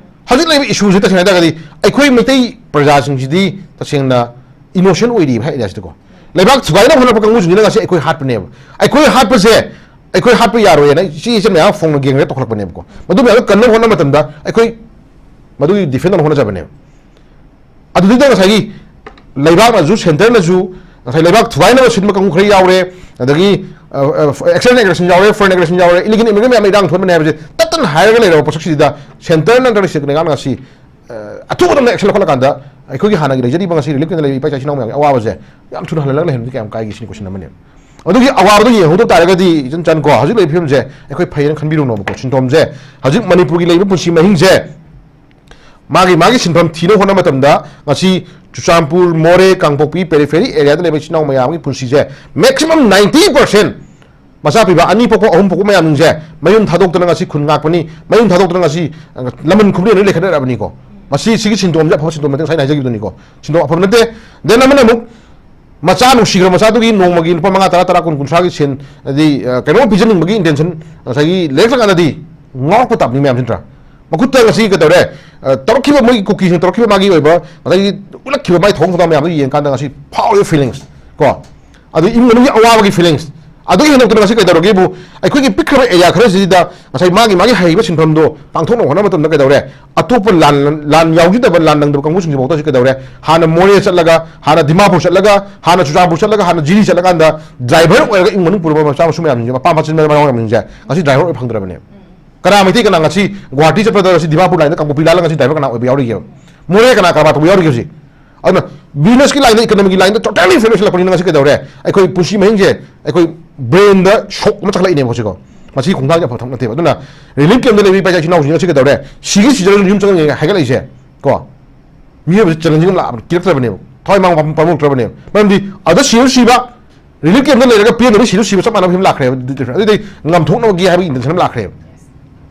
ꯍꯧꯖꯤꯛ ꯂꯩꯔꯤꯕ ꯏꯁꯨꯁꯤ ꯇꯁꯦꯡꯅ ꯍꯥꯏꯇꯥꯔꯒꯗꯤ ꯑꯩꯈꯣꯏ ꯃꯩꯇꯩ ꯄ꯭ꯔꯖꯥꯁꯤꯡꯁꯤꯗꯤ ꯇꯁꯦꯡꯅ ꯏꯅꯣꯁꯦꯟ ꯑꯣꯏꯔꯤꯕ ꯍꯥꯏ ꯑꯦꯔꯤꯌꯥꯁꯤꯗꯀꯣ꯫ ꯂꯩꯕꯥꯛ ꯊꯨꯒꯥꯏꯅꯕ ꯍꯣꯠꯅꯔꯛꯄ ꯀꯥꯡꯕꯨꯁꯤꯡꯁꯤꯅ ꯉꯁꯤ ꯑꯩꯈꯣꯏ ꯍꯥꯠꯄꯅꯦꯕ꯫ ꯑꯩꯈꯣꯏ ꯍꯥꯠꯄꯁꯦ, ꯑꯩꯈꯣꯏ ꯍꯥꯠꯄ ꯌꯥꯔꯣꯏꯅ ꯏꯆꯦ ꯏꯆꯦ ꯃꯌꯥꯝ ꯐꯣꯡꯅ ꯒꯦꯡꯔꯦꯞ ꯇꯧꯈꯠꯂꯛꯄꯅꯦꯕꯀꯣ꯫ ꯃꯗꯨ ꯃꯌꯥꯝꯗꯣ ꯀꯟꯅꯕ ꯍꯣꯠꯅꯕ ꯃꯇꯝꯗ ꯑꯩꯈꯣꯏ ꯃꯗꯨꯒꯤ ꯗꯤꯐꯦꯟ ꯇꯧꯅꯕ ꯍꯣꯠꯅꯖꯕꯅꯦꯕ꯫ ꯑꯗꯨꯗꯨꯗ ꯉꯁꯥꯏꯒꯤ ꯂꯩꯕꯥꯛꯅꯁꯨ, ꯁꯦꯟꯇꯔꯅꯁꯨ ꯉꯁꯥꯏ ꯂꯩꯕꯥꯛ ꯊꯨꯒꯥꯏꯅꯕ ꯁꯤꯟꯕ ꯀꯥꯡꯕꯨ ꯈꯔ ꯌꯥꯎꯔꯦ, ꯑꯗꯒꯤ, ꯑ, ꯑ, external aggression ꯌꯥꯎꯔꯦ, foreign aggression ꯌꯥꯎꯔꯦ, illegal immigrant ꯃꯌꯥꯝ ꯏꯔꯥꯡ ꯊꯣꯛꯍꯟꯕꯅꯦ ꯍꯥꯏꯕꯁꯦ ꯇꯠꯇꯅ ꯍꯥꯏꯔꯒ ꯂꯩꯔꯕ ꯄꯣꯠꯁꯛꯁꯤꯗ ꯁꯦꯟꯇꯔ ꯅꯠꯇ꯭ꯔꯒ ꯁ꯭ꯇꯦꯠ ꯂꯩꯉꯥꯛꯅ ꯉꯁꯤ, ꯑ, ꯑꯊꯨꯕ ꯃꯇꯝꯗ action ꯂꯧꯈꯠꯂꯀꯥꯟꯗ ꯑꯩꯈꯣꯏꯒꯤ ꯍꯥꯟꯅꯒꯤ ꯂꯩꯖꯔꯤꯕ ꯉꯁꯤ relief camp ꯂꯩꯕ ꯏꯄꯥ ꯏꯆꯥ ꯏꯆꯤꯟ ꯏꯅꯥꯎ ꯃꯌꯥꯝꯒꯤ ꯑꯋꯥꯕꯁꯦ ꯌꯥꯝ ꯊꯨꯅ ꯍꯜꯍꯜꯂꯒ ꯂꯩꯍꯟꯕꯗꯤ ꯀꯌꯥꯝ ꯀꯥꯏꯒꯦ ꯁꯤꯅꯤ ꯀꯣꯏꯁꯟ ꯑꯃꯅꯦ꯫ ꯑꯗꯨꯒꯤ ꯑꯋꯥꯕꯗꯣ ꯌꯦꯡꯍꯧꯗ ꯇꯥꯔꯒꯗꯤ ꯏꯆꯟ ꯆꯟ ꯀꯣ, ꯍꯧꯖꯤꯛ ꯂꯩꯔꯤꯕ ꯐꯤꯕꯝꯁꯦ ꯑꯩꯈꯣꯏ ꯐꯩꯌꯦꯅ ꯈꯟꯕꯤꯔꯨꯅꯣꯕꯀꯣ꯫ ꯁꯤꯟꯊꯣꯝꯁꯦ ꯍꯧꯖꯤꯛ ꯃꯅꯤꯄꯨꯔꯒꯤ ꯂꯩꯔꯤꯕ ꯄꯨꯟꯁꯤ ꯃꯍꯤꯡꯁꯦ ꯃꯥꯒꯤ, ꯃꯥꯒꯤ ꯁꯤꯟꯐꯝ ꯊꯤꯅꯕ ꯍꯣꯠꯅꯕ ꯃꯇꯝꯗ ꯉꯁꯤ ꯆꯨꯔꯆꯥꯟꯄꯨꯔ, ꯃꯣꯔꯦ, ꯀꯥꯡꯄꯣꯛꯄꯤ, periphery areaꯗ ꯂꯩꯕ ꯏꯆꯤꯟ ꯏꯅꯥꯎ ꯃꯌꯥꯝꯒꯤ ꯄꯨꯟꯁꯤꯁꯦ maximum ninety percent ꯃꯆꯥ ꯄꯤꯕ, ꯑꯅꯤ ꯄꯣꯛꯄ, ꯑꯍꯨꯝ ꯄꯣꯛꯄ ꯃꯌꯥꯝꯁꯤꯡꯁꯦ ꯃꯌꯨꯝ ꯊꯥꯗꯣꯛꯇꯅ ꯉꯁꯤ ꯈꯨꯟ ꯉꯥꯛꯄꯅꯤ, ꯃꯌꯨꯝ ꯊꯥꯗꯣꯛꯇꯅ ꯉꯁꯤ, ꯑ, ꯂꯃꯟ ꯈꯨꯝꯅꯦꯅ ꯂꯩꯈꯠꯅꯔꯛꯑꯕꯅꯤꯀꯣ꯫ ꯃꯁꯤ, ꯁꯤꯒꯤ ꯁꯤꯟꯗꯣꯝꯁꯦ ꯑꯐꯕ ꯁꯤꯟꯗꯣꯝ ꯅꯠꯇꯦ, ꯉꯁꯥꯏ ꯑꯩꯅ ꯍꯥꯏꯖꯈꯤꯕꯗꯨꯅꯤꯀꯣ꯫ ꯁꯤꯟꯗꯣꯝ ꯑꯐꯕ ꯅꯠꯇꯦ꯫ Then ꯑꯃꯅ ꯑꯃꯨꯛ ꯃꯆꯥ ꯅꯨꯡꯁꯤꯈ꯭ꯔ ꯃꯆꯥꯗꯨꯒꯤ ꯅꯣꯡꯃꯒꯤ ꯂꯨꯄꯥ ꯃꯉꯥ, ꯇꯔꯥ, ꯇꯔꯥ, ꯀꯨꯟ, ꯀꯨꯟꯊ꯭ꯔꯥꯒꯤ ꯁꯦꯟ, ꯍꯥꯏꯗꯤ, ꯑ, ꯀꯩꯅꯣꯝ ꯄꯤꯖꯅꯤꯡꯕꯒꯤ intention ꯉꯁꯥꯏꯒꯤ ꯂꯩꯔꯛꯇ꯭ꯔꯀꯥꯟꯗꯗꯤ ꯉꯥꯎꯔꯛꯄ ꯇꯥꯕꯅꯤ ꯃꯌꯥꯝꯁꯤ ꯅꯠꯇ꯭ꯔꯥ? ꯃꯈꯨꯠꯇ ꯉꯁꯤ ꯀꯩꯗꯧꯔꯦ? ꯑ, ꯇꯧꯔꯛꯈꯤꯕ, ꯃꯣꯏꯒꯤ ꯀꯨꯀꯤꯁꯤꯡꯅ ꯇꯧꯔꯛꯈꯤꯕ ꯃꯥꯒꯤ ꯑꯣꯏꯕ, ꯉꯁꯥꯏꯒꯤ ꯎꯠꯂꯛꯈꯤꯕ ꯃꯥꯒꯤ ꯊꯧꯑꯣꯡ ꯊꯧꯗꯥꯡ ꯃꯌꯥꯝꯗꯨ ꯌꯦꯡꯀꯥꯟꯗ ꯉꯁꯤ ꯐꯥꯎꯔꯤꯕ feelings ꯀꯣ, ꯑꯗꯨ ꯏꯃꯨꯡ ꯃꯅꯨꯡꯒꯤ ꯑꯋꯥꯕꯒꯤ feelings, ꯑꯗꯨꯒꯤ ꯍꯦꯟꯗꯣꯛꯇꯅ ꯉꯁꯤ ꯀꯩꯗꯧꯔꯒꯦꯕꯨ, ꯑꯩꯈꯣꯏꯒꯤ ꯄꯤꯛꯈ꯭ꯔꯕ area ꯈꯔꯁꯤꯗ ꯉꯁꯥꯏ ꯃꯥꯒꯤ, ꯃꯥꯒꯤ ꯍꯩꯕ ꯁꯤꯟꯐꯝꯗꯣ ꯄꯥꯡꯊꯣꯛꯅꯕ ꯍꯣꯠꯅꯕ ꯃꯇꯝꯗ ꯀꯩꯗꯧꯔꯦ? ꯑꯇꯣꯞꯄ ꯂꯥꯟ, ꯂꯥꯟ ꯌꯥꯎꯖꯗꯕ, ꯂꯥꯟ ꯅꯪꯗꯕ ꯀꯥꯡꯕꯨꯁꯤꯡꯁꯤꯐꯥꯎꯗ ꯍꯧꯖꯤꯛ ꯀꯩꯗꯧꯔꯦ? ꯍꯥꯟꯅ ꯃꯣꯔꯦ ꯆꯠꯂꯒ, ꯍꯥꯟꯅ ꯗꯤꯃꯥꯄꯨꯔ ꯆꯠꯂꯒ, ꯍꯥꯟꯅ ꯆꯨꯔꯆꯥꯟꯄꯨꯔ ꯆꯠꯂꯒ, ꯍꯥꯟꯅ ꯖꯤꯔꯤ ꯆꯠꯂꯀꯥꯟꯗ driver ꯑꯣꯏꯔꯒ ꯏꯃꯨꯡ ꯃꯅꯨꯡ ꯄꯨꯔꯕ ꯃꯆꯥ ꯃꯁꯨ ꯃꯌꯥꯝꯁꯤꯡꯁꯦ, ꯃꯄꯥ ꯃꯆꯤꯟ ꯃꯅꯥꯎ ꯃꯌꯥꯝꯁꯤꯡꯁꯦ ꯉꯁꯤ driver ꯑꯣꯏ ꯐꯪꯗ꯭ꯔꯕꯅꯦ꯫ ꯀꯅꯥ ꯃꯩꯇꯩ ꯀꯅꯥ ꯉꯁꯤ ꯒꯨꯍꯥꯇꯤ ꯆꯠꯄꯗ ꯉꯁꯤ ꯗꯤꯃꯥꯄꯨꯔ line ꯗ ꯀꯥꯡꯄꯣꯛꯄꯤ ꯂꯥꯜꯂꯒ ꯉꯁꯤ driver ꯀꯅꯥ ꯑꯣꯏꯕ ꯌꯥꯎꯔꯤꯒꯦꯕ? ꯃꯣꯔꯦ ꯀꯅꯥ ꯀꯔꯕꯥꯔ ꯇꯧꯕ ꯌꯥꯎꯔꯤꯒꯦ ꯍꯧꯖꯤꯛ? ꯑꯗꯨꯅ business ꯀꯤ line ꯗ, economy ꯒꯤ line ꯗ totally failure ꯑꯣꯏꯁꯤꯜꯂꯛꯄꯅꯤꯅ ꯉꯁꯤ ꯀꯩꯗꯧꯔꯦ? ꯑꯩꯈꯣꯏ ꯄꯨꯟꯁꯤ ꯃꯍꯤꯡꯁꯦ, ꯑꯩꯈꯣꯏ brain ꯗ shock ꯑꯃ ꯆꯠꯈꯠꯂꯛꯏꯅꯦꯕ ꯍꯧꯖꯤꯛꯀꯣ꯫ ꯃꯁꯤ ꯈꯣꯡꯊꯥꯡꯁꯦ ꯑꯐꯕ ꯊꯕꯛ ꯅꯠꯇꯦꯕ꯫ ꯑꯗꯨꯅ relief camp ꯇ ꯂꯩꯕ ꯏꯄꯥ ꯏꯆꯥ ꯏꯆꯤꯟ ꯏꯅꯥꯎꯁꯤꯡ ꯉꯁꯤ ꯀꯩꯗꯧꯔꯦ? ꯁꯤꯒꯤ ꯁꯤꯖꯔꯒ ꯌꯨꯝ ꯆꯪꯉꯒ ꯍꯥꯏꯒꯠꯂꯛꯏꯁꯦ ꯀꯣ꯫ ꯃꯤꯑꯣꯏꯕꯁꯦ challenging ꯑꯃ ꯂꯥꯛꯑꯕꯅꯤ, ꯀꯤꯔꯛꯇ꯭ꯔꯕꯅꯦꯕ, ꯊꯋꯥꯏ ꯃꯥꯡꯕ ꯄꯥꯝꯃꯨꯔꯛꯇ꯭ꯔꯕꯅꯦꯕ꯫ ꯃꯔꯝꯗꯤ ꯑꯗ ꯁꯤꯔꯁꯨ ꯁꯤꯕ, relief camp ꯇ ꯂꯩꯔꯒ ꯄꯦꯟꯗꯕ ꯁꯤꯔꯁꯨ ꯁꯤꯕ ꯆꯞ ꯃꯥꯟꯅꯕ ꯐꯤꯕꯝ ꯂꯥꯛꯈ꯭ꯔꯦꯕ, ꯑꯗꯨꯗꯤ different꯫ ꯑꯗꯨꯗꯤ ꯉꯝꯊꯣꯛꯅꯕꯒꯤ ꯍꯥꯏꯕꯒꯤ intention ꯑꯃ ꯂꯥꯛꯈ꯭ꯔꯦꯕ꯫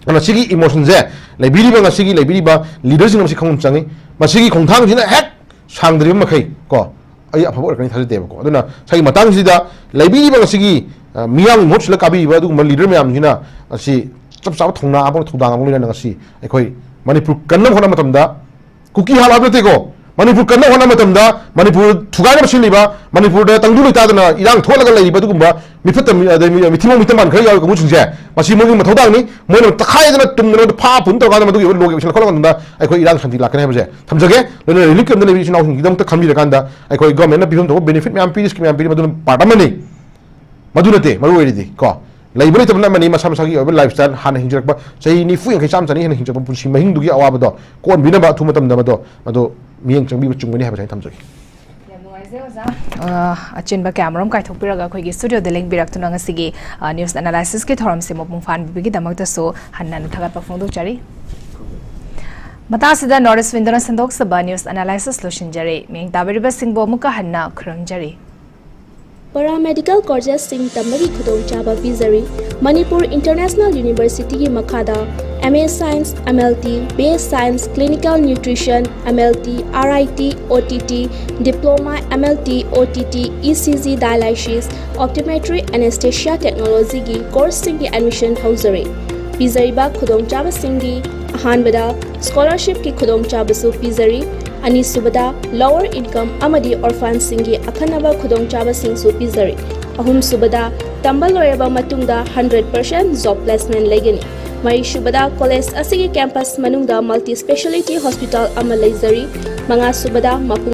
ꯑꯗꯨꯅ ꯁꯤꯒꯤ emotion ꯁꯦ ꯂꯩꯕꯤꯔꯤꯕ, ꯉꯁꯤꯒꯤ ꯂꯩꯕꯤꯔꯤꯕ leader ꯁꯤꯡꯅ ꯃꯁꯤ ꯈꯪꯐꯝ ꯆꯪꯉꯤ꯫ ꯃꯁꯤꯒꯤ ꯈꯣꯡꯊꯥꯡꯁꯤꯅ ꯍꯦꯛ ꯁꯥꯡꯗ꯭ꯔꯤꯕ ꯃꯈꯩ ꯀꯣ, ꯑꯩ ꯑꯐꯕ ꯑꯣꯏꯔꯛꯀꯅꯤ ꯊꯥꯖꯗꯦꯕꯀꯣ꯫ ꯑꯗꯨꯅ ꯁꯤꯒꯤ ꯃꯇꯥꯡꯁꯤꯗ ꯂꯩꯕꯤꯔꯤꯕ ꯉꯁꯤꯒꯤ, ꯑ, ꯃꯤꯌꯥꯝꯒꯤ ꯃꯍꯨꯠ ꯁꯤꯜꯂ ꯀꯥꯕꯤꯔꯤꯕ ꯑꯗꯨꯒꯨꯝꯕ leader ꯃꯌꯥꯝꯁꯤꯅ ꯉꯁꯤ ꯆꯞ ꯆꯥꯕ ꯊꯧꯅꯥ ꯑꯃ, ꯊꯧꯗꯥꯡ ꯑꯃ ꯂꯣꯏꯅꯅ ꯉꯁꯤ ꯑꯩꯈꯣꯏ ꯃꯅꯤꯄꯨꯔ ꯀꯟꯅꯕ ꯍꯣꯠꯅꯕ ꯃꯇꯝꯗ, ꯀꯨꯀꯤ ꯍꯥꯠꯂꯣ ꯍꯥꯏꯕ ꯅꯠꯇꯦꯀꯣ, ꯃꯅꯤꯄꯨꯔ ꯀꯟꯅꯕ ꯍꯣꯠꯅꯕ ꯃꯇꯝꯗ ꯃꯅꯤꯄꯨꯔ ꯊꯨꯒꯥꯏꯅꯕ ꯁꯤꯜꯂꯤꯕ, ꯃꯅꯤꯄꯨꯔꯗ ꯇꯪꯗꯨ ꯂꯩꯇꯥꯗꯅ ꯏꯔꯥꯡ ꯊꯣꯛꯍꯜꯂꯒ ꯂꯩꯔꯤꯕ ꯑꯗꯨꯒꯨꯝꯕ ꯃꯤꯐꯠꯇ ꯃꯤ-, ꯑꯗꯩ ꯃꯤ-, ꯃꯤꯊꯤꯕꯣꯡ ꯃꯤꯊꯝꯕꯥꯟ ꯈꯔ ꯌꯥꯎꯔꯤ ꯀꯥꯡꯕꯨꯁꯤꯡꯁꯦ, ꯃꯁꯤ ꯃꯣꯏꯒꯤ ꯃꯊꯧꯗꯥꯡꯅꯤ꯫ ꯃꯣꯏꯅ ꯇꯛꯈꯥꯏꯗꯅ ꯇꯨꯝꯗꯅ ꯐꯥ ꯄꯨꯟ ꯇꯧꯔꯀꯥꯟꯗ ꯃꯗꯨꯒꯤ ꯑꯣꯏꯕ law ꯒꯤ action ꯂꯧꯈꯠꯂ ꯃꯇꯝꯗ ꯑꯩꯈꯣꯏ ꯏꯔꯥꯡ ꯁꯥꯟꯇꯤ ꯂꯥꯛꯀꯅꯤ ꯍꯥꯏꯕꯁꯦ ꯊꯝꯖꯒꯦ꯫ ꯂꯣꯏꯅꯅ relief camp ꯇ ꯂꯩꯕ ꯏꯆꯤꯟ ꯏꯅꯥꯎꯁꯤꯡꯒꯤꯗꯃꯛꯇ ꯈꯟꯕꯤꯔꯀꯥꯟꯗ ꯑꯩꯈꯣꯏ government ꯅ ꯄꯤꯐꯝ ꯊꯣꯛꯄ benefit ꯃꯌꯥꯝ ꯄꯤꯔꯤ, scheme ꯃꯌꯥꯝ ꯄꯤꯔꯤ, ꯃꯗꯨꯅ part ꯑꯃꯅꯤ꯫ ꯃꯗꯨ ꯅꯠꯇꯦ ꯃꯔꯨ ꯑꯣꯏꯔꯤꯗꯤ ꯀꯣ, ꯂꯩꯕ ꯂꯩꯇꯕꯅ ꯑꯃꯅꯤ, ꯃꯁꯥ ꯃꯁꯥꯒꯤ ꯑꯣꯏꯕ lifestyle, ꯍꯥꯟꯅ ꯍꯤꯡꯖꯔꯛꯄ ꯆꯍꯤ ꯅꯤꯐꯨ, ꯌꯥꯡꯈꯩ, ꯆꯥꯝꯃ, ꯆꯅꯤ ꯍꯦꯟꯅ ꯍꯤꯡꯖꯔꯛꯄ ꯄꯨꯟꯁꯤ ꯃꯍꯤꯡꯗꯨꯒꯤ ꯑꯋꯥꯕꯗꯣ ꯀꯣꯛꯍꯟꯕꯤꯅꯕ ꯑꯊꯨꯕ ꯃꯇꯝꯗ ꯃꯗꯣ, ꯃꯗꯣ ꯃꯤꯠꯌꯦꯡ ꯆꯪꯕꯤꯕ ꯆꯨꯝꯒꯅꯤ ꯍꯥꯏꯕꯁꯦ ꯑꯩꯅ ꯊꯝꯖꯒꯦ꯫ ꯌꯥꯝ ꯅꯨꯡꯉꯥꯏꯖꯩ ꯑꯣꯖꯥ꯫ ꯑ, ꯑꯆꯤꯟꯕ ꯀꯌꯥ ꯃꯔꯨꯝ ꯀꯥꯏꯊꯣꯛꯄꯤꯔꯒ ꯑꯩꯈꯣꯏꯒꯤ studio ꯗ ꯂꯦꯡꯕꯤꯔꯛꯇꯨꯅ ꯉꯁꯤꯒꯤ, ꯑ, news analysis ꯀꯤ ꯊꯧꯔꯝꯁꯦ ꯃꯄꯨꯡ ꯐꯥꯍꯟꯕꯤꯕꯒꯤꯗꯃꯛꯇꯁꯨ ꯍꯟꯅ ꯍꯟꯅ ꯊꯥꯒꯠꯄ ꯐꯣꯡꯗꯣꯛꯆꯔꯤ꯫ ꯃꯇꯥꯡꯁꯤꯗ North East Window ꯅ ꯁꯟꯗꯣꯛꯆꯕ news analysis ꯂꯣꯏꯁꯤꯟꯖꯔꯦ꯫ ꯃꯤꯌꯦꯡ ꯇꯥꯕꯤꯔꯤꯕꯁꯤꯡꯕꯨ ꯑꯃꯨꯛꯀ ꯍꯟꯅ ꯈꯨꯔꯨꯝꯖꯔꯤ꯫ Paramedical courses ꯁꯤꯡ ꯇꯝꯕꯒꯤ ꯈꯨꯗꯣꯡꯆꯥꯕ ꯄꯤꯖꯔꯤ꯫ ꯃꯅꯤꯄꯨꯔ International University ꯒꯤ ꯃꯈꯥꯗ M A Science, M L T, B A Science, Clinical Nutrition, M L T, R I T, O T T, Diploma, M L T, O T T, E C G Dialysis, Optometry, Anesthesia Technology ꯒꯤ course ꯁꯤꯡꯒꯤ admission ꯍꯧꯖꯔꯤ꯫ ꯄꯤꯖꯔꯤꯕ ꯈꯨꯗꯣꯡꯆꯥꯕꯁꯤꯡꯗꯤ ꯑꯍꯥꯟꯕꯗ scholarship ꯀꯤ ꯈꯨꯗꯣꯡꯆꯥꯕꯁꯨ ꯄꯤꯖꯔꯤ, ꯑꯅꯤꯁꯨꯕꯗ lower income ꯑꯃꯗꯤ orphan ꯁꯤꯡꯒꯤ ꯑꯈꯟꯅꯕ ꯈꯨꯗꯣꯡꯆꯥꯕꯁꯤꯡꯁꯨ ꯄꯤꯖꯔꯤ, ꯑꯍꯨꯝꯁꯨꯕꯗ ꯇꯝꯕ ꯂꯣꯏꯔꯕ ꯃꯇꯨꯡꯗ hundred percent job placement ꯂꯩꯒꯅꯤ꯫ ꯃꯔꯤꯁꯨꯕꯗ college ꯑꯁꯤꯒꯤ campus ꯃꯅꯨꯡꯗ multi speciality hospital ꯑꯃ ꯂꯩꯖꯔꯤ꯫ ꯃꯉꯥꯁꯨꯕꯗ ꯃꯄꯨꯡ